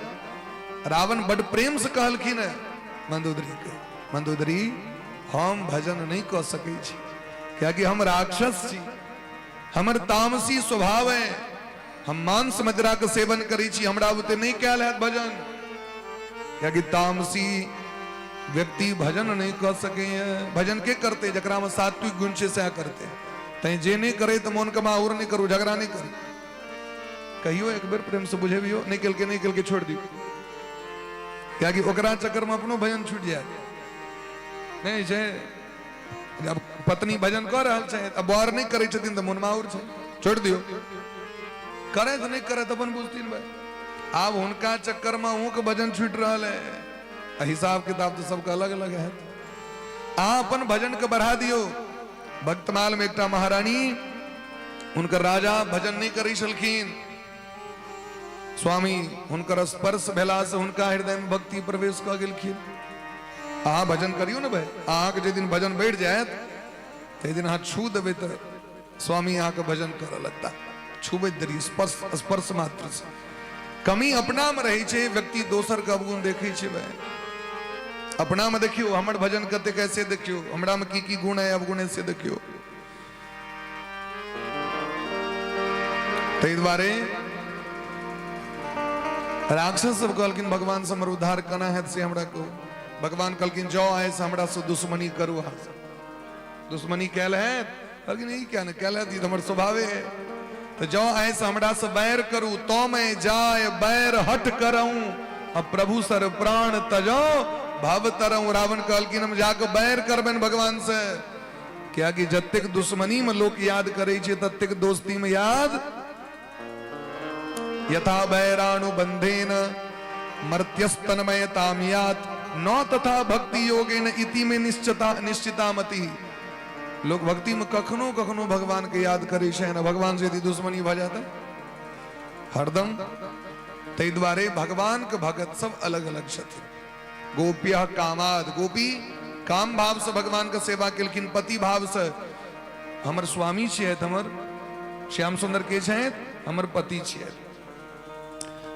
रावण बड प्रेम से कहलखिन मंदोदरी के, मंदोदरी हम भजन नहीं कऽ सकै छी, कियाकि हम राक्षस छी, हमर तामसी स्वभाव है, हम मांस मदिरा के सेवन करै छी, हमरा बुते नहीं कयल हैत भजन, कियाकि तामसी व्यक्ति भजन नहीं कऽ सकैए। भजन के करते? जकरा में सात्विक गुण छै सएह करते। तैं जे नहीं करे तऽ मोन के माहौर नहीं करू, झगड़ा नहीं करू, कहियो एक बेर प्रेम से बुझेबियो, नहीं केलकै नहीं केलकै छोड़ दियौ। कियाकि ओकरा चक्करमे अपनो भजन छूटि जायत। नहि छै, जब पत्नी भजन कऽ रहल छै आ बर नहि करै छथिन तऽ मोन माहुर छै, छोड़ि दियौ, करे तऽ नहि करे तऽ अपन बुझथिन भाई। आब हुनका चक्करमे अहूँके भजन छूटि रहल है आ हिसाब किताब तऽ सबके अलग अलग है। अहाँ अपन भजन के बढ़ा दियौ। भक्तमाल में एकटा महारानी, हुनकर राजा भजन नहि करै छलखिन। स्वामी हुनकर स्पर्श भेला से हुनका हृदय में भक्ति प्रवेश कऽ गेलखिन। अहाँ भजन करियौ ने भाई, अहाँके जाहि दिन भजन बढ़ि जायत ताहि दिन अहाँ छू देबै तऽ स्वामी अहाँके भजन करऽ लगता। छुबैत देरी स्पर्श, स्पर्श मात्र से कमी अपना में रहै छै, व्यक्ति दोसर के अवगुण देखै छै। भाई अपना में देखियौ हमर भजन कते कैसे देखियौ, हमरा में की की गुण है अवगुण है से देखियौ। ताहि दुआरे राक्षस सब कहलखिन भगवान से हमर उद्धार केना हैत से हमरा कहू। भगवान कहलखिन जाओ आइ से हमरा से दुश्मनी करू। अहाँ सब दुश्मनी कैल है? कहलखिन ई क्या ने कैल है, ई तऽ हमर स्वभावे है। तऽ जाओ आइ से हमरा से बैर करू, तो मैं जाय बैर हट करऊं, अब प्रभु सर प्राण तजो भव तरऊं। रावण कहलखिन हम जाके बैर करबनि भगवान से, कियाकि जतेक दुश्मनी में लोक याद करै छै ततेक दोस्ती में याद। यथा बैरानुबंधेन मर्त्यस्तन्मयतामियात न तथा भक्ति योगेन इति में निश्चिता निश्चिता मति। लोक भक्ति में कखनो कखनो भगवान के याद करै छै ने, भगवान से यदि दुश्मनी भऽ जाता हरदम। ताहि दुआरे भगवान के भगत सब अलग अलग छथिन। गोप्य कामाद, गोपी काम भाव से भगवान के सेवा केलखिन, पति भाव से हमर स्वामी छियथि, हमर श्याम सुंदर के छथि, हमर पति छियथि।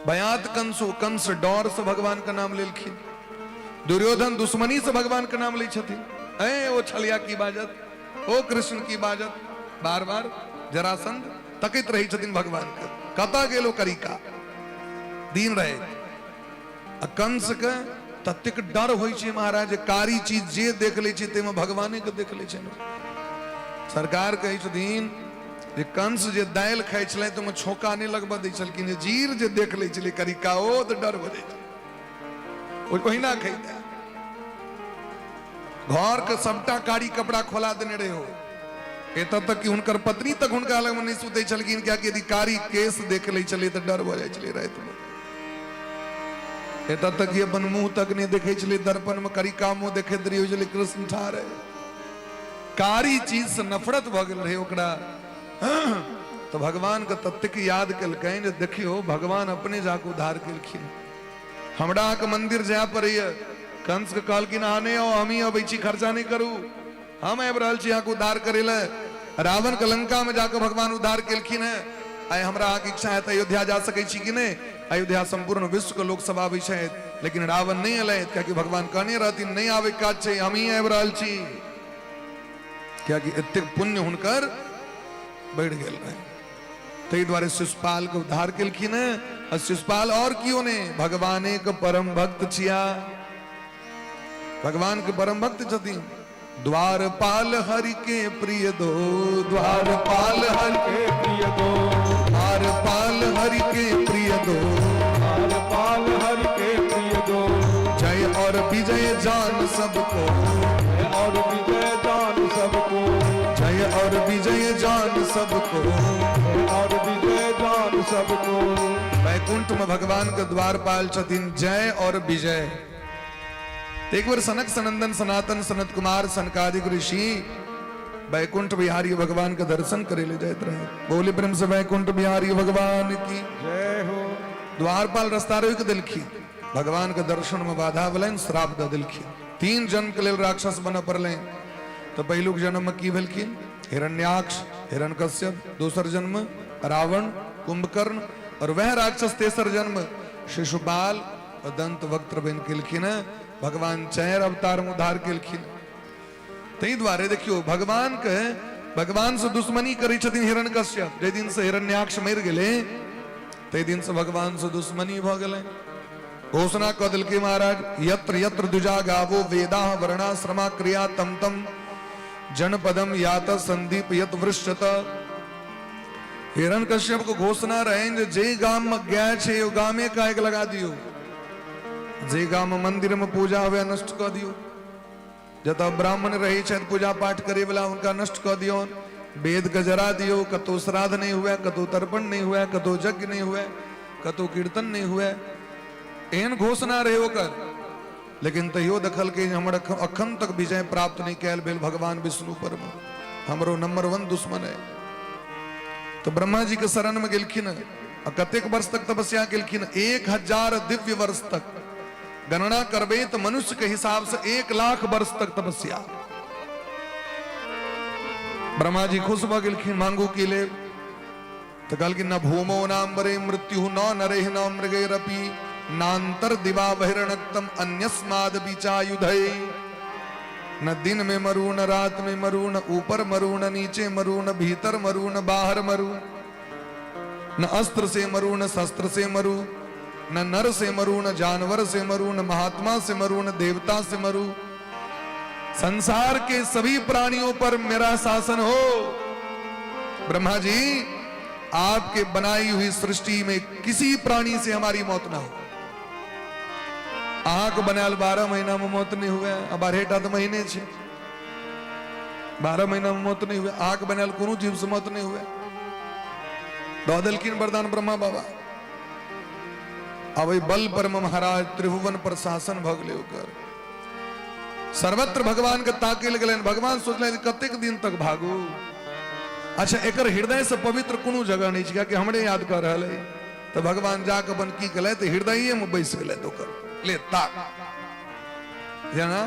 बयात कंसो, कंस डर से भगवान के नाम लेलखिन। दुर्योधन दुश्मनी से भगवान के नाम लै छथिन, ए ओ छलिया की बाजत, ओ कृष्ण की बाजत, बार बार जरासंध तकैत रहै छथिन भगवान के, कतऽ गेल ओ करिका दिन रहे। आ कंस के ततेक डर होइ छै महाराज, कारी चीज जे देख लै छै ताहिमे भगवाने के देख लै छै। सरकार कहै छथिन जे कंस जे दालि खाइ छलै तऽ ओहिमे छौंका नहि लगबऽ दै छलखिन, जे जीर जे देख लै छलै करिका ओ तऽ डर भऽ जाइ छै, ओ ओहिना खैता। घर के सबटा कारी कपड़ा खोला देने रहे हो, एतऽ तक कि हुनकर पत्नी तक हुनका लगमे नहि सुतै छलखिन, कियाकि यदि कारी केस देख लै छलै तऽ डर भऽ जाइ छलै रातिमे। एतऽ तक कि अपन मुँह तक नहि देखै छलै दर्पणमे, करिका मुँह देखैत रही छलै कृष्ण ठाढ़ है। कारी चीज से नफरत भऽ गेल रहै ओकरा। तऽ भगवानके ततेक याद केलकनि जे देखियौ भगवान अपने जाकऽ उद्धार केलखिन। हमरा अहाँके मंदिर जाय पड़ैया, कंस के कहलखिन अहाँ नहि आउ, हमही अबै छी, खर्चा नहि करू, हम आबि रहल छी अहाँके उद्धार करै लए। रावण के लंका में जाकऽ भगवान उद्धार केलखिन हेँ। आइ हमरा अहाँके इच्छा है तऽ अयोध्या जा सकै छी कि नहि? अयोध्या सम्पूर्ण विश्व के लोक सब आबै छथि, लेकिन रावण नहि एलथि, कियाकि भगवान कहने रहथिन नहि आबै काज छै, हमही आबि रहल छी, कियाकि एतेक पुण्य हुनकर बढ़ि गेल रहै। ताहि दुआरे शिशुपाल के उद्धार केलखिन हेँ। आ शिशुपाल और कियो नहि, भगवाने के परम भक्त छिया, भगवान के परम भक्त छथिन। द्वारपाल हरि के प्रिय दो, द्वारपाल हरि के प्रिय दो, द्वारपाल हरि के प्रिय दो, द्वारपाल हरि के प्रिय दो, जय और विजय जान सबको, जय और विजय जान सबको, जय और विजय जान सबको, जय और विजय जान सबको। वैकुंठ में भगवान के द्वारपाल छथिन जय और विजय। एक बार सनक सनंदन सनातन सनत कुमार सनकादिक ऋषि वैकुंठ बिहारी भगवान के दर्शन करे ले जाते रहे। बोले प्रेम से वैकुंठ बिहारी भगवान की जय हो। द्वारपाल रास्ता रोक दिलखिन, भगवान के दर्शन में बाधा भेलनि, श्राप दऽ दिलखिन। 3 जन्म के लेल राक्षस बनऽ पड़लनि। तऽ पहिलुक जन्म में की भेलखिन? हिरण्याक्ष हिरण्यकश्यप, दोसर जन्म रावण कुंभकर्ण, और वह राक्षस तेसर जन्म शिशुपाल और दंत वक्त्र बनि गेलखिन। भगवान 4 अवतार में उद्धार केलखिन। ताहि दुआरे देखियौ भगवान के भगवान से दुश्मनी करै छथिन हिरण्यकश्यप। जाहि दिन से हिरण्याक्ष मरि गेलै ताहि दिन से भगवान से दुश्मनी भऽ गेलै। घोषणा कऽ देलकै महाराज, यत्र यत्र द्विजा गावो वेदा वर्णाश्रमा क्रिया तम तम जनपदम यात संदीप यत वृश्यत। हिरण्यकश्यप के घोषणा रहे जे जे गाम में गाय छै ओ गामे के आगि लगा दियौ। जे गाम मंदिर में पूजा हुए नष्ट कऽ दियौ, जतऽ ब्राह्मण रहै छथि पूजा पाठ करे वाला हुनका नष्ट कऽ दियौन, वेद के जरा दियौ, कतौ श्राद्ध नहि हुए, कतौ तर्पण नहि हुए, कतौ यज्ञ नहि हुए, कतौ कीर्तन नहि हुए, एहन घोषणा रहै ओकर। लेकिन तैयो देखलकै जे हमर अखन तक विजय प्राप्त नहि कयल भेल भगवान विष्णु पर मे, हमरो नंबर 1 दुश्मन है। तो ब्रह्मा जी के शरण में गेलखिन आ कतेक वर्ष तक तपस्या केलखिन? 1000 दिव्य वर्ष तक। गणना करबे तो मनुष्य के हिसाब से 1 लाख वर्ष तक तपस्या। ब्रह्मा जी खुश भ गेलखिन, मांगू की ले? तो कहलखिन न भूमो नाम्बरे मृत्यु न नरे न मृगैरपि नांतर दिवा बहिरणक्तम अन्यस्माद बीचायुधै। न दिन में मरू, न रात में मरू, न ऊपर मरू, न नीचे मरू, न भीतर मरू, न बाहर मरू, न अस्त्र से मरू, न शस्त्र से मरू, न नर से मरू, न जानवर से मरू, न महात्मा से मरू, न देवता से मरू। संसार के सभी प्राणियों पर मेरा शासन हो। ब्रह्मा जी, आपके बनाई हुई सृष्टि में किसी प्राणी से हमारी मौत ना हो। अहाँके बनायल 12 महीना में मौत नहीं हुए, आ 12टा तो महीने छे, 12 महीना में मौत नहीं हुए, अहाँके बनायल कोनो जीव से मौत नहीं हुए। दऽ देलखिन वरदान ब्रह्मा बाबा। अब एहि बल पर महाराज त्रिभुवन पर शासन भऽ गेलै ओकर। सर्वत्र भगवान के ताके लगलनि। भगवान सोचलनि कतेक दिन तक भागू। अच्छा, एकर हृदय से पवित्र कोनो जगह नहीं छै, कियाकि हमरे याद कऽ रहल है। तऽ भगवान जाके अपन की केलथि, हृदये में बैस गेलथि ओकर। ले ताक जेना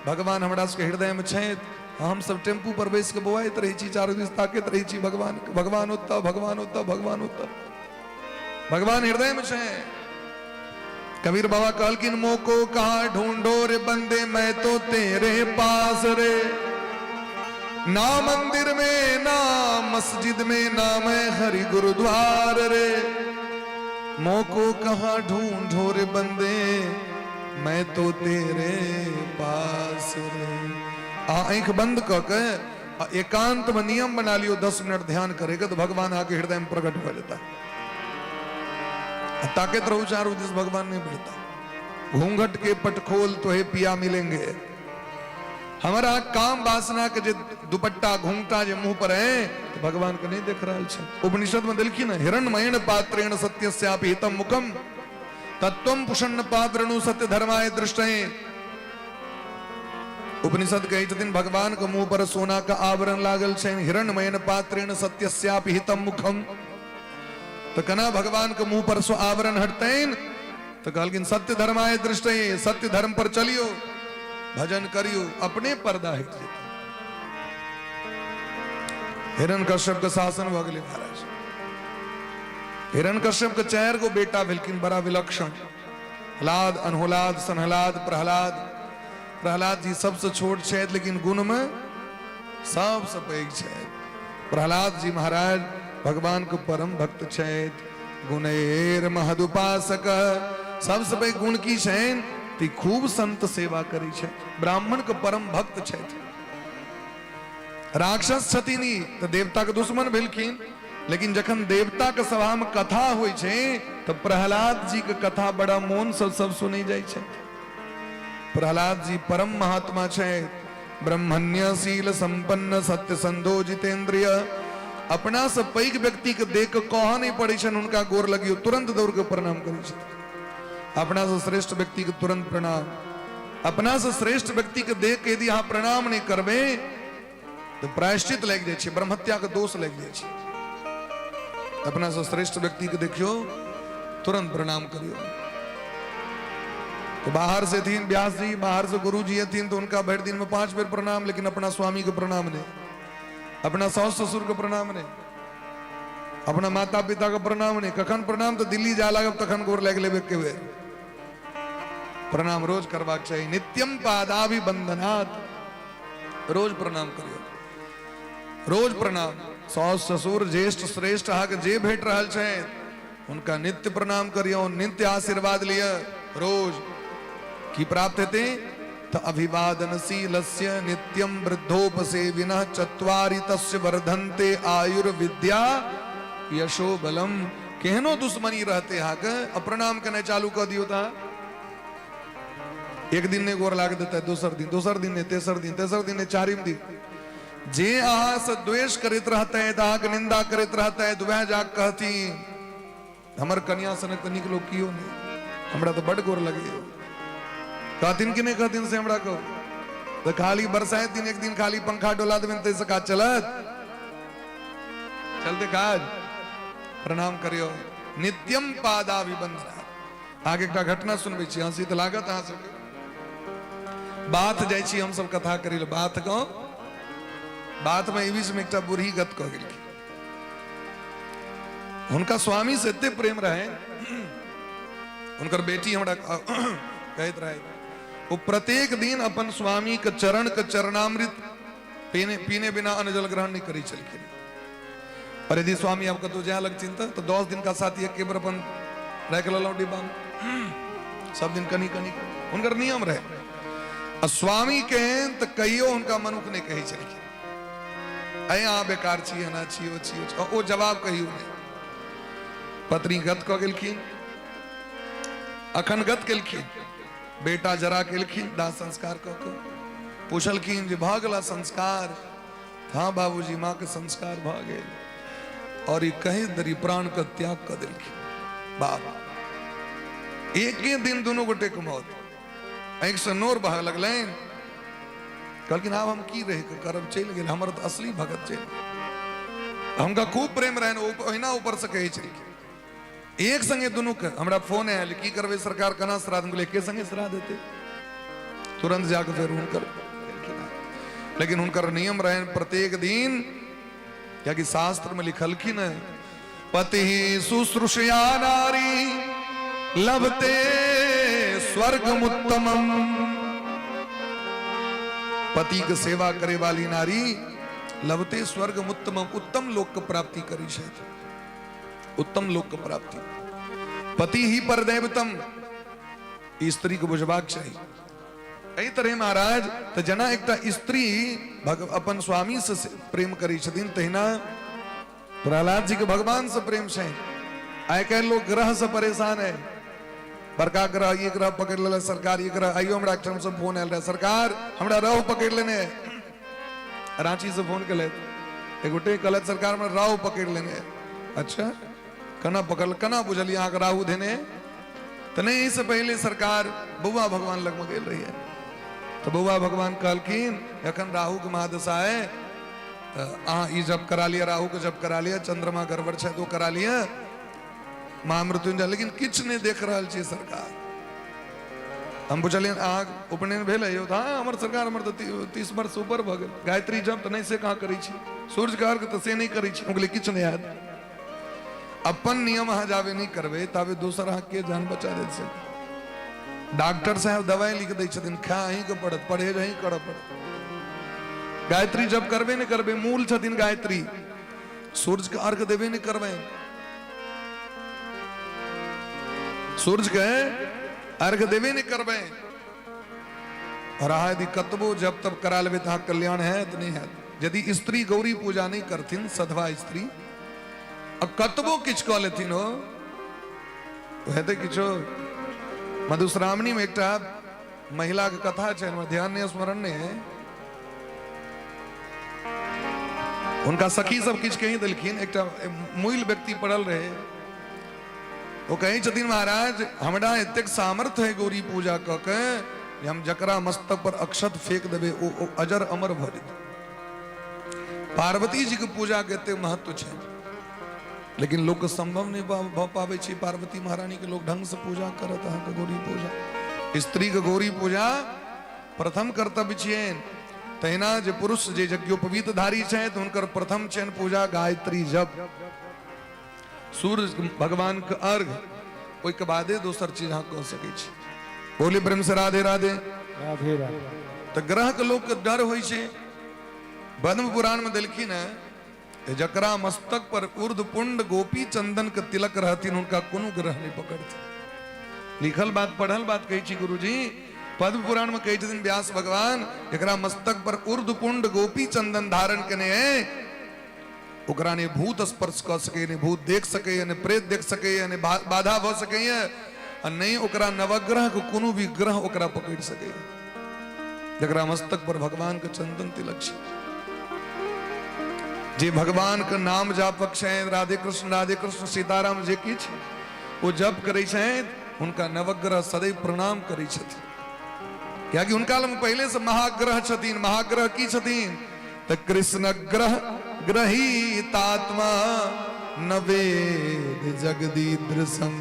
भगवान हमरा सबके हृदय में छथि, हम सब टेम्पू पर बैस के बौआइत रहै छी, चारू दिस ताकैत रहै छी भगवान, भगवान ओतऽ, भगवान ओतऽ, भगवान ओतऽ। भगवान हृदय में छे। कबीर बाबा कहलखिन मोको कहाँ ढूंढो रे बंदे, मैं तो तेरे पास रे, ना मंदिर में ना मस्जिद में ना मैं हरि गुरुद्वार रे, मोको कहाँ ढूंढो रे बंदे, मैं तो तेरे पास रे। आ आंख बंद क के आ एकांत में नियम बना लियो 10 मिनट ध्यान करेगा तो भगवान आके हृदय में प्रकट हो जाता। ताकत रहू चारू दिस, भगवान नहीं मिलता। घूंघट के पटखोल तो हे पिया मिलेंगे। हमारा काम वासना के जे दुपट्टा घूंघटा जे मुंह पर है तो भगवान के नहीं देख रहा है। उपनिषद में दिलखी ना, हिरण्मयेन पात्रेण सत्यस्यापि हितम मुखम तत्वम पुषन्न पात्रणु सत्य धर्माय दृष्टये। उपनिषद कहै छथिन भगवान के मुंह पर सोना का आवरण लागल छै, हिरण्मयेन पात्रेण सत्यस्यापि हितम मुखम। तो कना भगवान के मुंह पर सो आवरण हटतैन? तो कहलखिन सत्य धर्माय दृष्टये, सत्य धर्म पर चलियो, भजन करियो, अपने पर्दा हट जेतै। हिरण्यकश्यप के शासन भऽ गेलै महाराज। हिरण्यकश्यप के 4 गो बेटा भेलखिन बड़ा विलक्षण, हलाद, अनहुलाद, सनहलाद, प्रहलाद। प्रहलाद जी सबसे छोट छथि लेकिन गुण में सबसे पैघ छथि। प्रहलाद जी महाराज भगवान के परम भक्त छथि, गुणेर महदुपासक। सबसे पैघ गुण की छनि? त खूब संत सेवा करै छथि, ब्राह्मण के परम भक्त छथि। राक्षस छथिन ई तऽ देवता के दुश्मन भेलखिन, लेकिन जखन देवता के सभा में कथा होइ छै तऽ प्रहलाद जी के कथा बड़ा मोन से सब सुनै जाइ छै। प्रहलाद जी परम महात्मा छथि, ब्रह्मण्य शील संपन्न सत्य संधो जितेंद्रिय। अपना से पैघ व्यक्ति के देख के कह नहीं पड़ै छनि हुनका गोर लगियो, तुरंत दौड़ के प्रणाम करै छथिन। अपना से श्रेष्ठ व्यक्ति के तुरंत प्रणाम। अपना से श्रेष्ठ व्यक्ति के देख के यदि अहाँ प्रणाम नहीं करबै तो प्रायश्चित लागि जाइ छै, ब्रह्महत्या के दोष लागि जाइ छै। अपना से श्रेष्ठ व्यक्ति के देखियो तुरंत प्रणाम करियो। तो बाहर से थीन व्यास जी, बाहर से गुरु जी थीन तो उनका भर दिन में 5 बेर प्रणाम, लेकिन अपना स्वामी के प्रणाम नहीं, अपना सास ससुर के प्रणाम नहीं, अपना माता पिता के प्रणाम नहीं। कखन प्रणाम? तो दिल्ली जा लागब तखन गोर लागि लेबे के बेर। प्रणाम रोज करबाक चाही, नित्यम पादाभिबंधनात्, रोज प्रणाम करियो, रोज प्रणाम। सास ससुर ज्येष्ठ श्रेष्ठ अहाँके जे भेट रहल छै हुनका नित्य प्रणाम करियो, नित्य आशीर्वाद लिअ रोज। की प्राप्त हेतै? तऽ अभिवादनशीलस्य नित्यम वृद्धोपसेविनः चत्वारि तस्य वर्धन्ते आयुर्विद्या यशो बलम। केहनो दुश्मनी रहते अहाँके, अप्रणाम केनाइ चालू कऽ दियौ तऽ एक दिन नहि गोर लाग देतै, दोसर दिन, दोसर दिन नहि, तेसर दिन, तेसर दिन नहि, चारिम दिन। जे अहाँ से द्वेष करैत रहतै, अहाँके निंदा करैत रहतै, वएह जाके कहथिन हमर कनिया सनक तऽ नीक लोक केओ नहि, हमरा तऽ बड्ड गोर लगैए। कहथिन कि नहि कहथिन से हमरा कहू। तऽ खाली बरसाइत दिन एक दिन खाली पंखा डोला देबनि ताहिसँ काज चलत? चलते काज? प्रणाम करियौ। नित्यम पादाभिवंदना। अहाँके एकटा घटना सुनबै छी, हँसी तऽ लागत अहाँ सबके। बाथ जाइ छी हमसब कथा करै लए, बाथ गाँव, बाथमे एहि बीचमे एकटा बूढ़ी गत कऽ गेलखिन। हुनका स्वामी से एते प्रेम रहे, हुनकर बेटी हमरा कहैत रहे, ओ प्रत्येक दिन अपन स्वामी के चरण के चरणामृत पीने पीने बिना अन्न जल ग्रहण नहीं करै छलखिन। पर यदि स्वामी आब कतहु जाय लगथिन तऽ 10 दिन का साथी एक बेर अपन राखि लेलहुँ डिब्बा में, सब दिन कनी कनी, हुनकर नियम रहे। आ स्वामी के तऽ कहियो हुनका मनुख नहि कहै छलखिन, अय अहाँ बेकार छी, एना छी, ओ छी, ओ छी, ओ जवाब कहियो नहि। पत्नी गत कऽ गेलखिन, अखन गत केलखिन, बेटा जरा केलखिन, दाह संस्कार कऽ के पूछलखिन जे भऽ गेला संस्कार? हाँ बाबूजी, माँ के संस्कार भऽ गेल। और ई कहीं धरि प्राण के त्याग कऽ देलखिन बाप। एके दिन दुनू गोटे के मौत। आँखि से नोर बहऽ लगलनि। कहलखिन आब हम की रहि के करब, चलि गेल हमर तऽ असली भगत चलि गेल। हुनका खूब प्रेम रहनि, ओ ओहिना ऊपर से कहै छलखिन। एक संगे दुनू के हमरा फोन आयल, की करबै सरकार, केना श्राद्ध? हम एके संगे श्राद्ध हेतै। तुरंत जाके फेर हुनकर केलखिन। लेकिन हुनकर नियम रहनि प्रत्येक दिन, कियाकि शास्त्र में लिखलखिन है, पति शुश्रूषया नारी लभते स्वर्गमुत्तमम। पति के सेवा करे वाली नारी लभते स्वर्गमुत्तमम, उत्तम लोक के प्राप्ति करी छथि, उत्तम लोक के प्राप्ति। पति ही पर दैवतम, स्त्री के बुझबाक चाही। एहि तरह महाराज तऽ जेना एकटा स्त्री अपन स्वामी से प्रेम करै छथिन, तहिना प्रहलाद जी के भगवान से प्रेम छनि। आइ काल्हि लोग ग्रह से परेशान है, बड़का ग्रह, ये ग्रह पकड़ लेलक सरकार, ये ग्रह। आइयो हमरा एकठाम से फोन आयल रहे, सरकार हमरा राहु पकड़ लेने है। रांची से फोन केलथि एक गोटे, कहलथि सरकार हमरा राहु पकड़ लेने है। अच्छा, केना पकड़, केना बुझलियै अहाँके राहु धेने? तऽ नहि, एहिसँ पहिले सरकार बौआ भगवान लगमे गेल रहियै तऽ बौआ भगवान कहलखिन एखन राहुके महादशा है, तऽ अहाँ ई जप करा लिअ, राहुके जप करा लिअ, चंद्रमा गड़बड़ छै तऽ ओ करा लिअ, महामृत्युंजय। लेकिन किछु नहि देख रहल छियै सरकार। हम पुछलियनि अहाँके उपनयन भेल है यौ? तऽ हाँ हमर सरकार हमर तऽ 30 वर्ष ऊपर भऽ गेल। गायत्री जप तऽ नहि से कहाँ करै छी, सूर्यके अर्घ तऽ से नहि करै छी। हम कहलियै किछु नहि हैत, अपन नियम अहाँ जाबे नहि करबै ताबे दोसर अहाँके जान बचा देत से। डॉक्टर साहब दवाइ लिख दै छथिन, खा अहीँके पड़त, परहेज अहीं करऽ पड़त। गायत्री जप करबे नहि करबै, मूल छथिन गायत्री, सूर्य के अर्घ देबे नहि करबै, सूर्य के अर्घ देबे नहि करबै। और अहाँ यदि कतबो जप तप करा लेबै तऽ अहाँके कल्याण हैत नहि हैत। यदि स्त्री गौरी पूजा नहि करथिन, सधवा स्त्री, आ कतबो किछु कऽ लेथिन हो, हेतै किछो? मधुश्रावणी में एकटा महिला के कथा छै, हमरा ध्यान नहि, स्मरण नहि है। हुनका सखी सब किछु कहि देलखिन। एकटा मुइल व्यक्ति पड़ल रहे, ओ कहै छथिन महाराज हमरा एतेक सामर्थ्य है गौरी पूजा कऽ के जे हम जकरा मस्तक पर अक्षत फेंक देबै ओ अजर अमर भऽ जेतै। पार्वती जी के पूजा के एते महत्व छै, लेकिन लोक के संभव नहि भऽ पाबै छै पार्वती महारानी के लोक ढंग से पूजा करत। अहाँके गौरी पूजा, स्त्री के गौरी पूजा प्रथम कर्तव्य छियनि। तहिना जे पुरुष जे यज्ञोपवीत धारी छथि हुनकर प्रथम छियनि पूजा गायत्री जप, सूर्य भगवान के अर्घ, ओहिके बादे दोसर चीज अहाँ कऽ सकै छी। बोली प्रेम से राधे राधे। राधे राधे। तऽ ग्रह के लोक के डर होइ छै। पद्म पुराण में देलखिन है जकरा मस्तक पर ऊर्ध्व पुंड गोपी चंदन के तिलक रहथिन हुनका कोनो ग्रह नहीं पकड़थिन। लिखल बात पढ़ल बात कहै छी गुरुजी। पद्म पुराण में कहै छथिन व्यास भगवान जकरा मस्तक पर ऊर्ध्व पुंड गोपी चंदन धारण केने है ओकरा ने भूत स्पर्श कऽ सकैए, ने भूत देख सकैए, ने प्रेत देख सकैए, ने बाधा भऽ सकैए। आ नहि ओकरा नवग्रह के कोनो भी ग्रह ओकरा पकड़ि सकैए, जकरा मस्तक पर भगवान के चंदन तिलक छै, जे भगवान के नाम जापक छथि, राधे कृष्ण सीताराम जे किछु ओ जप करै छथि, हुनका नवग्रह सदैव प्रणाम करै छथिन, कियाकि हुनका लग पहिले से महाग्रह छथिन। महाग्रह की छथिन? तऽ कृष्ण ग्रह ग्रहीतात्मा न वेद जगदीदृशम।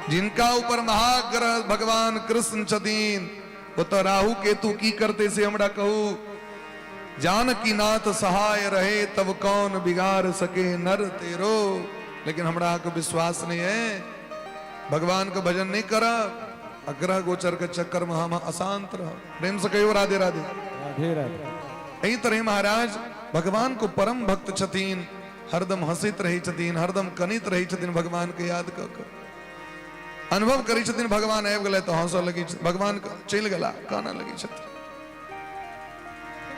जिनका ऊपर महाग्रह भगवान कृष्ण छथिन, ओतऽ राहु केतु की करते से हमरा कहू। जानकी नाथ सहाय रहे तब कौन बिगाड़ सके नर तेरो। लेकिन हमरा अहाँके विश्वास नहीं है, भगवान के भजन नहीं करब आ ग्रह गोचर के चक्कर में हम अशांत रह। प्रेम से कहियो राधे राधे। राधे राधे। एहि तरह महाराज भगवान को परम भक्त छथिन, हरदम हंसैत रहै छथिन, हरदम कनैत रहै छथिन, भगवान के याद कऽ कऽ अनुभव करै छथिन। भगवान आबि गेलै तऽ हंसऽ लगै छथिन, भगवान चलि गेला कानऽ लगै छथिन।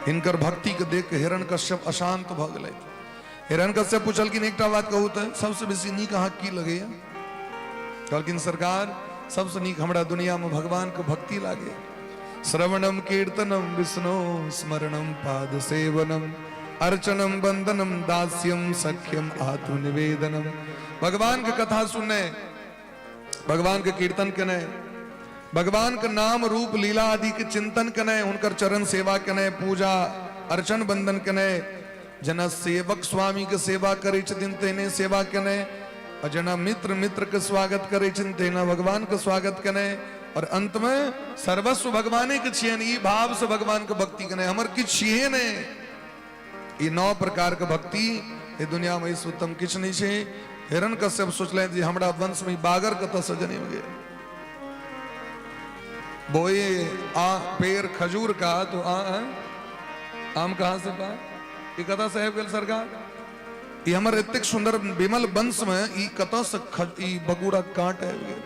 हिनकर भक्ति के देख के हिरण कश्यप अशांत भऽ गेलै। हिरण कश्यप पुछलखिन, एकटा बात कहू तऽ सबसँ बेसी नीक अहाँ की लगैया? कहलखिन, सरकार सबसँ नीक हमरा दुनिया में भगवान के भक्ति लागे। श्रवणम कीर्तनम विष्णु स्मरणम पाद सेवनम अर्चनम वंदनम दास्यम सख्यम आत्मनिवेदनम। भगवान के कथा सुनने, भगवान के कीर्तन केने, भगवान के नाम रूप लीला आदि के चिंतन केने, हुनकर चरण सेवा केने, पूजा अर्चन वंदन केने, जेना सेवक स्वामी के सेवा करै छथिन तेने सेवा केने, और जेना मित्र मित्र के स्वागत करै छथिन तेना भगवान के स्वागत केने, और अंत में सर्वस्व भगवाने के छियनि ई भाव से भगवान के भक्ति केने, हमर किछु छियै ने। ई 9 प्रकार के भक्ति ए दुनिया में इस उत्तम किछु नहीं छै। हिरण कश्यप सोचलनि जे हमरा वंश में बागर कतऽ से जन्म गेल। बोए आ पेड़ खजूर का तो आ आम कहाँ से पाए? ई कतऽ से आबि गेल सरकार? ई हमर एतेक सुंदर विमल वंश में ई कतऽ से ई बगूरा कांट आबि गेल?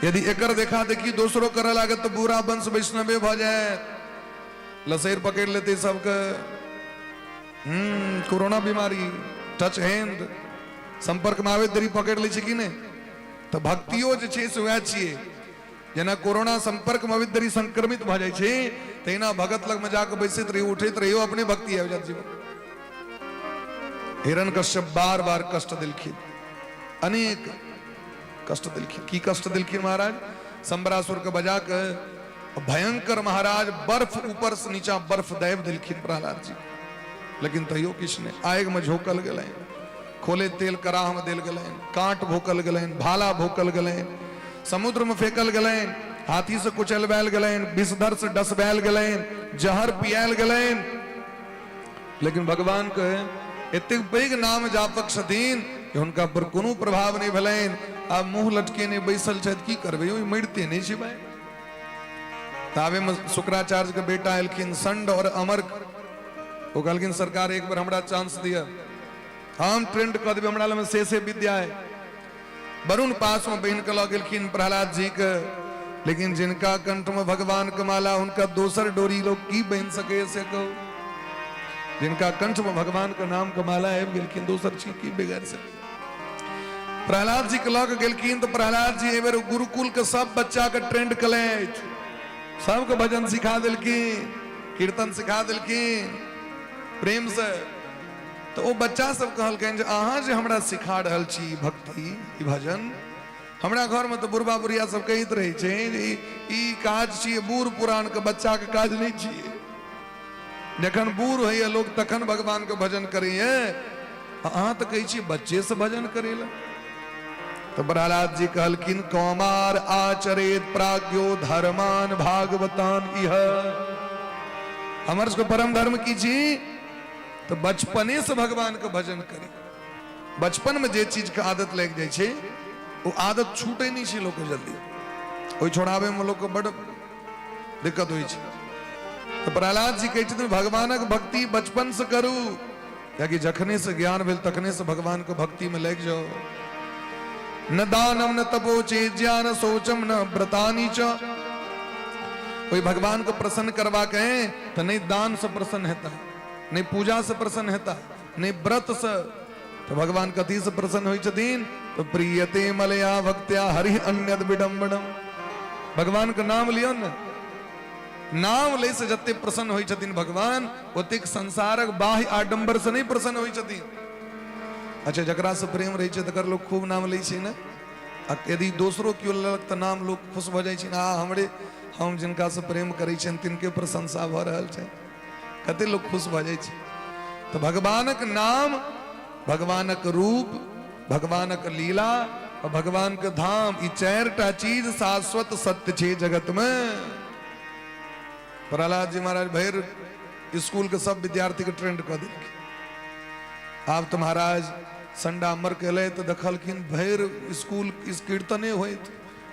यदि एकर देखा देखी दोसरो करऽ लागत तऽ बुरा वंश वैष्णवे भऽ जायत, लसैर पकड़ लेते सबके। कोरोना बीमारी टच हैंड संपर्क में आबैत देरी पकड़ लै छै कि नहि? तऽ भक्तियो जे छै से वएह छियै, जेना कोरोना संपर्क में आबैत देरी संक्रमित भऽ जाइ छै, तहिना भगत लग में जाके बैसैत रहियो, उठैत रहियो, अपने भक्ति आबि जायत जीवन। हिरण कश्यप बार बार कष्ट देलखिन, अनेक कष्ट देलखिन। की कष्ट देलखिन महाराज? शंबरासुर के बजा के भयंकर महाराज बर्फ ऊपर से नीचा बर्फ दाबि देलखिन प्रहलाद जी, लेकिन तैयो किछु नहि। आगि में झोंकल गेलनि, खोले तेल कराह में देल गेलनि, कांट भोकल गेलनि, भाला भोकल गेलनि, समुद्र में फेंकल गेलनि, हाथी से कुचलवायल गेलनि, विषधर से डसबायल गेलनि, जहर पियायल गेलनि। लेकिन भगवान के एतेक पैघ नाम जापक छथिन कि हुनका पर कोनो प्रभाव नहि भेलनि। आब मुंह लटकेने बैसल छथि, की करबै, ओहि मरिते नहि छै भाई। ताबे में शुक्राचार्य के बेटा एलखिन संड और अमर। ओ कहलखिन, सरकार एक बार हमरा चांस दिअ, हम ट्रेंड कऽ देबै, हमरा लग से विद्या है। वरुण पास में बहिन के लऽ गेलखिन प्रहलाद जी के, लेकिन जिनका कंठ में भगवान के माला, हुनका दोसर डोरी लोग की बन सके से कहू। जिनका कंठ में भगवान के नाम के माला आबि गेलखिन, दोसर चीज की बिगाड़ सके। प्रहलाद जी के लऽ के गेलखिन तऽ प्रहलाद जी एहि बेर गुरुकुल के सब बच्चा के ट्रेंड कलथि, सबके भजन सिखा देलखिन, कीर्तन सिखा देलखिन प्रेम से। तऽ ओ बच्चा सब कहलकनि जे अहाँ जे हमरा सिखा रहल छी ई भक्ति, ई भजन, हमरा घरमे तऽ बुढ़बा बुढ़िया सब कहैत रहै छै जे ई काज छियै बूढ़ पुरान के, बच्चा के काज नहि छियै। जखन बूढ़ होइए लोक तखन भगवान के भजन करैए, अहाँ तऽ कहै छी बच्चे से भजन करै लए। तऽ प्रहलाद जी कहलखिन, कौमार आचरेत प्राज्ञो धर्मान भागवतान इह। हमर सबके परम धर्म की छी? तऽ बचपने से भगवान के भजन करी। बचपन में जे चीज के आदत लागि जाइ छै ओ आदत छूटे नहि छै लोक के जल्दी, ओहि छोड़ाबे में लोक के बड दिक्कत होइ छै। तऽ प्रहलाद जी कहै छथिन भगवानक भक्ति बचपन से करू, कियाकि जखने से ज्ञान भेल तखने से भगवान के भक्ति में लागि जाओ। न दानम न तपो चेज्या न शौचम न व्रतानि च। कोई भगवान को प्रसन्न करवा के तो नहीं दान से प्रसन्न हेता, नहीं पूजा से प्रसन्न हेता, नहीं व्रत से, तऽ भगवान कथीसँ प्रसन्न होइ छथिन? तऽ प्रियते मलया भक्त्या हरि अन्यद विडम्बनम। भगवान के नाम लियौ ने, नाम लै से जते प्रसन्न होइ छथिन भगवान, ओतेक संसारक बाह्य आडम्बर से नहि प्रसन्न होइ छथिन। अच्छा, जकरा से प्रेम रहै छै तकर लोक खूब नाम लै छै ने, आ यदि दोसरो केओ लेलक तऽ नाम लोक खुश भऽ जाइ छै ने, आ हमरे, हम जिनका से प्रेम करै छियनि तिनके प्रशंसा भऽ रहल छै, कते लोक खुश भऽ जाइ छै। तऽ भगवानक नाम, भगवानक रूप, भगवानक लीला आ भगवानके धाम, ई चारिटा चीज शाश्वत सत्य छै जगतमे। प्रहलाद जी महाराज भरि स्कूल के सब विद्यार्थी के ट्रेंड कऽ देलखिन। आब तऽ महाराज संडा मर के एलै तऽ देखलखिन भरि स्कूल कीर्तने होइत,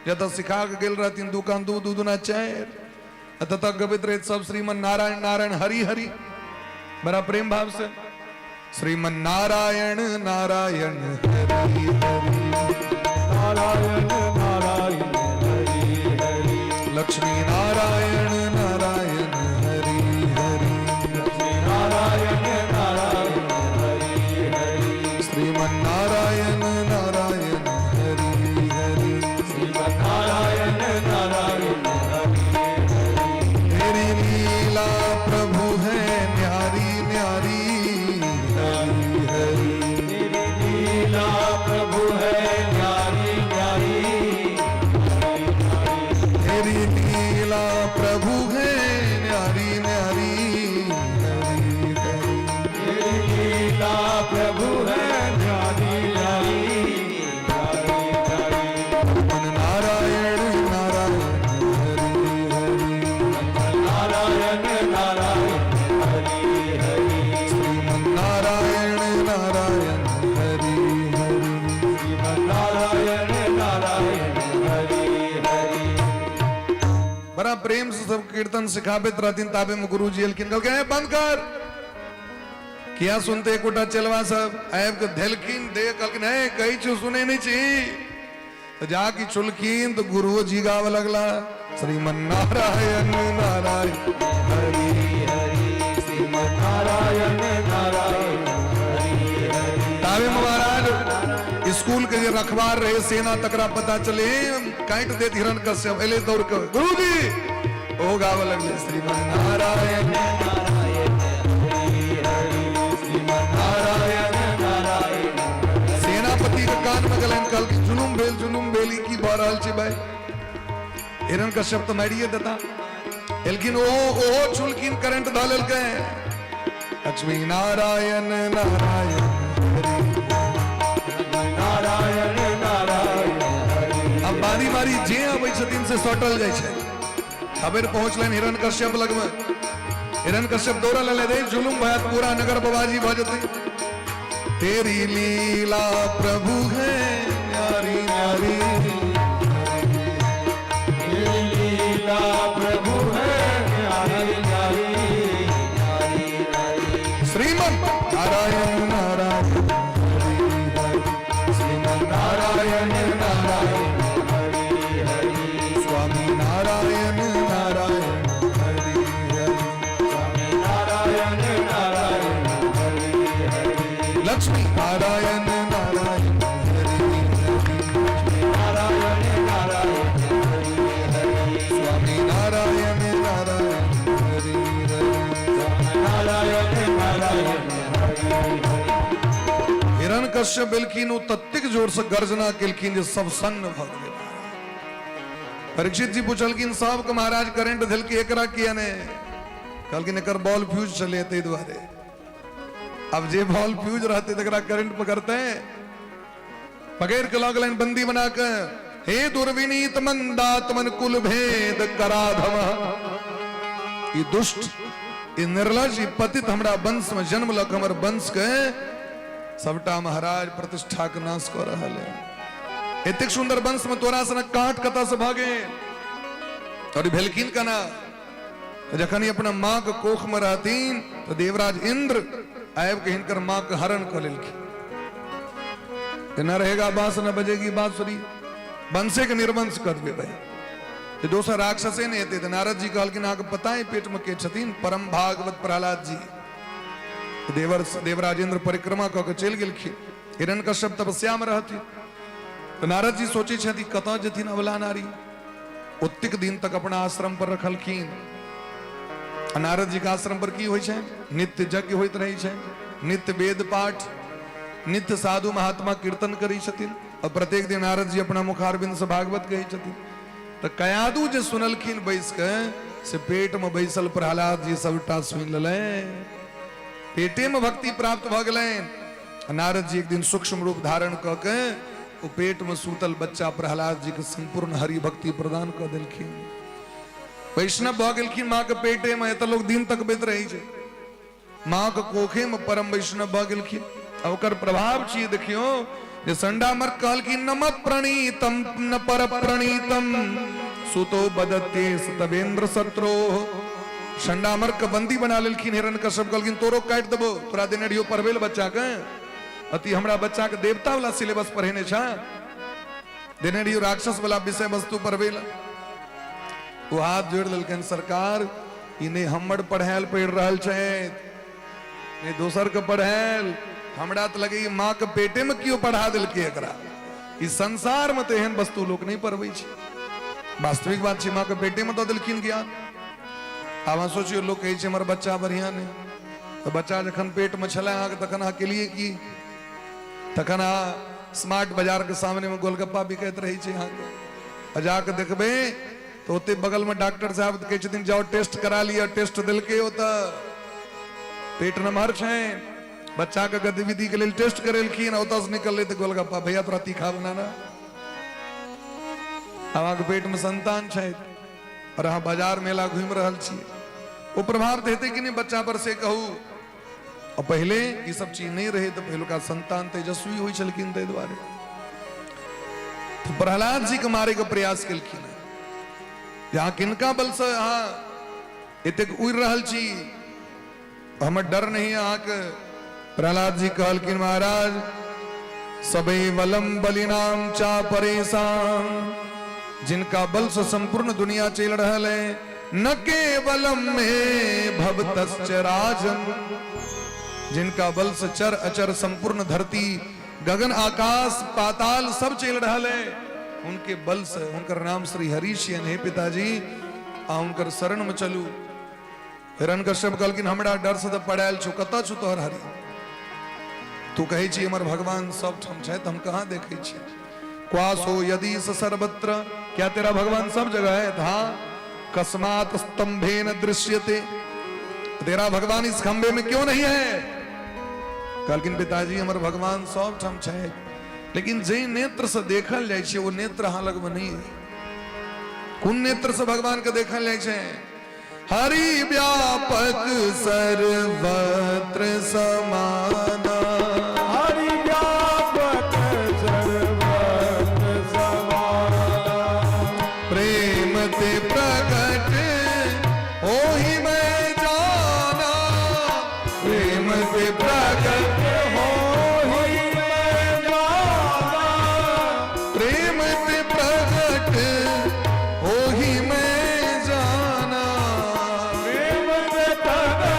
जतऽ सिखा के गेल रहथिन दू कान दू, दू दूना चारि, आ ततऽ गबैत रहैत सब श्रीमन नारायण नारायण हरि हरि, बड़ा प्रेम भाव से श्रीमन नारायण नारायण हरि हरि, नारायण नारायण हरि हरि, लक्ष्मी नारायण नारायण हरि हरि, लक्ष्मी नारायण नारायण हरि हरि, श्रीमन नारायण नारायण हरि हरि, श्रीमन नारायण नारायण हरि हरि। तेरी लीला प्रभु है न्यारी न्यारी हरि हरि, तेरी लीला प्रभु है न्यारी न्यारी हरि हरि, तेरी लीला प्रभु है न्यारी न्यारी हरि हरि, तेरी लीला प्रभु है न्यारी न्यारी हरि हरि। मन नारायण नारायण हरि हरि, नारायण नारायण हरि हरि, श्रीमन नारायण नारायण हरि हरि। श्रीमन नारायण नारायण हरि हरि। बड़ा प्रेम से सब कीर्तन सिखाबैत रहथिन, ताबे में गुरुजी एलखिन, कहलखिन ए बंद कर, किया सुनते एकोटा चलवा सब आबि के धेलखिन दे, कहलखिन हे कहै छियौ सुनै नहि छी, तऽ जाके चुलखिन तऽ गुरुओ जी गाबऽ लगला श्रीमन नारायण नारायण हरि हरि, श्रीमन नारायण नारायण हरि हरि। ताबे में महाराज स्कूल के जे रखवार रहे सेना, तकरा पता चले काटि देत हिरण कश्यप, एले दौड़ के गुरुजी ओ गाबऽ लगले श्रीमन नारायण नारायण हरि हरि, श्रीमन नारायण नारायण। सेनापति के कान में गेलनि, कहलखिन जुलुम भेल जुलुम भेल, ई की भऽ रहल छै भाई, हिरण कश्यप तऽ मारिए देता। एलखिन ओहो ओहो छुलखिन, करंट धऽ लेलकै। लक्ष्मी नारायण नारायण हरि नारायण नारायण हरि। अब बारी बारी जे अबै छथिन से सटल जाइ छै। खबर पहुंचलनि हिरण कश्यप लगमे, हिरण कश्यप दौड़ल एलै, रे जुलुम भयत पूरा नगर बबाजी भऽ जेतै। तेरी लीला प्रभु है न्यारी न्यारी, तेरी लीला प्रभु है न्यारी न्यारी न्यारी न्यारी। श्रीमन नारायण नारायण हरि हरि, श्रीमन नारायण नारायण हरि हरि, स्वामी नारायण नारायण हरि हरि, स्वामी नारायण नारायण हरि हरि, लक्ष्मी नारायण नारायण हरि हरि, नारायण नारायण हरि हरि, स्वामी नारायण नारायण हरि हरि, नारायण नारायण हरि हरि। हिरण कश्यप एलखिन, ओ ततेक जोर से गर्जना केलखिन जे सब सन्न भऽ गेलै। परीक्षित जी पुछलखिन सबके महाराज करेंट देलकै, एकरा किया ने? कहलखिन एकर बॉल फ्यूज छलै ताहि दुआरे। अब जे बॉल फ्यूज रहते तकरा करेंट पकड़ते, पकड़ के लऽ गेलनि बंदी बना के। हे दुर्विनीत मंदात्मन कुल भेद कराधम, ई दुष्ट, ई निर्लज, ई पतित हमरा वंश में जन्म लक हमर वंश के सबटा महाराज प्रतिष्ठा के नाश कऽ रहल है। एतेक सुंदर वंश में तोरा सनक काट कतऽ से भऽ गेल? और ई भेलखिन केना? जखन ई अपना माँ के कोख में रहथिन तऽ देवराज इंद्र आबि के हिनकर माँ के हरण कऽ लेलखिन। न रहेगा बांस न बजेगी बांसुरी, वंशे के निर्वंश कर देबै भाई, जे दोसर राक्षसे नहि हेतै। तऽ नारद जी कहलखिन अहाँके पता है पेट में के छथिन? परम भागवत प्रहलाद जी। देवराजेंद्र परिक्रमा कऽ के चलि गेलखिन। हिरण्यकश्यप तपस्या में रहथिन। तऽ नारद जी सोचै छथि कतऽ जेथिन अबला नारी। ओतेक दिन तक अपना आश्रम पर रखलखिन। आ नारद जी के आश्रम पर की होइ छै? नित्य यज्ञ होइत रहै छै, नित्य वेद पाठ, नित्य साधु महात्मा कीर्तन करै छथिन और प्रत्येक दिन नारद जी अपना मुखारबिंद से भागवत कहै छथिन। तऽ कयादू जे सुनलखिन बैस के, से पेट में बैसल प्रहलाद जी सबटा सुनि लेलनि, पेटे में भक्ति प्राप्त भऽ गेलनि। नारद जी एक दिन सूक्ष्म रूप धारण कऽ के ओ पेट में सूतल बच्चा प्रहलाद जी के संपूर्ण हरि भक्ति प्रदान कऽ देलखिन। वैष्णव भऽ गेलखिन माँ के पेटे में। एतऽ लोग दिन तकबैत रहै छै, माँ के कोखे में परम वैष्णव भऽ गेलखिन। आ ओकर प्रभाव छियै, देखियौ जे संडामर्क कहलखिन न मत प्रणीतम न पर प्रणीतम सुतो बदते तवेंद्र शत्रो। संडामर्क के बंदी बना लेलखिन हिरण्यकश्यप, कहलखिन तोरो काटि देबो, तोरा देने रहियो पढ़बै लए बच्चा के, अति हमरा बच्चा के देवता वाला सिलेबस पढ़ेने छ, देने रहियो राक्षस वाला विषय वस्तु पढ़बै लए। ओ हाथ जोड़ि लेलखिन, सरकार ई नहि हमर पढ़ायल पढ़ि रहल छथि, नहि दोसर के पढ़ायल, हमरा तऽ लगैए माँ के पेटे में केओ पढ़ा देलकै एकरा। ई संसार में तऽ एहन वस्तु लोक नहि पढ़बै छै। वास्तविक बात छै, माँ के पेटे में दऽ देलखिन ज्ञान। आब अहाँ सोचियौ, लोक कहै छै हमर बच्चा बढ़िआँ नहि, तऽ बच्चा जखन पेट में छलै अहाँके तखन अहाँ केलियै की? तखन अहाँ स्मार्ट बाजार के सामने में गोलगप्पा बिकैत रहै छै अहाँके, आ जाके देखबै तऽ ओते बगल में डॉक्टर साहब कहै छथिन जाओ टेस्ट करा लिअ। टेस्ट देलकै, ओतऽ पेट नमहर छै, बच्चा के गतिविधि के लेल टेस्ट करेलखिन, ओतऽ से निकललै तऽ गोलगप्पा, भैया तोरा तीखा बनाना। अहाँके पेट में संतान छथि और अहाँ बाजार मेला घुमि रहल छी, ओ प्रभाव तऽ हेतै कि नहि बच्चा पर, से कहू? आ पहिले ई सब चीज नहि रहै तऽ पहिलुका संतान तेजस्वी होइ छलखिन, ताहि दुआरे तऽ प्रहलाद जी के मारे के प्रयास केलखिन जे अहाँ किनका बल से अहाँ एतेक उड़ि रहल छी, हमर डर नहीं अहाँके। प्रहलाद जी कहलखिन महाराज सबे बलम बलिनाम चा परेशान, जिनका बल से संपूर्ण दुनिया चल रहल है, न केवलम में भवतश्च राजन, जिनका बल से चर अचर संपूर्ण धरती गगन आकाश पाताल सब चल रहल है, उनके बल से, उनकर नाम श्री हरि छियन, हे पिताजी आ उनकर शरण में चलू। हिरण्यकश्यप कहलखिन हमरा डर से तऽ पड़ायल छौ, कतऽ छौ तोहर हरि? तू कहै छी हमर भगवान सब ठाम छथि, हम कहाँ देखै छी? क्वासो यदि स सर्वत्र, क्या तेरा भगवान सब जगह है? हाँ। कस्मात स्तंभेन दृश्यते, तेरा भगवान इस खंभे में क्यों नहीं है? कहलखिन पिताजी हमर भगवान सब ठाम छथि, लेकिन जे नेत्र से देखल जाइ छै ओ नेत्र अहाँ लगमे नहीं है। कोन नेत्र से भगवान के देखल जाइ छै? हरि व्यापक सर्वत्र समाना, हरि व्यापक सर्वत्र समाना, प्रेम ते प्रकट होहि मैं जाना, प्रेम ते प्रकट होहि मैं जाना, प्रेम ते प्रकट होहि मैं जाना, प्रेम ते प्रकट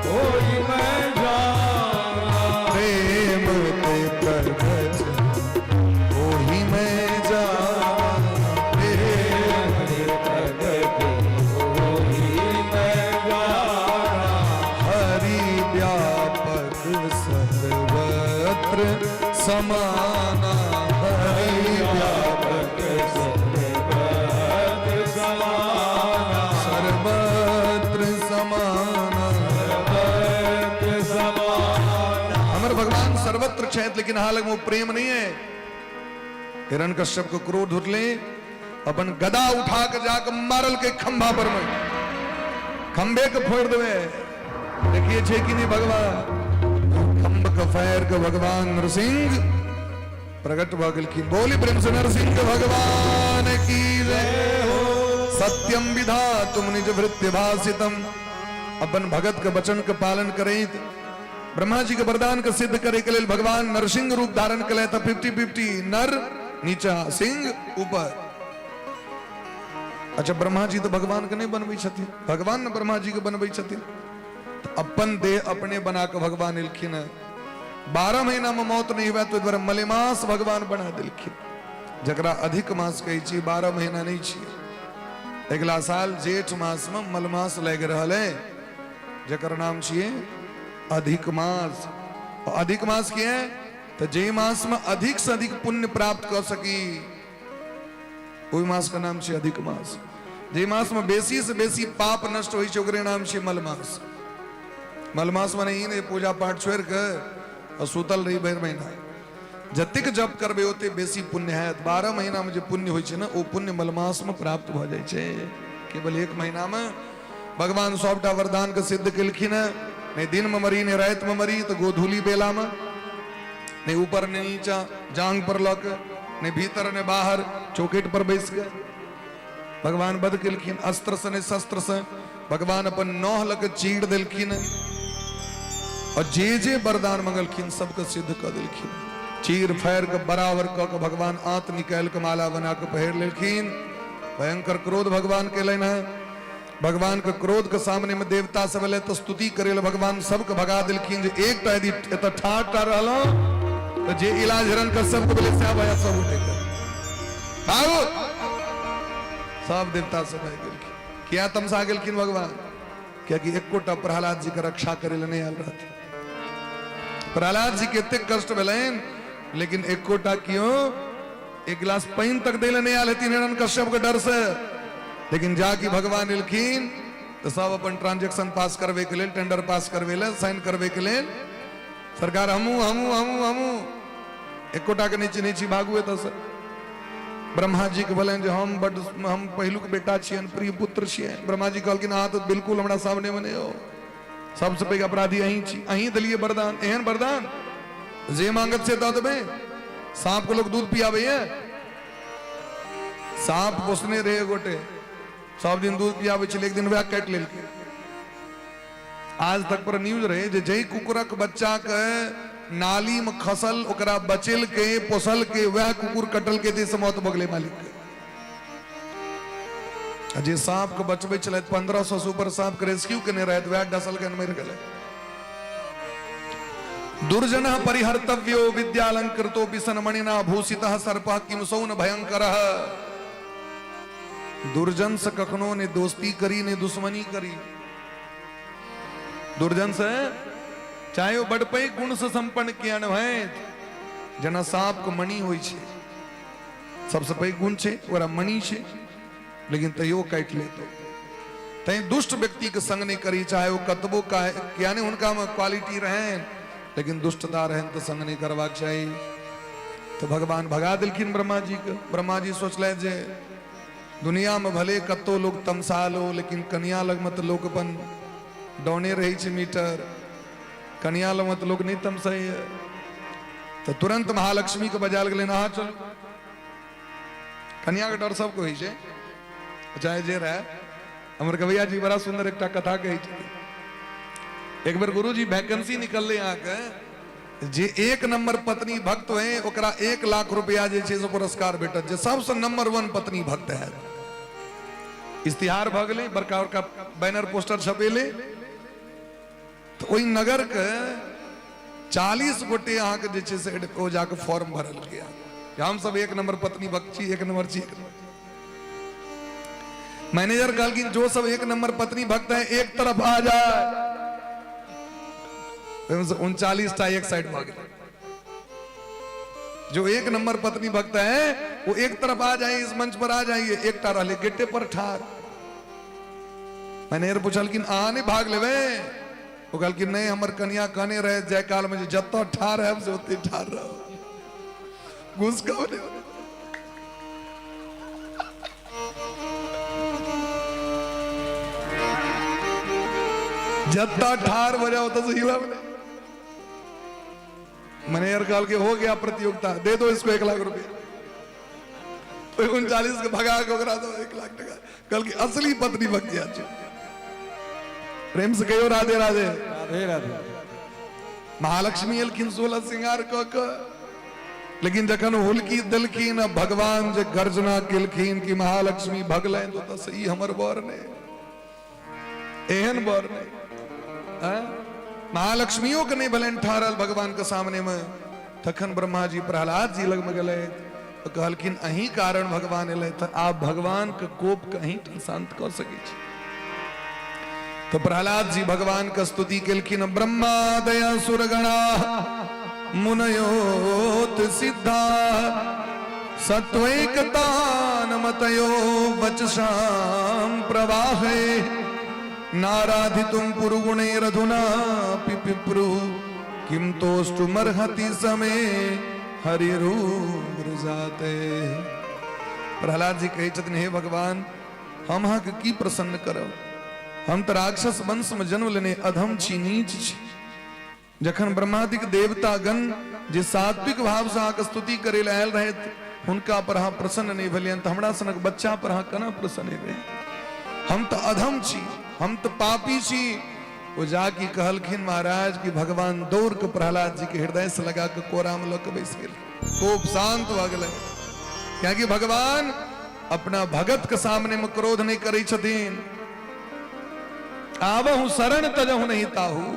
होहि मैं जाना, प्रेम ते प्रकट होहि मैं जाना, प्रेम ते प्रकट होहि मैं जाना, हरि व्यापक सर्वत्र समाना, हरि व्यापक सर्वत्र समाना, सर्वत्र समाना, सर्वत्र समाना। हमर भगवान सर्वत्र छथि, लेकिन अहाँ लग में प्रेम नहीं है। हिरण्यकश्यप के क्रोध उठले, अपन गदा उठा के जाके मारल के खंभा पर में, खंभे के फोड़ देवे, देखिए छे कि नहीं भगवान। खंभ के फैर के भगवान नरसिंह प्रकट भ गेलखिन। बोली प्रेम से नरसिंह भगवान की जय हो। सत्यम विधा तुम निज भृत्य भाषितम, अपन भगत के वचन के पालन करैत ब्रह्मा जी के वरदान के सिद्ध करे के लेल भगवान नरसिंह रूप धारण कले, तऽ 50-50, नर नीचा सिंह ऊपर। अच्छा ब्रह्मा जी तो भगवान के नहीं बनबै छथिन, भगवान ने ब्रह्मा जी के बनबै छथिन, तऽ अपन देह अपने बना के भगवान एलखिन हैं। 12 महीना में मौत नहीं हुआ तो दुआरे मलेमास भगवान बना देलखिन, जकरा अधिक मास कहै छी, 12 महीना नहीं छियै। अगिला साल जेठ मास में मलमास लागि रहल है, जकर नाम छियै अधिक मास। अधिक मास के है तो जे मास में अधिक से अधिक पुण्य प्राप्त कर सकी ओहि मास के नाम छै अधिक मास। जे मास में बेसी से बेसी पाप नष्ट होइ छै ओकरे नाम छै मलमास। मलमास माने ई नहि पूजा पाठ छोड़ि के आ सुतल रही भरि महीना, जतेक जप करबै ओते बेसी पुण्य हैत। 12 महीना में जे पुण्य होइ छै ने ओ पुण्य मलमास में प्राप्त भऽ जाइ छै। केवल 1 महीना में भगवान सबटा वरदान के सिद्ध केलखिन हेँ। नहि दिन में मरी नहि राति में मरी, तऽ गोधूली बेला में नहि ऊपर नहि नीचा, जांग पर लऽ के, नहि भीतर नहि बाहर, चौकेट पर बैस के भगवान वध केलखिन। अस्त्र से नहि शस्त्र से भगवान अपन नोह लऽ के चीर देलखिन और जे जे वरदान मंगलखिन सबके सिद्ध कऽ देलखिन। चीर फाड़ि के बराबर कऽ के भगवान आंत निकालि के माला बना के पहिर लेलखिन। भयंकर क्रोध भगवान केलनि हेँ। भगवान के क्रोध के सामने में देवता सब एलै तऽ स्तुति करे लए भगवान सबके भगा देलखिन जे एकटा यदि एतऽ ठाढ़ टा रहलहुँ तऽ जे इलाज हिरण कश्यप के भेलै सएह भए सब उठे भागू। सब देवता सब भागि गेलखिन। किया तमसा गेलखिन भगवान? कियाकि एकोटा प्रहलाद जी के रक्षा करे लए नहि आयल रहथिन। प्रहलाद जी के एतेक कष्ट भेलनि लेकिन एकोटा कियो एक गिलास पानि तक दै लए नहि आयल हेथिन हिरण कश्यप के डर से। लेकिन जाकि भगवान एलखिन तऽ सब अपन ट्रांजेक्शन पास करबे के लेल, टेंडर पास करबे लेल, साइन करबे के लेल, सरकार हमू हमू हमू हमू, एकोटा के नहि चिन्है छी, भागू एतऽ से। ब्रह्मा जी के भेलनि जे हम बड, हम पहिलुक बेटा छियनि, प्रिय पुत्र छियनि। ब्रह्मा जी कहलखिन अहाँ तऽ बिल्कुल हमरा सामने मे नहि हो, सबसे पैघ अपराधी अहीं छी, अहीं देलियै वरदान, एहन वरदान जे मांगत से दऽ देबै। सांप के लोग दूध पियाबैया, सांप पोसने रहे गोटे, सब दिन दूध पियाबै छलै, एक दिन वएह काटि लेलकै। आज तक पर न्यूज रहे जे जै कुकुरक बच्चा के नाली में खसल ओकरा बचेलकै पोसलकै वएह कुकुर कटलकै, ताहिसँ मौत भऽ गेलै मालिक के। आ जे सांप के बचबै छलथि 1500 से ऊपर सांप के रेस्क्यू केने रहथि, वएह डसलकै मरि गेलै। दुर्जन परिहर्तव्यो विद्यालंकृतो बिसनमणिना भूषितः सर्पः किमसौ न भयंकरः। दुर्जन से कखनो ने दोस्ती करी ने दुश्मनी करी। दुर्जन से चाहे वो बड़ पैघ गुण से संपन्न किया न भैत, जेना सांप के मणि होइ छै, सबसे पैघ गुण छै ओकरा मणि छै, लेकिन तैयो काटि लेतो। तैं दुष्ट व्यक्ति के संग नहीं करी, चाहे वो कतबो किया नहीं हुनका में क्वालिटी रहन, लेकिन दुष्टता रहन तो संग नहीं करबाक चाही। तो भगवान भगा देलखिन ब्रह्मा जी के। ब्रह्मा जी सोचलनि जे दुनिया में भले कतो लोग तमसाल हो, लेकिन कनिया लग में तो लोग अपन डौने रहे छै मीटर, कनिया लग में तो लोग नहीं तमसैया। तो तुरंत महालक्ष्मी के बजायल गेलनि, अहाँ चलू। कनिया के डर सबके होइ छै, चाहे जे रहे। हमर कवैया जी बड़ा सुंदर एकटा कथा कहै छथिन। एक बेर गुरुजी वैकेंसी निकललै अहाँके, जे 1 नंबर पत्नी भक्त होय ओकरा 1 लाख रुपया जे छै से पुरस्कार भेटत, जे सबसँ नंबर 1 पत्नी भक्त हैत। इश्तिहार भऽ गेलै, बड़का बड़का बैनर पोस्टर छपेलै। तऽ ओहि नगर के 40 गोटे अहाँके जे छै से ओ जाके फॉर्म भरलकै जे हम सब 1 नंबर पत्नी भक्त छी, 1 नंबर छी, 1 नंबर। मैनेजर कहलखिन जो सब 1 नंबर पत्नी भक्त है एक तरफ आ जाए। 39 टा एक साइड भऽ गेलै। जो 1 नंबर पत्नी भक्त है वो एक तरफ आ जाए, इस मंच पर आ जाइए। एकटा रहले गेटे पर ठार। मैनेजर पुछलखिन अहाँ नहि भाग लेबै? ओ कहलखिन नहि, हमर कनिया कहने रहे जाय काल में जे जतऽ ठार हैब से ओतै ठार रहब, घुस कब नहि। जतऽ ठार भऽ जाओ ओतऽ से हिलब नहि। मैनेजर कहलकै हो गया प्रतियोगिता, दे दो इसको 1 लाख रुपया। 39 के भगा के ओकरा दो 1 लाख टका। कहलकै असली पत्नी भक्तिया छै। प्रेम से कहियो राधे राधे। राधे राधे। महालक्ष्मी एलखिन 16 श्रृंगार कऽ के, लेकिन जखन हुलकी देलखिन आ भगवान जे गर्जना केलखिन कि महालक्ष्मी भगलनि, ओतऽ से ई हमर वर नहि, एहन वर नहि। आँय? महालक्ष्मियों के नहि भेलनि ठहरल भगवान के सामने में। तखन ब्रह्मा जी प्रहलाद जी लगमे गेलथि, कहलखिन अहीं कारण भगवान एलथि, आब भगवान के कोप के अहीं शांत कऽ सकै छी। तो प्रहलाद जी भगवान के स्तुति केलखिन। ब्रह्मा दया सुरगणा मुनयोत सिद्धा सत्वैकतान मतयो वचसाम प्रवाहे नाराधितुम पुरुगुणे रधुना पिप्रु किम तोष्टुमर्हति समे हरिरूर जाते। प्रहलाद जी कहै छथिन, हे भगवान, हम अहाँके की प्रसन्न करब? हम तऽ राक्षस वंश में जन्म लेने अधम छी, नीच छी। जखन ब्रह्मादिक देवतागण जे सात्विक भाव से अहाँके स्तुति करे लए आयल रहथि, हुनका पर अहाँ प्रसन्न नहि भेलियनि, तऽ हमरा सनक बच्चा पर अहाँ केना प्रसन्न हेबै? हम तऽ अधम छी, हम तऽ पापी छी। ओ जाकि कहलखिन महाराज कि भगवान दौड़ के प्रहलाद जी के हृदय से लगा के कोरा में लऽ के बैस गेल। कोप शांत भऽ गेलै, कियाकि भगवान अपना भगत के सामने में क्रोध नहीं करै छथिन। आवहु शरण तजहु नहीं ताहू।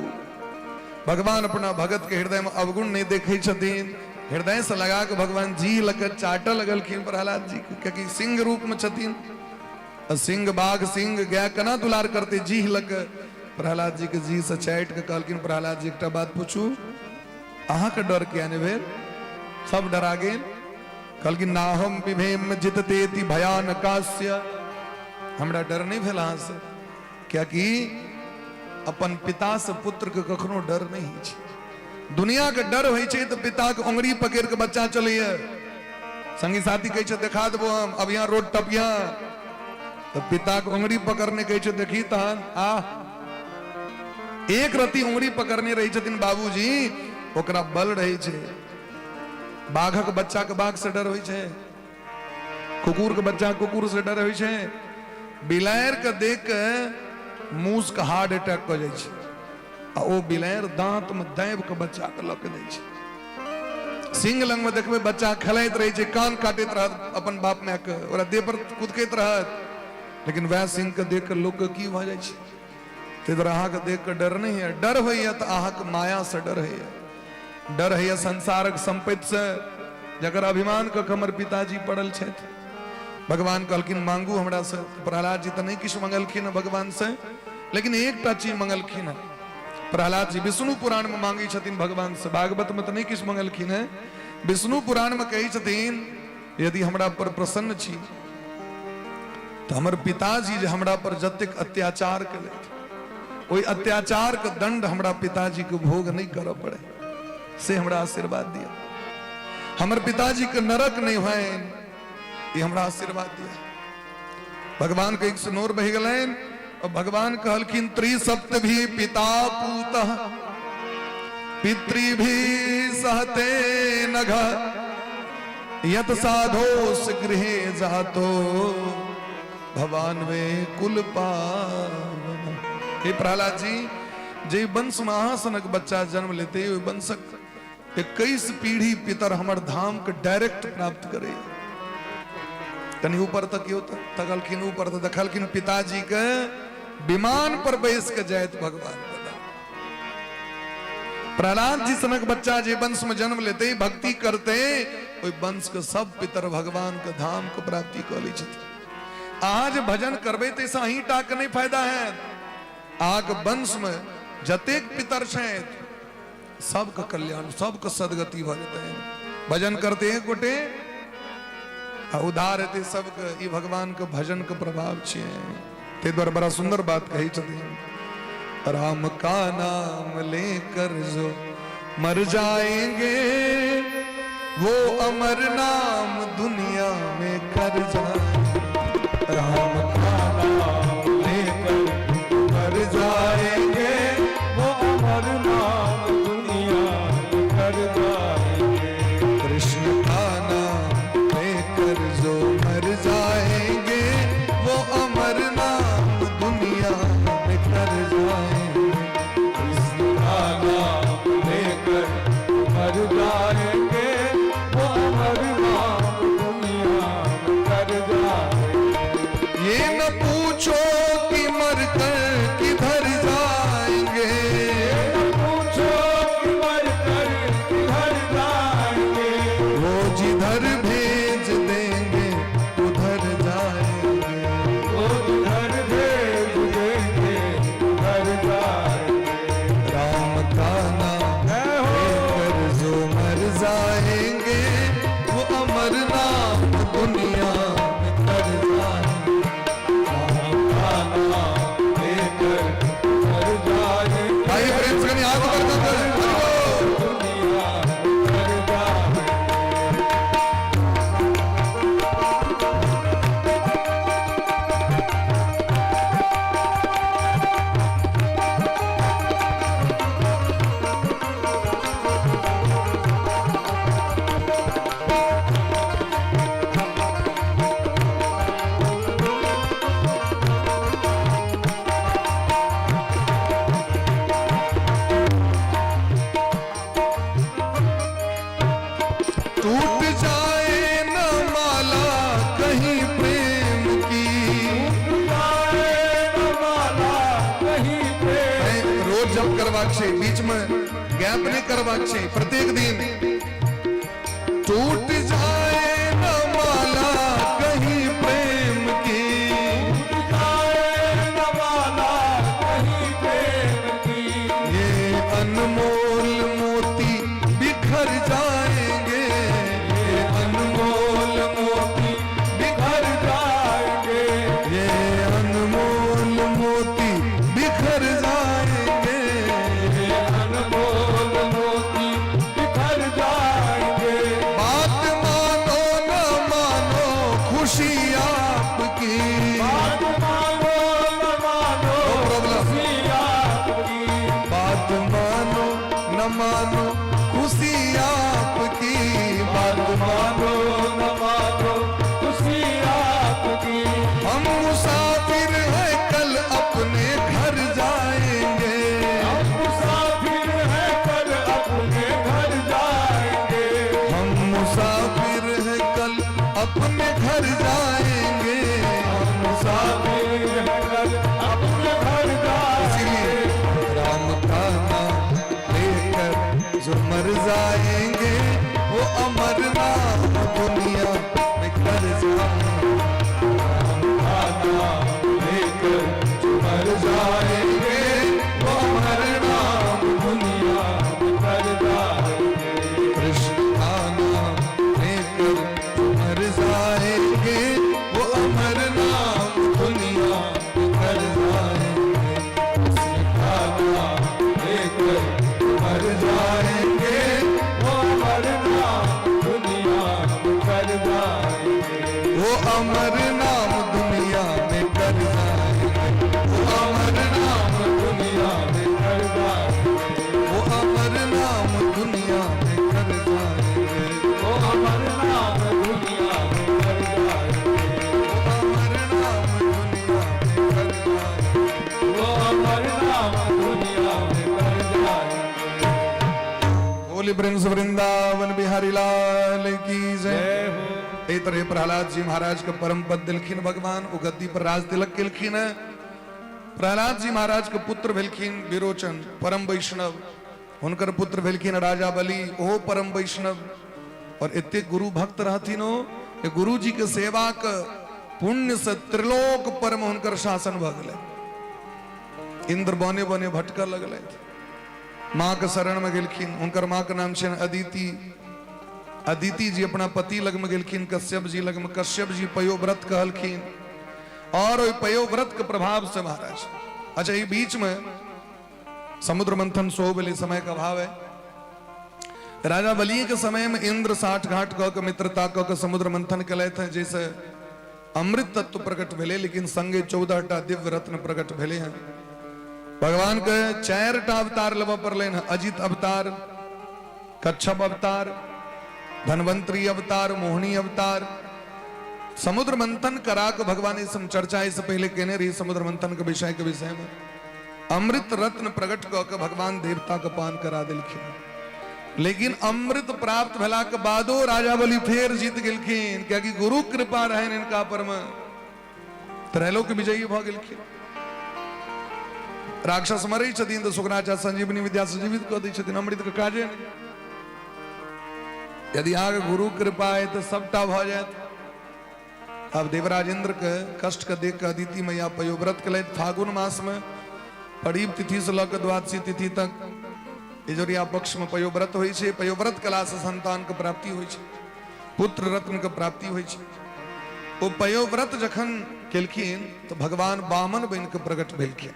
भगवान अपना भगत के हृदय में अवगुण नहीं देखै छथिन। हृदय से लगा के भगवान जी लग चाटऽ लगलखिन प्रहलाद जी के, कियाकि सिंह रूप में छथिन। सिंह बाघ सिंह गाय केना दुलार करते जीह लग। प्रहलाद जी के जी से चाटि के कहलखिन, प्रहलाद जी एकटा बात पूछू, अहाँके डर किया नहि भेल? सब डरा गेल। कहलखिन, नाहम विभेम जितते भयानकास्य। हमरा डर नहि भेल अहाँसँ, कियाकि अपन पिता से पुत्र के कखनो डर नहि होइ छै। दुनिया के डर होइ छै तऽ पिता के उंगरी पकड़ के बच्चा चलैया, संगी साथी कहै छै देखा देबो हम, अब यहाँ रोड टपिया, तऽ पिता के उंगरी पकड़ने कहै छै देखी तहन आ। एक रति उंगरी पकड़ने रहै छथिन बाबूजी, ओकरा बल रहै छै। बाघक बच्चा के बाघ से डर होइ छै, कुकुर के बच्चा कुकुर से डर होइ छै, बिलाड़ि के देख के मूस के हार्ट अटैक कऽ जाइ छै, आ ओ बिलाड़ि दांत में दाबि के बच्चा के लऽ के जाइ छै। सिंह लग में देखबै बच्चा खेलाइत रहै छै, कान काटैत रहत अपन बाप माय के, ओकरा देह पर कुदकैत रहत, लेकिन वएह सिंह के देख के लोक के की भऽ जाइ छै। ताहि दुआरे अहाँके देख के डर नहि होइए। डर होइए तऽ अहाँके मायासँ डर होइए, डर होइए संसारक सम्पत्तिसँ, जकर अभिमान कऽ हमर पिताजी पड़ल छथि। भगवान कहलखिन मांगू हमरासँ। प्रहलाद जी तऽ नहि किछु मंगलखिन हँ भगवानसँ, लेकिन एकटा चीज मंगलखिन हँ प्रहलाद जी। विष्णु पुराण में मांगै छथिन भगवानसँ, भागवत में तऽ नहि किछु मंगलखिन हँ। विष्णु पुराण में कहै छथिन, यदि हमरा पर प्रसन्न छी तऽ हमर पिताजी जे हमरा पर जतेक अत्याचार केलथि, ओहि अत्याचार के दंड हमरा पिताजी के भोग नहीं करऽ पड़े, से हमरा आशीर्वाद दिया। हमर पिताजी के नरक नहीं होइन, ये हमरा आशीर्वाद दिया। भगवान के एक नोर बहि गेलनि और भगवान कहलखिन, त्रिसप्त भी पिता पूत पितृ भी सहते नघ यत साधोस गृहे जातो भवान वे कुल पावन। हे प्रहलाद जी, जे वंश में अहाँ सनक बच्चा जन्म लेते, ओहि वंशक 21 पीढ़ी पितर हमर धाम के डायरेक्ट प्राप्त करे। कनि ऊपर तकियो, तऽ तकलखिन ऊपर तऽ देखलखिन पिताजी के विमान पर बैस के जाइत भगवान। प्रहलाद जी सनक बच्चा जे वंश में जन्म लेते, भक्ति करते, ओहि वंश के सब पितर भगवान के धाम के प्राप्ति कऽ लै छथिन। अहाँ जे भजन करबै ताहिसँ अहीं टा के नहि फायदा हैत, अहाँके वंश में जतेक पितर छथि सबके कल्याण, सबके सदगति भऽ जेतै। भजन करते एक गोटे आ उद्धार हेतै सबके। ई भगवान के भजन के प्रभाव छियै। ताहि दुआरे बड़ा सुंदर बात कहै छथिन, राम का नाम लेकर जो मर जाएंगे वो अमर नाम दुनिया में कर जाए। राम का नाम लेकर मर जाएंगे वो अमर नाम दुनिया में कर जाएंगे। कृष्ण का नाम लेकर जो मर जाएंगे वो अमर नाम दुनिया में कर जाएंगे। कृष्ण का नाम लेकर मर जाएंगे वो अमर नाम दुनिया में कर जाएंगे। गैप नहि करबाक छै प्रत्येक दिन। टूट जाए न माला कहीं प्रेम की, जाए न माला कहीं प्रेम की, ये अनमोल मोती बिखर जाएंगे, ये अनमोल मोती बिखर जाएंगे, ये अनमोल मोती बिखर जाएंगे, ये अनमोल मोती बिखर जाएंगे। बात मानो न मानो खुशी आपकी, बात मानो न मानो No problem. खुशी आपकी, बात मानो न मानो खुशी आपकी, बात मानो न मानो खुशी आपकी। हम मुसाफिर हैं कल अपने घर जाएंगे, हम मुसाफिर हैं कल अपने घर जाएंगे, हम मुसाफिर हैं कल अपने घर जाएंगे, हम मुसाफिर मुसाफिर हैं कल अपने घर इसीलिए जाएंगे। राम का नाम लेकर जो मर जाएंगे वो अमर नाम दुनिया में कर जाएंगे, का नाम लेकर जो मर जाएंगे वो अमर नाम दुनिया में कर जाएंगे। कृष्ण का नाम लेकर जो मर जाएंगे वो अमर नाम दुनिया में कर जाएंगे, कृष्ण का नाम लेकर जो मर जाएंगे वो अमर नाम दुनिया में कर जाएंगे। वो अमर नाम दुनिया में कर जाएंगे, वो अमर नाम दुनिया में कर जाएंगे, वो अमर नाम दुनिया में कर जाएंगे, वो अमर नाम दुनिया में कर जाएंगे, वो अमर नाम दुनिया में कर जाएंगे। वो अमर नाम दुनिया में कर जाएंगे। बोली प्रिंस वृंदावन बिहारी लाल की जय। जय हो। एहि तरह प्रहलाद जी महाराज के परम पद दिलखिन भगवान, ओ गद्दी पर राज तिलक केलखिन। प्रहलाद जी महाराज के पुत्र भेलखिन विरोचन परम वैष्णव, हुनकर पुत्र भेलखिन राजा बलि, ओहो परम वैष्णव। और एते गुरु भक्त रहथिन ओ कि गुरु जी के सेवा के पुण्य से त्रिलोक पर में हुनकर शासन भऽ गेलै। इंद्र बने बने भटकऽ लगलथि, माँ के शरण में गेलखिन। हुनकर माँ के नाम छनि अदिति। अदिति जी अपना पति लग में गेलखिन कश्यप जी लग में। कश्यप जी पयोव्रत कहलखिन और ओहि पयोव्रत के प्रभाव से महाराज। अच्छा, ई बीच में समुद्र मंथन सो भेलै, समय के अभाव है। राजा बलि के समय में इंद्र साठ घाट कऽ के मित्रता कऽ के समुद्र मंथन केलथि हैं, जैसे अमृत तत्व प्रकट भेलै, लेकिन संगे 14 टा दिव्य रत्न प्रकट भेलै हैं। भगवान के 4 टा अवतार लेबऽ पड़लनि हैं, अजित अवतार, कच्छप अवतार, धनवंतरी अवतार, मोहिनी अवतार। समुद्र मंथन करा के भगवान इस हम चर्चा इससे पहले केने रही समुद्र मंथन के विषय में अमृत रत्न प्रकट कऽ के भगवान देवता के पान करा देलखिन। लेकिन अमृत प्राप्त भेला के बादो राजा बलि फेर जीत गेलखिन, कियाकि गुरु कृपा रहनि इनका पर में, त्रैलोक विजयी भऽ गेलखिन। राक्षस मरै छथिन तऽ शुक्राचार्य संजीवनी विद्या से जीवित कऽ दै छथिन, अमृत के काजे नहि। यदि अहाँके गुरु कृपा है तऽ सबटा भऽ जायत। अब देवराज इंद्र के कष्ट के देख के अदिति मैया पयोव्रत केलथि। फागुन मास में परीब तिथि से लऽ के द्वादशी तिथि तक इजोरिया पक्ष में पयोव्रत होइ छै। पयोव्रत कला से संतान के प्राप्ति होइ छै, पुत्र रत्न के प्राप्ति होइ छै। ओ पयोव्रत जखन केलखिन तऽ भगवान वामन बनि के प्रकट भेलखिन।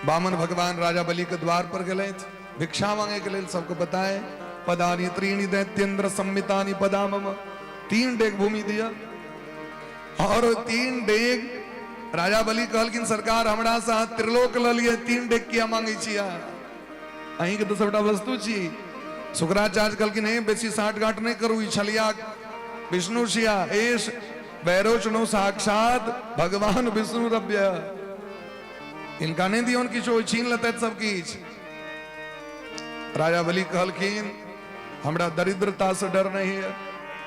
वामन भगवान राजा बलि के द्वार पर गेलथि भिक्षा मांगे के लेल। सबके पता है, पदानि त्रीणि दैत्येन्द्र संमितानि पदा मम, 3 डेग भूमि दिया। और 3 डेग राजा बलि कहलखिन सरकार हमरा से अहाँ त्रिलोक लऽ लिअ, 3 डेग किया मांगै छी अहाँ, अहींके तऽ सबटा वस्तु छी। शुक्राचार्य कहलखिन हे बेसी साठ गाँठ नहि करू, ई छलिया विष्णु छिया, एष वैरोचनो साक्षात भगवान विष्णु रव्य, इनका नहीं दियौन किछु, छीन लेतै सब किछु। राजा बलि कहलखिन हमरा दरिद्रता से डर नहीं है,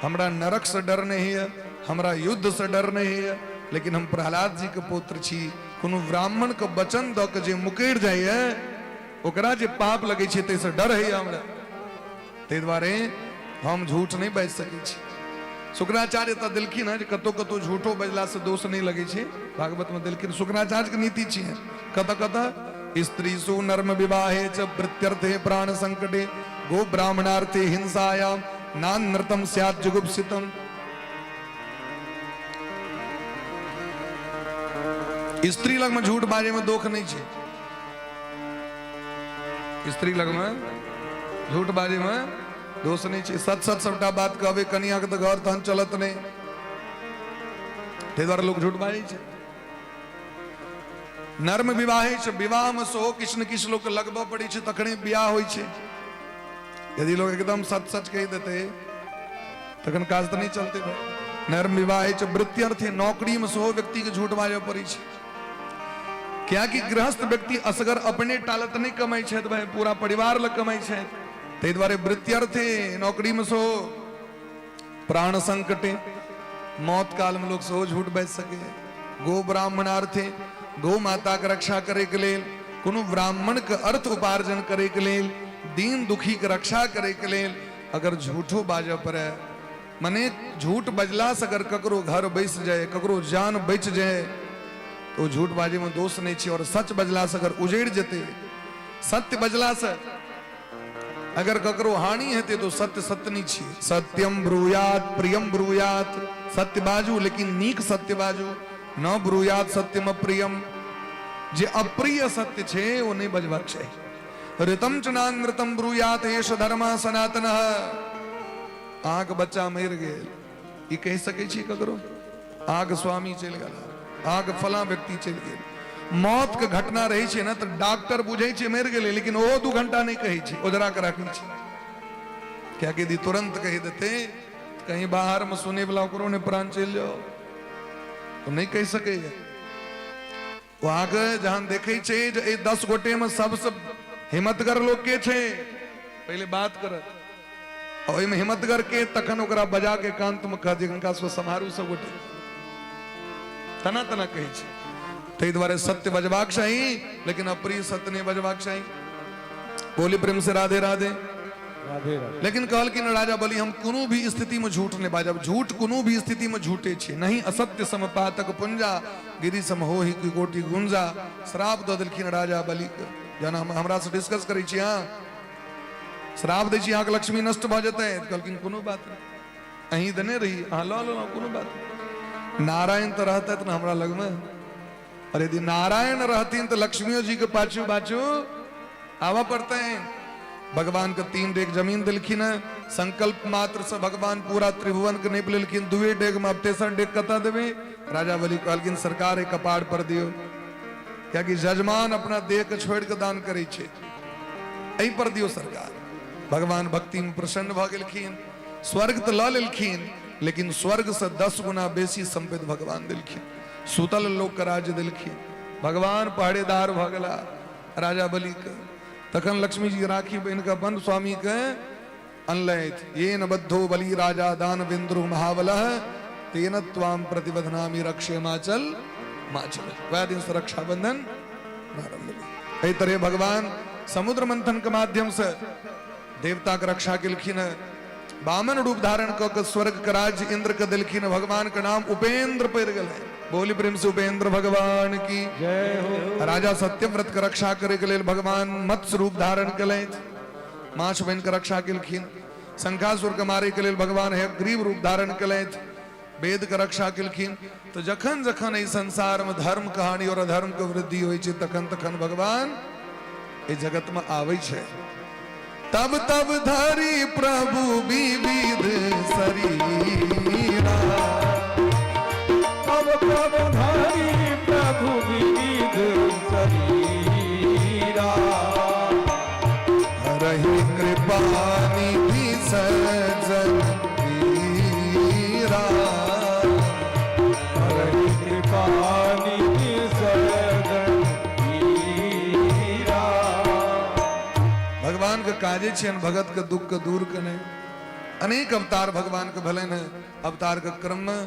हमरा नरक से डर नहीं है, हमरा युद्ध से डर नहीं है, लेकिन हम प्रहलाद जी के पुत्र छी, कोनो ब्राह्मण के वचन दऽ के जे मुकरि जाइए ओकरा जे पाप लगै छै ताहिसँ डर होइए हमरा। ताहि दुआरे हम झूठ नहि बाजि सकै छी। शुक्राचार्य तऽ देलखिन हँ जे कतहु कतहु झूठो बजलासँ दोष नहि लगै छै, भागवतमे देलखिन। शुक्राचार्यके नीति छियै कतऽ कतऽ स्त्रीसु नर्म विवाहे च वृत्त्यर्थे प्राण संकटे गो ब्राह्मणार्थे हिंसायाम नानृतम स्यात् जुगुप्सितम। स्त्री लगमे झूठ बाजैमे दोख नहि छै, स्त्री लगमे झूठ बाजैमे दोष नहि छै। सत सत सबटा बात कहबै कनियाके तऽ घर तहन चलत नहि, ताहि दुआरे लोक झूठ बाजै छै। नर्म विवाहे छै, विवाहमे सेहो किछु ने किछु लोकके लगबऽ पड़ै छै तखने बियाह होइ छै। यदि लोक एकदम सच सच कहि देतै तखन काज तऽ नहि चलतै भाई। नर्म विवाह छै, वृत्त्यर्थे नौकरीमे सेहो व्यक्तिके झूठ बाजऽ पड़ै छै, कियाकि गृहस्थ व्यक्ति असगर अपने टा लए तऽ नहि कमाइ छथि भाई, पूरा परिवार लए कमाइ छथि। ताहि दुआरे वृत्त्यर्थे नौकरीमे सेहो, प्राण संकटे मौत कालमे लोक सेहो झूठ बाजि सकैए। गो ब्राह्मणार्थे गौ माताके रक्षा करैके लेल, कोनो ब्राह्मणके अर्थ उपार्जन करैके लेल, दीन दुखीके रक्षा करैके लेल अगर झूठो बाजऽ पड़े, मने झूठ बजलासँ अगर ककरो घर बैस जाय, ककरो जान बचि जाय, तो झूठ बाजैमे दोष नहि छै। और सच बजलासँ अगर उजड़ि जेतै, सत्य बजलासँ अगर ककरो हानि हेतै तो सत्य सत्य नहि छियै। सत्यम ब्रूयात प्रियम ब्रूयात, सत्य बाजू लेकिन नीक सत्य बाजू। न ब्रूयात सत्यम अप्रियम, जे अप्रिय सत्य छै ओ नहि बजबाक चाही। ऋतम च नानृतम ब्रूयात एष धर्म सनातन। अहाँके बच्चा मरि गेल ई कहि सकै छी ककरो? अहाँके स्वामी चलि गेल, अहाँके फलां व्यक्ति चलि गेल। मौत के घटना रहै छै ने तऽ डॉक्टर बुझै छै मरि गेलै, लेकिन ओहो 2 घंटा नहि कहै छै, ओझरा के राखै छै। कियाकि यदि तुरंत कहि देतै कहीं बाहर में सुनै वाला ओकरो ने प्राण चलि जाओ, तो नहि कहि सकैया। ओ अहाँके जहन देखै छै जे एहि 10 गोटे में सबसँ हिम्मतगर लोक के छै, पहिले बात करत, ओहिमे हिम्मतगर के तखन ओकरा बजा के एकांत में कह दियौ हिनका सब सम्हारू सब गोटे, तना तना कहै छै। ताहि दुआरे सत्य बजबाक चाही लेकिन अप्रिय सत्य नहि बजबाक चाही। बोली प्रेम से राधे राधे। राधे राधे। लेकिन कहलखिन राजा बलि हम कोनो भी स्थिति में झूठ नहीं बाजब, झूठ कोनो भी स्थिति में झूठे छे नहीं। असत्य समपातक पुंजा गिरी सम हो ही की गोटी गुंजा। श्राप दऽ देलखिन राजा बलि के, जहन हम हमरा से डिस्कस करै छी, हाँ श्राप दै छी अहाँके लक्ष्मी नष्ट भऽ जेतै। कहलखिन कोनो बात नहि, अहीं देने रही, अहाँ लऽ लेलहुँ, कोनो बात नहि। नारायण तऽ रहतथि ने हमरा लगमे, और यदि नारायण रहथिन तऽ लक्ष्मियो जी के पाछू पाछू आबऽ पड़तै। भगवान के 3 डेग जमीन देलखिन है, संकल्प मात्र से भगवान पूरा त्रिभुवन के नापि लेलखिन। 2 डेग में अब तेसर डेग कतऽ देबै? राजा बलि कहलखिन सरकार एक कपार पर दियौ, कियाकि जजमान अपना देह के छोड़ि के दान करै छै, एहि पर दियौ सरकार। भगवान भक्ति में प्रसन्न भऽ गेलखिन, स्वर्ग तऽ लऽ लेलखिन लेकिन स्वर्ग से 10 गुना बेसी संपत्ति भगवान देलखिन, सुतल लोक के राज्य देलखिन। भगवान पहरेदार भऽ गेला राजा बलि के। तखन लक्ष्मी जी राखी बहिन के अपन स्वामी के अनलथि। येन बद्धो बलि राजा दानवेन्द्रो महाबलः तेन त्वाम प्रतिबधनामि रक्षे माचल माचल। वएह दिन से रक्षाबंधन प्रारंभ भेलै। एहि तरह भगवान समुद्र मंथन के माध्यम से देवता के रक्षा केलखिन है, वामन रूप धारण कऽ के स्वर्ग के राज्य इंद्र के देलखिन। भगवान के नाम उपेंद्र पड़ि गेलै। बोली प्रेम से उपेंद्र भगवान की जय हो। राजा सत्यव्रत के रक्षा करे के लेल भगवान मत्स्य रूप धारण केलथि, माछ बनि के रक्षा केलखिन। शंखासुर के मारे के लेल भगवान हयग्रीव रूप धारण केलथि, वेद के रक्षा केलखिन। तो जखन जखन एहि संसार में धर्म कहानी और अधर्म के वृद्धि होइ छै तखन तखन भगवान एहि जगत में आबै छै। तब तब धरि प्रभु विविध शरीरा, तब तब धरि प्रभु विविध शरीरा, रही कृपा निधि सज्जन पीरा, हरि कृपा निधि सज्जन पीरा। भगवान के काजे छियनि भगत के दुख के दूर केनाइ। अनेक अवतार भगवान के भेलनि हैं। अवतार के क्रम में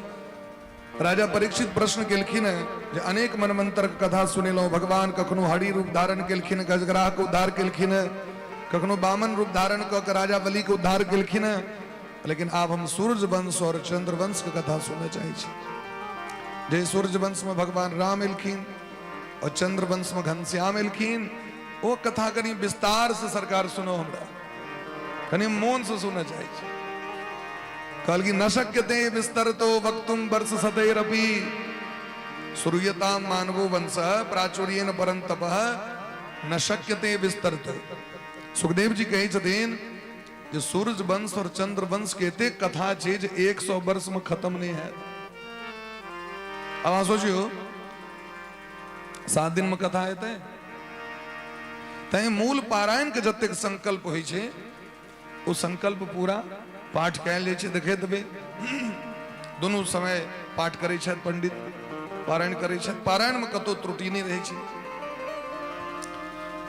राजा परीक्षित प्रश्न केलखिन है जे अनेक मनमंत्र के कथा सुनेलहुँ, भगवान कखनो हरि रूप धारण केलखिन, गजग्राह के उद्धार केलखिन है, कखनो बामन रूप धारण कऽ के राजा बलि के उद्धार केलखिन है, लेकिन आब हम सूर्य वंश और चंद्र वंश के कथा सुनय चाहै छी। जे सूर्य वंश में भगवान राम एलखिन और चंद्र वंश में घनश्याम एलखिन, ओ कथा कनी विस्तार से सरकार सुनो, हमरा कनी मोन से सुनय चाहै छी। कहलखिन न शक्यते विस्तर तो वक्तुम वर्ष सतैरपि श्रूयताम मानवो वंश प्राचुर्येण परंतप न शक्यते विस्तर तो। सुखदेव जी कहै छथिन जे सूर्य वंश और चंद्र वंश के एतेक कथा छै जे 100 वर्ष में खत्म नहीं है। अब अहाँ सोचियो 7 दिन में कथा हेतै, तैं मूल पारायण के जतेक संकल्प होइ छै ओ संकल्प पूरा पाठ कयल जाइ छै। देखैत देबै दुनू समय पाठ करै छथि पंडित, पारायण करै छथि, पारायण में कतौ त्रुटि नहि रहै छै।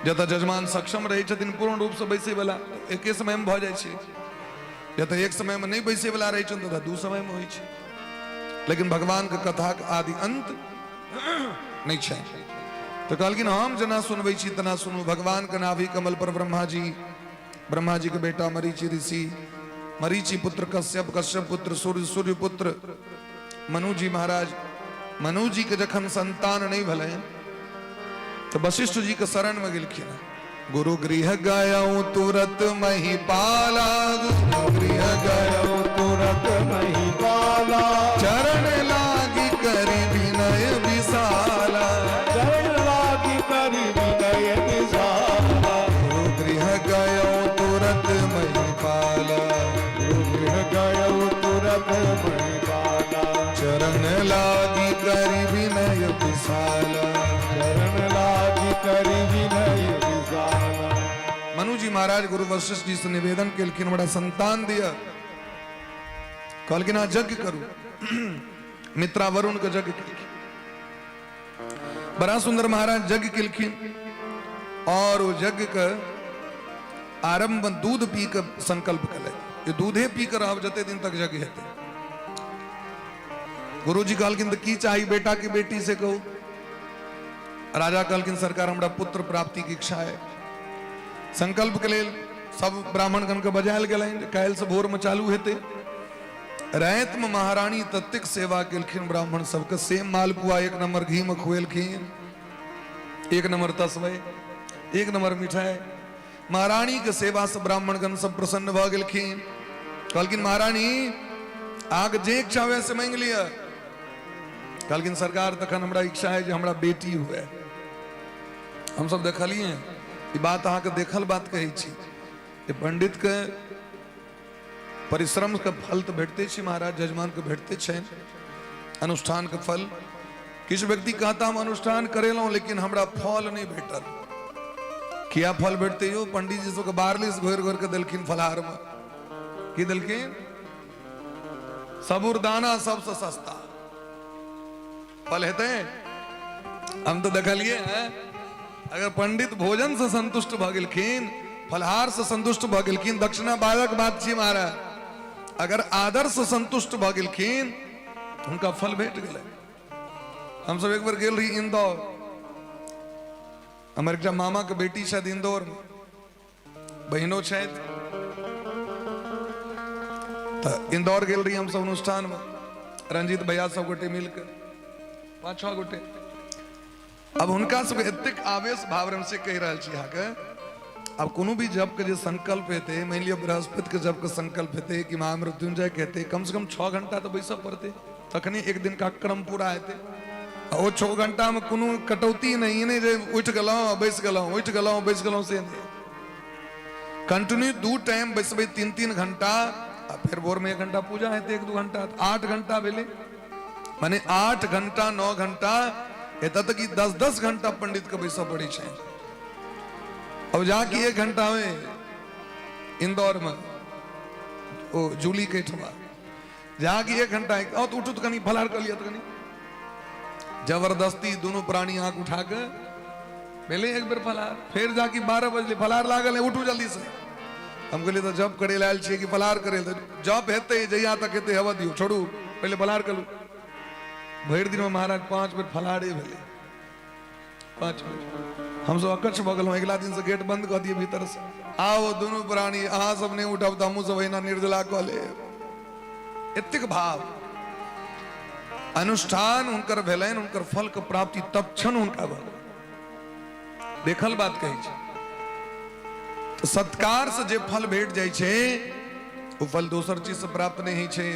जतऽ जजमान सक्षम रहै छथिन पूर्ण रूप से बैसै वाला, एके समय में भऽ जाइ छै। जतऽ एक समय में नहि बैसै वाला रहै छथिन ततऽ दू समय में होइ छै। लेकिन भगवान के कथाक आदि अंत नहि छै। तऽ कहलखिन हम जेना सुनबै छी तेना सुनू। भगवान के नाभि कमल पर ब्रह्मा जी, ब्रह्मा जी के बेटा मरीचि ऋषि, मरीचि पुत्र कश्यप, कश्यप पुत्र सूर्य, सूर्य पुत्र मनु जी महाराज। मनु जी के जखन संतान नहीं भले तो वशिष्ठ जी के शरण में गेलखिन। गुरु गृह गयौ तुरत मही पाला, गुरु गृह गयौ तुरत मही पाला, चरण लागी करी विनय विशाला, चरण लागी करी विनय विशाला, गुरु गृह गयौ तुरत मही पाला, गुरु गृह गयौ तुरत मही पाला, चरण लागी करी विनय विशाला, चरण लागी करी विनय विशाला। मनु जी महाराज गुरु वशिष्ठ जी से निवेदन केलखिन हमरा संतान दिअ। कहलखिन अहाँ यज्ञ करू। मित्रा वरुण के यज्ञ केलखिन, बड़ा सुंदर महाराज यज्ञ केलखिन और ओ यज्ञ के आरंभ में दूध पी के संकल्प केलथि जे दूधे पी के रहब जते दिन तक यज्ञ हेतै। गुरुजी कहलखिन तऽ की चाही बेटा की बेटी से कहू। राजा कहलखिन सरकार हमरा पुत्र प्राप्ति की इच्छा है। संकल्प के लेल सब ब्राह्मणगण के बजायल गेलनि, काल्हि से भोर में चालू हेतै। राति में महारानी ततेक सेवा केलखिन ब्राह्मण सबके, सेम मालपुआ 1 नंबर घी में खुएलखिन, 1 नंबर तसबै, 1 नंबर मिठाई। महारानी के सेवा से ब्राह्मणगण सब प्रसन्न भऽ गेलखिन। कहलखिन महारानी आग जे इच्छा हुए से मांगि लिअ। कहलखिन सरकार तखन हमरा इच्छा है जे हमरा बेटी हुए। हम सब देखलिए ई बात, अहाँके देखल बात कहै छी जे पंडित के परिश्रम के फल तऽ भेटते छै महाराज, जजमान के भेटते छनि अनुष्ठान के फल। किछु व्यक्ति कहता हम अनुष्ठान करेलहुँ लेकिन हमरा फल नहि भेटल। किया फल भेटते यौ? पंडित जी सबके बारलिस घोरि घोरि के देलखिन फलहार में। की देलखिन? सबुरदाना सबसे सस्ता फल हेतै। हम तो देखलिए हैं अगर पंडित भोजन से संतुष्ट भऽ गेलखिन, फलहार से संतुष्ट भऽ गेलखिन, दक्षिणा बादक बात छी महाराज, अगर आदर से संतुष्ट भऽ गेलखिन हुनका फल भेट गेलै। हम सब एक बेर गेल रही इंदौर, हमर एकटा मामा के बेटी छथि इंदौर में, बहिनो छथि, तऽ इंदौर गेल रही हम सब अनुष्ठान में, रंजीत भैया सब गोटे मिलके 5-6 गोटे। अब हुनका सबके एतेक आवेश भाव रहै से कहि रहल छी अहाँके। अब कोनो भी जप के जे संकल्प हेतै, मानि लिअ बृहस्पति के जप के संकल्प हेतै कि महामृत्युंजय के हेतै, कम से कम 6 घंटा तऽ बैसऽ पड़तै तखने एक दिन का क्रम पूरा हेतै। आ ओ 6 घंटा में कोनो कटौती नहीं, ई नहि जे उठि गेलहुँ बैस गेलहुँ, उठि गेलहुँ बैस गेलहुँ, से नहि। कंटिन्यू 2 टाइम बैसबै 3-3 घंटा, आ फेर भोर में 1 घंटा पूजा हेतै, 1-2 घंटा, 8 घंटा भेलै, माने 8 घंटा 9 घंटा, एतऽ तक कि 10-10 घंटा पंडित के बैसऽ पड़ै छै। अब जाके 1 घंटा में इंदौर में ओ जूली के ठमा जाके 1 घंटा आओ तो उठू तो कनी फलार कर लिया तो कनी जबरदस्ती दोनों प्राणी आंख उठा के भेलै एक बेर फलार, फिर जाके 12 बजले फलार लागल है, उठू जल्दी से। हम कहलिए तो जप करे आयल छियै कि फलार करे? जप हेतै जहिया तक हेतै हवा दियौ, छोड़ू पहिले फलार करू। भरि दिनमे महाराज 5 बेर फलाहारे भेलै, 5 बेर। हमसब अकच्छ भऽ गेलहुँ, अगिला दिनसँ गेट बंद कऽ दियै भीतरसँ। आओ दुनू प्राणी, अहाँ सब नहि उठब तऽ हमहूँ सब एहिना निर्जला कऽ लेब। एतेक भाव अनुष्ठान हुनकर भेलनि, हुनकर फल के प्राप्ति तत्क्षण हुनका भऽ गेल। देखल बात कहै छै तऽ सत्कार से जे फल भेट जाइ छै ओ फल दोसर चीज से प्राप्त नहि होइ छै।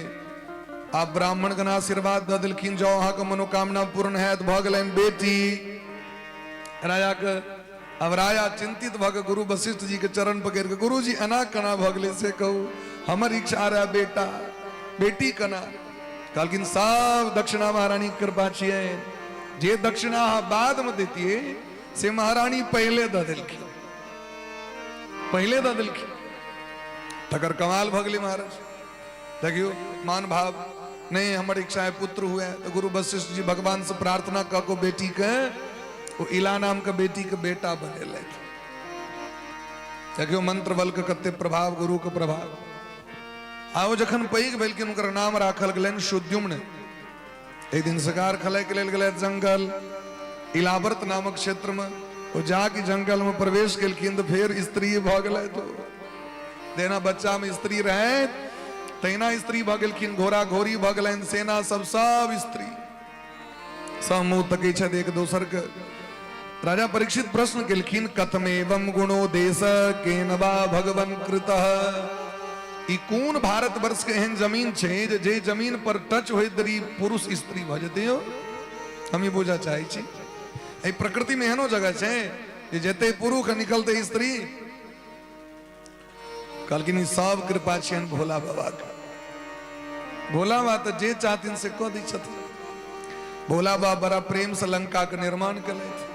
आब ब्राह्मण गण आशीर्वाद दऽ देलखिन, जाउ अहाँके मनोकामना पूर्ण हैत, भऽ गेलनि बेटी राजाके। अब राजा चिंतित भऽ के गुरु वशिष्ठ जी के चरण पकड़ि के, गुरु जी एना केना भऽ गेलै से कहू, हमर इच्छा रहे बेटा बेटी केना। कहलखिन सब दक्षिणा महारानी के कृपा छियै, जे दक्षिणा अहाँ बाद में देतियै से महारानी पहिले दऽ देलखिन, पहिले दऽ देलखिन, तकर कमाल भऽ गेलै महाराज। देखियौ मान भाव नहीं, हमर इच्छा है पुत्र हुए, तो गुरु वशिष्ठ जी भगवान से प्रार्थना कऽ के बेटी के, ओ इला नाम के बेटी के बेटा बनेलथि। देखियौ मंत्र बल के कते प्रभाव, गुरु के प्रभाव। आ ओ जखन पैघ भेलखिन हुनकर नाम राखल गेलनि सुद्युम्न। एक दिन शिकार खेलाय के लेल गेलथि जंगल, इलावर्त नामक क्षेत्र में। ओ जाके जंगल में प्रवेश केलखिन तऽ फेर स्त्री भऽ गेलथि। जेना बच्चा में स्त्री रहैत तहिना स्त्री भऽ गेलखिन, घोड़ा घोड़ी भऽ गेलनि, सेना सब सब स्त्री, सब मुंह तकै छथि एक दोसर के। राजा परीक्षित प्रश्न केलखिन, कथमेवं गुणो देश केन वा भगवन कृतः। ई कोन भारत वर्ष के एहन जमीन छै जे जे जमीन पर टच होइत देरी पुरुष स्त्री भऽ जेतै? यौ हम ई बुझऽ चाहै छी, एहि प्रकृति में एहनो जगह छै जे जेतै पुरुष निकलतै स्त्री? कहलखिन ई सब कृपा छियनि भोला बाबा के। भोला बाबा तऽ जे चाहथिन से कऽ दै छथिन। भोला बाबा बड़ा प्रेम से लंका के निर्माण केलथि।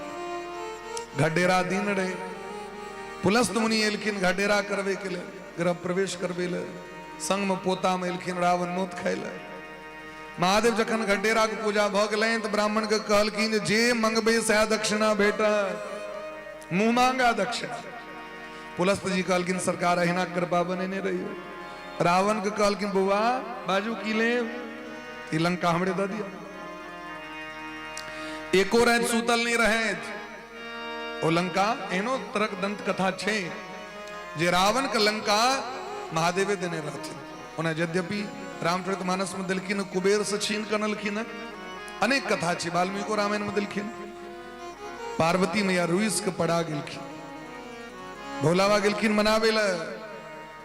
घडेरा दिन रहे, पुलस्त मुनि एलखिन घडेरा करबे के लेल, गृह प्रवेश करबे लेल। संग में पोता में एलखिन रावण नोत खाय लए। महादेव जखन घडेरा के पूजा भऽ गेलनि तऽ ब्राह्मण के कहलखिन जे मंगबे सएह दक्षिणा भेटत, मुँह मांगा दक्षिणा। पुलस्त जी कहलखिन सरकार अहिना कृपा बनेने रहियो। रावण के कहलखिन बौआ बाजू की लेब, ई लंका हमरे दऽ दिअ। एको राति सुतल नहीं रहैत ओ लंका। एहनो तरहक दंत कथा छै जे रावण के लंका महादेवे देने रहथिन। ओना यद्यपि रामचरित मानस में देलखिन कुबेर से छीन कऽ अनलखिन, अनेक कथा छै वाल्मीकि रामायण में देलखिन। पार्वती मैया रुइस के पड़ा गेलखिन, भोलाबा गेलखिन मनाबे लए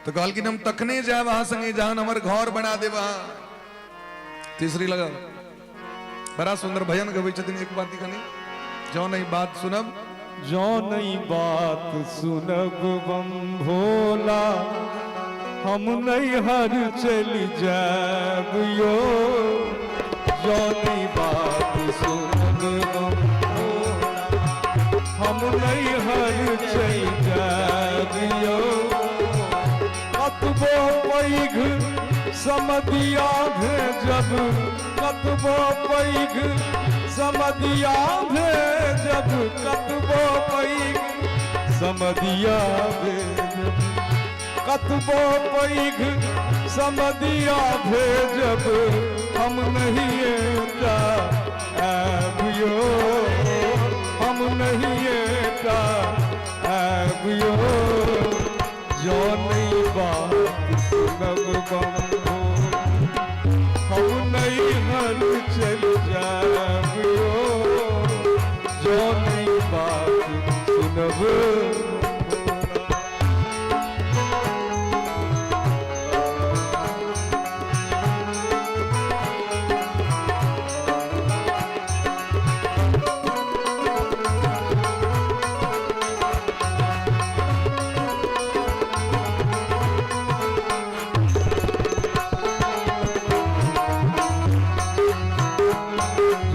तो कहलखिन हम तखने जायब अहाँ संगे जहन हमर घर बना देब अहाँ। तीसरी लगा बड़ा सुंदर भजन गबै छथिन, एक बात कनी जौ नहीं बात सुनब, जौ नहीं बात सुनब बम भोला, हम नहीं हर चल जाब यो। जौ नहीं बात सुनब बम भोला, हम नहीं हर चल जाब यो। कतबो पैघ समदिया भेजब, कतबो पैघ समदिया भेजब, कतबो पैघ समदिया भेजब, कतबो पैघ समदिया भेजब, हम नहीं एता आयब यो, हम नहीं एता आयब यो। जौ नहीं बात सुनब बम भोला, हम नहीं हर चल जाब यो। जौ नहीं बात सुनब।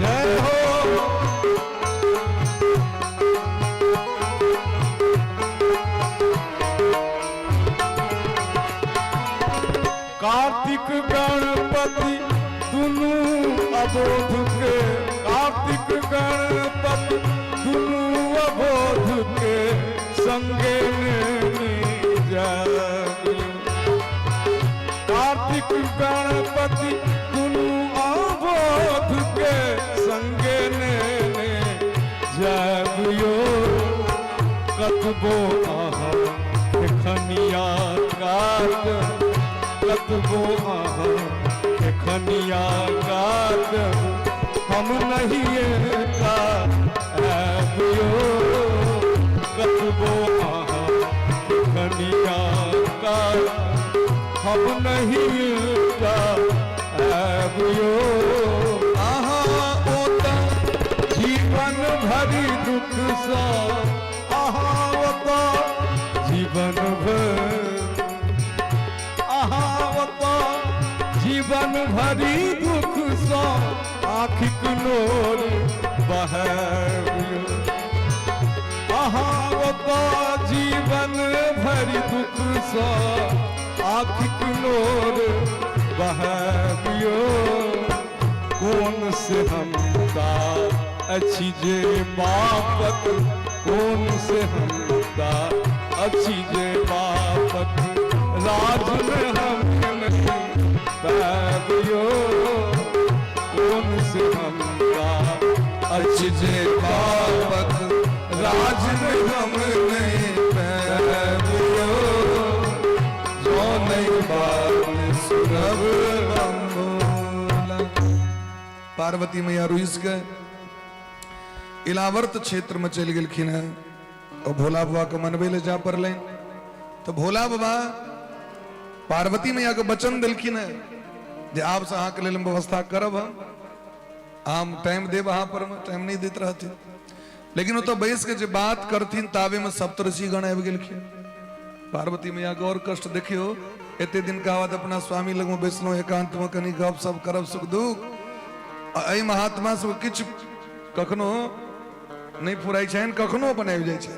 जय हो। कार्तिक गणपति दुनू अबोध के, कार्तिक गणपति दुनू अबोध के संगे नेने जाबी। कार्तिक गणपति दुनू अबोध के कतबो अहाँ एखनिया काटब, कतबो अहाँ एखनिया काटब, हम नहिए टा आयब यौ। कतबो अहाँ एखनिया काटब, हम नहिए टा आयब यौ। अहाँ ओतऽ जीवन भरि दुख सँ, अहाँ ओतऽ जीवन भरि, अहाँ ओतऽ जीवन भरि दुख सँ आँखिक नोर बहायब यौ। अहाँ ओतऽ जीवन भरि दुख सँ आँखिक नोर बहायब यौ। कोन से हमता अछि जे बापक, कोन से हमता अछि जे बापक, राजमे हम नहि पायब यौ। कोन से हमता अछि जे बापक, राज में हम नहीं पायब यौ। जो नहीं बात सुनब बम भोला। पार्वती मैया रुइस के इलावर्त क्षेत्र में चलि गेलखिन हेँ और भोला बाबा के मनबै लए जा पड़लनि। तऽ भोला बाबा पार्वती मैया के वचन देलखिन हेँ जे आब से अहाँके लेल हम व्यवस्था करब, हम टाइम देब, अहाँ पर टाइम नहि दैत रहथिन। लेकिन ओतऽ बैस के जे बात करथिन ताबे में सप्तऋषिगण आबि गेलखिन। पार्वती मैया के और कष्ट देखियो, एते दिन का बाद अपना स्वामी लग में बैसलहुँ एकांत में, कनी गप सप करब सुख दुख, आ एहि महात्मा सब किछु कखनो नहि फुराइ छनि, कखनो अपन आबि जाइ छनि।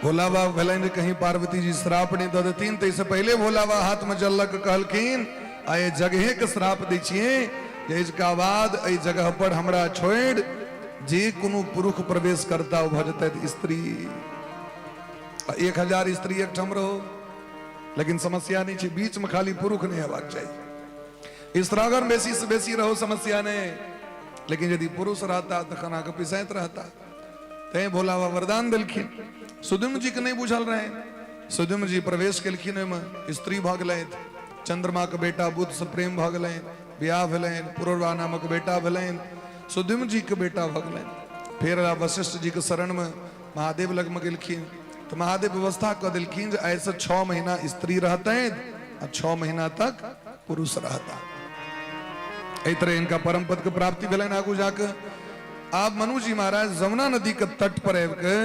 भोला बाबा भेलनि जे कहीं पार्वती जी श्राप नहि दऽ देथिन, ताहिसँ पहिले भोला बाबा हाथ में जल लऽ कऽ कहलखिन, आ एहि जगहे के श्राप दै छियै जे एहिका बाद एहि जगह पर हमरा छोड़ि जे कोनो पुरुष प्रवेश करता ओ भऽ जेतथि स्त्री। आ 1000 स्त्री एकठाम रहो, लेकिन समस्या नहि छै, बीच में खाली पुरुष नहि हेबाक चाही। स्त्रागण बेसी से बेसी रहो, समस्या नहि, लेकिन यदि पुरुष रहता तखन अहाँके पिसाइत रहता। तैं भोला बाबा वरदान देलखिन। सुद्युम्न जी के नहि बुझल रहनि। सुद्युम्न जी प्रवेश केलखिन, ओहिमे स्त्री भऽ गेलथि। चंद्रमा के बेटा बुध से प्रेम भऽ गेलनि, बियाह भेलनि, पुरौरा नामक बेटा भेलनि, सुद्युम्न जी के बेटा भऽ गेलनि। फेर वशिष्ठ जी के शरण में महादेव लगमे गेलखिन तऽ महादेव व्यवस्था कऽ देलखिन जे आइसँ 6 महीना स्त्री रहतनि आ 6 महीना तक पुरुष रहता। एहि तरह इनका परम पद के प्राप्ति भेलनि। आगू जाके आब मनु जी महाराज जमुना नदी के तट पर आबि के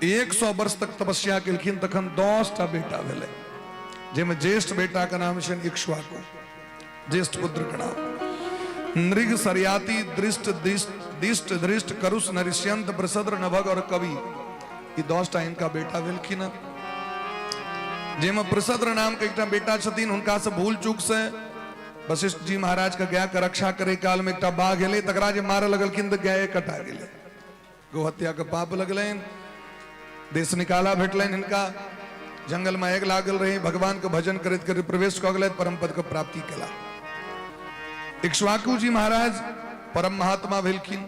100 वर्ष तक तपस्या केलखिन, तखन 10 टा बेटा भेलै, जाहिमे ज्येष्ठ बेटा के नाम छनि इक्ष्वाकु, ज्येष्ठ पुत्र के नाम। नृग, सरयाति, दृष्ट, दिष्ट, धृष्ट, करुष, नरिष्यंत, प्रसद्र, नभग और कवि, ई 10 टा हिनका बेटा भेलखिन। जाहिमे प्रसद्र नाम के एकटा बेटा छथिन, हुनका से भूल चूक से वशिष्ठ जी महाराज के गाय के रक्षा करे काल में एकटा बाघ एलै, तकरा जे मारऽ लगलखिन तऽ गाय कटा गेलै, गोहत्या के पाप लगलनि, देश निकाला भेटलनि हिनका, जंगल में आगि लागल रही, भगवान के भजन करैत करैत प्रवेश कऽ गेलथि, परम पद के प्राप्ति केला। इक्ष्वाकु जी महाराज परम महात्मा भेलखिन,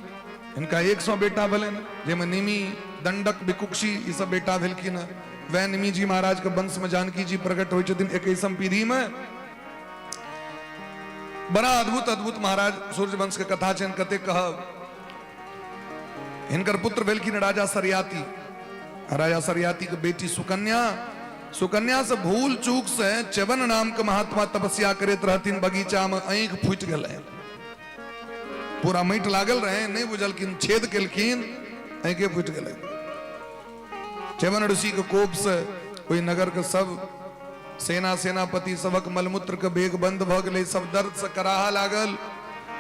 हिनका 100 बेटा भेलनि, जाहिमे निमि, दंडक, विकुक्षी ई सब बेटा भेलखिन। वएह निमि जी महाराज के वंश में जानकी जी प्रकट होइ छथिन 21म पीढ़ी में। बड़ा अद्भुत अद्भुत महाराज सूर्यवंश के कथा छनि, कते कहब। हिनकर पुत्र भेलखिन राजा सरयाति, राजा सरयाति के बेटी सुकन्या, सुकन्या से भूल चूक से च्यवन नाम के महात्मा तपस्या करैत रहथिन बगीचा में, आँखि फूटि गेलनि, पूरा माटि लागल रहे, नहीं बुझलखिन, छेद केलखिन, आँखे फूटि गेलनि। च्यवन ऋषि के कोप से ओहि नगर के सब सेना सेनापति सबक मलमूत्र के बेग बंद भऽ गेलै, सब दर्द से कराहा लागल।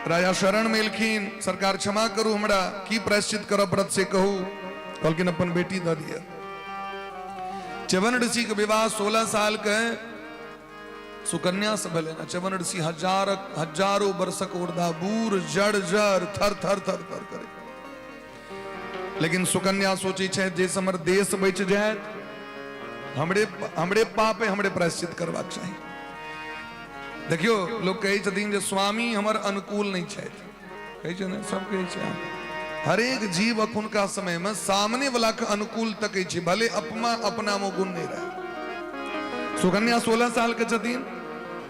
राजा शरण में एलखिन, सरकार क्षमा करू हमरा, की प्रायश्चित करऽ पड़त से कहू। कहलखिन अपन बेटी दऽ दिअ। च्यवन ऋषि के विवाह 16 साल के सुकन्या से भेलै ने। च्यवन ऋषि हजारों वर्षक उर्दा बूढ़ जड़ जड़ थर थर थर थर करे, लेकिन सुकन्या सोचै छै जे हमर देश बचि जायत, हमरे हमरे पाप है, हमरे प्रायश्चित करबाक चाही। देखियो लोग कहै छथिन जे स्वामी हमर अनुकूल नहि छथि, कहै छै ने, सब कहै छै। हरेक जीव अखुनका समय में सामने वाला के अनुकूल तकै छै, भले अपना अपना में गुण नहीं रहे। सुकन्या 16 साल के छथिन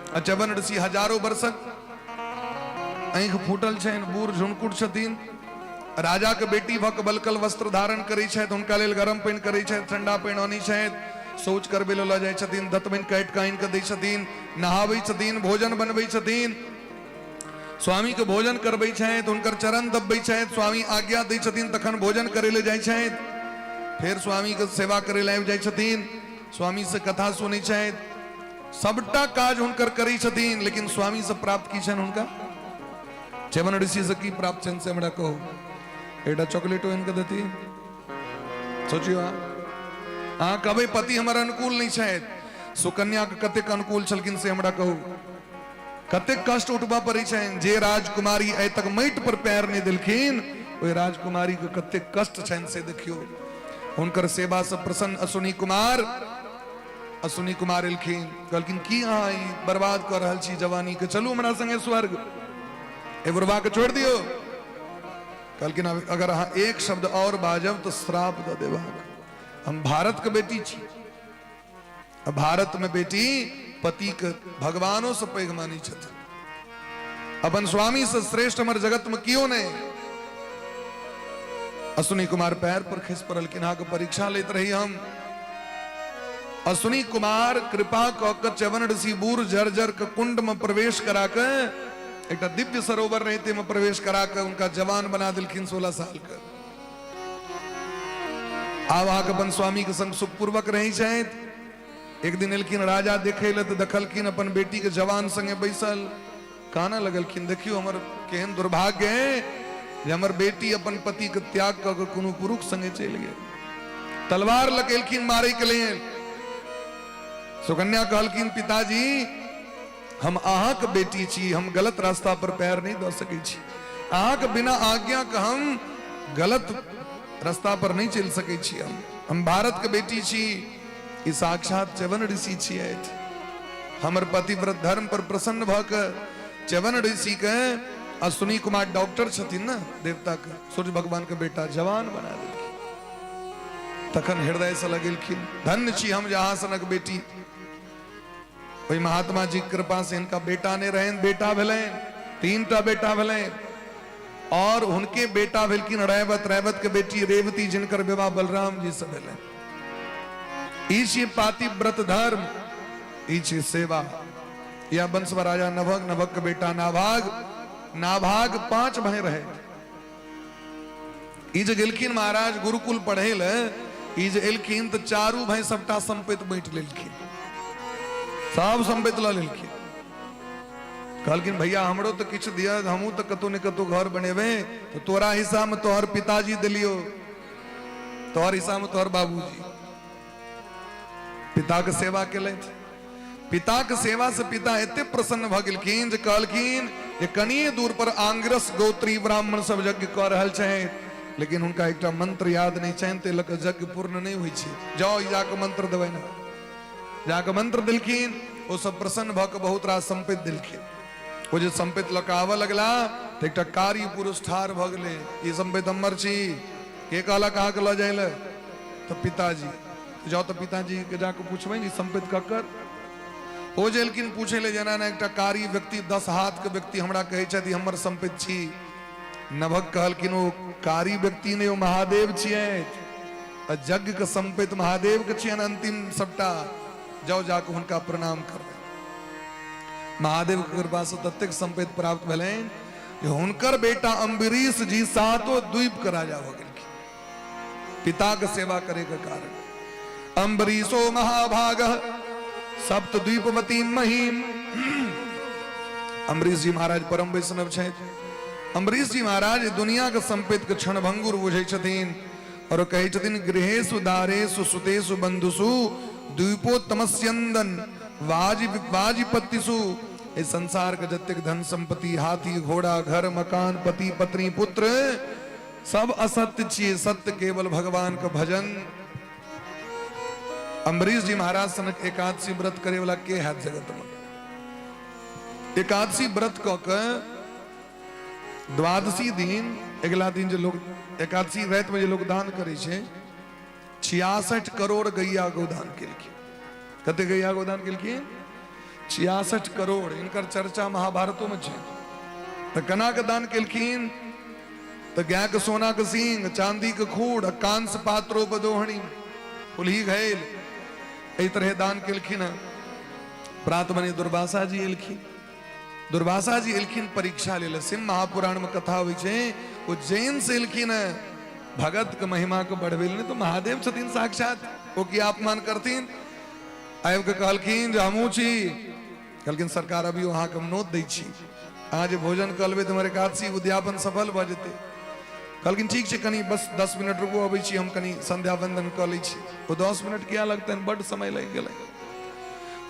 आ च्यवन ऋषि हजारों वर्षक, आँखि फूटल छनि, बूढ़ झुनकुट छथिन। राजा के बेटी भऽ के बलकल वस्त्र धारण करै छथि, हुनका लेल गरम पानि करै छथि, ठंडा पानि अनै छथि, शौच करबै लए लऽ जाइ छथिन, दतमनि काटि कऽ आनि कऽ दै छथिन, नहाबै छथिन, भोजन बनबै छथिन, स्वामी के भोजन करबै छथि, हुनकर चरण दबबै छथि, स्वामी आज्ञा दै छथिन तखन भोजन करै लए जाइ छथि, फेर स्वामी के सेवा करै लए आबि जाइ छथिन, स्वामी से कथा सुनै छथि, सबटा काज हुनकर करै छथिन। लेकिन स्वामी से प्राप्त की छनि हुनका? च्यवन ऋषि से की प्राप्त छनि से हमरा कहू। एकटा चॉकलेटो आनि कऽ देती? सोचियो अहाँ। अहाँ कहबै पति हमर अनुकूल नहि छथि। सुकन्या के कतेक अनुकूल छलखिन से हमरा कहू। कतेक कष्ट उठबऽ पड़ै छनि। जे राजकुमारी आइ तक माटि पर पैर नहि देलखिन, ओहि राजकुमारी के कतेक कष्ट छनि से देखियौ। हुनकर सेवा से प्रसन्न अश्विनी कुमार, अश्विनी कुमार एलखिन, कहलखिन की अहाँ ई बर्बाद कऽ रहल छी जवानी के, चलू हमरा संगे स्वर्ग, ए बुढ़बा के छोड़ि दियौ। कहलखिन अगर अहाँ एक शब्द और बाजब तऽ श्राप दऽ देब अहाँके। हम भारत के बेटी छी, भारत में बेटी पति के भगवानों से पैघ मानी छथिन, अपन स्वामी से श्रेष्ठ हमर जगत में कियो नहीं। अश्विनी कुमार पैर पर खसि पड़लखिन, अहाँके परीक्षा लैत रही हम। अश्विनी कुमार कृपा कऽ के च्यवन ऋषि बूढ़ जर्जर के कुंड में प्रवेश करा के, एकटा दिव्य सरोवर रहे ताहिमे प्रवेश करा के उनका जवान बना देलखिन 16 साल के। आब अहाँके अपन स्वामी के संग सुखपूर्वक रहै छथि। एक दिन एलखिन राजा देखै लए तऽ देखलखिन अपन बेटी के जवान संगे बैसल, कानऽ लगलखिन, देखियौ हमर केहन दुर्भाग्य है जे हमर बेटी अपन पति के त्याग कऽ के कोनो पुरुष संगे चलि गेल। तलवार लऽ के एलखिन मारै के लेल। सुकन्या कहलखिन पिताजी हम अहाँके बेटी छी, हम गलत रास्ता पर पैर नहीं दऽ सकै छी, अहाँके बिना आज्ञा के हम गलत रास्ता पर नहीं चलि सकै छी, हम भारत के बेटी छी, ई साक्षात च्यवन ऋषि छियथि। हमर पतिव्रत धर्म पर प्रसन्न भऽ के च्यवन ऋषि के अश्विनी कुमार डॉक्टर छथिन ने देवता के, सूर्य भगवान के बेटा जवान बना देलखिन। तखन हृदय से लगेलखिन धन्य छी हम जे अहाँ सनक बेटी। ओहि महात्मा जी के कृपा से हिनका बेटा नहीं रहनि, बेटा भेलनि, 3टा बेटा भेलनि और हुनके बेटा भेलखिन रैवत, रैवत के बेटी रेवती जिनकर विवाह बलराम जी से भेलनि। ई छी पातिव्रत धर्म, ई छी सेवा। या वंश राजा नभग, नभग के बेटा नाभाग, नाभाग 5 भाई रहे। ई जे गेलखिन महाराज गुरुकुल पढ़े ले, ई जे एलखिन तऽ चारू भाई सबटा संपत्ति बांटि लेलखिन, सब संपत्ति लऽ लेलखिन। कहलखिन भैया हमरो तऽ किछु दिअ, हमहूँ तऽ कतौ ने कतौ घर बनेबै, तऽ तोरा हिस्सा में तोहर पिताजी देलियो, तोहर हिस्सा में तोहर बाबूजी। पिता के सेवा केलथि। पिता के सेवा से पिता एते प्रसन्न भऽ गेलखिन जे कहलखिन जे कनिए दूर पर आंगिरस गोत्री ब्राह्मण सब यज्ञ कऽ रहल छथि, लेकिन हुनका एकटा मंत्र याद नहि छनि, ताहि लऽ कऽ यज्ञ पूर्ण नहि होइ छै, जाओ ई जाकऽ मंत्र देबै ने। जाकऽ मंत्र देलखिन, ओ सब प्रसन्न भऽ कऽ बहुत रास संपत्ति देलखिन। ओ जे संपत्ति लऽ कऽ आबऽ लगला तऽ एकटा कारी पुरुष ठाढ़ भऽ गेलै, ई संपत्ति हमर छी, के कहलक अहाँके लऽ जाइ लए? तऽ पिताजी। जाओ तऽ पिताजी के जाके पूछबै ने संपत्ति ककर। ओ जे एलखिन पूछे ले जेना ने एकटा कारी व्यक्ति 10 हाथ के व्यक्ति हमरा कहै छथि हमर संपत्ति छी। नभक कहलखिन ओ कारी व्यक्ति नहि, ओ महादेव छियै, आ यज्ञ के संपत्ति महादेव के छियनि अंतिम सबटा, जाओ जाके हुनका प्रणाम करबै। महादेव के कृपा से ततेक संपत्ति प्राप्त भेलनि जे हुनकर बेटा अम्बरीश जी सातो द्वीप के राजा भऽ गेलखिन पिता के सेवा करे के कारण। अम्बरीशो महाभाग सप्तद्वीपवती महीम। अम्बरीश जी महाराज परम वैष्णव छथि। अम्बरीश जी महाराज दुनिया के संपत्ति के क्षणभंगुर बुझै छथिन और कहै छथिन गृहेषु दारेषु सुतेषु बंधुषु द्वीपोत्तमस्यंदन वाजिपत्तिषु। एहि संसार के जतेक धन संपत्ति, हाथी घोड़ा, घर मकान, पति पत्नी पुत्र सब असत्य छियै, सत्य केवल भगवान के भजन। अम्बरीश जी महाराज सनक एकादशी व्रत करे वाला के हैत जगत में? एकादशी व्रत क के द्वादशी दिन अगिला दिन जे लोग एकादशी रातिमे जे लोग दान करै छै, 66 करोड़ गैया गोदान केलखिन। कते गैया गोदान केलखिन? 66 करोड़। हिनकर चर्चा महाभारतो में छै। तऽ केना के दान केलखिन? तऽ गाय के सोना के सींग, चांदी के खूड़, कांस पात्रोपदोहणी, फुलही घैल, एहि तरहे दान केलखिन हँ। प्रात बने दुर्वासा जी एलखिन। दुर्वासा जी एलखिन परीक्षा लेल। सिंह महापुराण में कथा होइ छै, ओ जैन से एलखिन हँ भगत के महिमा के बढ़बै लेल। तऽ महादेव छथिन साक्षात, ओ की अपमान करथिन? आबि कऽ कहलखिन जे हमहूँ छी। कहलखिन सरकार अभी अहाँके हम नोत दै छी, अहाँ जे भोजन कऽ लेबै तऽ हमर एकादशी उद्यापन सफल भऽ जेतै। कहलखिन ठीक छै, कनि बस 10 मिनट रुकू, अबै छी हम, कनि संध्या वंदन कऽ लै छी। ओ 10 मिनट किया लगतनि, बड्ड समय लागि गेलै।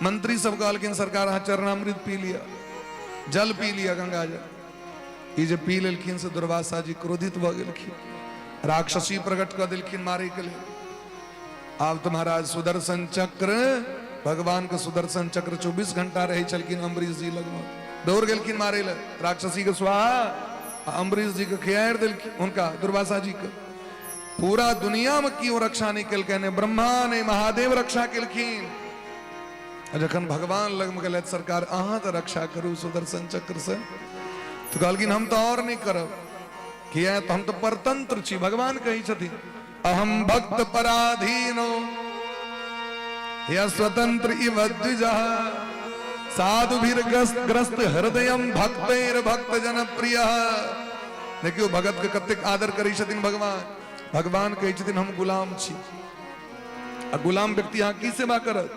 मंत्री सब कहलखिन सरकार अहाँ चरणामृत पी लिअ, जल पी लिअ, गंगा जल। ई जे पी लेलखिन से दुर्वासा जी क्रोधित भऽ गेलखिन, राक्षसी प्रकट कऽ देलखिन मारैके लेल। आब तऽ महाराज सुदर्शन चक्र, भगवान के सुदर्शन चक्र 24 घंटा रहै छलखिन अम्बरीश जी लगमे, दौड़ गेलखिन मारै लए राक्षसी के स्वाहा, आ अम्बरीश जी के खियारि देलखिन हुनका दुर्वासा जी के। पूरा दुनिया में केओ रक्षा नहि केलकै, नहि ब्रह्मा नहि महादेव रक्षा केलखिन। आ जखन भगवान लगमे गेलथि, सरकार अहाँ तऽ रक्षा करू सुदर्शन चक्र से, तऽ कहलखिन हम तऽ और नहि करब, किया तऽ हम तऽ परतंत्र छी। भगवान कहै छथिन अहम भक्त पराधीनो य स्वतंत्र इव द्विजः साधुभिर्ग्रस्त ग्रस्त हृदय भक्तैर भक्त जन प्रिय। देखियौ भगत के कतेक आदर करै छथिन भगवान। भगवान कहै छथिन हम गुलाम छी, आ गुलाम व्यक्ति अहाँ की सेवा करत?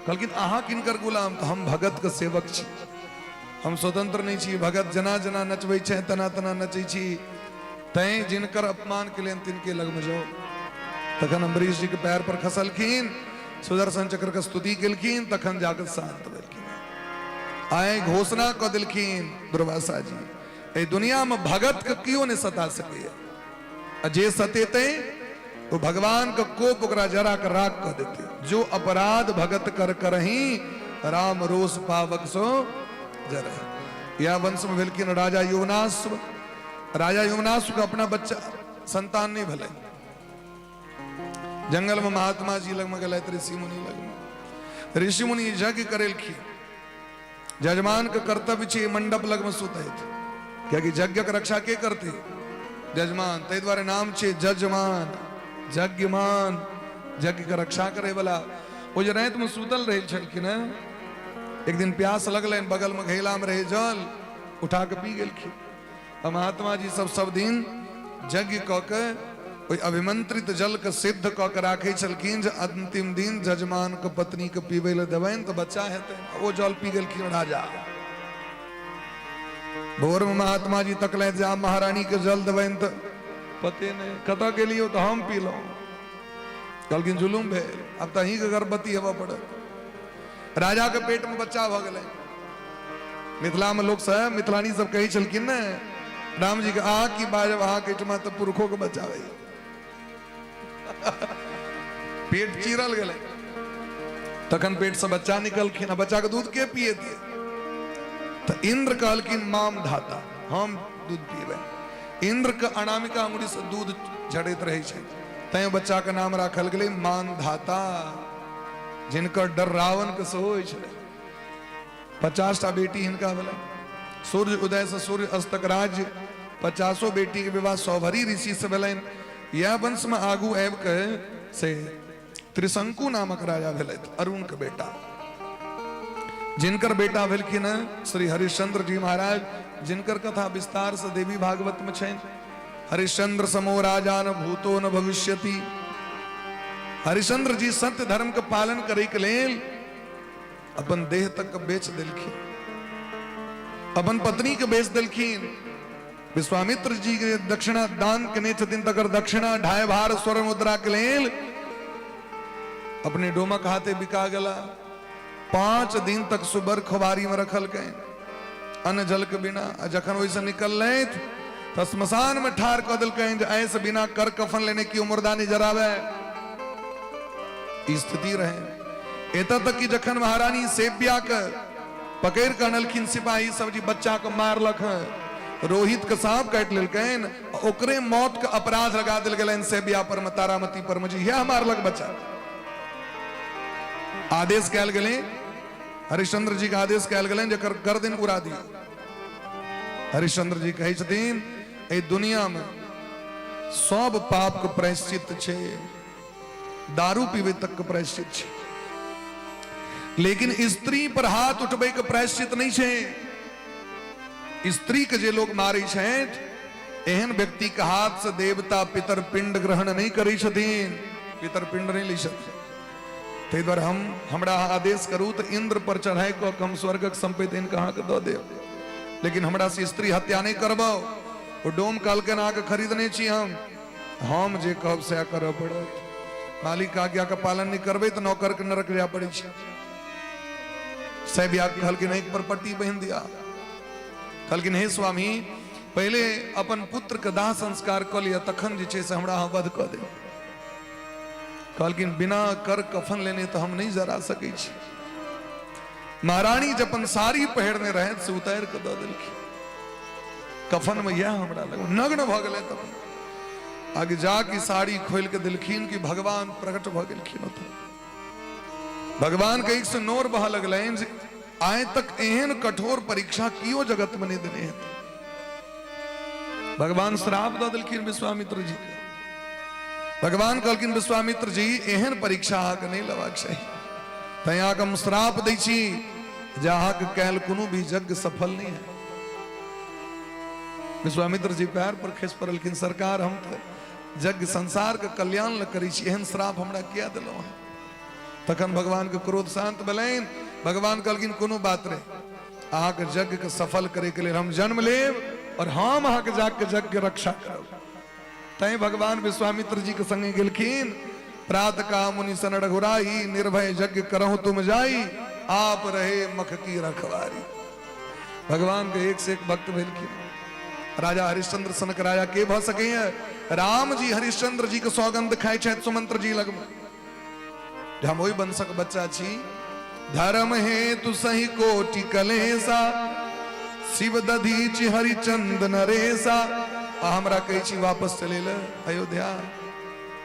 कहलखिन अहाँ किनकर गुलाम? तऽ हम भगत के सेवक छी, हम स्वतंत्र नहि छी। भगत जेना जेना नचबै छै तेना तेना नचै छी, तैं जिनकर अपमान केलनि तिनके लगमे जाउ। तखन अम्बरीश जी के पैर पर खसलखिन, सुदर्शन चक्र के स्तुति केलखिन, तखन जाकर शांत भेलखिन। आइ घोषणा कऽ देलखिन दुर्वासा जी, एहि दुनिया में भगत के केओ नहि सता सकैया, आ जे सतेतै ओ भगवान के कोप ओकरा जरा के राख कऽ देतै। जो अपराध भगत कर करही, राम रोष पावक सो जरही। यह वंश में भेलखिन राजा युवनाश्व। राजा युवनाश्व के अपना बच्चा संतान नहीं भेलै। जंगल में महात्मा जी लग में गेलथि, ऋषि मुनि लग में। ऋषि मुनि यज्ञ करेलखिन। जजमान के कर्तव्य छै मंडप लग में सुतैत, कियाकि यज्ञ के रक्षा के करते? जजमान। ताहि दुआरे नाम छै जजमान, यज्ञमान, यज्ञ के रक्षा करे वाला। ओ जे राति में सुतल रहै छलखिन हेँ, एक दिन प्यास लगलनि, बगल में घैला में रहे जल, उठा के पी गेलखिन। आ महात्मा जी सब सब दिन यज्ञ कऽ के ओहि अभिमंत्रित जल के सिद्ध कऽ के राखै छलखिन जे अंतिम दिन जजमान के पत्नी के पीबै लए देबनि तऽ बच्चा हेतै। ओ जल पी गेलखिन राजा। भोर में महात्मा जी तकलथि जे आब महारानी के जल देबनि तऽ पते नहि कतऽ गेलियो, तऽ हम पीलहुँ। कहलखिन जुलुम भेल, आब तऽ अहीँके गर्भवती हेबऽ पड़त। राजा के पेट में बच्चा भऽ गेलै। मिथिला में लोक सब, मिथिलानी सब कहै छलखिन ने राम जी के, अहाँ की बाजब, अहाँके एहिठमा तऽ पुरखो के बचाबै। पेट चीरल गेलै, तखन पेट से बच्चा निकलखिन। आ बच्चा के दूध के पिएतै? तऽ इंद्र कहलखिन माम धाता, हम दूध पिएबै। इंद्र के अनामिका अंगुरी से दूध झड़ैत रहै छै, तैं बच्चा के नाम राखल गेलै मान धाता, जिनकर डर रावण के सेहो होइ छलै। 50 टा बेटी हिनका भेलै। सूर्य उदय से सूर्य अस्त तक राज्य। 50 बेटी के विवाह सौभरी ऋषि से भेलनि। यह वंश में आगू आबि के से त्रिशंकु नामक राजा भेलथि, अरुण के बेटा, जिनकर बेटा भेलखिन हैं श्री हरिश्चंद्र जी महाराज, जिनकर कथा विस्तार से देवी भागवत में छनि। हरिश्चंद्र समो राजा न भूतो न भविष्यति। हरिश्चंद्र जी सत्य धर्म के पालन करे के लेल अपन देह तक के बेच देलखिन, अपन पत्नी के बेच देलखिन। विश्वामित्र जी के दक्षिणा दान केने छथिन, तकर दक्षिणा 2.5 भार स्वर्ण मुद्रा के लेल अपने डोमक हाथे बिका गेला। 5 दिन तक सुबर खोबारी में रखलकै अन्न जल के बिना। आ जखन ओहिसँ निकललथि तऽ श्मशान में ठाढ़ कऽ देलकै जे ऐसे बिना कर कफन लेने की मुर्दा नहीं जरावे। ई स्थिति रहे। एतऽ तक कि जखन महारानी सेव्या के पकड़ के अनलखिन सिपाही सब जी बच्चा के मारलक है, रोहित के सांप काटि लेलकनि, ओकरे मौत के अपराध लगा देल गेलनि सेबिया पर में, तारामती पर में, जे इएह मारलक बच्चा। आदेश कयल गेलै, हरिश्चंद्र जी के आदेश कयल गेलनि जे एकर गर्दन उड़ा दियौ। हरिश्चंद्र जी कहै छथिन एहि दुनिया में सब पाप के प्रायश्चित छै, दारू पीबै तक के प्रायश्चित छै, लेकिन स्त्री पर हाथ उठबै के प्रायश्चित नहीं छै। स्त्री के जे लोग मारै छथि एहन व्यक्ति के हाथ से देवता पितर पिंड ग्रहण नहीं करै छथिन, पितर पिंड नहीं लै छथिन। ताहि दुआरे हम हमरा आदेश करू तऽ इंद्र पर चढ़ाई कऽ हम स्वर्गक संपत्ति इनका अहाँके दऽ देब, लेकिन हमरा से स्त्री हत्या नहीं करबौ। ओ डोम कहलकनि अहाँके खरीदने छी हम जे कहब सएह करऽ पड़त। मालिक आज्ञा के पालन नहीं करबै तऽ नौकर के नरक जाय पड़ै छै। सैब्या कहलखिन एक पर पट्टी बान्हि दिया। कहलखिन हे स्वामी, पहिले अपन पुत्र के दाह संस्कार कऽ लिअ, तखन जे छै से हमरा अहाँ वध कऽ देब। कहलखिन बिना कर कफन लेने तऽ हम नहि जरा सकै छी। महारानी जब साड़ी पहिरने रहै से उतारि कऽ दऽ देलखिन। कफन में यह हमरा लग नग्न भऽ गेलै तब आगे जाके साड़ी खोलि के देलखिन कि भगवान प्रकट भऽ गेलखिन। ओतऽ भगवान के एक से नोर बहऽ लगलनि जे आइ तक एहन कठोर परीक्षा कियो जगत में नहीं देने हेतै। भगवान श्राप दऽ देलखिन विश्वामित्र जी के। भगवान कहलखिन विश्वामित्र जी एहन परीक्षा अहाँके नहि लेबाक चाही, तैं अहाँके हम श्राप दै छी जे अहाँके कयल कोनो भी यज्ञ सफल नहि है। विश्वामित्र जी पैर पर खसि पड़लखिन, सरकार हम तऽ यज्ञ संसार के कल्याण लए करै छी, एहन श्राप हमरा किया देलहुँ हँ? तखन भगवान के क्रोध शांत भेलनि। भगवान कहलखिन कोनो बात नहीं, अहाँके यज्ञ के सफल करे के लेल हम जन्म लेब और हम अहाँके जाके यज्ञ के रक्षा करब। तैं भगवान विश्वामित्र जी के संगे गेलखिन। प्रात का मुनि सन रघुराई, निर्भय यज्ञ करहु तुम जाई, आप रहे मख की रखवारी। भगवान के एक से एक भक्त भेलखिन। राजा हरिश्चंद्र सनक राजा के भऽ सकैए? राम जी हरिश्चंद्र जी के सौगंध खाइ छथि सुमंत्र जी लगमे, हम ओहि वंशक बच्चा छी। धर्म हेतु सही कोटि कलेसा, शिव दधीच हरिचंद नरेसा। आ हमरा कहै छी वापस चले ले अयोध्या।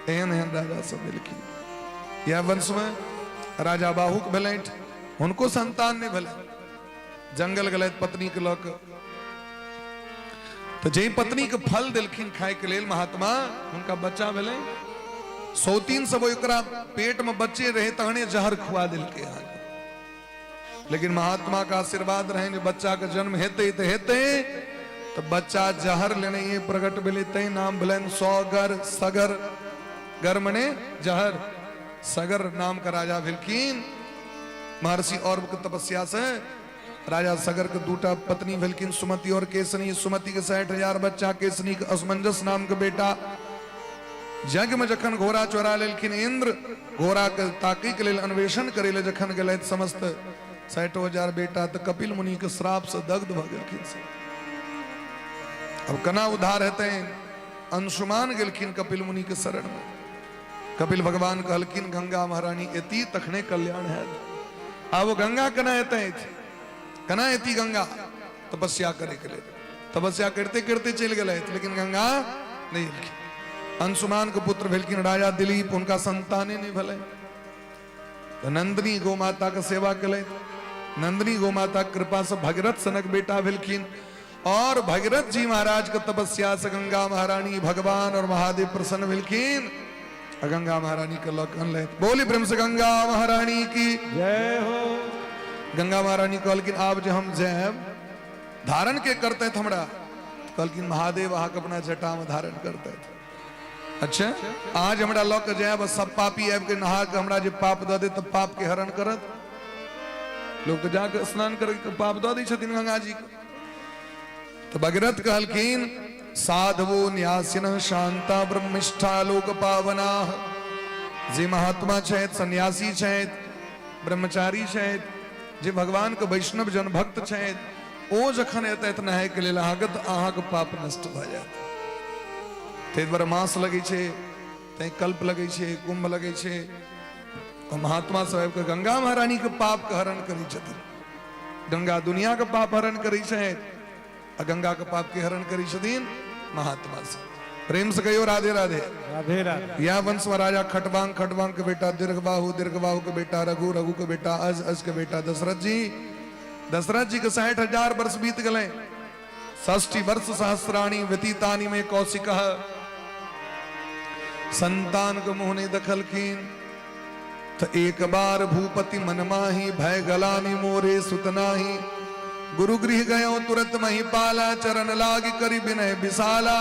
एहन एहन राजा सब भेलखिन। यह वंश में राजा बाहुक भेलथि, हुनको संतान नहीं भेलै। जंगल गेलथि पत्नी के लऽ कऽ, तऽ जाहि पत्नी के फल देलखिन खाय के लेल महात्मा, हुनका बच्चा भेलै। सौतीन सब ओकरा पेट में बच्चे रहे तहने जहर खुआ देलकै अहाँके। लेकिन महात्मा के आशीर्वाद रहे जे बच्चा के जन्म हेतै तऽ हेतै, तऽ बच्चा जहर लेने प्रकट भेलै, तैं नाम भेलनि सौगर सगर। गर मने जहर, सगर नाम के राजा भेलखिन। महर्षि और के तपस्या से राजा सगर के दूटा पत्नी भेलखिन, सुमति और केसनी। सुमति के 60,000 बच्चा, केसनी के असमंजस नाम के बेटा। यज्ञ में जखन घोड़ा चोरा लेलखिन इंद्र, घोड़ा के ताकी के लेल अन्वेषण करे ले जखन गेलथि समस्त 60,000 बेटा, तो कपिल मुनि के श्राप से दग्ध भ गेलखिन से। अब केना उद्धार हेतै? अंशुमान गेलखिन कपिल मुनि के शरण में। कपिल भगवान कहलखिन गंगा महारानी एती तखने कल्याण हैत। आब वो गंगा केना एतै? केना एती गंगा? तपस्या करे के लेल। तपस्या करते करते चलि गेलथि, लेकिन गंगा नहीं एलखिन। अंशुमान के पुत्र भेलखिन राजा दिलीप, हुनका संताने नहीं भेलै। तऽ नंदिनी गौ माता के सेवा केलथि। नंदिनी गौ माता के कृपा से भगीरथ सनक बेटा भेलखिन और भगीरथ जी महाराज के तपस्या से गंगा महारानी भगवान और महादेव प्रसन्न भेलखिन आ गंगा महारानी के लऽ कऽ अनलथि। बोली प्रेम से गंगा महारानी की जय हो। गंगा महारानी कहलखिन आब जे हम जायब धारण के करतैथ हमरा? कहलखिन महादेव अहाँके अपना जटा में धारण करतैथ। अच्छा आज हमरा लऽ कऽ जायब, सब पापी आबि के नहा के हमरा जे पाप दऽ देत तऽ पाप के हरण करत। लोग तऽ जाके स्नान कर के पाप दऽ दै छथिन गंगा जी के। तऽ भगीरथ कहलखिन साधवो न्यासिन शांता ब्रह्मिष्ठा लोक पावना। जे महात्मा छथि, सन्यासी छथि, ब्रह्मचारी छथि, जे भगवान के वैष्णव जन भक्त छथि, ओ जखन एतथि नहाय के लेल अहाँके, तऽ अहाँके पाप नष्ट भऽ जायत। ताहि दुआरे मास लगै छै, तैं कल्प लगै छै, कुंभ लगै छै। महात्मा सब आबि कऽ गंगा महारानी के पाप के हरण करै छथिन। गंगा दुनिया के पाप हरण करै छथि। आ गंगा के पाप के हरण करै छथिन महात्मा सब। प्रेम से कहियो राधे राधे। राधे राधे। यह वंश में राजा खटवांग, खटवांग के बेटा दीर्घबाहु, दीर्घबाहु के बेटा रघु, रघु के बेटा अज, अज के बेटा दशरथ जी। दशरथ जी के 60,000 वर्ष बीत गए। 60 वर्ष सहस्राणी व्यतीतानी में कौशिक संतान के मुंह नहीं दखलखिन। तो एक बार भूपति मन माही भय गलानी मोरे सुत नाही। गुरु गृह गयो तुरंत मही पाला, चरण लाग करी विनय विशाला।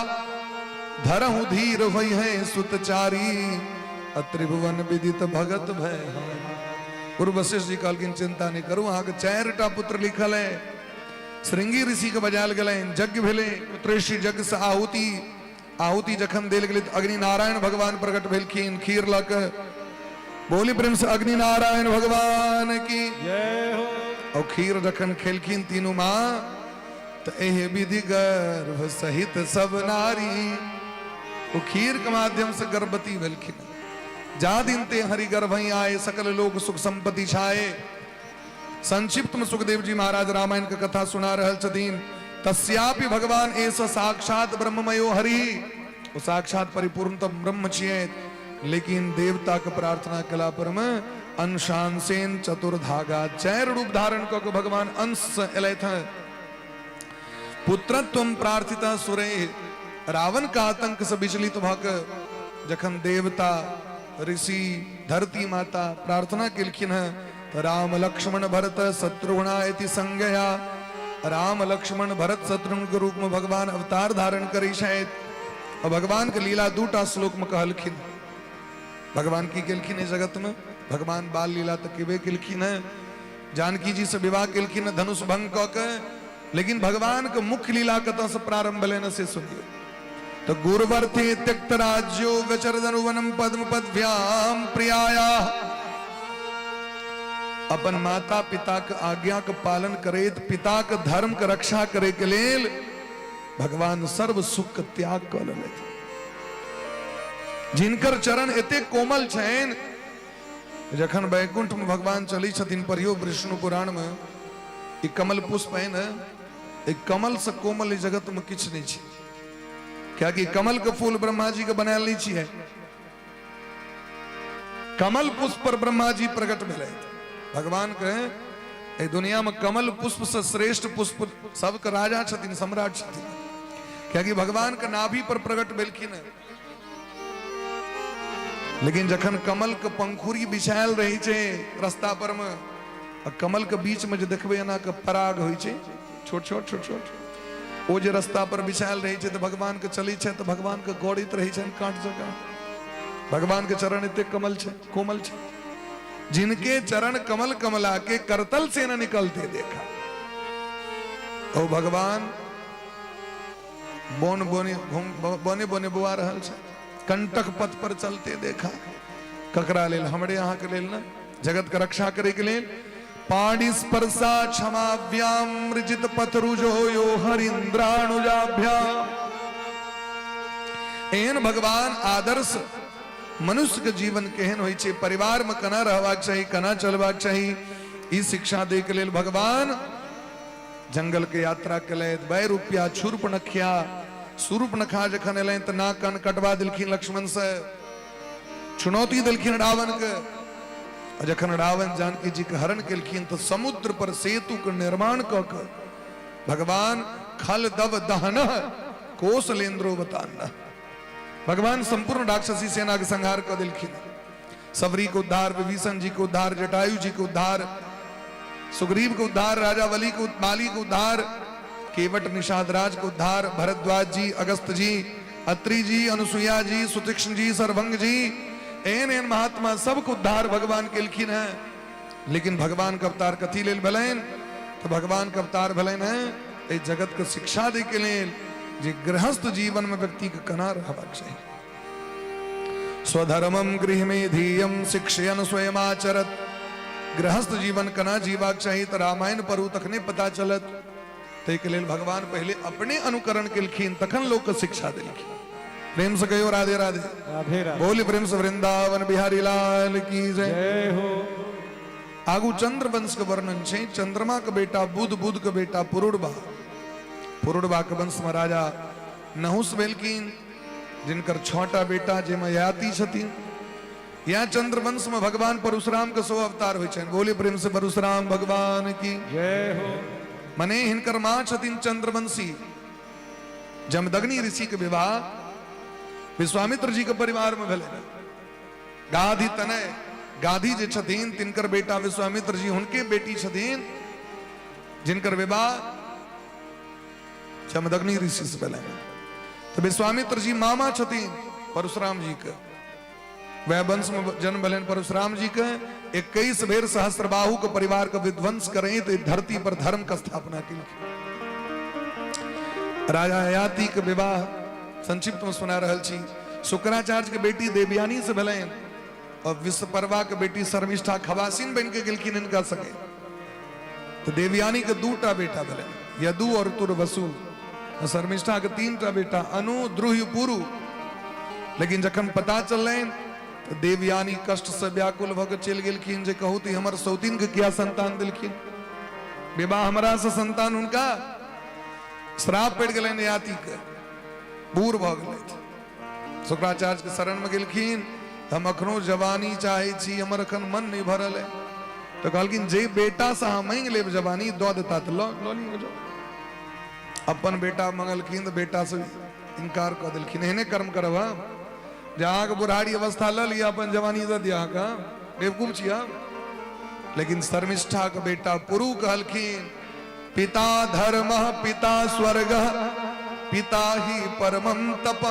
धरहु धीर होई है सुत चारी, अत्रिभुवन विदित भगत भय। गुरु वशिष्ठ जी कहलखिन चिंता नहीं करू, अहाँके 4टा पुत्र लिखल है। श्रृंगी ऋषि के बजायल गेलनि, यज्ञ भेलै, पुत्रेशी यज्ञ से आहुति, आहुति जखन देल गेलै तऽ अग्नि नारायण भगवान प्रकट भेलखिन खीर लऽ कऽ। बोली प्रेम से अग्नि नारायण भगवान की जय हो। और खीर जखन खेलखिन तीनू माँ तऽ एह विधि गर्भ सहित सब नारी, ओ खीर के माध्यम से गर्भवती भेलखिन। जा दिन ते हरि गर्भ ही आए, सकल लोक सुख संपत्ति छाए। संक्षिप्त में सुखदेव जी महाराज रामायण के कथा सुना रहल छथिन। तस्यापि भगवान एस साक्षात ब्रह्ममयो हरि, ओ साक्षात परिपूर्ण तऽ ब्रह्म छियै, लेकिन देवता के प्रार्थना कला पर में अंशांशेन चतुर्धागा 4 रूप धारण कऽ के भगवान अंश से एलथि हँ। पुत्रत्व प्रार्थित सुरे, रावण का आतंक से विचलित भऽ के जखन देवता ऋषि धरती माता प्रार्थना केलखिन हँ तऽ राम लक्ष्मण भरत शत्रुघ्ना इति संज्ञया, राम लक्ष्मण भरत शत्रुघ्न के रूप में भगवान अवतार धारण करै छथि। और भगवान के लीला 2टा श्लोक में कहलखिन। भगवान की केलखिन इस जगत में? भगवान बाल लीला तऽ केबे केलखिन हँ, जानकी जी से विवाह केलखिन हँ धनुष भंग कऽ के, लेकिन भगवान के मुख्य लीला कतऽ से प्रारंभ भेलनि हँ से सुनियौ। तो गुरुवर्थे त्यक्त राज्यो व्यचरदनुवनम पद्म पद्भ्याम प्रियाया, अपन माता पिता के आज्ञा के पालन करैत पिता के धर्म के रक्षा करे के लेल भगवान सर्व सुख के त्याग कऽ लेलथि। जिनकर चरण एते कोमल छनि, जखन वैकुंठ में भगवान चलै छथिन, पढ़ियौ विष्णु पुराण में, ई कमल पुष्प है ने, ई कमल से कोमल ई जगत में किछु नहीं छै। कियाकि कमल के फूल ब्रह्मा जी के बनायल नहीं छियै, कमल पुष्प पर ब्रह्मा जी प्रकट भेलै। भगवान के एहि दुनिया में कमल पुष्प से श्रेष्ठ पुष्प सबके राजा छथिन, सम्राट छथिन, कियाकि भगवान के नाभि पर प्रकट भेलखिन हँ। लेकिन जखन कमल के पंखुड़ी बिछायल रहै छै रास्ता पर में, आ कमल के बीच में जे देखबै एना के पराग होइ छै, छोट छोट छोट छोट, ओ जे रास्ता पर बिछायल रहै छै तऽ भगवान के चलै छै तऽ भगवान के गौड़ैत रहै छनि कांट जकाँ। भगवान के चरण एते कमल छै, कोमल छै, जिनके चरण कमल कमला के करतल से न निकलते देखा। ओ भगवान बोन बोने घूम बोने बोने बुआ रहल छै, कंटक पथ पर चलते देखा। ककरा लेल? हमरे अहाँ के लेल न, जगत के रक्षा करे के लेल। पाणि स्पर्शा क्षमाभ्याम मृजित पथ रुजो यो हरिन्द्राणुजाभ्याम। एहन भगवान आदर्श मनुष्य के जीवन केहन होइ छै, परिवार में केना रहबाक चाही, केना चलबाक चाही, ई शिक्षा दै के लेल भगवान जंगल के यात्रा केलथि। 22 रुपया शूर्पणखिया, शूर्पणखा जखन एलनि तऽ नाक कान कटवा देलखिन लक्ष्मण से, चुनौती देलखिन रावण के। आ जखन रावण जानकी जी के हरण केलखिन तऽ समुद्र पर सेतु के निर्माण कऽ के भगवान खल दव दहन कोसलेंद्रो बतान, भगवान संपूर्ण राक्षसी सेना के संहार कऽ देलखिन। सबरी के उद्धार, विभीषण जी के उद्धार, जटायु जी के उद्धार, सुग्रीव के उद्धार, राजा बलि के बाली के उद्धार, केवट निषाद राज के उद्धार, भरद्वाज जी, अगस्त जी, अत्रि जी, अनुसुईया जी, सुतीक्ष्ण जी, सरभंग जी, एहन एहन महात्मा सबके उद्धार भगवान केलखिन हैं। लेकिन भगवान के अवतार कथी लेल भेलनि? तऽ भगवान के अवतार भेलनि हैं एहि जगत के शिक्षा दै के लेल जे गृहस्थ जीवन में व्यक्ति के केना रहबाक चाही। स्वधर्मम गृह में धीयम शिक्षयन स्वयमाचरत। गृहस्थ जीवन केना जीवाक चाही तऽ रामायण पढ़ू तखने पता चलत। ताहिके लेल भगवान पहिले अपने अनुकरण केलखिन तखन लोक के शिक्षा देलखिन। प्रेम से कहियो राधे राधे। राधे राधे। बोली प्रेम से वृंदावन बिहारी लाल की जय। जय हो। आगू चंद्रवंश के वर्णन छै। चंद्रमा के बेटा बुध, बुध के बेटा पुरुरवा, पुरुरवा के वंश में राजा नहुष भेलखिन, जिनकर 6टा बेटा जाहिमे ययाति छथिन। यहाँ चंद्रवंश में भगवान परशुराम के 100 अवतार होइ छनि। बोले प्रेम से परशुराम भगवान की जय हो। मने हिनकर माँ छथिन चंद्रवंशी। जमदग्नि ऋषि के विवाह विश्वामित्र जी के परिवार में भेलनि। गाधी तनय गाधी जे छथिन तिनकर बेटा विश्वामित्र जी, हुनके बेटी छथिन जिनकर विवाह जमदग्नि ऋषि से भेलनि। तो विश्वामित्र जी मामा छथिन परशुराम जी के। वह वंश में जन्म भेलनि परशुराम जी के। 21 बेर सहस्त्रबाहु के परिवार के विध्वंस करें तो धरती पर धर्म का स्थापना केलखिन। राजा ययाति के विवाह संक्षिप्त में सुना रहल छी। शुक्राचार्य के बेटी देवयानी से भेलनि और विश्वपर्वा के बेटी शर्मिष्ठा खवासिन बन के गेलखिन हिनका संगे। तो देवयानी के 2टा बेटा भेलनि, यदु और तुर्वसु। शर्मिष्ठा के 3टा बेटा अनु, द्रुह्य, पुरु। लेकिन जखन पता चललनि तो देवयानी कष्ट से व्याकुल भऽ के चलि गेलखिन जे कहू तऽ हमर सौतीन के किया संतान देलखिन, विवाह हमरा से संतान हुनका श्राप पड़ि गेलनि, ययाति के बूढ़ भऽ गेलथि। शुक्राचार्य के शरण में गेलखिन, हम अखनो जवानी चाहे छी, हमर अखन मन नहीं भरल है। तो कहलखिन जे बेटा से अहाँ मांगि लेब जवानी दऽ देता तऽ लऽ लिअ जाउ। अपन बेटा मंगलखिन तऽ बेटा से इनकार कऽ देलखिन। एहने कर्म करब हम जे अहाँके बुढ़ारी अवस्था लऽ लिअ, अपन जवानी दऽ दिअ अहाँके, बेवकूफ छी हम। लेकिन शर्मिष्ठा के बेटा पुरु कहलखिन पिता धर्म पिता स्वर्ग पिता ही परमं तप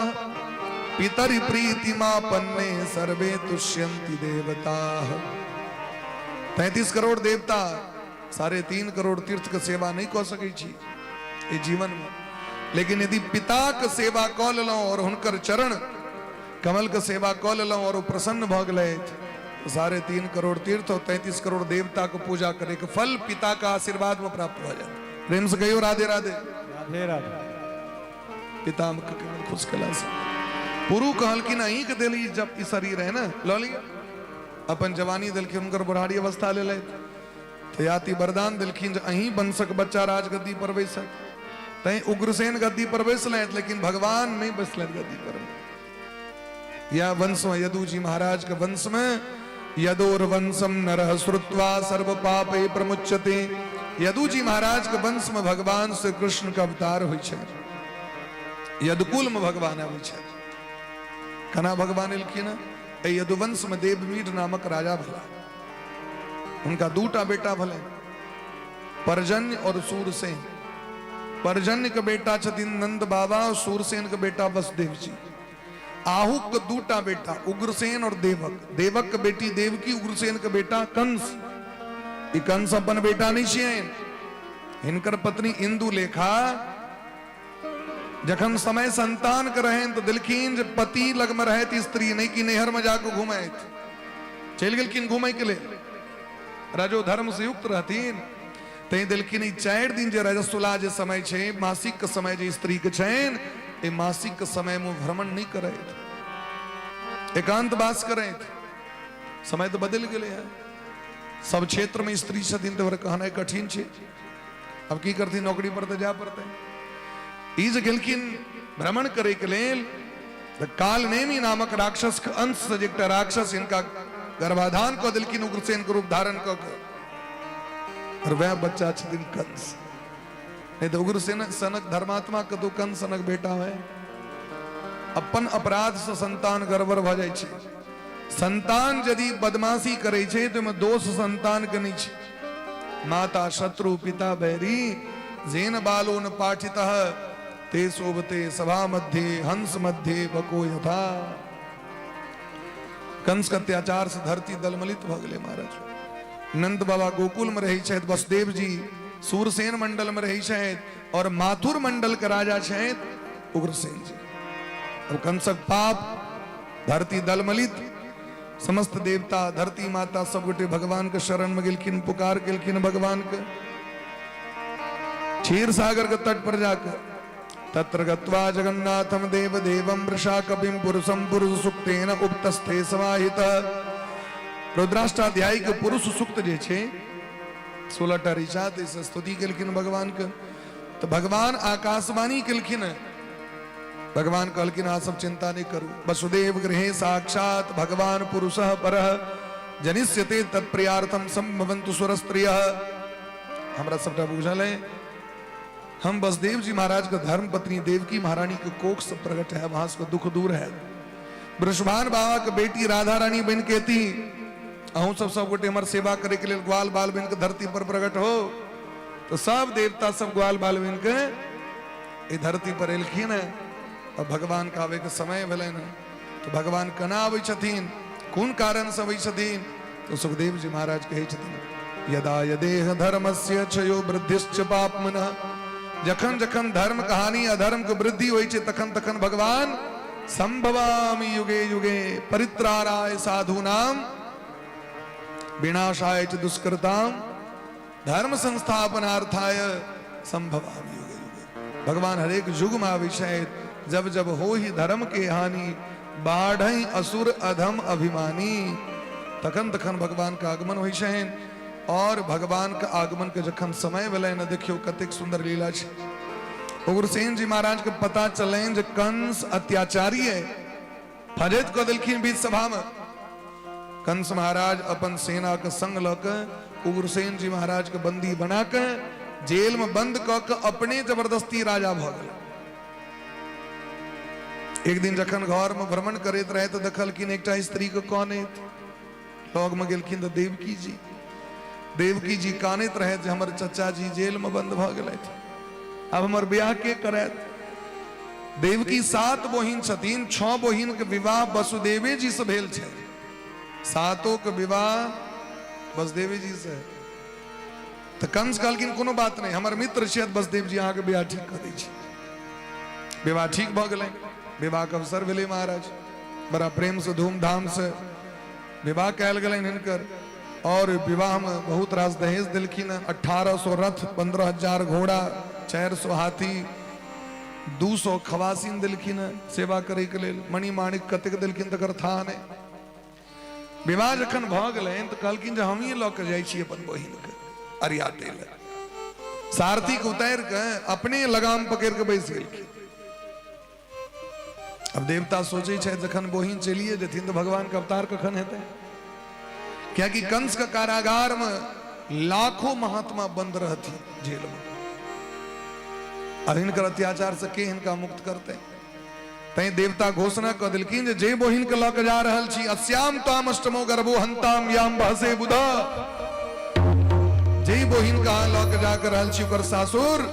पितरि प्रीतिमापन्ने सर्वे तुष्यन्ति देवताः। 33 करोड़ देवता 3.5 करोड़ तीर्थ के सेवा नहीं कऽ सकै छी एहि जीवन में, लेकिन यदि पिता के सेवा कऽ लेलहुँ और हुनकर चरण कमल के सेवा कऽ लेलहुँ और ओ प्रसन्न भऽ गेलथि, तो 3.5 करोड़ तीर्थ और 33 करोड़ देवता के पूजा करे के फल पिता का आशीर्वाद में प्राप्त भऽ जायत। प्रेम से कहियो राधे राधे। राधे राधे। पिता के केवल खुश कला से पुरु कहलखिन अहीं के देली जब ई शरीर है ना लऽ लिअ, अपन जवानी देलखिन, हुनकर बुढ़ारी अवस्था लेलथि। तो याति वरदान देलखिन जे अहीं वंशक बच्चा राजगद्दी पर बैसत। तैं उग्रसेन गद्दी पर बैसलथि, लेकिन भगवान नहीं बैसलथि गद्दी पर। या वंश में यदु जी महाराज के वंश में यदोर वंशम नरह श्रुत्वा सर्व पापे प्रमुच्यते। यदु जी महाराज के वंश में भगवान श्री कृष्ण के अवतार होइ छै, यदुकुल में भगवान आबै छै। केना भगवान एलखिन? एहि यदुवंश में देवमीर नामक राजा भेला, हुनका 2टा बेटा भेलनि, पर्जन्य और सूरसेन। पर्जन्य के बेटा छथिन नंद बाबा और सूरसेन के बेटा वसुदेव जी। आहुक के 2टा बेटा उग्रसेन और देवक। देवक के बेटी देवकी, उग्रसेन के बेटा कंस। ई कंस अपन बेटा नहीं छियनि, हिनकर पत्नी इंदु लेखा जखन समय संतान के रहनि तो देलखिन जे पति लग में रहैत स्त्री, नहीं कि नैहर में जाके घुमैत। चलि गेलखिन घुमै के लेल, रजो धर्म से युक्त रहथिन तैं देलखिन। ई 4 दिन जे रजस्वला जे समय छै, मासिक के समय जे स्त्री के छनि, एहि मासिक के समय में भ्रमण नहीं करैत, एकांत वास करैत। समय तो बदलि गेलै है, सब क्षेत्र में स्त्री छथिन तऽ ओकरा कहनाइ कठिन छै। अब की करथिन, नौकरी पर तऽ जाय पड़तै। ई जे गेलखिन भ्रमण करे के लेल तऽ कालनेमी नामक राक्षस के अंश से जे एकटा राक्षस हिनका गर्भाधान कऽ देलखिन उग्रसेन के रूप धारण कऽ के, और वह बच्चा छथिन कंस। नहीं तो उग्रसेन सनक धर्मात्मा के तो कंस सनक बेटा है। अपन अपराध से संतान गड़बड़ भऽ जाइ छै। संतान यदि बदमाशी करै छै तऽ ओहिमे दोष संतान के नहि छै। माता शत्रु पिता बैरी जेन बालो न पाठितः ते शोभते सभा मध्ये हंस मध्ये बको यथा। कंस के अत्याचार से धरती दलमलित भऽ गेलै महाराज। नंद बाबा गोकुल में रहै छथि, वसुदेव जी सूरसेन मंडल में रहै छथि और माथुर मंडल के राजा छथि उग्रसेन जी। अब कंसक पाप, धरती दलमलित, समस्त देवता धरती माता सब गोटे भगवान के शरण में गेलखिन, पुकार केलखिन भगवान के। क्षीर सागर के तट पर जाकर तत्र गत्वा जगन्नाथम देव देवम वृषा कपिम पुरुषम पुरुष सुक्तेन उपतस्थे समाहित। रुद्राष्टाध्यायी के पुरुष सुक्त जे छै 16टा ऋचा, ताहिसँ स्तुति केलखिन भगवान के। तऽ भगवान आकाशवाणी केलखिन। भगवान कहलखिन अहाँ सब चिंता नहीं करू, वसुदेव गृहे साक्षात भगवान पुरुष परः जनिष्यते तत्प्रियार्थम संभवन्तु सुरस्त्रियः। हमरा सबटा बुझल है, हम वसुदेव जी महाराज के धर्म पत्नी देवकी महारानी के कोख से प्रकट है, वहां से दुख दूर है। वृषभान बाबा के बेटी राधा रानी बन के थी, अहूँ सब सब गोटे हमर सेवा करे के लेल ग्वाल बाल बन के धरती पर प्रकट हो। तो सब देवता सब ग्वाल बाल बन के ई धरती पर एलखिन है। और भगवान के आबे के समय भेलनि हँ, तो भगवान केना आबै छथिन, कोन कारण से अबै छथिन? तो सुखदेव जी महाराज कहै छथिन, यदा यदेह धर्मस्य क्षयो वृद्धिश्च पापमनः। जखन जखन धर्म के हानि अधर्म के वृद्धि होइ छै तखन तखन भगवान संभवामि युगे युगे परित्राणाय साधूनाम विनाशाय च दुष्कृताम धर्म संस्थापनार्थाय संभवामि युगे युगे। भगवान हरेक युग में आबै छथि। जब जब हो ही धर्म के हानि बाढ़ई असुर अधम अभिमानी, तखन तखन भगवान के आगमन होइ छनि। और भगवान के आगमन के जखन समय भेलै ने, देखियौ कतेक सुंदर लीला छै। उग्रसेन जी महाराज के पता चलनि जे कंस अत्याचारी है, फजैत कऽ देलखिन बीच सभा में। कंस महाराज अपन सेना के संग लऽ के उग्रसेन जी महाराज के बंदी बना के जेल में बंद कऽ के अपने जबरदस्ती राजा भऽ गेल। एक दिन जखन घर में भ्रमण करैत रहे तऽ देखलखिन एकटा स्त्री के कानैत। लग में गेलखिन तऽ देवकी जी, देवकी जी कानैत रहे जे हमर चचा जी जेल में बंद भऽ गेलथि, अब हमर ब्याह के करैत। देवकी 7 बहिन छथिन, 6 बहिन के विवाह वसुदेवे जी से भेल छै, सातों के विवाह वसुदेवे जी से। तऽ कंस कहलखिन कोनो बात नहीं, हमर मित्र छथि वसुदेव जी, अहाँके विवाह ठीक कऽ दै छी। विवाह ठीक भऽ गेलै, विवाह के अवसर भेलै महाराज, बड़ा प्रेम से धूमधाम से विवाह कयल गेलनि हिनकर। और विवाह में बहुत रास दहेज देलखिन, 1800 रथ, 15,000 घोड़ा, 400 हाथी, 200 खवासिन देलखिन सेवा करे के लेल, मणि माणिक कतेक देलखिन तकर था नहि। विवाह जखन भऽ गेलनि तऽ कहलखिन जे हमही लऽ के जाइ छी अपन बहिन के अरियाते लए। सारथी के उतारि के अपने लगाम पकड़ि के बैस गेलखिन। अब देवता सोचै छथि जखन बहिन चलिए जेथिन तऽ भगवान के अवतार कखन हेतै, कियाकि कंस के कारागार में लाखों महात्मा बंद रहथिन जेल में, और हिनकर अत्याचार से के हिनका मुक्त करते। तैं देवता घोषणा कऽ देलखिन जे जे बहिन के लऽ के जा रहल छी, अस्याम ताम अष्टमो गर्भो हंताम याम बहसे बुधा, जे बहिन के अहाँ लऽ के जा के रहल छी ओकर सासुर,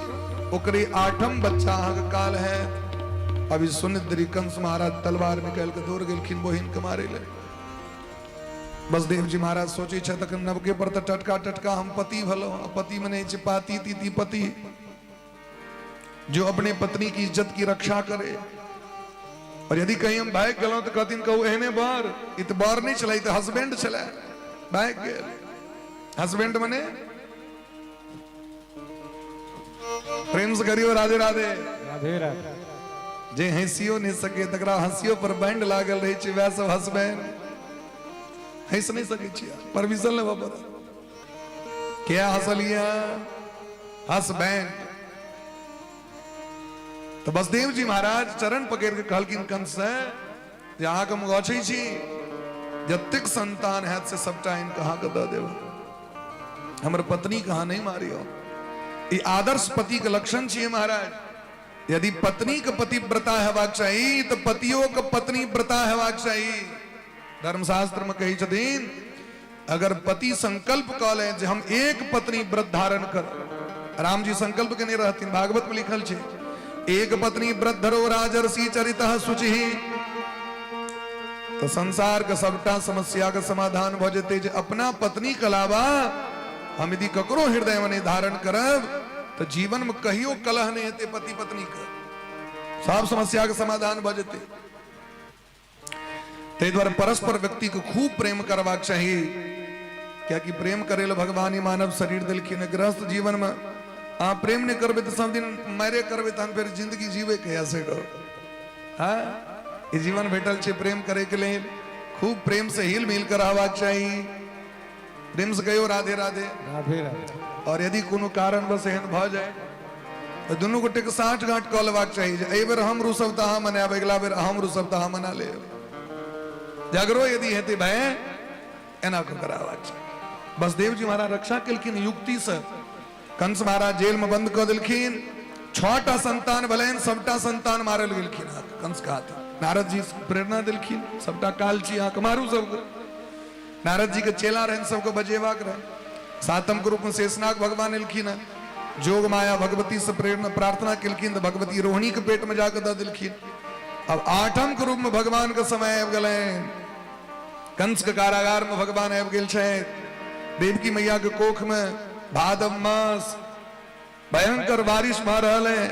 ओकरे 8म बच्चा अहाँके काल है। अभी सुनिद्री कंस महाराज तलवार निकालि के दौड़ गेलखिन बहिन के मारे ले। बसदेव जी महाराज सोचै छथि तखन नवके पर तऽ टटका टटका हम पति भलो, पति मने छै पाती तीती पति, जो अपने पत्नी की इज्जत की रक्षा करे। और यदि कहीं हम भागि गेलहुँ तऽ कहथिन कहू एहने बर, ई तऽ बर नहि छलै, ई तऽ हस्बैंड छलै, भागि गेल। हस्बैंड मने प्रेम से करियो राधे राधे। राधे राधे। जे हंसियो नहीं सके तकरा हंसियो पर बैंड लागल रहे छै, वएह सब हस्बैंड हंस नहीं सके छियै, परमिशन लेबऽ पड़त। किया हंसलियै? हसबैंड। तो बसदेव जी महाराज चरण पकड़ के कहलखिन कंस से जे अहाँके हम गछै छी, जतेक संतान हैत से सबटा इनके अहाँके दऽ देब, हमर पत्नी के अहाँ नहि मारियौ। ई आदर्श पति के लक्षण छियै महाराज। यदि पत्नी के पतिव्रता हेबाक चाही तऽ पतियो के पत्नी व्रता हेबाक चाही। धर्मशास्त्र में कहै छथिन अगर पति संकल्प कऽ ले जे हम एक पत्नी व्रत धारण करब, राम जी संकल्प केने रहथिन, भागवत में लिखल छै, एक पत्नी व्रत धरो राजर्षि चरितः शुचि, तो संसार के सबटा समस्या के समाधान भऽ जेतै जे अपना पत्नी के अलावा हम यदि ककरो हृदय में नहीं धारण करब तो जीवन में कहियो कलह नहीं हेतै पति पत्नी के, सब समस्या के समाधान भऽ जेतै। ताहि दुआरे परस्पर व्यक्ति के खूब प्रेम करबाक चाही, कियाकि प्रेम करे लए भगवान ही मानव शरीर देलखिन हँ। गृहस्थ जीवन में अहाँ प्रेम नहीं करबै तऽ सब दिन मारे करबै, तहन फेर जिंदगी जीवे कहिया से कहो। हाँ, ई जीवन भेटल छै प्रेम करे के लेल, खूब प्रेम से हिल मिल के रहबाक चाही। प्रेम से कहियो राधे राधे। राधे राधे। और यदि कोनो कारणवश एहन भऽ जाय तऽ दुनू गोटेके साँठ गाँठ कऽ लेबाक चाही जे एहि बेर हम रुसब तऽ अहाँ मनायब, अगिला बेर हम रुसब तऽ अहाँ मना लेब। झगड़ो यदि हेतै भाय, एना कऽ कराबाक चाही। बसदेव जी महाराज रक्षा केलखिन युक्तिसँ। कंस महाराज जेल में बंद कऽ देलखिन। 6टा संतान भेलनि, सबटा संतान मारल गेलखिन अहाँके कंस के हाथ। नारद जी प्रेरणा देलखिन, सबटा काल छी अहाँके, मारू सबके। नारद जी के चेला रहनि, सबके बजेबाक रहनि। सातम के रूप में शेषनाग भगवान एलखिन हँ। जोग माया भगवती से प्रेरणा प्रार्थना केलखिन तऽ भगवती रोहिणी के पेट में जाके दऽ देलखिन। अब आठम के रूप में भगवान के समय आबि गेलनि। कंस के कारागार में भगवान आबि गेल छथि। देवकी मैया के कोख में भादव मास, भयंकर बारिश भऽ रहल है,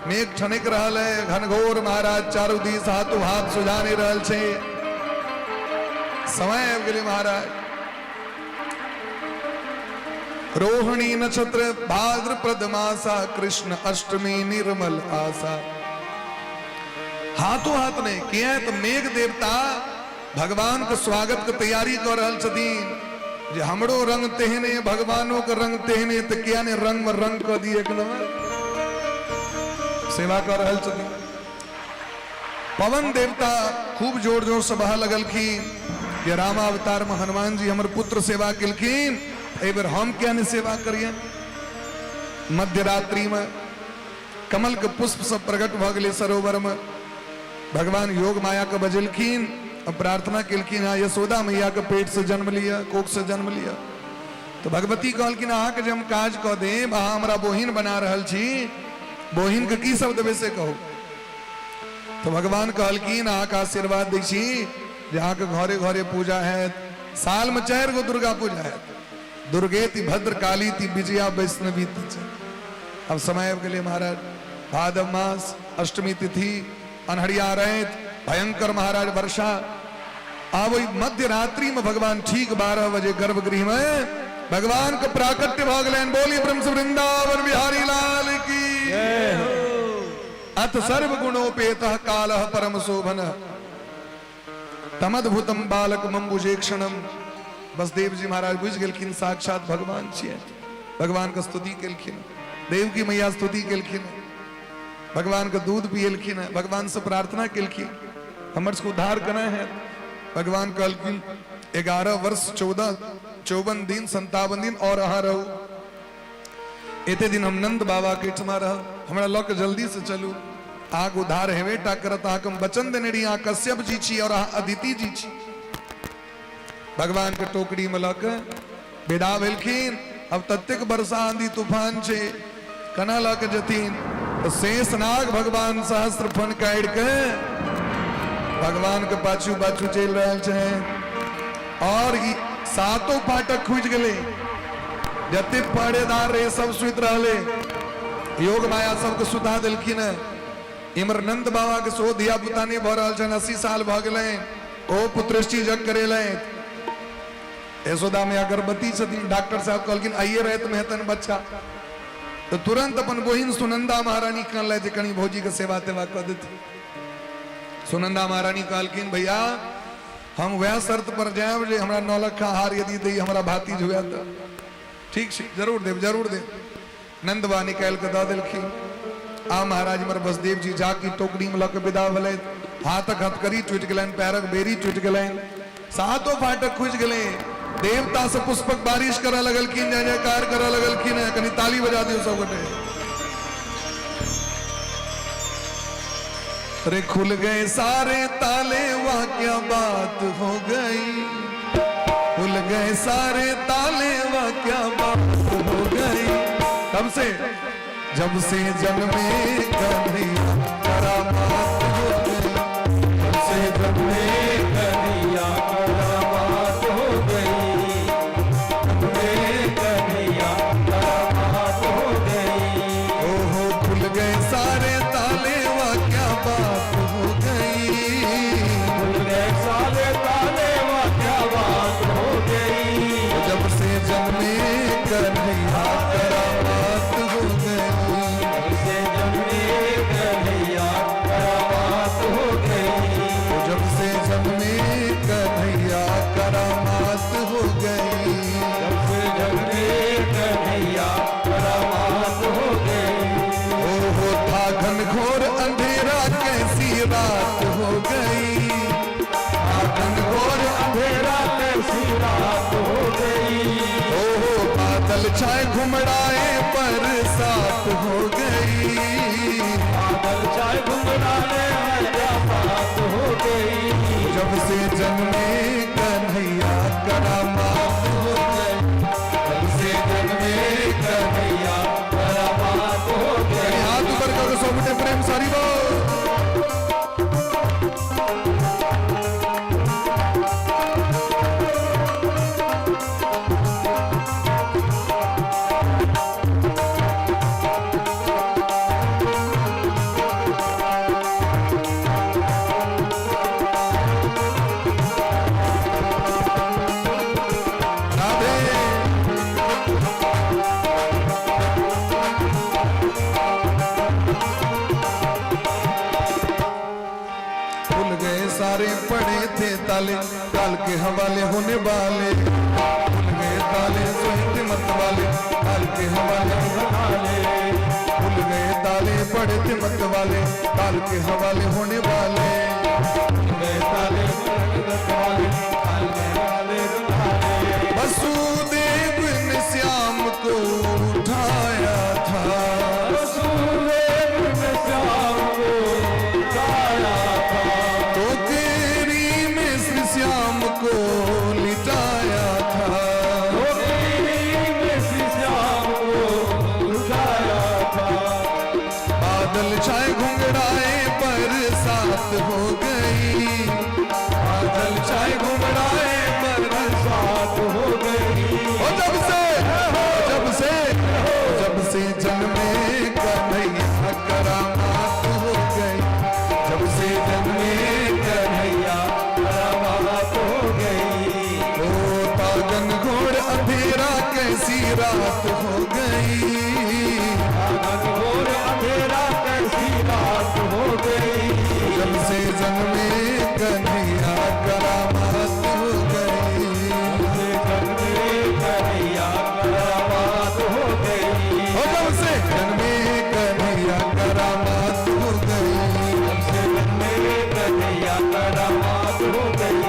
मेघ ठनक रहल है, घनघोर महाराज चारू दिस हाथों हाथ सुझा नहीं रहल छै। समय आबि गेलै महाराज। रोहिणी नक्षत्र भाद्रपद मासा, कृष्ण अष्टमी निर्मल आशा। हाथों हाथ नहीं किया तो मेघ देवता भगवान के स्वागत के तैयारी कर रहल छथिन जे हमरो रंग तेहने भगवानो के रंग तेहने, तो किया ने रंग में रंग कऽ दिए, एकदम सेवा कर रहल छथिन। पवन देवता खूब जोर जोर से बहा लगलखिन जे रामावतार में हनुमान जी हमर पुत्र सेवा केलखिन, एहि बेर हम किया ने सेवा करियन। मध्य रात्रि में कमल के पुष्प सब प्रकट भऽ गेलै सरोवर में। भगवान योग माया के बजेलखिन और प्रार्थना केलखिन, हाँ यशोदा मैया के पेट से जन्म लिया, कोख से जन्म लिया। तो भगवती कहलखिन अहाँके जे हम काज कऽ देब, अहाँ हमरा बोहिन बना रहल छी, बोहिन के की सब देबै से कहू। तो भगवान कहलखिन अहाँके आशीर्वाद दै छी जे अहाँके घरे घरे पूजा हैत, साल में 4 गो दुर्गा पूजा हैत, दुर्गेति भद्र काली ति विजया वैष्णवी ति। अब समय आबि गेलै महाराज, भादव मास अष्टमी तिथि, अन्हरिया राति, भयंकर महाराज वर्षा। आब ओहि मध्य रात्रि में भगवान ठीक 12 बजे गर्भगृह में भगवान के प्राकट्य भऽ गेलनि। बोली ब्रह्म वृंदावन बिहारी लाल की। अथ सर्व गुणोपेत कालः परम शोभन तमद्भुतम बालक मम्बुजे क्षणम। बसदेव जी महाराज बुझि गेलखिन साक्षात भगवान छियै। भगवान के स्तुति केलखिन, देवकी मैया स्तुति केलखिन, भगवान के दूध पियलखिन, भगवान से प्रार्थना केलखिन हमर सबके उद्धार केना है। भगवान कहलखिन 11 वर्ष 14 54 दिन 57 दिन और अहाँ रहू, एते दिन हम नंद बाबा के ठमा रहब, हमरा लऽ के जल्दी से चलू, अहाँके उद्धार हेबे टा करत। अहाँके हम वचन देने रही, अहाँ कश्यप जी छी और अहाँ अदिति जी छी। भगवान के टोकरी में लऽ के विदा भेलखिन। अब ततेक वर्षा आंधी तूफान छै, केना लऽ के जेथिन? तऽ शेषनाग भगवान सहस्त्र फन काटि के भगवान के पाछू पाछू चलि रहल छै और ई सातो फाटक खुजि गेलै। जते पहरेदार रहे सब सुति रहले, योग माया सबके सुता देलखिन। इम्हर नंद बाबा के सेहो धिया पुता नहि भऽ रहल छनि, 80 साल भऽ गेलनि, ओ पुत्रेष्टि जग करेलथि। यशोदा मैया गर्भवती छथिन, डॉक्टर साहब कहलखिन आइए राति में हेतनि बच्चा। तो तुरंत अपन बहिन सुनंदा महारानी कहलथि जे कनि भौजी के सेवा तेवा कऽ देथिन। सुनंदा महारानी कहलखिन भैया हम वएह शर्त पर जायब जे हमरा 9 लाख हार यदि दै हमरा भातिज हुए तऽ ठीक छै, जरूर देब जरूर देब। नंदबा निकालि कऽ दऽ देलखिन। आ महाराज हमर बसदेव जी जाकी टोकरी में लऽ कऽ विदा भेलथि। हाथक हथकड़ी टूटि गेलनि, पैरक बेड़ी टूटि गेलनि, सातो फाटक खुजि गेलै। देवता सब पुष्पक बारिश करऽ लगलखिन, जय जयकार करऽ लगलखिन। कनि ताली बजा दियौ सब गोटे। अरे खुल गए सारे ताले वाह क्या बात हो गई, खुल गए सारे ताले वाह क्या बात हो गई। कब से? जब से जन्मे कन्हैया करामात हो गई, जब से जन्मे कन्हैया करामात हो गई, जन्मे कन्हैया करामात हो गई। ओहो खुल गए सारे ताले वाह क्या बात हो गई, खुल गए सारे ताले वाह क्या बात हो गई। जब से जन्मे कन्हैया करामात हो गई, जब से जन्मे कन्हैया करामात हो गई, जब से जन्मे कन्हैया करामात हो गई, जब से जन्मे कन्हैया करामात हो गई। बादल छाए घुमड़ाए बरसात हो गई। बादल छाए घुंघराले बरसात हो गई। जब से जन्मे कन्हैया करामात हो गई। जब से जन्मे कन्हैया करामात हो गई। हाथ ऊपर करो सौ मिनट प्रेम सारी बोल। राधे। खुल गए सारे पड़े थे ताले, काल के हवाले होने वाले। खुल गए ताले सोए मत वाले, काल के हवाले वाले। खुल गए ताले पड़े थे मत वाले, काल के हवाले होने वाले। गए ताले वाले, काल के हवाले वाले। वसुदेव ने श्याम को उठाया था। वसुदेव ने श्याम को उठाया था। टोकरी में श्री श्याम को लिटाया था। टोकरी में श्री श्याम को उठाया था। बादल छाए घुंघराए बरसात हो गई। बादल छाए घुंघराए बरसात बरसात हो गई। ओ जब से, जब से, जब से जन्मे कन्हैया करामात हो गई। जब से जन्मे कन्हैया करामात हो गई। ओ तागन घोर अंधेरा कैसी रात हो गई। आंगन घोर अंधेरा कैसी रात हो गई। जब से जन्मे कन्हैया करामात हो गई। से जन्मे कन्हैया करामात हो गई। ओ जब से जन्मे कन्हैया करामात हो गई। जब से जन्मे कन्हैया करामात हो गई।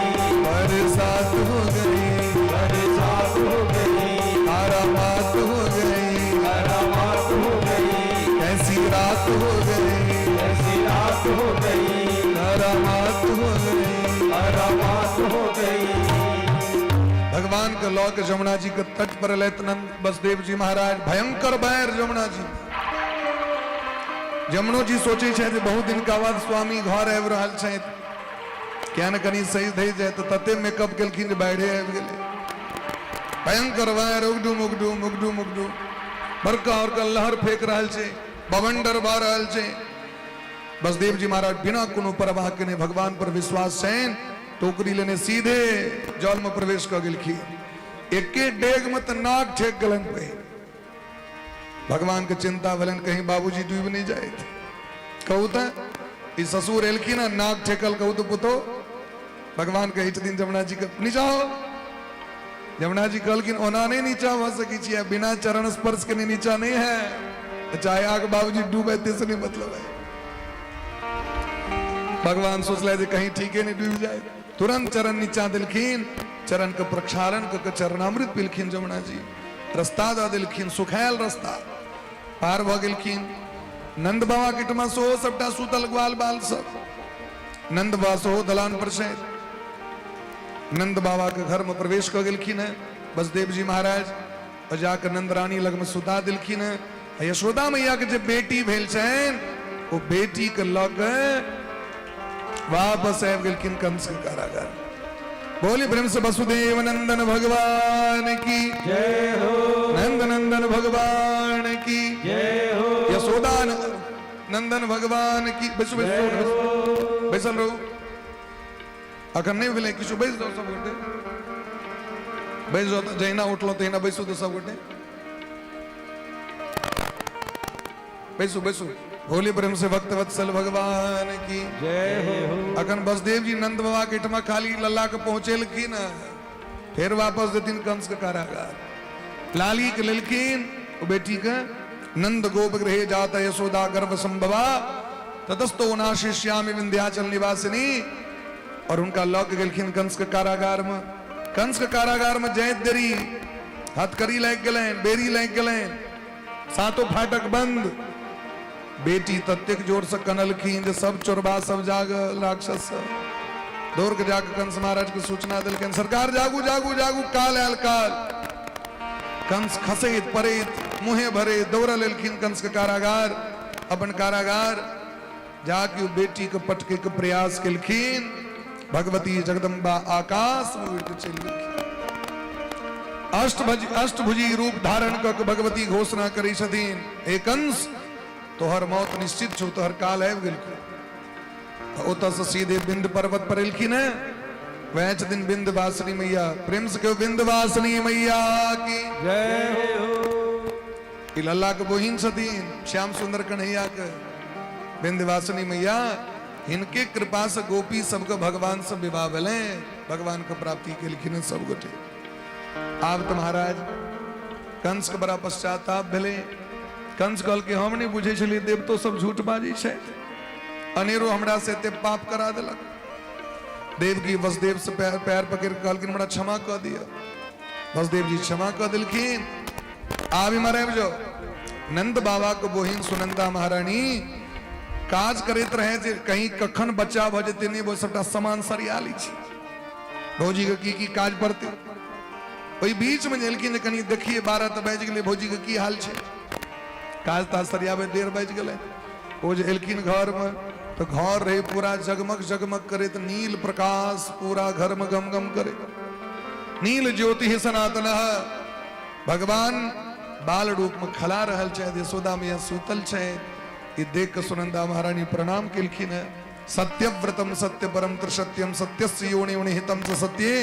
बरसात हो गई। बरसात हो गई। करामात हो गई। करामात हो गई। कैसी रात हो गई। कैसी रात हो गई। करामात हो गई। करामात हो गई। भगवान के लौ के जमुना जी के तट पर अलैत नंद बसदेव जी महाराज। भयंकर बैर जमुना जी। जमुनो जी सोचे छे जे बहुत दिन का बाद स्वामी घर आबि रहल छथि, किया ने कनी सही धै जाए, तो तते मेकअप केलखिन जे बाढ़े आबि गेलै। भयंकर बैर, उगडुम उगडुम उगडुम उगडुम, बड़का बड़का लहर फेंक रहल छै, बवंडर भऽ रहल छै। बसदेव जी महाराज बिना कोनो परवाह केने भगवान पर विश्वास छनि, टोकरी लेने सीधे जल में प्रवेश कऽ गेलखिन। एके डेग में तऽ नाक ठेक गेलनि पे। भगवान के चिंता भेलनि कहीं बाबूजी डूबि नहीं जाए। कहू तऽ ई ससुर एलखिन आ नाक ठेकल, कहू तऽ पुतो। भगवान कहै छथिन जमुना जी के नीचा हो। जमुना जी कहलखिन ओना नहीं नीचा भऽ सकै छियै, बिना चरण स्पर्श के नीचा नहीं है, चाहे आग बाबूजी डूबे ते से नहीं मतलब है। भगवान सोचले जे कहीं ठीके नहीं डूबि जाए, तुरंत चरण नीचा देलखिन, चरण के प्रक्षालन कऽ के चरणामृत पीलखिन जमुना जी, रास्ता दऽ देलखिन, सुखायल रास्ता पार भऽ गेलखिन। नंद बाबा के ठमा सेहो सबटा सुतल ग्वाल बाल सब, नंद बाबा सेहो दलान पर छथि। नंद बाबा के घर में प्रवेश कऽ गेलखिन है बसदेव जी महाराज और जाके नंद रानी लग में सुता देलखिन है। आ यशोदा मैया के जे बेटी भेल छनि ओ बेटी के लऽ के वापस आबि गेलखिन कंस के कारागार। बोली प्रेम से वसुदेव नंदन भगवान की जय हो। नंद नंदन भगवान की जय हो। यशोदा नंदन भगवान की। बैसू बैसू बैसू, बैसल रहू, अखन नहीं भेलै किछु, बैस जाओ सब गोटे, बैस जाओ। तऽ जहिना उठलहुँ तहिना बैसू, तऽ सब गोटे बैसू बैसू। होली प्रेम से भक्त वत्सल भगवान की जय हो। अखन बसदेव जी नंद बाबा के ठमा खाली लल्ला के पहुंचेलखिन, फिर वापस देथिन कंस के कारागार। लाली के लेलखिन ओ बेटी के। नंद गोप गृहे जात यशोदा गर्भ संभवा ततस्तो नाशिष्यामि विंध्याचल निवासिनी। और उनका लऽ के गेलखिन कंस के कारागार में। कंस के कारागार में जाइत देरी हथकड़ी लागि गेलनि, बेड़ी लागि गेलनि, सातो फाटक बंद। बेटी ततेक जोर से कनलखिन जे सब चोरबा सब जागल, राक्षस सब दौड़ के जाके कंस महाराज के सूचना देलखिन, सरकार जागू जागू जागू, काल आयल काल। कंस खसैत पड़ैत मुँहे भरे दौड़ल एलखिन कंस के कारागार, अपन कारागार जाके बेटी के पटके के प्रयास केलखिन। भगवती जगदम्बा आकाश में उड़ के चलि गेलखिन। अष्टभुजी रूप धारण कऽ के भगवती घोषणा करै छथिन, हे कंस, तोहर मौत निश्चित छौ, तोहर काल आबि गेल। ओतऽ से सीधे विंध्य पर्वत पर एलखिन है, वएह छथिन विंध्यवासिनी मैया। प्रेम से कहो विंध्यवासिनी मैया की जय हो। ई लल्ला के बहिन छथिन श्याम सुंदर कन्हैया के विंध्यवासिनी मैया। हिनके कृपा से गोपी सबके भगवान से विवाह भेलै, भगवान के प्राप्ति केलखिन सब गोटे। आब तऽ महाराज कंस के बड़ा पश्चाताप भेलै। कंस कहलकै हम नहि बुझै छलियै देवतो सब झूठ बाजै छै, अनेरो हमरा से एते पाप करा देलक। देवकी वसुदेव से पैर पैर पकड़ के कहलखिन हमरा क्षमा कऽ दिअ। वसुदेव जी क्षमा कऽ देलखिन। आब इम्हर आबि जाओ, नंद बाबा के बहिन सुनंदा महारानी काज करैत रहे जे कहीं कखन बच्चा भऽ जेतै नहि, वो सबटा सामान सरिया लै छी, भौजी के की की काज पड़तै। ओहि बीच में एलखिन जे कनि देखिए, 12 तऽ बाजि गेलै, भौजी के की हाल छै, काज ताज सरियाबै 1:30 बाजि गेलै। ओ जे एलखिन घरमे तऽ घर रहै पूरा जगमग जगमग करैत, नील प्रकाश पूरा घरमे गम गम करे, नील ज्योति ही सनातन। भगवान बाल रूप में खला रहल छथि, यशोदा मैया सुतल छथि। ई देख के सुनंदा महारानी प्रणाम केलखिन है। सत्यव्रतम सत्य परम त्रिसत्यम सत्यस्य योनि निहितम च सत्ये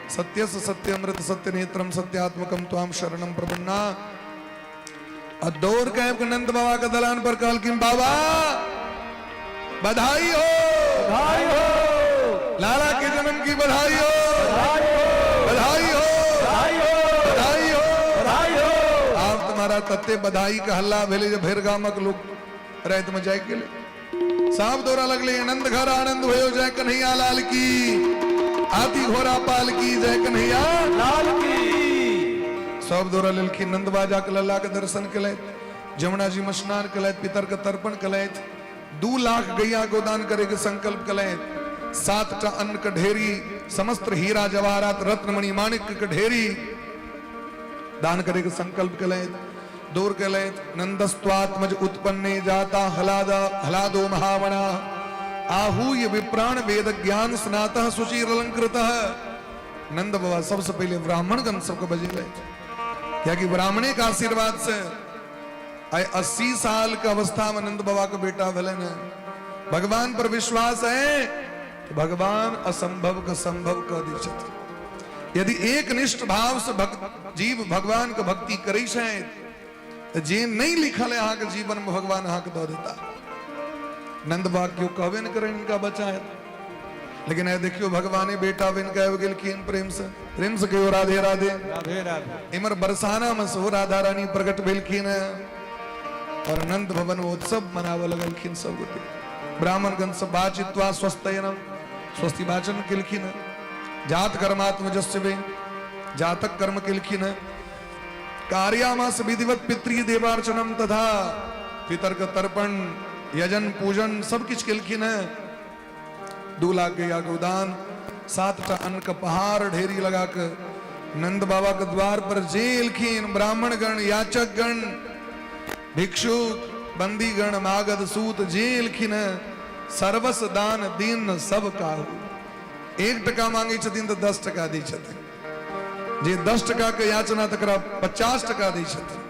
सत्यस्य सत्यमृत सत्य नेत्रम सत्यात्मकम त्वाम शरणम प्रपन्ना। आ दौड़ के आबि के नंद बाबा के दलान पर कहलखिन बाबा बधाई हो, बधाई हो, लाला के जन्म की बधाई हो, बधाई हो, बधाई हो, बधाई हो, बधाई हो, बधाई हो। आब तुम्हारा तते बधाई के हल्ला भेलै जे भरि गामक लोक राति में जागि गेलै, सब दौड़ा लगले आनंद घर आनंद भयो, जय कन्हैया लाल की, हाथी घोड़ा पाल की, जय कन्हैया लाल की। सब दौड़ा लेलखिन। नंद बाजा के लल्ला के दर्शन केलथि, जमुना जी में स्नान केलथि, पितर के तर्पण केलथि, 2 लाख गैया गोदान करे के संकल्प केलथि, 7टा अन्न के ढेरी, समस्त हीरा जवाहरात रत्नमणि माणिक्य के ढेरी दान करे के संकल्प केलथि। दूर केलथि। नंदस्वात्मज उत्पन्ने जाता हलादा हलादो महावना आहूय विप्राण वेद ज्ञान स्नातः सुचिर अलंकृतः। नंद बाबा सबसे पहले ब्राह्मणगण सबको बजेलथि, क्योंकि ब्राह्मणे के आशीर्वाद से आइ 80 साल के अवस्था में नंद बाबा के बेटा भेलनि है। भगवान पर विश्वास है तो भगवान असंभव के संभव कऽ दै छथिन। यदि एक निष्ठ भाव से भक्त जीव भगवान के भक्ति करै छै तऽ जे नहीं लिखल है अहाँके जीवन में भगवान अहाँके दऽ देता। नंद बाबा केओ कहबे नहि करै हिनका बच्चा है, लेकिन आइ देखियौ भगवाने बेटा बनि कऽ आबि गेलखिन। प्रेम से प्रेम से कहियो राधे राधे। राधे राधे। इम्हर बरसाना में सेहो राधा रानी प्रकट भेलखिन और नंद भवन उत्सव मनाबऽ लगलखिन सब गोटे। ब्राह्मणगण सब बाचित्वा स्वस्थयनम स्वस्ति वाचन केलखिन। जात कर्मात्म जस्य वे जातक कर्म केलखिन। कार्यामास विधिवत पितृ देवार्चनम तथा पितर के तर्पण यजन पूजन सब किछु केलखिन। 2 लाख गैया गोदान, 7टा अन्न के पहाड़ ढेरी लगा के नंद बाबा के द्वार पर जे एलखिन ब्राह्मणगण याचकगण भिक्षुक बंदीगण मागध सूत जे एलखिन सर्वस दान दीन सब काहू। 1 टका मांगे छथिन तऽ 10 टका दै छथिन, जे 10 टका के याचना तकरा 50 टका दै छथिन।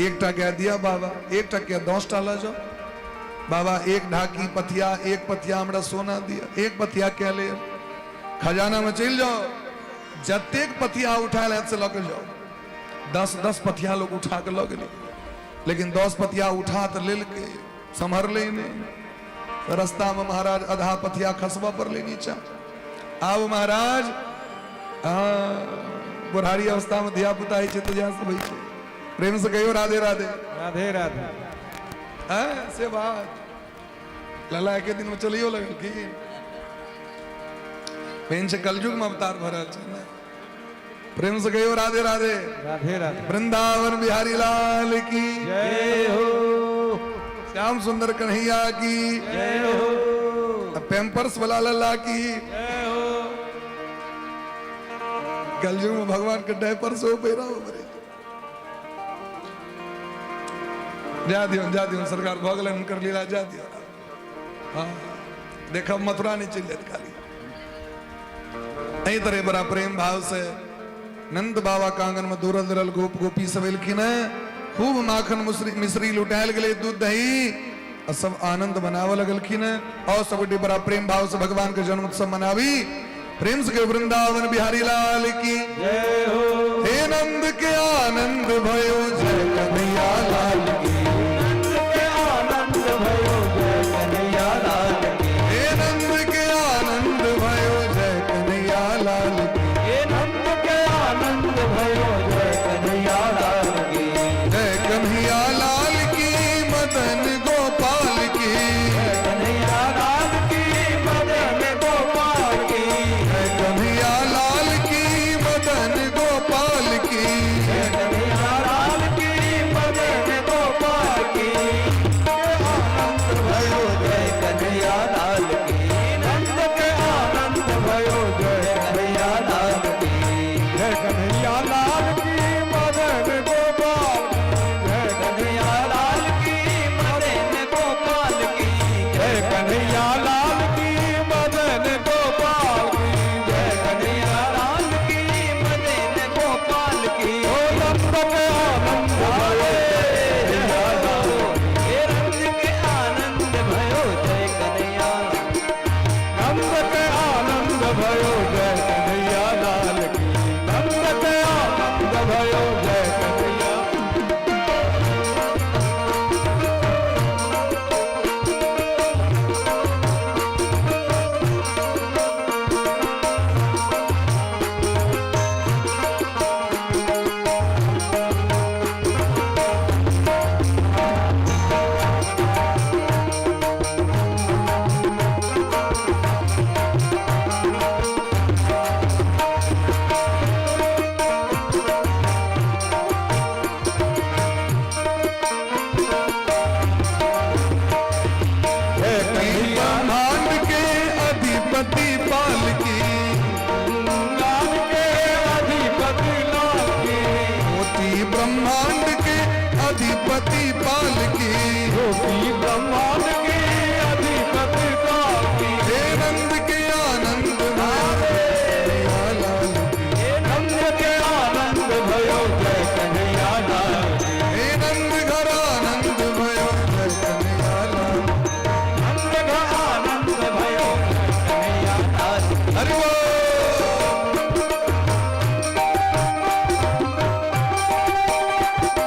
1 टका दिया बाबा, 1 टका 10 टा लऽ जाओ बाबा, 1 ढाकी पथिया, 1 पथिया हमरा सोना दिया, 1 पथिया क्या ले, खजाना में चलि जाओ, जतेक पथिया उठायल हैत से लऽ के जाओ। 10-10 पथिया लोग उठा के लऽ गेलै, लेकिन 10 पथिया उठा तऽ लेलकै, सम्हरलै नहि। रास्ता में महाराज आधा पथिया खसबऽ पड़लै नीचा। आब महाराज बुढ़ारी अवस्था में धिया पुता होइ छै तऽ इएह सब होइ छै। प्रेम से कहियो राधे राधे। राधे राधे। हाँ, से बात लला एके दिन में चलियो लगलखिन। मेन छै कलयुग में अवतार भऽ रहल छै ने। प्रेम से कहियो राधे राधे। राधे राधे। वृंदावन बिहारी लाल की जय हो। श्याम सुंदर कन्हैया की जय हो। पैम्पर्स वाला लल्ला की जय हो। कलयुग में भगवान के डायपर से पहिरा हो पड़े। जा दियो जा दियो, सरकार भऽ गेलनि हुनकर लीला, जा दियो। हाँ देखब मथुरा नहीं चलि जायत खाली। एहि तरह बड़ा प्रेम भाव से नंद बाबा के आंगन में दौड़ल दौड़ल गोप गोपी सब एलखिन है। खूब माखन मिश्री लुटायल गेलै, दूध दही, आ सब आनंद मनाबऽ लगलखिन है। और सब गोटे बड़ा प्रेम भाव से भगवान के जन्म उत्सव मनाबी। प्रेम से वृंदावन बिहारी लाल की जय हो। हे नंद के आनंद भयो जय कन्हैया लाल की। नंद के आनंद भयो जय कन्हैया लाल की। हे नंद के आनंद भयो जय कन्हैया लाल की। हे नंद के आनंद भयो जय कन्हैया लाल की। जय कन्हैया लाल की मदन गोपाल की। जय कन्हैया लाल की मदन गोपाल की। जय कन्हैया लाल की मदन गोपाल की। जय कन्हैया लाल की मदन गोपाल की। आनंद भयो जय कन्हैया लाल की। नंद के आनंद भयो जय कन्हैया लाल की। जय कन्हैया लाल की मदन गोपाल। जय कन्हैया लाल की मदन गोपाल की। जय कन्हैया लाल की मदन गोपाल की। जय कन्हैया लाल की मदन गोपाल की। ओ नंद के आनंद भयो हे नंद के आनंद भयो जय कन्हैया। नंद के आनंद भयो जय कन्हैया लाल की। नंद के आनंद भयो जय कन्हैया। जय कन्हैया ब्रह्मांड के अधिपति पाल की। लाल के अधिपति लाल की। कोटि ब्रह्मांड के अधिपति पाल की। ज्योति ब्रह्मांड के अधिपति लाल की। हे नंद के आनंद भयो कन्हैया लाल की। हे नंद के आनंद भयो जय कन्हैया लाल की। हे नंद घर आनंद भयो जय कन्हैया लाल। नंद का आनंद भयो जय कन्हैया लाल की। हरि बोल। जय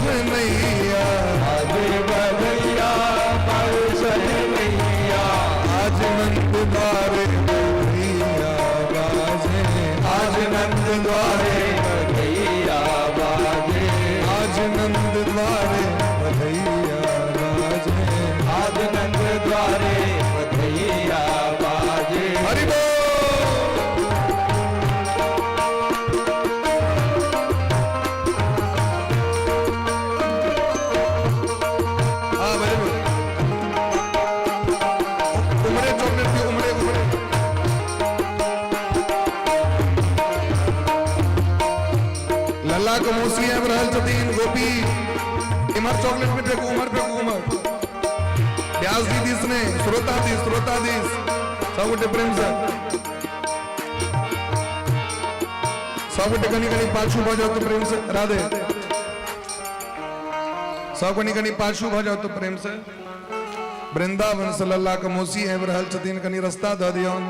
सहनैया, बाजे बधैया बाजे सहनैया। आज नंद द्वारे बधैया बाजे, आज नंद द्वारे बधैया बाजे, आज नंद द्वारे बधैया बाजे, आज नंद द्वारे बधैया बाजे। हरि बोल। हाँ, बड़े बोल। उमरे चॉकलेट दियो, उमरे उमरे। लल्ला के मौसी आबि रहल छथिन गोपी, इमहर चॉकलेट पे फेंकू, उमहर फेंकू, उमहर। व्यास जी दिस ने, श्रोता दिस, श्रोता दिस, सब गोटे प्रेम से, सब गोटे कनी कनी पाछू भऽ जाओ तो प्रेम से। राधे, सब कनी कनी पाछू भऽ जाओ तो प्रेम से। वृंदावन से लल्ला के मौसी आबि रहल छथिन, कनी रास्ता दऽ दियौन।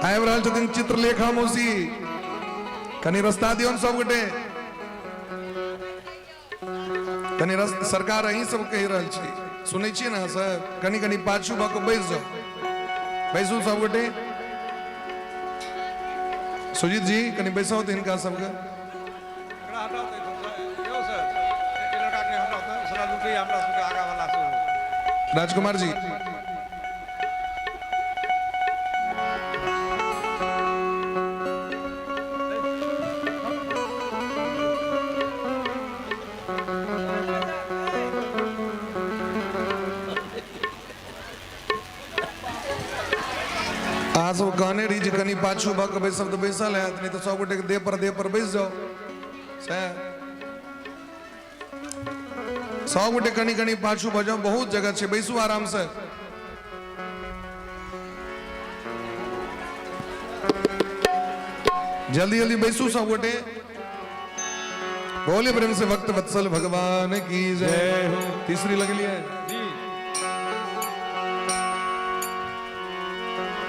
आबि रहल छथिन चित्रलेखा मौसी, कनी रास्ता दियौन सब गोटे। कनी सरकार अहीं सब कहि रहल छी, सुनै छियै ने सर? कनी कनी पाछू भऽ कऽ बैस जाउ, बैसू सब गोटे। सुजीत जी कनी बैसाउ तऽ हिनका सबके। एकरा हटाउ तऽ एहिठामसँ। यौ सर, ई लड़काके हटाउ तऽ, साला लूटैया हमरा सबके आगाँ वाला सब। राजकुमार जी, अहाँ सब कहने रही जे कनी पाछू भऽ कऽ बैसब तऽ बैसल हैत, नहि तऽ सब गोटेके देह पर बैस जाउ। सएह सब गोटे कनी कनी पाछू भऽ जाउ, बहुत जगह छै, बैसू आराम से। जल्दी जल्दी बैसू सब गोटे। बोले प्रेम से भक्त वत्सल भगवान की जय हो। तीसरी लगली है।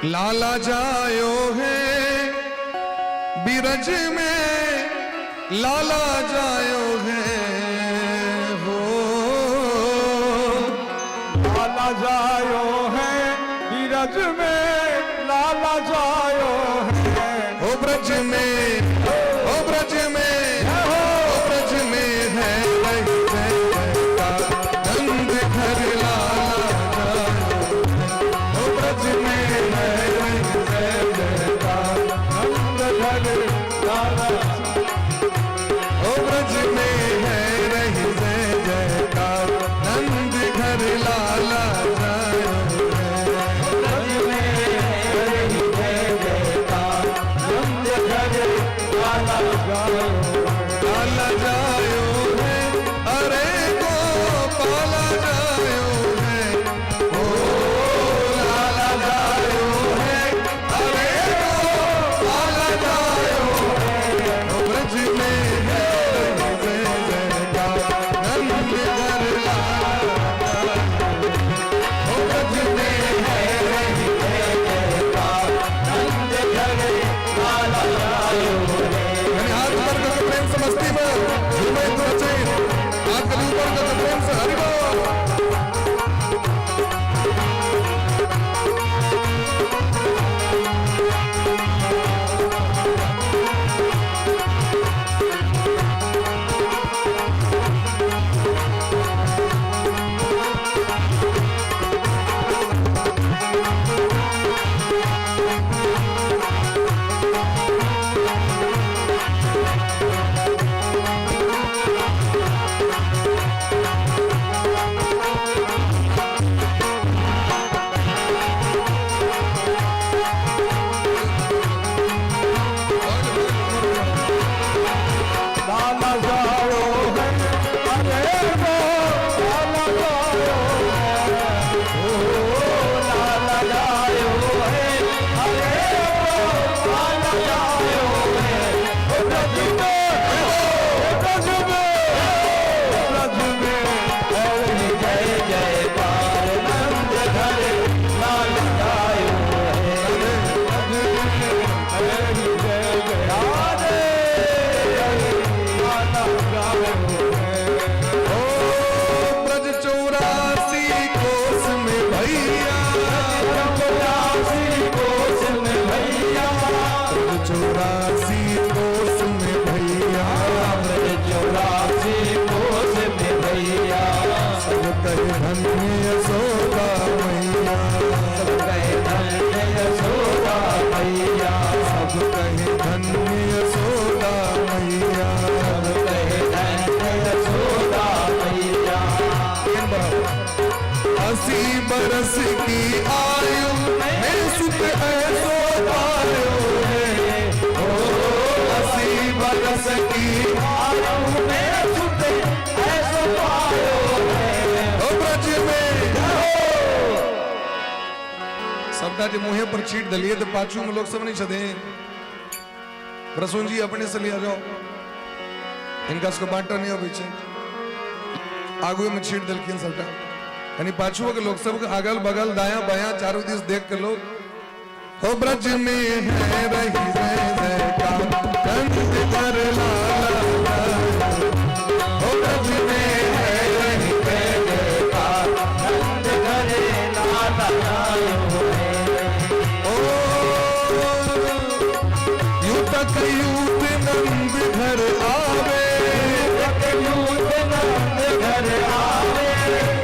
लाला जायो है बिरज में, लाला जायो है हो, लाला जायो है बिरज में, लाला जायो है हो ब्रज में, हो ब्रज में, हो ब्रज में है रही नंद घर लाला जायो, हो ब्रज में है रही नंद घर लाला, हो ब्रज में है रही जय जयकार नंद घर लाला जायो है। ब्रज में रही जय जयकार नंद घर लायो है। ओ ब्रज 84 कोस में भैया, 84 कोस में भैया, ब्रज 84 कोस में भैया, ब्रज 84 कोस में भैया, सब कहे धन्य यशोदा मैया, सब कहे धन्य यशोदा मैया, सब कहे धन्य यशोदा मैया, सब कहे धन्य यशोदा मैया। 80 बरस की आयु में सुत ऐसो पायो है। ओ 80 बरस की आयु में सुत ऐसो पायो है। ओ ब्रज में सबटा जे मुँहे पर छीट दलिए तो पाछू में लोग सब नहीं छथिन। प्रसून जी अपने से लिया जाओ, इनका सबके बांटा नहीं अबै छै, आगुए में छीट देलखिन सबटा। यानी पाछू के लोग सब अगल बगल दाया बाया चारों दिस देख के लोग हो ब्रज में है रही जय जयकार नंद घर लाला, हो ब्रज में है रही जय जयकार नंद घर लाला आयो है। ओ यूतक यूत नंद घर आवे, यूत नंद घर आवे,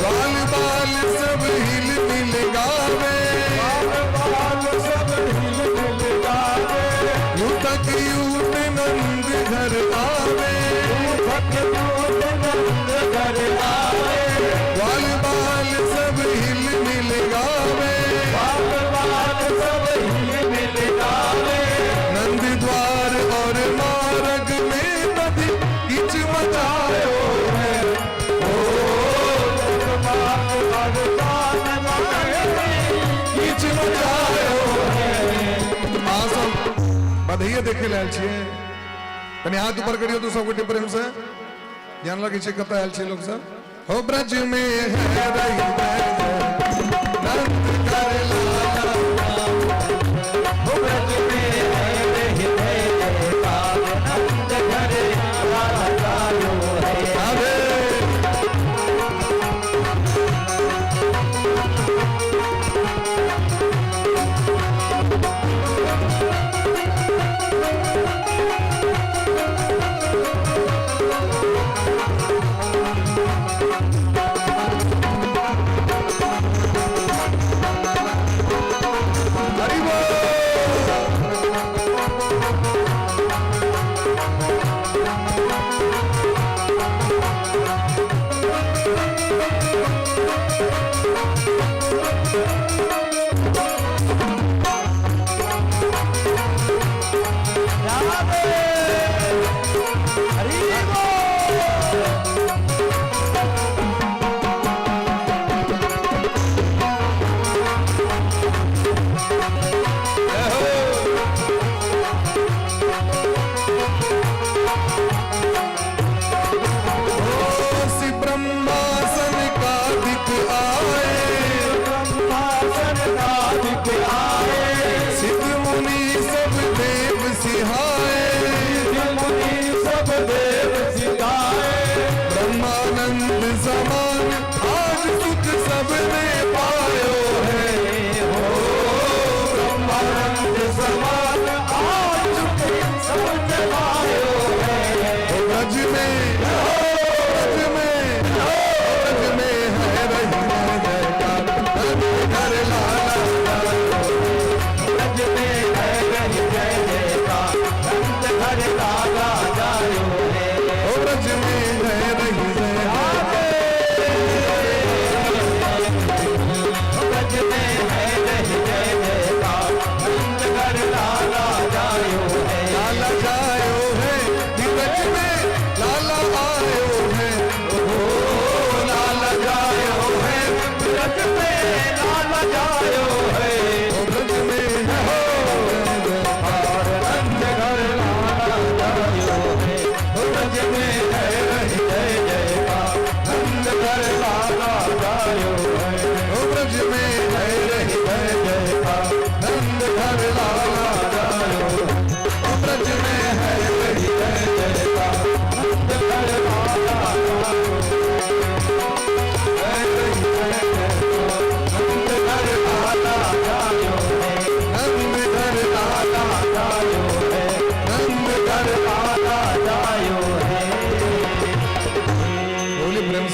बाल बाल सब हिल मिल गावे, बाल बाल सब हिल मिल गावे, यूतक यूत नंद घर आवे, यूत नंद घर आवे, बाल बाल सब हिल मिल गावे, बाल बाल सब हिल मिल गावे, नंद द्वार और मार्ग में नदी किच मचायो है। किच मचायो है। अहाँ सब बधाइए देखे लेल आयल छियै, कनि हाथ ऊपर करियौ तो सबगोटे प्रेम से। ध्यान लगै छै कतऽ आयल छै लोक सब। हो ब्रज में है रही जय जय नंद घर लाला, हो ब्रज में है रही जय जयकार नंद घर लाला आयो है। राधे।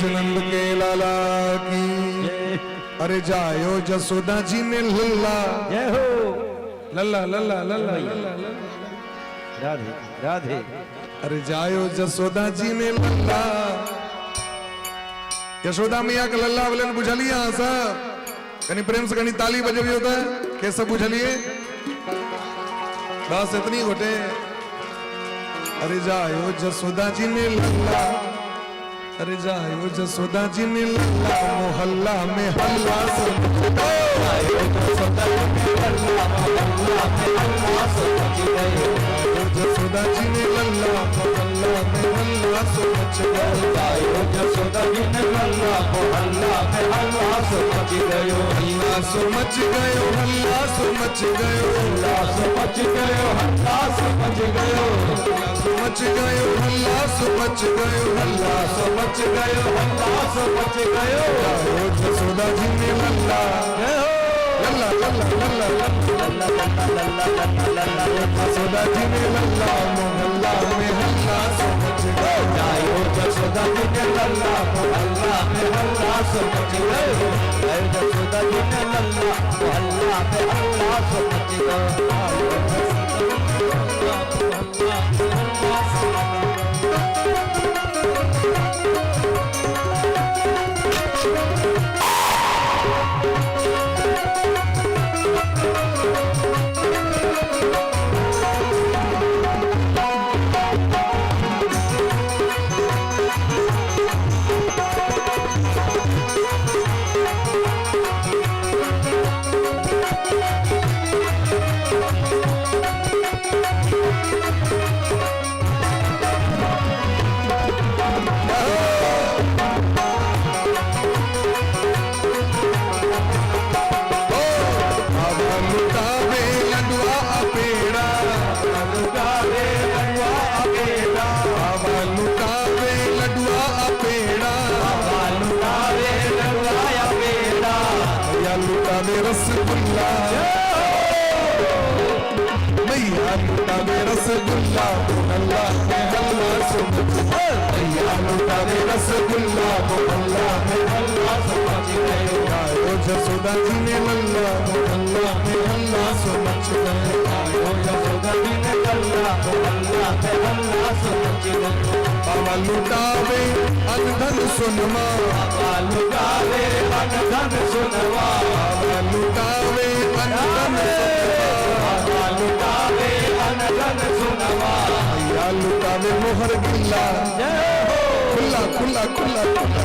नंद के लाला की। अरे जायो जसोदा जी ने लल्ला। जय हो। लल्ला लल्ला लल्ला लल्ला लल्ला। राधे राधे। अरे जायो जसोदा जी ने लल्ला। यशोदा मैया के लल्ला बोले बुझलिए अहाँ सब? कनी प्रेम से कनी ताली बजबियो त के सब बुझलिए? बस इतनी गोटे। अरे जायो जसोदा जी ने लल्ला। अरे जायो जसोदा जी ने लल्ला, मोहल्ला में हल्ला सुन। जसोदा जी ने लल्ला, मोहल्ला में हल्ला सुन। जसोदा जी ने लल्ला, मोहल्ला में हल्ला सो मच गयो। हल्ला सो मच गयो, हल्ला सो मच गयो, हल्ला सो मच गयो, हल्ला सो मच गयो, हल्ला सो मच गयो, हल्ला सो मच गयो, हल्ला सो मच गयो, हल्ला सो मच गयो। जायो जसोदा जी ने लल्ला। जय हो। लल्ला लल्ला लल्ला लल्ला लल्ला लल्ला लल्ला लल्ला। जसोदा जी ने लल्ला, मोहल्ला में हल्ला सो मच गयो। जायो जसोदा जी ने लल्ला, मोहल्ला में हल्ला सो मच गयो। जायो जसोदा जी ने लल्ला, मोहल्ला में हल्ला सो मच गयो। बाबा लुटावे लडुआ पेड़ा, लुटावे लडुआ पेड़ा, बाबा लुटावे लडुआ पेड़ा, बाबा लुटावे लडुआ पेड़ा, मैया लुटावे रसगुल्ला, मैया लुटावे रसगुल्ला, मोहल्ला में हल्ला सो मच। मैया लुटावे रसगुल्ला, मोहल्ला में हल्ला सो मच गयो। आयो जसोदा जी ने लल्ला, मोहल्ला में हल्ला सो मच गयो। आयो यशोदा जी ने लल्ला, मोहल्ला में हल्ला सो मच गयो। बाबा लुटावे अनधन सुनमा, बाबा लुटावे अनधन सुनवा, बाबा लुटावे अनधन सुनमा, बाबा लुटावे अनधन सुनवा, मैया लुटावे मोहर गिल्ला, जय हो। खुला खुला खुला खुला,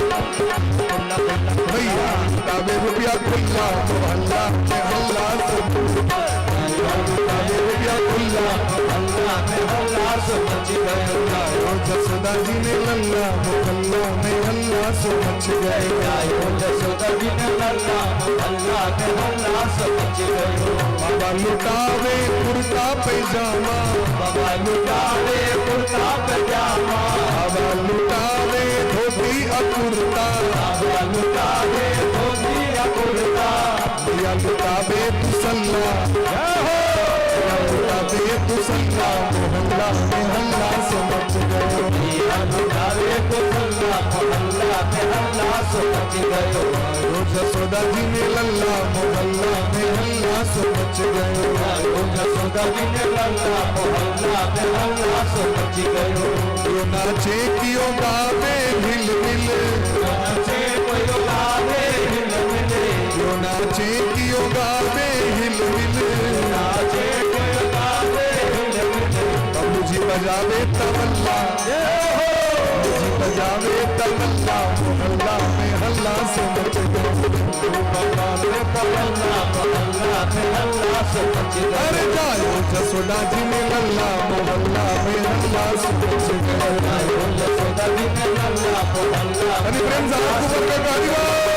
मैया लुटावे रुपया खुला, मोहल्ला में हल्ला सो। मैया लुटावे रुपया खुला, मोहल्ला में हल्ला सो मच गयो। आयो जसोदा जी ने लल्ला, मोहल्ला में हल्ला सो मच गयो। आयो यशोदा जी ने लल्ला, मोहल्ला में हल्ला सो मच गयो। बाबा लुटावे कुर्ता पैजामा, बाबा लुटावे कुर्ता पजामा, बाबा लुटावे धोती अकुर्ता, बाबा लुटावे धोती कुर्ता, मैया लुटावे तुसल्ला, जय हो। मैया लुटावे तुसल्ला, मोहल्ला में हल्ला सो मच गयो। मैया लुटावे कुर्ता, मोहल्ला में हल्ला सो मच गयो। आयो जसोदा जी ने लल्ला, मोहल्ला में हल्ला सो मच गयो। आयो यशोदा जी ने लल्ला, मोहल्ला में हल्ला सो मच गयो। यो नाचे कियो गावे हिल मिल, नाचे कोयो गावे हिल मिले, यो नाचे कियो गावे हिल मिल, नाचे कोयो गावे हिल मिले, बबलू जी बजावे तबला, जय हो। बबलू जी बजावे तबला, मोहल्ला में हल्ला सो मच गयो। बजावे तबला, मोहल्ला में हल्ला सो मच गयो। अरे जायो जसोदा जी ने लल्ला, मोहल्ला में हल्ला सो मच गयो। आयो यशोदा जी ने लल्ला, मोहल्ला अरे प्रेम से हाथ ऊपर करके हरि बोल। में।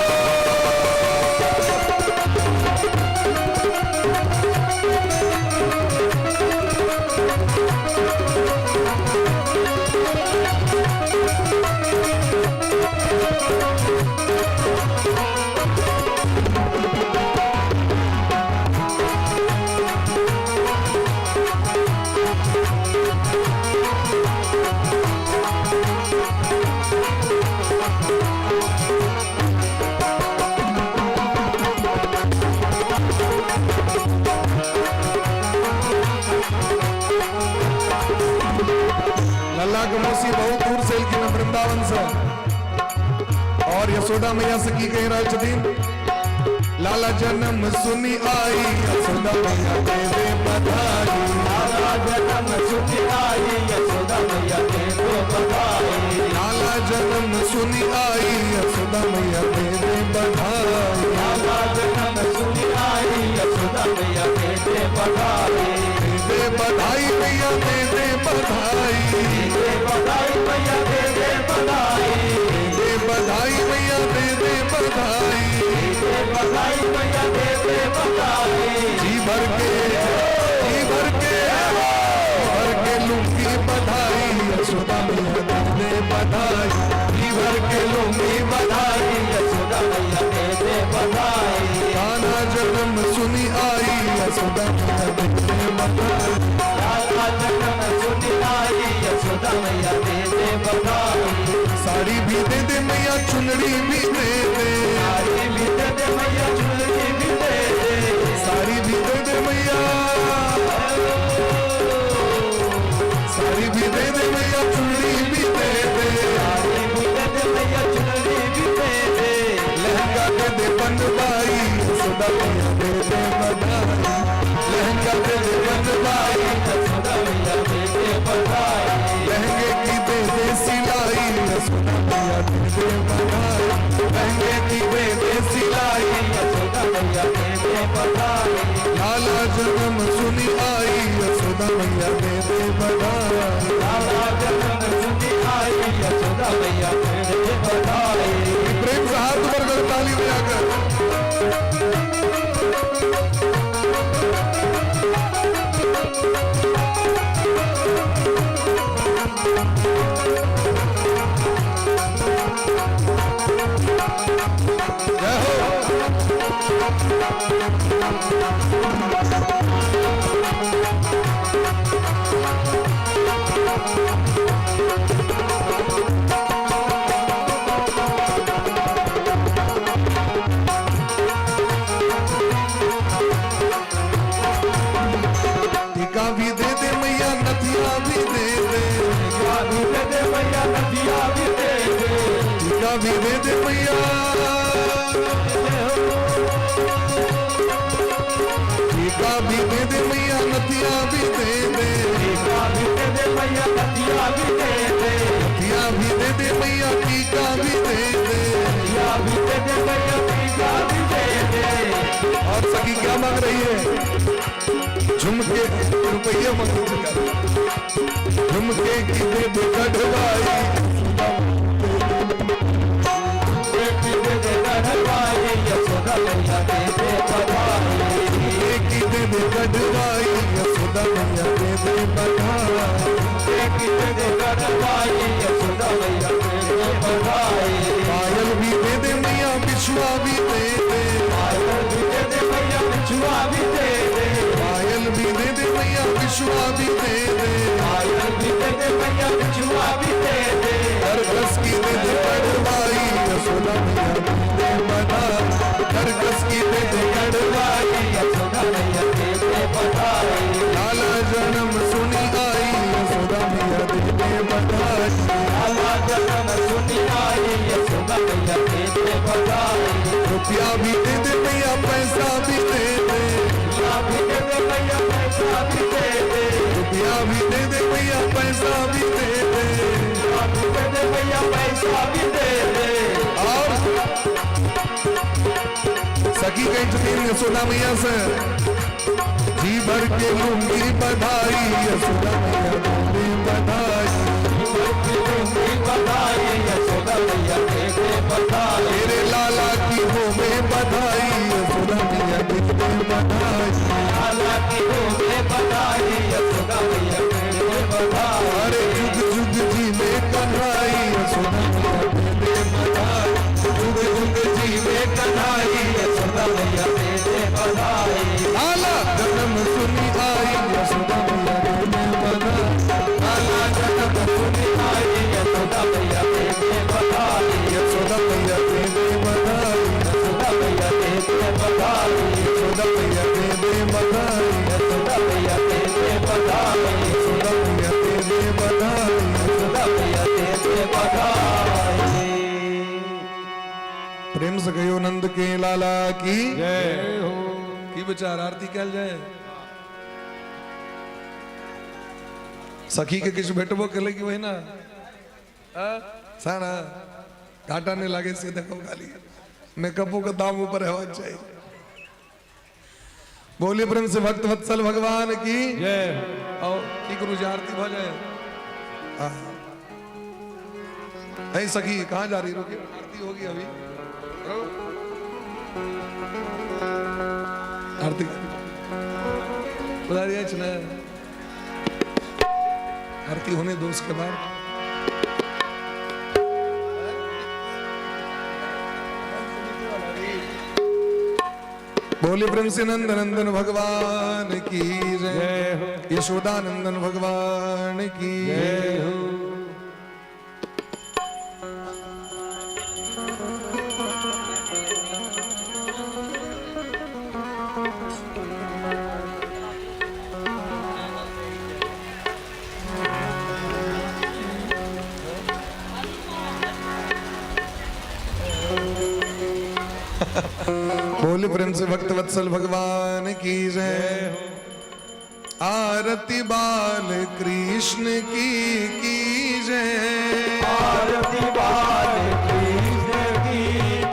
और यशोदा मैया से की कहि रहल छथिन? लाला जन्म सुनी आई यशोदा मैया दे दे बधाई। लाला जन्म सुनी आई यशोदा मैया दे दो बधाई। लाला जन्म सुनी आई यशोदा मैया दे दे बधाई। लाला जन्म सुनी आई यशोदा मैया दे दे बधाई। दे दे बधाई मैया दे दे बधाई। दे दे बधाई मैया दे दे बधाई। दे दे बधाई मैया दे दे बधाई। दे दे बधाई मैया दे दे बधाई। जी भर के, जी भर के, भर के लूंगी बधाई यशोदा मैया दे दे बधाई। जी भर के लूंगी बधाई यशोदा मैया दे दे बधाई। कान्हा जन्म सुनी आई यशोदा मैया दे दे बधाई। लाला जन्म सुनी आई यशोदा मैया दे दे बधाई। साड़ी भी दे दे मैया चुनरी भी दे दे। साड़ी भी दे दे मैया चुनरी भी दे दे। साड़ी भी दे दे मैया, साड़ी भी दे दे मैया चुनरी भी दे दे। साड़ी भी दे दे मैया चुनरी भी दे दे। लहंगा दे दे बनवाई यशोदा मैया दे दे बधाई। लहंगा दे दे बनवाई यशोदा मैया दे दे बधाई। लहंगे की दे दे सिलाई यशोदा मैया दे दे बधाई। लहंगे की दे दे सिलाई यशोदा मैया दे दे बधाई। लाला जन्म सुनी आई यशोदा मैया दे दे बधाई। लाला जन्म सुनी आई यशोदा मैया दे दे बधाई। प्रेम से हाथ ऊपर कर ताली बजाकर। जय हो। टीका भी दे दे मैया नथिया भी दे दे। टीका भी दे दे मैया नथिया भी दे दे। टीका भी दे दे मैया, टीका भी दे दे मैया नथिया भी दे दे। टीका भी दे दे मैया नथिया भी दे दे। नथिया भी दे दे मैया टीका भी दे दे। नथिया भी दे दे मैया टीका भी दे दे। और सखी क्या मांग रही है? झुमके रुपये मांग, झुमके की दे दे कढ़वाई। की दे दे कढ़वाई यशोदा मैया दे दे बधाई। झुमके की दे दे कढ़वाई यशोदा मैया दे दे बधाई। की दे दे कढ़वाई यशोदा मैया दे दे बधाई। पायल भी दे दे मैया बिछुआ भी दे दे। पायल भी दे दे मैया बिछुआ भी दे दे। पायल भी दे दे मैया बिछुआ भी दे दे। पायल भी दे दे मैया बिछुआ भी दे दे। करकस की दे दे कढ़वाई यशोदा मैया दे दे बधाई। करकस की दे दे कढ़वाई यशोदा मैया दे दे बधाई। लाला जन्म सुनी आई यशोदा मैया दे दे बधाई। लाला जन्म सुनी आई यशोदा मैया दे दे बधाई। रुपया भी दे दे मैया पैसा भी दे दे। रुपया भी दे दे मैया पैसा भी दे दे। रुपया भी दे दे मैया पैसा भी दे दे। रुपया भी दे दे मैया पैसा भी दे दे। और सखी कही छथिन यशोदा मैया से, जी भर के लूंगी बधाई यशोदा मैया दे दे बधाई। बधाई यशोदा मैया दे दे बधाई। तेरे लाला की हो में बधाई यशोदा मैया दे दे बधाई। लाला की हो में बधाई यशोदा मैया दे दे बधाई। अरे जुग जुग जी में कन्हाई यशोदा मैया दे दे बधाई। जुग जुग जी में कन्हाई यशोदा मैया दे दे बधाई। लाला जन्म सुनी आई यशोदा मैया दे दे बधाई। लाला जन्म सुनी आई यशोदा मैया दे दे बधाई। यशोदा मैया दे दे बधाई। यशोदा मैया दे दे बधाई। यशोदा मैया दे दे बधाई। यशोदा मैया दे दे बधाई। यशोदा मैया दे दे बधाई। यशोदा मैया दे दे बधाई। प्रेम से कहियो नंद के लाला की जय हो। की विचार आरती कैल जाए? सखी के किछु भेटबो केलै कि वही ना सारा घाटा नहीं लागे से देखो, खाली मेकअपो के दाम ऊपर हेबाक चाही। बोलिए प्रेम से भक्त वत्सल भगवान की जय। आओ की करू जे आरती भ जाए। हाँ। नहीं सखी कहाँ जा रही? रुकिए, आरती होगी अभी। रुको। आरती बुला रही है ना, आरती होने दो उसके बाद। बोले प्रेम से नंद नंदन भगवान की जय, जय हो। यशोदा नंदन भगवान की जय हो। बोले प्रेम से भक्त वत्सल भगवान की जय। आरती बाल कृष्ण की की जय, आरती बाल कृष्ण की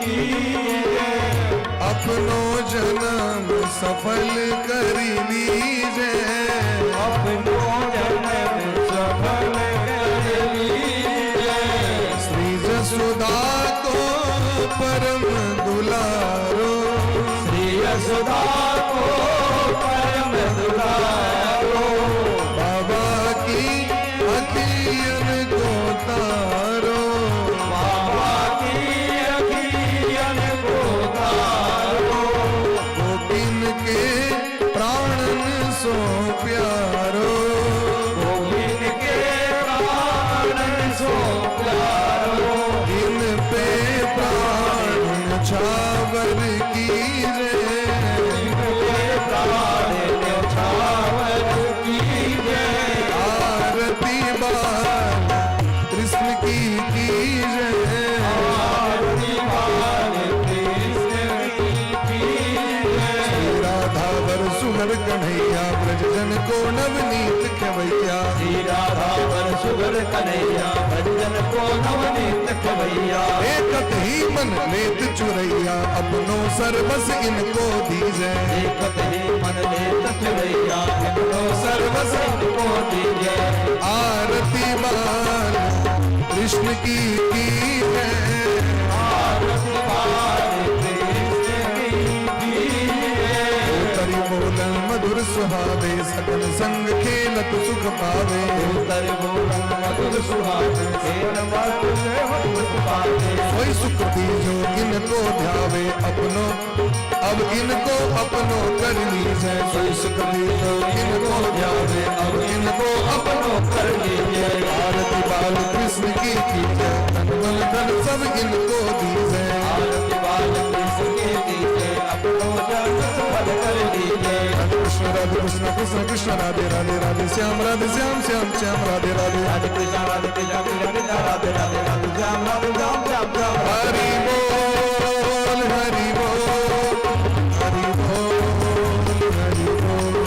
की जय, अपनो जन्म सफल कर लीजे, अपनो जन्म सफल कर लीजे, श्री जसोदा को परम दुलारो, श्री यशोदा को परम दुलारो, बाबा की अखियन को तारो, बाबा की अखियन को तारो, गोपिन के प्राणन सो प्यारो, गोविंद के प्राणन सो प्यारो, इन पे प्राण छावर कीजे, इनके प्राण न्योछावर कीजे, आरती बाल कृष्ण की कीजे, आरती बाल कृष्ण की कीजे, श्री राधा वर सुहर कन्हैया ब्रज जन को नवनीत खवैया, श्री राधा वर सुगर कन्हैया भजन को नवनीत खवैया, एकत ही मन लेत चुरैया अपनो सर्वस इनको दीजे, एकत ही मन लेत चुरैया अपनो सर्वस इनको दीजे, आरती बाल कृष्ण की कीजे, आरती बाल कृष्ण की कीजे, तरि बोलन मधुर सुहावे सकल संग खेलत सुख पावे, उतर बोलन मधुर सुहावे खेल मधुर सुख पावे, कोई सुख दीजो इनको ध्यावे अपनो अब इनको अपनो कर लीजे, कोई सुख दीजो इनको ध्यावे अब इनको अपनो कर लीजे, आरती बाल कृष्ण की कीजे तन मन धन सब इनको दीजे, आरती बाल कृष्ण की कीजे अपनो जन सफल कर लीजे, राधे कृष्ण राधे कृष्ण कृष्ण कृष्ण राधे राधे राधे श्याम राधे श्याम श्याम श्याम राधे राधे, राधे कृष्ण राधे कृष्ण कृष्ण कृष्ण राधे राधे राधे श्याम राधे श्याम श्याम श्याम हरि बोल हरि बोल हरि बोल हरि बोल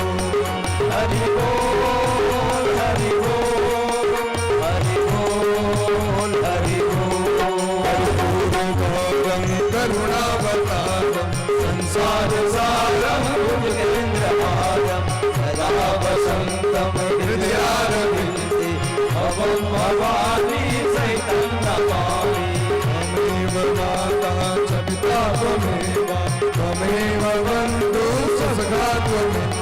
हरि बोल हरि बोल हरि बोल हरि बोल, गौरम करुणावतारम संसार सारम भुजगेन्द्रहारम सदा वसंतम हृदयारविन्दे भवं भवानी सहितं नमामि, त्वमेव माता च पिता त्वमेव त्वमेव बन्धु सखा त्वमेव,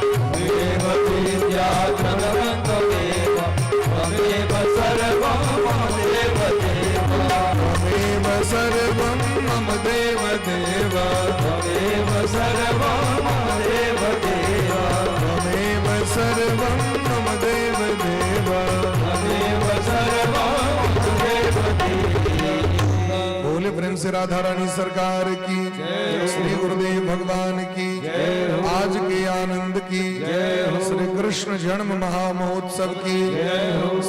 त्वमेव विद्या धनं त्वमेव त्वमेव सर्वं मम देव देव, त्वमेव सर्वं मम देव देव, त्वमेव सर्वं मम देव देव, त्वमेव सर्वं मम देव देव, त्वमेव सर्वं मम देव देव। बोले प्रेम से। से राधा रानी सरकार की, श्री गुरुदेव भगवान की, आज के आनंद की, श्री कृष्ण जन्म महामहोत्सव की,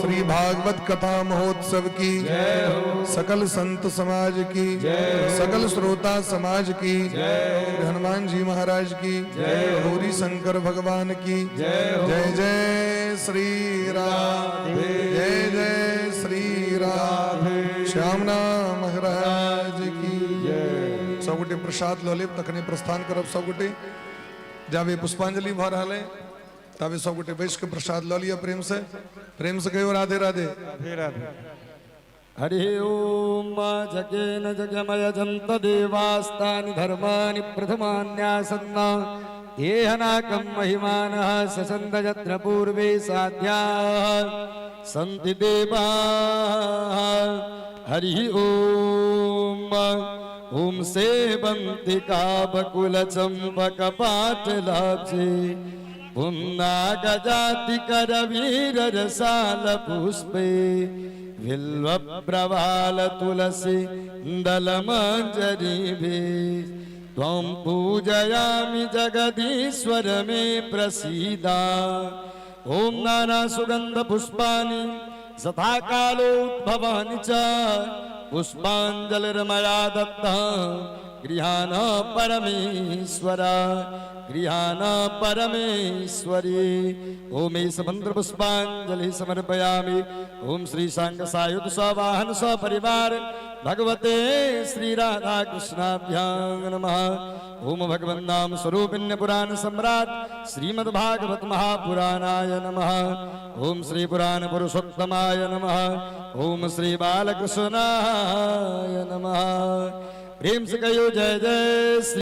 श्री भागवत कथा महोत्सव की, सकल संत समाज की, सकल श्रोता समाज की, हनुमान जी महाराज की, गौरी शंकर भगवान की जय जय श्री राधे, जय जय श्री राधे, श्याम नाम महाराज की जय। सब गोटे प्रसाद लऽ लेब तखने प्रस्थान करब। सब गोटे जाबे पुष्पांजलि भऽ रहल है ताबे सब गोटे बैस के प्रसाद लऽ लिअ। प्रेम से, प्रेम से कहियो राधे राधे। राधे राधे। हरि ओम। जगेन जगमयजन्त देवास्तानि धर्माणि प्रथमान्यासन्न देहनाकं महिमानः ससन्द यत्र पूर्वे साध्याः सन्ति देवाः। हरि ओम। ॐ सेवन्तिका बकुलचम्पकपाटलाब्जे पुन्नागजातिकरवीररसालपुष्पे बिल्वप्रवाल तुलसी दलमञ्जरीभिः त्वं पूजयामि जगदीश्वर मे प्रसीद। ॐ नानासुगन्धपुष्पाणि यथाकालोद्भवानि च पुष्पाञ्जलिर्मया दत्तः गृहाण परमेश्वर, गृहाण परमेश्वरी। ओम एष मंत्र पुष्पांजलि समर्पयामि। ओम श्री सांग सायुध सवाहन सपरिवार भगवते श्री राधा कृष्णाभ्यां नमः। ओम भगवन् नाम स्वरूपिण्य पुराण सम्राट श्रीमद् भागवत महापुराणाय नमः। ओम श्री पुराण पुरुषोत्तमाय नमः। ओम श्री बालकृष्णाय नमः। प्रेम से कहियो जय जय श्री